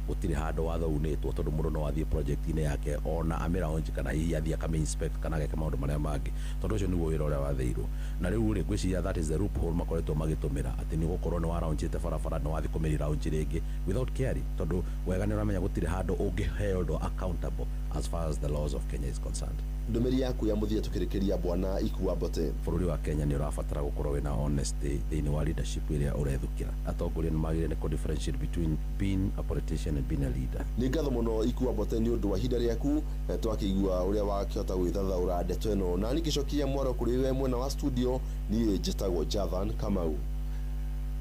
gũtirĩ handũ watho unĩtwo, tondũ mũndũ no athiĩ project-inĩ yake ona amĩ kana hihi athiĩ akame inspect kana ageke maũndũ marĩa mangĩ, tondũ ũcio nĩguo wĩra ũrĩa wathĩirwo. Na rĩu rĩ, ngwĩciria that is the loophole makoretwo magĩtũmĩra, atĩ nĩ gũkorwo nĩ waraunchĩte barabara, nĩ wathiĩ kũmĩ launch rĩngĩ without caring, tondũ wega nĩ ũramenya gũtirĩ handũ ũngĩheldwo accountable as far as the laws of Kenya is concerned. Ndũmĩrĩri yaku ya mũthia tũkĩrĩkĩria, bwana Ikua Mbote? Bũrũri wa Kenya nĩ ũrabatara gũkorwo wĩna honesty thĩinĩ wa leadership ĩrĩa ũrethukĩra. Atongoria nĩ magĩrĩire nĩ kũ differentiate between being a politician and being a leader. Nĩ ngatho mũno, Ikua Mbote, nĩ ũndũ wa ihinda rĩaku, na twakĩigua ũrĩa wakĩhota gwĩthathaũra ndeto ĩno. Na ningĩcokia mwaro kũrĩ we mwena wa studio. Niĩ njĩtagwo Jathan Kamau.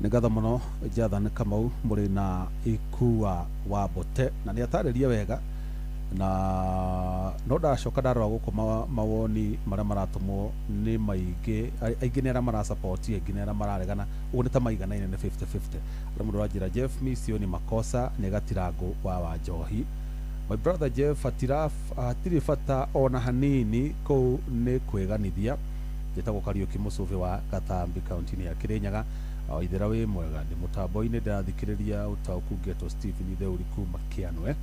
Nĩ ngatho mũno, Jathan Kamau, mũrĩ na Ikua wa Mbote, na nĩ atarĩria wega. Na no ndacoka ndarora gũkũ, mawoni marĩa maratũmwo nĩ maingĩ. Aingĩ nĩ arĩa marasapoti, aingĩ nĩ arĩa mararegana, ũguo nĩ ta maiganaine, nĩ 50-50. Arĩa mũndũ ũranjĩra, "Jeff, mi sioni makosa, nĩ gatirango wa Wanjohi." My brother Jeff, hatirĩ bata ona hanini, kũu nĩ kwĩganithia. Njĩtagwo Kariũki Mũcũbĩ wa Gatambi, kaunti-inĩ ya Kĩrĩnyaga. Waithera wĩ mwega, ndĩ mũtambo-inĩ ndĩrathikĩrĩria ũtaũku. Ngetwo Stephen Theuri kuma Kĩanwe.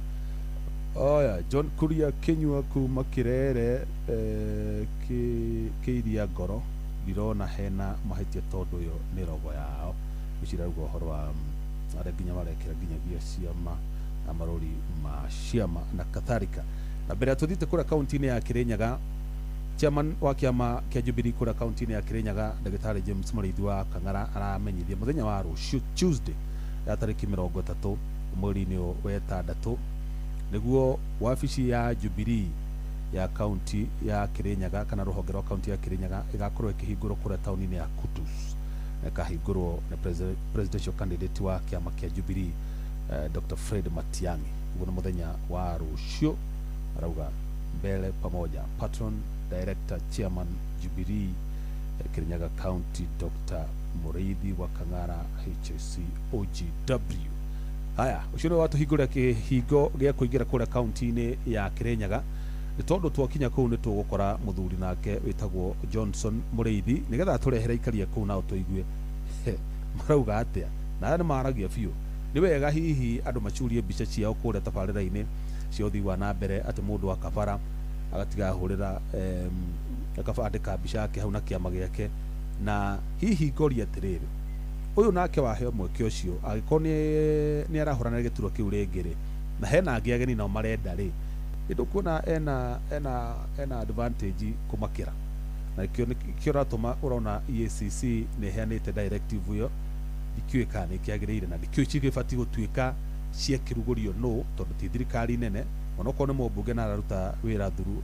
Oya John Kuria Kinyua kuma Kirere, kĩiria ngoro, ndirona hena mahĩtia tondũ ĩyo nĩ rogo yao. Gwĩciria ũhoro wa arĩa nginya marekĩra nginyagia ciama na marũri ma ciama na kadhalika. Na mbere ya tũthiĩte kũrĩa kaunti-inĩ ya Kĩrĩnyaga, chairman wa kĩama kĩa Jubilee kũrĩa kaunti-inĩ ya Kĩrĩnyaga, ndagĩtarĩ James Mũrĩithi wa Kang'ara, aramenyithia mũthenya wa rũciũ, Tuesday ya tarĩki 30 mweri-inĩ ũyũ wa ĩtandatũ, nĩguo wabici ya Jubilee ya kaunti ya Kirinyaga kana rũhonge rwa kaunti ya Kirinyaga ĩgakorwo ĩkĩhingũrwo kũrĩa taũni-inĩ ya Kutus, na ĩkahingũrwo nĩ presidential candidate wa kĩama kĩa Jubilee, Dr. Fred Matiang'i. Ũguo nĩ mũthenya wa rũciũ. Arauga mbele pamoja. Patron director chairman Jubilee, Kirinyaga County, Dr. Mũrĩithi wa Kang'ara HSC OGW. Haya, ũcio nĩ watũhingũrĩra kĩhingo gĩa kũingĩra kũrĩa kaunti-inĩ ya Kirinyaga, nĩ tondũ twakinya kũu nĩ tũgũkora mũthuri nake wĩtagwo Johnson Mũrĩithi, nĩgetha atũrehere ikaria kũu nao tũigue marauga atĩa. Na aya nĩ maragia biũ. Nĩ wega hihi andũ macurie mbica ciao kũrĩa tabarĩra-inĩ cia ũthii wa na mbere, atĩ mũndũ akabara agatiga ahũrĩra akabandĩka mbica yake hau na kĩama gĩake. Na hihi ngoria atĩrĩrĩ, ũyũ nake waheo mweke ũcio, angĩkorwo nĩ arahũrana gĩturwa kĩu rĩngĩ rĩ, na hena angĩ ageni nao marenda rĩ, nĩ ena ena advantage kũmakĩra? Na nĩkĩo nĩkĩo ũratũma ũrona EACC nĩ ĩheanĩte directive ĩyo. Ndikĩũĩ kana nĩ kĩagĩrĩire, na ndikĩũĩ cigĩbatiĩ gũtuĩka ciakĩrugũrio nũ, tondũ ti thirikari nene. Onokorwo nĩ mũmbunge na araruta wĩra thuru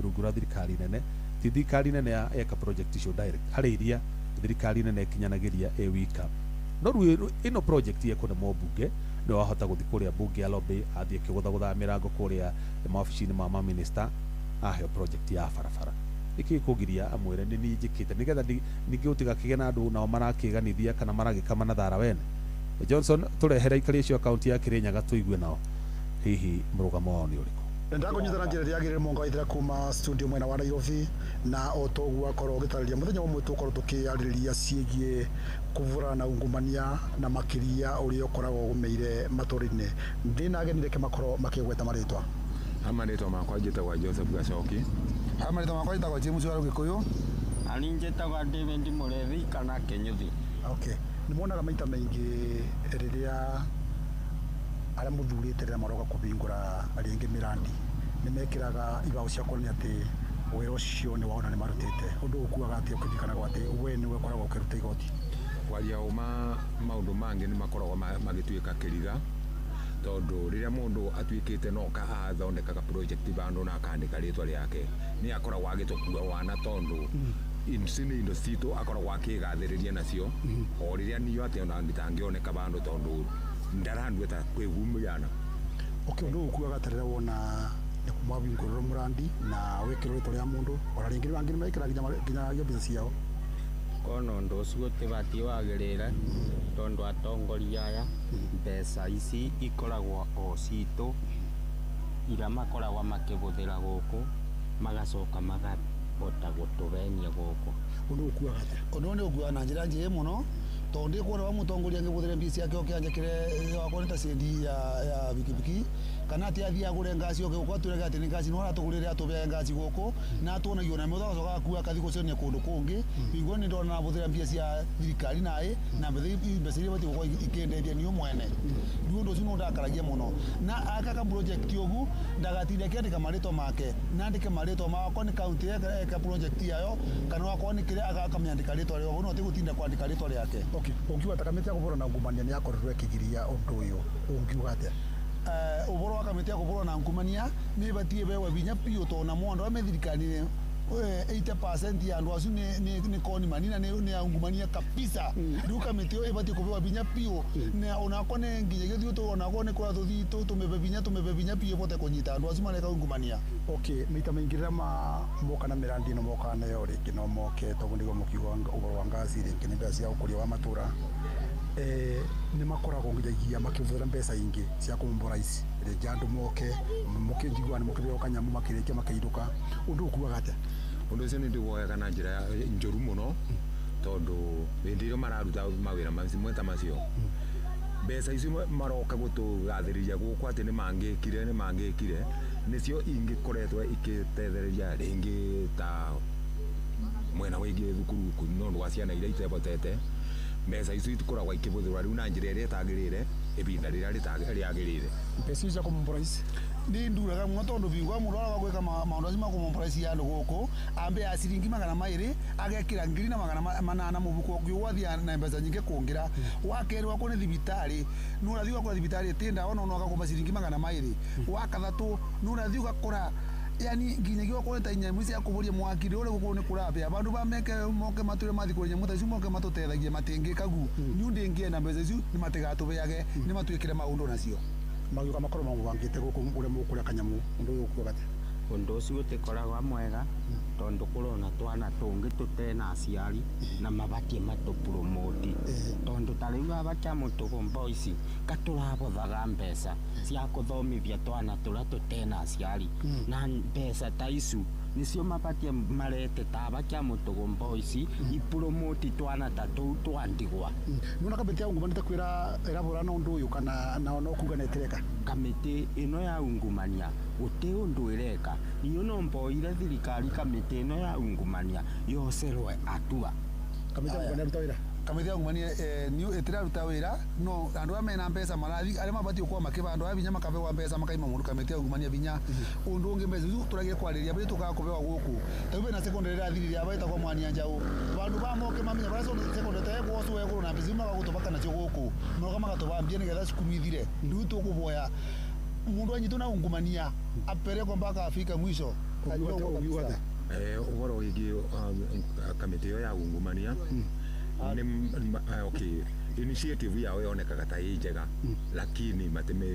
rungu rwa thirikari nene, ti thirikari nene yeka project icio direct. Harĩ iria thirikari nene ĩkinyanagĩria ĩ wika, no rĩu ĩno project yekwo nĩ mũmbunge, nĩ wahota gũthiĩ kũrĩa mbunge ya lobby, athiĩ akĩgũthagũthaga mĩrango kũrĩa maobici-inĩ ma maminista, aheo project ya barabara. Nĩkĩ kũgiria amwĩre nĩ niĩ njĩkĩte, nĩgetha ningĩ gũtigakĩgĩe na andũ nao marakĩganithia kana maragĩkama na thara wene? Johnson, tũrehere ikari icio kaunti ya Kirinyaga tũigue nao hihi mũrũgamo wao nĩ ũrĩkũ. Ndakũnyita na njĩra ĩrĩa yagĩrĩire, Mũnga Waithera kuma studio mwena wa Nairobi. Na o toguo akorwo ũgĩtarĩria, mũthenya ũmwe tũkorwo tũkĩarĩrĩria ciĩgiĩ Kũvũrana na ungumania na makĩria ũrĩa ũkoragwo ũgũmĩire matũũra-inĩ. Ndĩna ageni, reke makorwo makĩgweta marĩtwa. Marĩtwa makwa njĩtagwo Joseph Gacoki. Marĩtwa makwa njĩtagwo James wa Gĩkũyũ. Ani njĩtagwo David Mũrethi kana Kĩnyuthi. Okay, nĩ muonaga maita maingĩ rĩrĩa arĩa mũthurĩte rĩrĩa maroka kũhingũra rĩngĩ mĩrandi nĩ mekĩraga ibaũ cia kuonania atĩ wĩra ũcio nĩ wao na nĩ marutĩte. Ũndũ ũkuaga atĩ ũkĩririkanaga atĩ we nĩwe ũkoragwo ũkĩruta igoti? Kwaria ũma, maũndũ mangĩ nĩ makoragwo magĩtuĩka kĩriga, tondũ rĩrĩa mũndũ atuĩkĩte no ka athondekaga project bandũ na akandĩka rĩtwa rĩake, nĩ akoragwo agĩtũkua wana, tondũ ici nĩ indo citũ akoragwo akĩgathĩrĩria nacio, o rĩrĩa niyo atĩ ona itangĩoneka bandũ, tondũ ndarandue ta kwĩgumĩana. Okay, ũndũ ũkuaga atĩ rĩrĩa wona nĩ mwahingũrĩrwo mũrandi na wĩkĩrwo rĩtwa rĩa mũndũ, ona rĩngĩ angĩ nĩ mekĩraga nginya mbeca ciao? Kona ũndũ ũcio ũtibatiĩ wagĩrĩre, tondũ atongoria aya mbeca ici ikoragwo o citũ iria makoragwo makĩhũthĩra gũkũ, magacoka makahota gũtũhenia gũkũ. Ũndũ ũkuaga atĩa? Ũndũ ũyũ nĩ ũkuaga na njĩra njĩĩ mũno, tondũ ndikuona wa mũtongoria angĩbũthĩre mbia ciake oke anjĩkĩre wakwa nĩ ta cendi ya bikibiki, kana atĩ athiĩ agũre ngaci oke gũkũ atwĩrage atĩ nĩ ngaci no aratũgũrĩre, atũbeage ngaci gũkũ na atuonagia ona mũthenya agacoka akua akathiĩ gũcionia kũndũ kũngĩ. Niguo nĩ ndona abũthĩra mbia cia thirikari naĩ na mbeca iria ibatiĩ gũkorwo ikĩndeithia niĩ mwene. Rĩu ũndũ ũcio nĩ ũndakaragia mũno, na aka project ũguo ndagatinde akĩandĩka marĩtwa make, na andĩke marĩtwa makwa nĩ kaunti eka project yayo, kana wakorwo nĩ kĩrĩa akamĩandĩka rĩtwa rĩao, no ti gũtinda kwandĩka rĩtwa rĩake. Okay, ũngiuga ta kamĩtĩ ya kũhũrana na ungumania nĩ yakorirwo ĩkĩgiria ũndũ ũyũ, ũngiuga atĩa? Ũhoro wa kamĩtĩ ya kũhũrana na ungumania nĩ ĩbatiĩ ĩbewe binya biũ, tondũ namo andũ arĩa me thirikari-inĩ 80% ya andũ acio nĩ koni manina, nĩ aungumania kabisa. Rĩu kamĩtĩ ĩyo ĩbatiĩ kũbewa binya biũ, na onakwa nĩ nginyagia ithuĩ onakwa nĩ kũrĩa tũthiĩ tũmĩbe binya biũ ĩbote kũnyita andũ acio mareka ungumania. Okay, maita maingĩ rĩrĩa moka na mĩrandi ĩno mokaga nayo, rĩngĩ no moke tondũ nĩguo mũkiuga ũhoro wa ngaci, rĩngĩ nĩ mbeca cia ũkũria wa matũra, nĩ makoragwo nginyagia makĩhũthĩra mbeca ingĩ cia kũmombora ici, rĩngĩ andũ moke mũkĩnjigua nĩ mũkĩbeo kanyamũ makĩrĩkia makĩinũka. Ũndũ ũkuaga atĩa? Ũndũ ũcio nĩ ndĩwoyaga na njĩra njũru mũno, tondũ hĩndĩ ĩrĩa mararuta mawĩra macio ta macio, mbeca icio maroka gũtũgathĩrĩria gũkũ atĩ nĩ mangĩkire nĩcio ingĩkoretwo ikĩtethereria rĩngĩ ta mwena wĩgiĩ thukuru nĩ ũndũ wa ciana iria itebotete. Mbeca icio itikoragwo ikĩhũthĩrwo rĩu na njĩra ĩrĩa ĩtagĩrĩire ihinda rĩrĩa rĩagĩrĩire. Mbeca icio cia kũmombora ici nĩ nduraga mũno, tondũ bingwa mũndũ araga gwĩka maũndũ acio ma kũmombora ici andũ gũkũ ambe ya ciringi 200 agekĩra 1800 mũbuko, ũngĩgwathiĩ na mbeca nyingĩ kũngĩra. Wa kerĩ wakwo nĩ thibitarĩ, nĩ ũrathiĩ ũgakora thibitarĩ ĩtĩ ndawa no ũgakũmba ciringi 200. Wa kathatũ nĩ ũrathiĩ ũgakora yani nginyagia wakorwo ta nyamũ cia kũboria mwaki rĩu gũkũ nĩ kũrabĩa bandu bameke moke matũre mathi kũrĩa nyamũ ta icio moke matũtethagie matingĩkagu niũ ndĩngĩenda mbeca icio nĩ matigatũbeage nĩ matwĩkĩre maũndũ nacio. Magiũka makorwo mamũbangĩte gũkũ ũrĩa mũkũrĩa kanyamũ, ũndũ ũyũ ũkuaga atĩa? Ũndũ ũcio ũtĩkoragwo mwega, tondũ kũrona twana tũngĩ tũtena aciari na mabatiĩ matũpromoti, tondũ ta rĩu aba Kĩamũtũgũ Boys katũrabothaga mbeca cia kũthomithia twana tũrĩa tũtena aciari, na mbeca ta icu nĩcio mabatiĩ marete ta aba Kĩamũtũgũ Boys ipromoti twana ta tũu twa ndigwa. Nĩwona kamĩtĩ ya ungumania ta kwĩra ĩrabũrana na ũndũ ũyũ kana nao no kuga nĩ ĩtireka? Kamĩtĩ ĩno ya ungumania gũtĩ ũndũ ĩreka. Niĩ no mboire thirikari kamĩtĩ ĩno ya ungumania yocerwe atua. Kamĩtĩ ya ungumania ĩruta wĩra? Kamĩtĩ ya ungumania nĩ ĩtiraruta wĩra, no andũ arĩa mena mbeca marathi arĩa mabatiĩ gũkorwo makĩba andũ aya binya makabewa mbeca makaima mũndũ kamĩtĩ ya ungumania binya. Ũndũ ũngĩ mbeca icio tũragie kwarĩria mbere tũkaga kũbewa gũkũ ta rĩu bena secondary ĩrathirire aba ĩtagwo Mwania Njaũ, bandu bamoke mamenya barĩa secondary ta egwocwo egũrũ na mbeca magagũtũbaka nacio gũkũ moka magatũbambia nĩgetha cukuru ithire. Rĩu tũkũboya mundu anyitwo na ungumania aperekwo mpaka afika mwisho. Ũhoro wĩgiĩ kamĩtĩ ĩyo ya ungumania nĩ okay, initiative yao yonekaga ta ĩ njega, lakini matime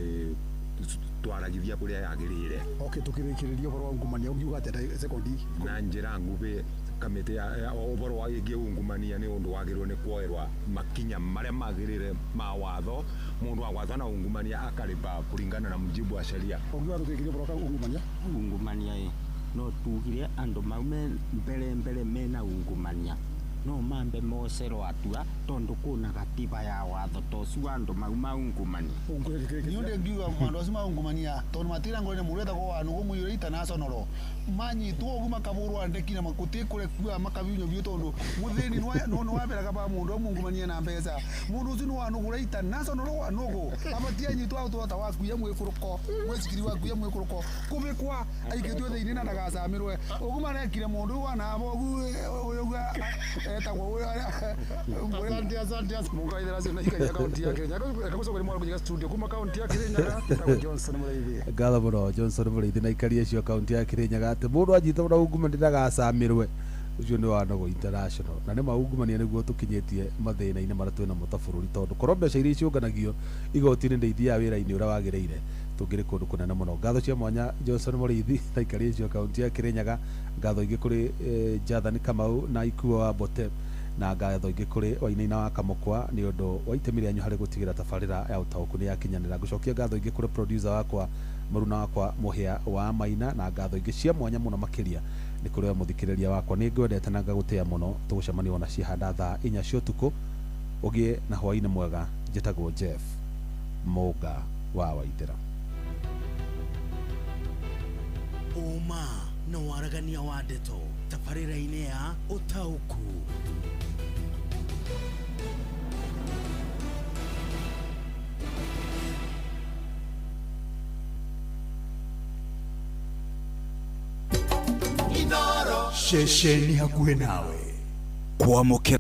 twaragithia kũrĩa yagĩrĩire. Okay, tũkĩrĩkĩrĩria ũhoro wa ungumania ũngiuga atĩa sekondi? Na njĩra nguhĩ, kamĩtĩ ya ũhoro wa wĩgiĩ ungumania nĩ ũndũ wagĩrĩirwo nĩ kuoerwa makinya marĩa magĩrĩire ma watho. Mũndũ agwatwo na ungumania akarĩba kũringana na mujibu wa sheria. Ũngiuga tũkĩrĩkĩrĩria ũhoro wa ungumania? Ungumania ĩ no tugire andũ maume mbere mbere mena ungumania No mambe mocerwo atua tondu kuna gatiba ya watho ta ũcio wa andũ mau maungumani. Niå ndä ngiuga andå acio maungumania tondå matira ngorene må retagwo wa nå gå må yå international manyitwo å guo makabå rwo ndeki na makutä kå rekua makabinywo biå tondå må thä ni nä waberaga ba må ndå amungumania na mbeca må ndå å cio nä wanå gå ra international wa nå gå abatie anyitwo atwata wakuia mwä kå rå ko mwä wakuia mwä kå rå ko kå bä kwa aikä two thä inä na ndagacamä rwe å guo marekire må ndå wanabo å guo etagwo Asante, asante, asante. Mungu aithera cio na ikaria kaunti ya Kirinyaga. Reke gũcokeria mwaro kũnyiga studio kuma kaunti ya Kirinyaga. Etagwo Johnson Mũrĩithi. Ngatho mũno Johnson Mũrĩithi na aikari acio kaunti ya Kirinyaga atĩ mũndũ anyitwo na ungumania ndagacamirwe ũcio nĩ wa Nogo International na nĩ maungumania nĩguo tũkinyĩtie mathĩna-inĩ marĩa twĩ namo ta bũrũri tondũ korwo mbeca iria ciũnganagio igoti-inĩ nĩ ithiaga wĩra-inĩ ũrĩa wagĩrĩire tũngĩrĩ kũndũ kũnene mũno. Ngatho cia mwanya Johnson Mũrĩithi na aikari acio kaunti ya Kirinyaga. Ngatho ingĩ kũrĩ Jathani Kamau na Ikuo wa Mbote na ngatho ingĩ kũrĩ Wainaina wa Kamũkwa nĩ ũndũ wa itemi rĩanyu harĩ gũtigĩra tabarĩra ya ũtaũku nĩ yakinyanĩra. Ngũcokia ngatho ingĩ kũrĩ producer wakwa mũruna wakwa Mũhĩa wa Maina na ngatho ingĩ cia mwanya mũno makĩria nĩ kũrĩ we mũthikĩrĩria wakwa. Nĩ ngwendete na ngagũtĩa mũno. Tũgũcemania ona cihanda thaa 4 cia ũtukũ. Ũgĩe na hwaĩ-inĩ mwega. Njĩtagwo Jeff Mũnga wa Waithĩra. Ũma na waragania wa ndeto tabarĩra-inĩ ya ũtaũku. Ceceni hakuhĩ nawe kwamũkĩra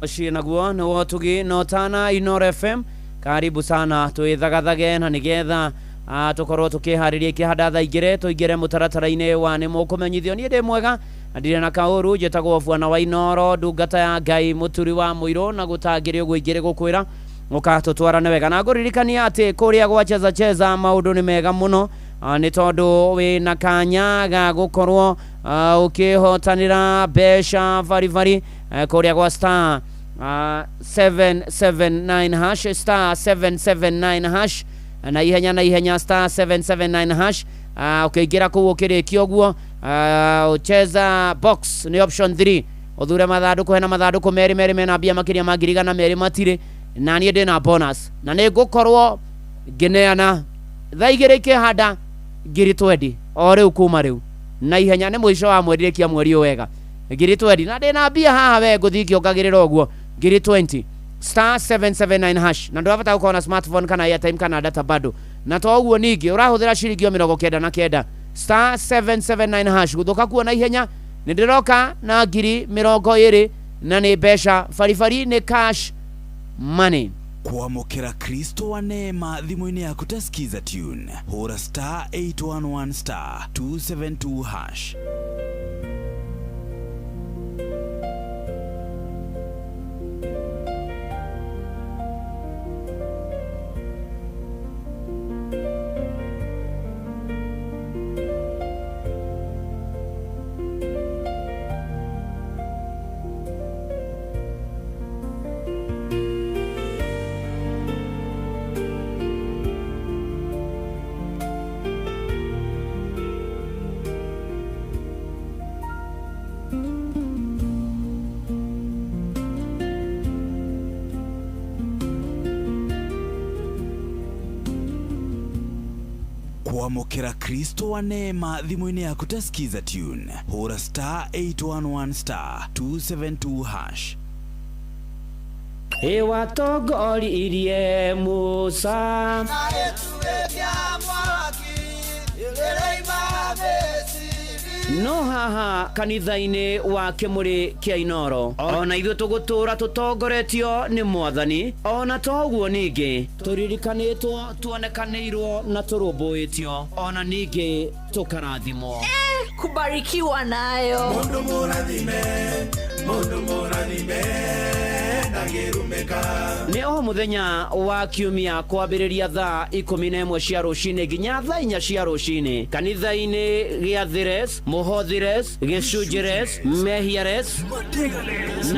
Mũciĩ naguo nĩ wotugi no tana Inoro FM. Karibu sana twĩthagathage na nĩgetha tũkorwo tũkĩharĩria ikĩhanda thaa igĩrĩ tũingĩre mũtaratara-inĩ wa nĩ mũkũmenyithio. Niĩ ndĩ mwega na ndirĩ na kaũru. Njĩtagwo Bwana wa Inoro, ndungata ya Ngai, mũturi wa mũirũ na gũtangĩrĩ ũguo ingĩrĩ gũkwĩra ũkatũtwarane wega. Na ngũririkania atĩ kũrĩa gwa cheza cheza maũndũ nĩ mega mũno nĩ tondũ wĩna kanya ga gũkorwo ũkĩhotanĩra mbeca baribari kũrĩa gwa star 779 hash star 779 hash na ihenya star 779 hash. Ũkĩingĩra kũu ũkĩrĩkia ũguo ũcheza box nĩ option 3 ũthure mathandũkũ. Hena mathandũkũ merĩ merĩ mena mbia makĩria ma 100,000 matirĩ na niĩ ndĩna bonus na nĩ ngũkorwo ngĩneana thaa igĩrĩ ikĩhanda 20,000 o rĩu kuma rĩu na ihenya. Nĩ mũico wa mweri rĩkia mweri ũyũ wega 20,000 na ndĩna mbia haha we ngũthiĩ ngĩongagĩrĩra ũguo 20,000 star 779 hash. Na ndũrabata gũkorwo na smartphone kana airtime kana data bado na to ũguo ningĩ ũrahũthĩra ciringi o 99 star 779 hash. Gũthũka kuo na ihenya nĩ ndĩroka na 20,000 na nĩ mbeca baribari nĩ cash money. Kwamũkĩra Kristo wa neema thimũ-inĩ yaku ta Skiza tune hũra star 811 star 272 hash. Kwamũkĩra Kristo wa neema thimũ-inĩ yaku ta Skiza tune hũra star 811 star 272 hash. Ĩwatongoririe Musa no haha kanitha-inĩ wa kĩmũrĩ kĩa Inoro ona ithuĩ tũgũtũra tũtongoretio nĩ Mwathani. Ona to ũguo ningĩ tũririkanĩtwo tuonekanĩirwo na tũrũmbũĩtio ona ningĩ tũkarathimwo. Kubarikiwa nayo. Mundu mũrathime, mundu mũrathime ndangĩrumĩka. Nĩ o mũthenya wa kiumia kwambĩrĩria thaa 11 cia rũcinĩ nginya thaa 4 cia rũcinĩ kanitha-inĩ gĩa Thires, Mũhothires, Gĩcunjĩres, Mehiares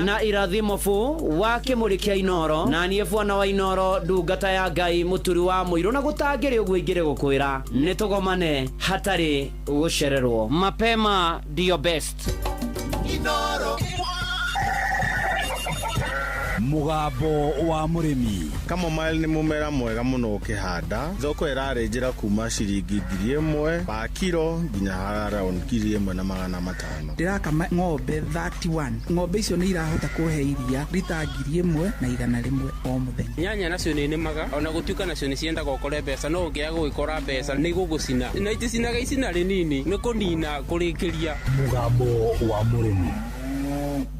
na Irathimo fu wa kĩmũrĩ kĩa Inoro. Na niĩ Bwana wa Inoro, ndungata ya Ngai, mũturi wa mũirũ na gũtangĩrĩ ũguo ingĩrĩ gũkwĩra nĩ tũgomane hatarĩ gũcererwo. Mapema ndio best. Inoro. Mũgambo wa mũrĩmi. Chamomile nĩ mũmera mwega mũno ũkĩhanda. Thoko ĩrarĩ njĩra kuma ciringi 1000 pa kiro nginya around 1500. Ndĩrakama ng'ombe 31. Ng'ombe icio nĩ irahota kũhe iria rita 1100 o mũthenya. Nyanya nacio nĩ nĩmaga ona gũtuĩka nacio nĩ ciendaga ũkore mbeca, no ũngĩaga gũgĩkora mbeca nĩ igũgũcina, na iticinaga icina rĩnini, nĩ kũnina kũrĩkĩria. Mũgambo wa mũrĩmi.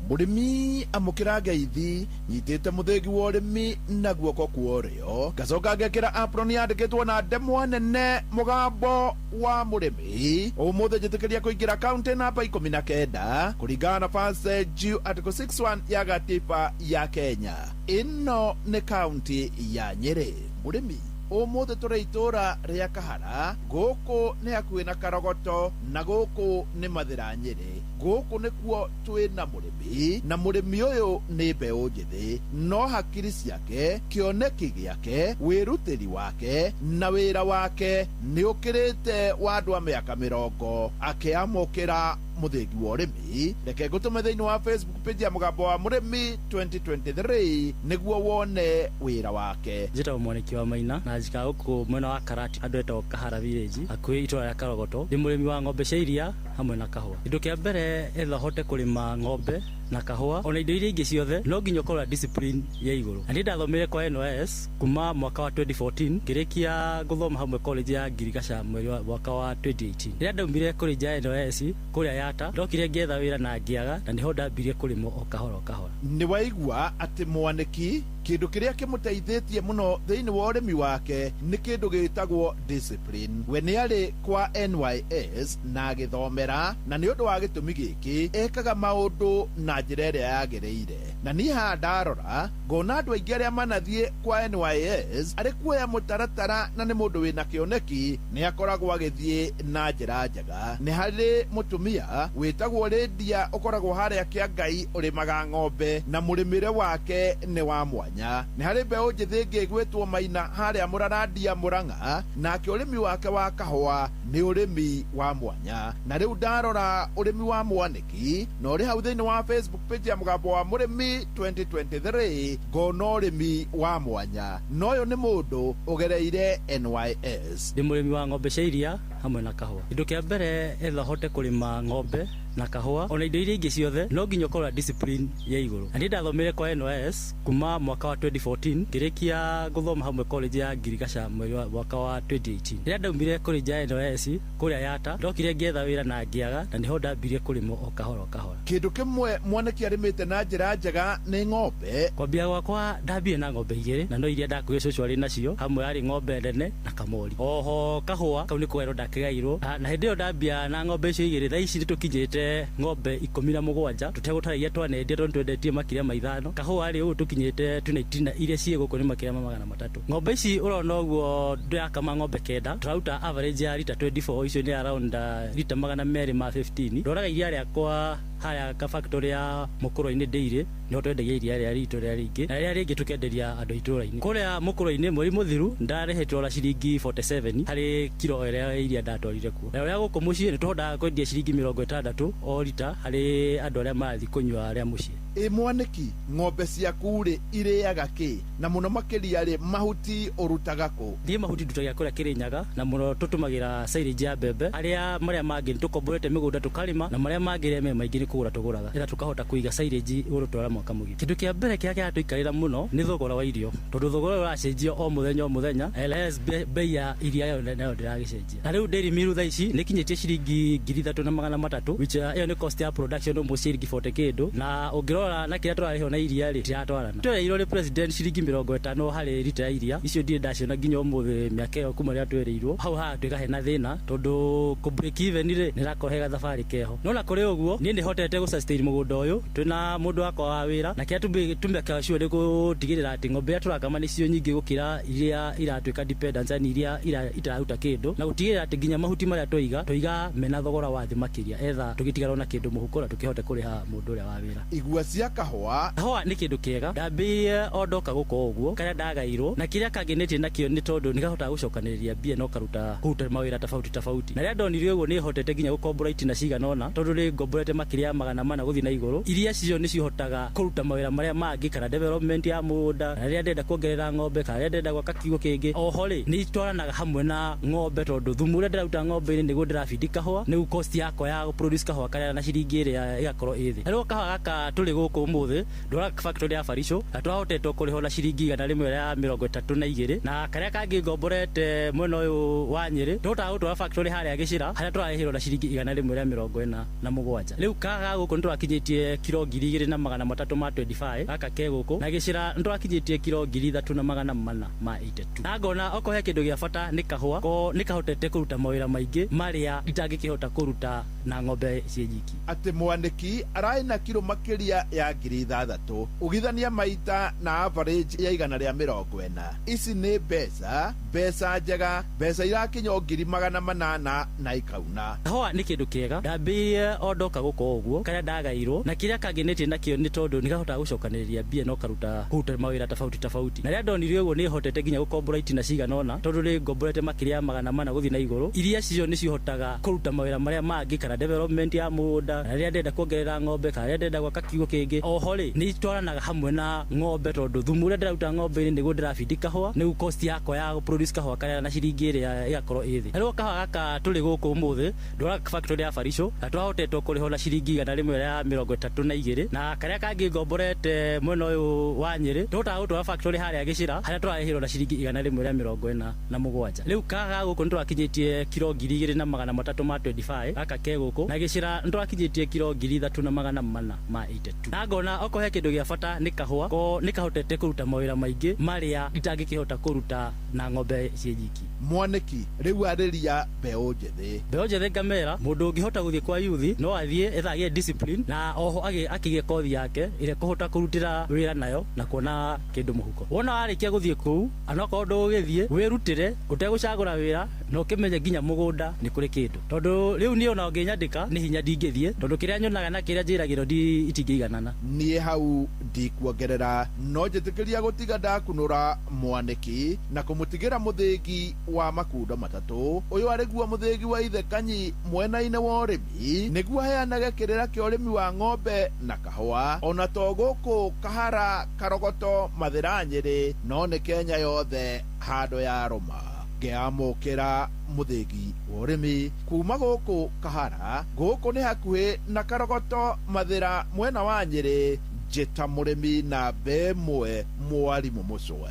Mũrĩmi amũkĩra ngeithi nyitĩte mũthĩgi wa ũrĩmi na guoko kwa ũrĩo, ngacoka ngekĩra apron yandĩkĩtwo na ndemwa nene mũgambo wa mũrĩmi. Ũmũthĩ njĩtĩkĩria kũingĩra kaunti namba 19 kũringana na Passage Article 61 ya gatiba ya Kenya. Ĩno nĩ kaunti ya Nyĩrĩ. Mũrĩmi, ũmũthĩ tũrĩ itũra rĩa Kahara, gũkũ nĩ hakuhĩ na Karogoto na gũkũ nĩ Mathĩra Nyĩrĩ. Gũkũ nĩkuo twĩ na mũrĩmi, na mũrĩmi ũyũ nĩ mbeũ njĩthĩ, no hakiri ciake, kĩoneki gĩake, wĩrutĩri wake na wĩra wake nĩ ũkĩrĩte wa andũ a mĩaka 20. Akĩamũkĩra mũthĩgi wa ũrĩmi, reke ngũtũme thĩinĩ wa Facebook page ya mũgambo wa mũrĩmi 2023 nĩguo wone wĩra wake. Njĩtagwo Mwaniki wa Maina na njikaraga gũkũ mwena wa Karati, andũ etagwo Kahara Village, hakuhĩ itũra rĩa Karogoto. Ndĩ mũrĩmi wa ng'ombe cia iria hamwe na kahũa. Kĩndũ kĩa mbere etha hote kũrĩma ng'ombe na kahũa ona indo iria ingĩ ciothe, no nginya ũkorwo na discipline ya igũrũ. Na niĩ ndathomire kwa NYS kuma mwaka wa 2014 ngĩrĩkia gũthoma hamwe college ya Ngirigaca mweri wa mwaka wa 2018. Rĩrĩa ndaumire college ya NYS kũrĩa Yata, ndokire ngĩetha wĩra na ngĩaga, na nĩho ndambirie kũrĩma o kahora o kahora. Nĩ waigua atĩ Mwaniki kĩndũ kĩrĩa kĩmũteithĩtie mũno thĩinĩ wa ũrĩmi wake nĩ kĩndũ gĩtagwo discipline. We nĩ arĩ kwa NYS na agĩthomera, na nĩ ũndũ wa gĩtũmi gĩkĩ ekaga maũndũ na njĩra ĩrĩa yagĩrĩire. Na niĩ haha ndarora ngona andũ aingĩ arĩa manathiĩ kwa NYS arĩ kuoya mũtaratara, na nĩ mũndũ wĩna kĩoneki, nĩ akoragwo agĩthiĩ na njĩra njega. Nĩ harĩ mũtumia wĩtagwo Lydia ũkoragwo harĩa Kĩangai ũrĩmaga ng'ombe, na mũrĩmĩre wake nĩ wa mwanya. Nĩ harĩ mbeũ njĩthĩ ĩngĩ ĩgwĩtwo Maina harĩa Mũrarandia Mũrang'a, nake ũrĩmi wake wa kahũa nĩ ũrĩmi wa mwanya. Na rĩu ndarora ũrĩmi wa Mwaniki na ũrĩ hau thĩinĩ wa Facebook page ya mũgambo wa mũrĩmi 2023 ngona ũrĩmi wa mwanya, na ũyũ nĩ mũndũ ũgereire NYS. Ndĩ mũrĩmi wa ng'ombe cia iria hamwe na kahũa. Kĩndũ kĩa mbere etha hote kũrĩma ng'ombe na kahũa ona indo iria ingĩ ciothe, no nginya ũkorwo na discipline ya igũrũ. Na niĩ ndathomire kwa NYS kuma mwaka wa 2014 ngĩrĩkia gũthoma hamwe college ya Ngirigaca mweri wa mwaka wa 2018. Rĩrĩa ndaumire college ya NYS kũrĩa Yata, ndokire ngĩetha wĩra na ngĩaga, na nĩho ndambirie kũrĩma o kahora o kahora. Kĩndũ kĩmwe Mwaniki arĩmĩte na njĩra njega nĩ ng'ombe. Kwambia gwakwa ndambire na ng'ombe 2, na no iria ndakuire cũcũ arĩ nacio, hamwe yarĩ ng'ombe nene na kamori. Oho kahũa kau nĩ kũgaĩrwo ndakĩgairwo, na hĩndĩ ĩyo ndambia na ng'ombe icio 2, thaa ici nĩtũkinyĩte ng'ombe 17 tũtegũtara iria twanendia tondũ twendetie makĩria ma 5. Kahũa rĩ ũũ tũkinyĩte twĩna itina iria ciĩ gũkũ nĩ makĩria ma 300. Ng'ombe ici ũrona ũguo ndĩrakama ng'ombe 9, tũraruta average ya rita 24, icio nĩ around rita 215. Ndoraga iria rĩakwa harĩa ka factory ya Mũkũrwe-inĩ Dairy, nĩho twendagia iria rĩrĩa ritũ rĩrĩa rĩingĩ, na rĩrĩa rĩngĩ tũkenderia andũ itũũra-inĩ. Kũrĩa Mũkũrwe-inĩ mweri mũthiru ndarĩhĩtwo na ciringi 47 harĩ kiro ĩrĩa ya iria ndatwarire kuo. Na ũrĩa gũkũ mũciĩ nĩtũhotaga kwendia ciringi 60 o rita harĩ andũ arĩa marathiĩ kũnyua arĩa mũciĩ. Ĩ Mwaniki, ng'ombe ciaku rĩ irĩaga kĩ, na mũno makĩria rĩ mahuti ũrutaga kũ? Niĩ mahuti ndutagia kũrĩa Kĩrĩnyaga, na mũno tũtũmagĩra silage ya mbembe. Arĩa marĩa mangĩ nĩtũkomborete mĩgũnda tũkarĩma, na marĩa mangĩ rĩa me maingĩ nĩ kũgũra tũgũraga, ĩra tũkahota kũiga silage ũgũtwara mwaka mũgima. Kĩndũ kĩa mbere kĩrĩa kĩratũikarĩra mũno nĩ thogora wa irio, tondũ thogora ũyũ ũracenjia o mũthenya o mũthenya, LS bei ya iria yo nayo ndĩragĩcenjia. Na rĩu Dairy Meal thaa ici nĩkinyĩtie ciringi 3300, which ĩyo nĩ cost ya production almost ciringi 40 kĩndũ, na ũngĩrora na kĩrĩa tũrarĩhwo na iria rĩ tiratwarana. Twereirwo nĩ president ciringi 50 harĩ rita ya iria, icio ndirĩ ndaciona nginya ũmũthĩ mĩaka ĩyo kuma rĩrĩa twereirwo. Hau hagatuĩka hena thĩna tondũ kũ break even rĩ nĩrakorwo he gathabarĩ keho. No na kũrĩ ũguo niĩ nĩhotete gũ sustain mũgũnda ũyũ, twĩna mũndũ wakwa wa wĩra, na kĩrĩa tũmekaga sure nĩ gũtigĩrĩra atĩ ng'ombe iria tũrakama nĩcio nyingĩ gũkĩra iria iratuĩka dependent, yani iria itararuta kĩndũ, na gũtigĩrĩra atĩ nginya mahuti marĩa twaiga mena thogora wa thĩ makĩria, etha tũgĩtigarwo na kĩndũ mũhuko na tũkĩhote kũrĩha mũndũ ũrĩa wa wĩra. Igua cia kahũa. Kahũa nĩ kĩndũ kĩega, ndambĩrĩirie o ndoka gũkũ ũguo karĩa ndagairwo, na kĩrĩa kangenĩtie nakĩo nĩ tondũ nĩkahotaga gũcokanĩrĩria mbia na ũkaruta kũruta mawĩra tofauti tofauti. Na rĩrĩa ndonire ũguo nĩhotete nginya gũkombora itina cigana ũna, tondũ nĩ ngomborete makĩria ya 400 gũthiĩ na igũrũ. Iria cio nĩ cihotaga kũruta mawĩra marĩa mangĩ, kana development ya mũgũnda, kana rĩrĩa ndĩrenda kuongerera ng'ombe, kana rĩrĩa ndĩrenda gwaka kiugũ kĩngĩ. Oho rĩ, nĩ itwaranaga hamwe na ng'ombe, tondũ thumu ũrĩa ndĩraruta ng'ombe-inĩ nĩguo ndĩrabindi kahũa, nĩguo cost yakwa ya produce kahũa karĩa na ciringi ĩrĩa ĩgakorwo ĩ thĩ. Na rĩu kahũa gaka tũrĩ gũkũ ũmũthĩ ndwaraga factory ya Barisho, na twahotete kũrĩhwo na ciringi 132, na karĩa kangĩ ngomborete mwena ũyũ wa Nyĩrĩ tũhotaga gũtwara factory harĩa Gĩcĩra, harĩa tũrarĩhĩrwo na ciringi 147. Rĩu kaga gũkũ nĩ tũrakinyĩtie kiro 2325 gaka ke gũkũ, na Gĩcĩra nĩ tũrakinyĩtie kiro 3482. Na ngona okorwo he kĩndũ gĩa bata nĩ kahũa, ko nĩ kahotete kũruta mawĩra maingĩ marĩa itangĩkĩhota kũruta na ng'ombe ciĩ nyiki. Atĩ mwanĩki ararĩ na kiro makĩria ya 6,000 ũgithania maita na average ya 140. Ici nĩ mbeca, mbeca njega, mbeca irakinya 800,000 na ikauna. Kahũa nĩ kĩndũ kĩega, ndambĩrĩirie o ndoka gũkũ ũguo karĩa ndagairwo, na kĩrĩa kangenĩtie nakĩo nĩ tondũ nĩ kahotaga gũcokanĩrĩria mbia na ũkaruta kũruta mawĩra tofauti tofauti. Na rĩrĩa ndonire ũguo nĩ hotete nginya gũkombora itina cigana ũna, tondũ nĩ ngomborete makĩria ya 400 gũthiĩ na igũrũ. Iria cio nĩ cihotaga kũruta mawĩra marĩa mangĩ, kana development ya mũgũnda, kana rĩrĩa ndĩrenda kuongerera ng'ombe, kana rĩrĩa ndĩrenda gwaka kiugũ kĩngĩ. Oho rĩ, nĩ itwaranaga hamwe na ng'ombe, tondũ thumu ũrĩa ndĩraruta ng'ombe-inĩ nĩguo ndĩrabindi kahũa, nĩguo cost yakwa ya produce kahũa karĩa na ciringi ĩrĩa ĩgakorwo ĩ thĩ. Na rĩu kahũa gaka tũrĩ gũkũ ũmũthĩ ndwaraga factory ya Barisho, na twahotete kũrĩhwo na ciringi 132, na karĩa kangĩ ngomborete mwena ũyũ wa Nyĩrĩ tũhotaga gũtwara factory harĩa Gĩcĩra, harĩa tũrarĩhĩrwo na ciringi 147. Rĩu kaga gũkũ nĩ tũrakinyĩtie kiro 2325 gaka ke gũkũ, na Gĩcĩra nĩ tũrakinyĩtie kiro 3482. Na ngona okorwo he kĩndũ gĩa bata nĩ kahũa, ko nĩ kahotete kũruta mawĩra maingĩ marĩa itangĩkĩhota kũruta na ng'ombe ciĩ nyiki. Mwanĩki rĩu arĩria mbeũ njĩthĩ. Mbeũ njĩthĩ ngamera mũndũ ũngĩhota gũthiĩ kwa yuthi no athiĩ etha agĩe discipline, na oho akĩgĩe kothi yake ĩrĩa kũhota kũrutĩra wĩra nayo na kuona kĩndũ mũhuko. Wona warĩkia gũthiĩ kũu, anokorwo ndũgũgĩthiĩ wĩrutĩre ũtegũcagũra wĩra, na ũkĩmenye nginya mũgũnda nĩ kũrĩ kĩndũ, tondũ rĩu niĩ ona ũngĩnyandĩka nĩ hinya ndingĩthiĩ, tondũ kĩrĩa nyonaga na kĩrĩa njĩragĩrwo itingĩiganana. Niĩ hau ndikuongerera, no njĩtĩkĩria gũtiga ndakunũra mwanĩki na kũmũtigĩra mũthĩgi wa makundo matatũ. Ũyũ arĩguo mũthĩgi wa ithe Kanyi mwena-inĩ wa ũrĩmi, nĩguo aheanage kĩrĩra kĩa ũrĩmi wa ng'ombe na kahũa, ona to gũkũ Kahara, Karogoto, Mathĩra, Nyĩrĩ, no nĩ Kenya yothe handũ ya rũma. Ngĩamũkĩra mũthĩgi wa ũrĩmi kuma gũkũ Kahara, gũkũ nĩ hakuhĩ na Karogoto, Mathĩra, mwena wa Nyĩrĩ. Njĩta mũrĩmi na 1 mwarimũ mũcwe.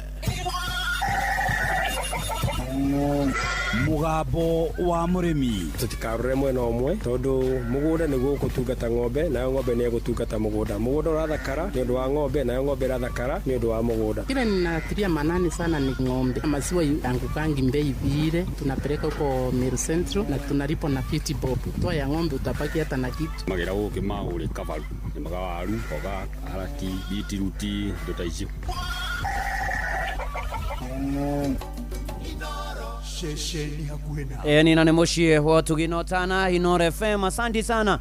Mũgambo wa mũrĩmi. Tũtikarore mwena ũmwe, tondũ mũgũnda nĩguo ũgũtungata ng'ombe, nayo ng'ombe nĩ ĩgũtungata mũgũnda. Mũgũnda ũrathakara nĩ ũndũ wa ng'ombe, nayo ng'ombe ĩrathakara nĩ ũndũ wa mũgũnda. Kile ninatilia manani sana ni ng'ombe. Maziwa yangukangi mbei vile, tunapeleka huko Meru Central na tunalipo na 50 bob. Toa ya ng'ombe utabaki hata na kitu. Magera gũkĩ magũrĩ kabaru, nĩmaga waru, mboga, karati, bitiruti, indo ta icio. Ni na nĩ mũciĩ wa Tugino Tana Inoro FM. Asante sana.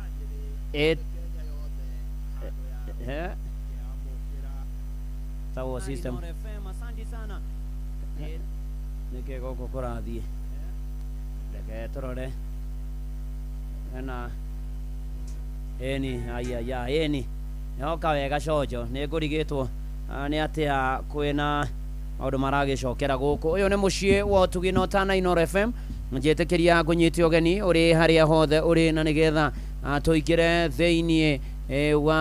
Sawa system. Nĩkĩ gũkũ kũrathiĩ? Reke tũrore. Ena eni aya eni nĩhoka wega cojo nĩ ngũrigĩtwo nĩ atĩa kwĩna maũndũ maragĩcokera gũkũ. Ũyũ nĩ mũciĩ wa Tugino Tana Inoro FM. Njĩtĩkĩria ngũnyite ũgeni ũrĩ harĩa hothe ũrĩ, na nĩgetha tũingĩre thĩiniĩ wa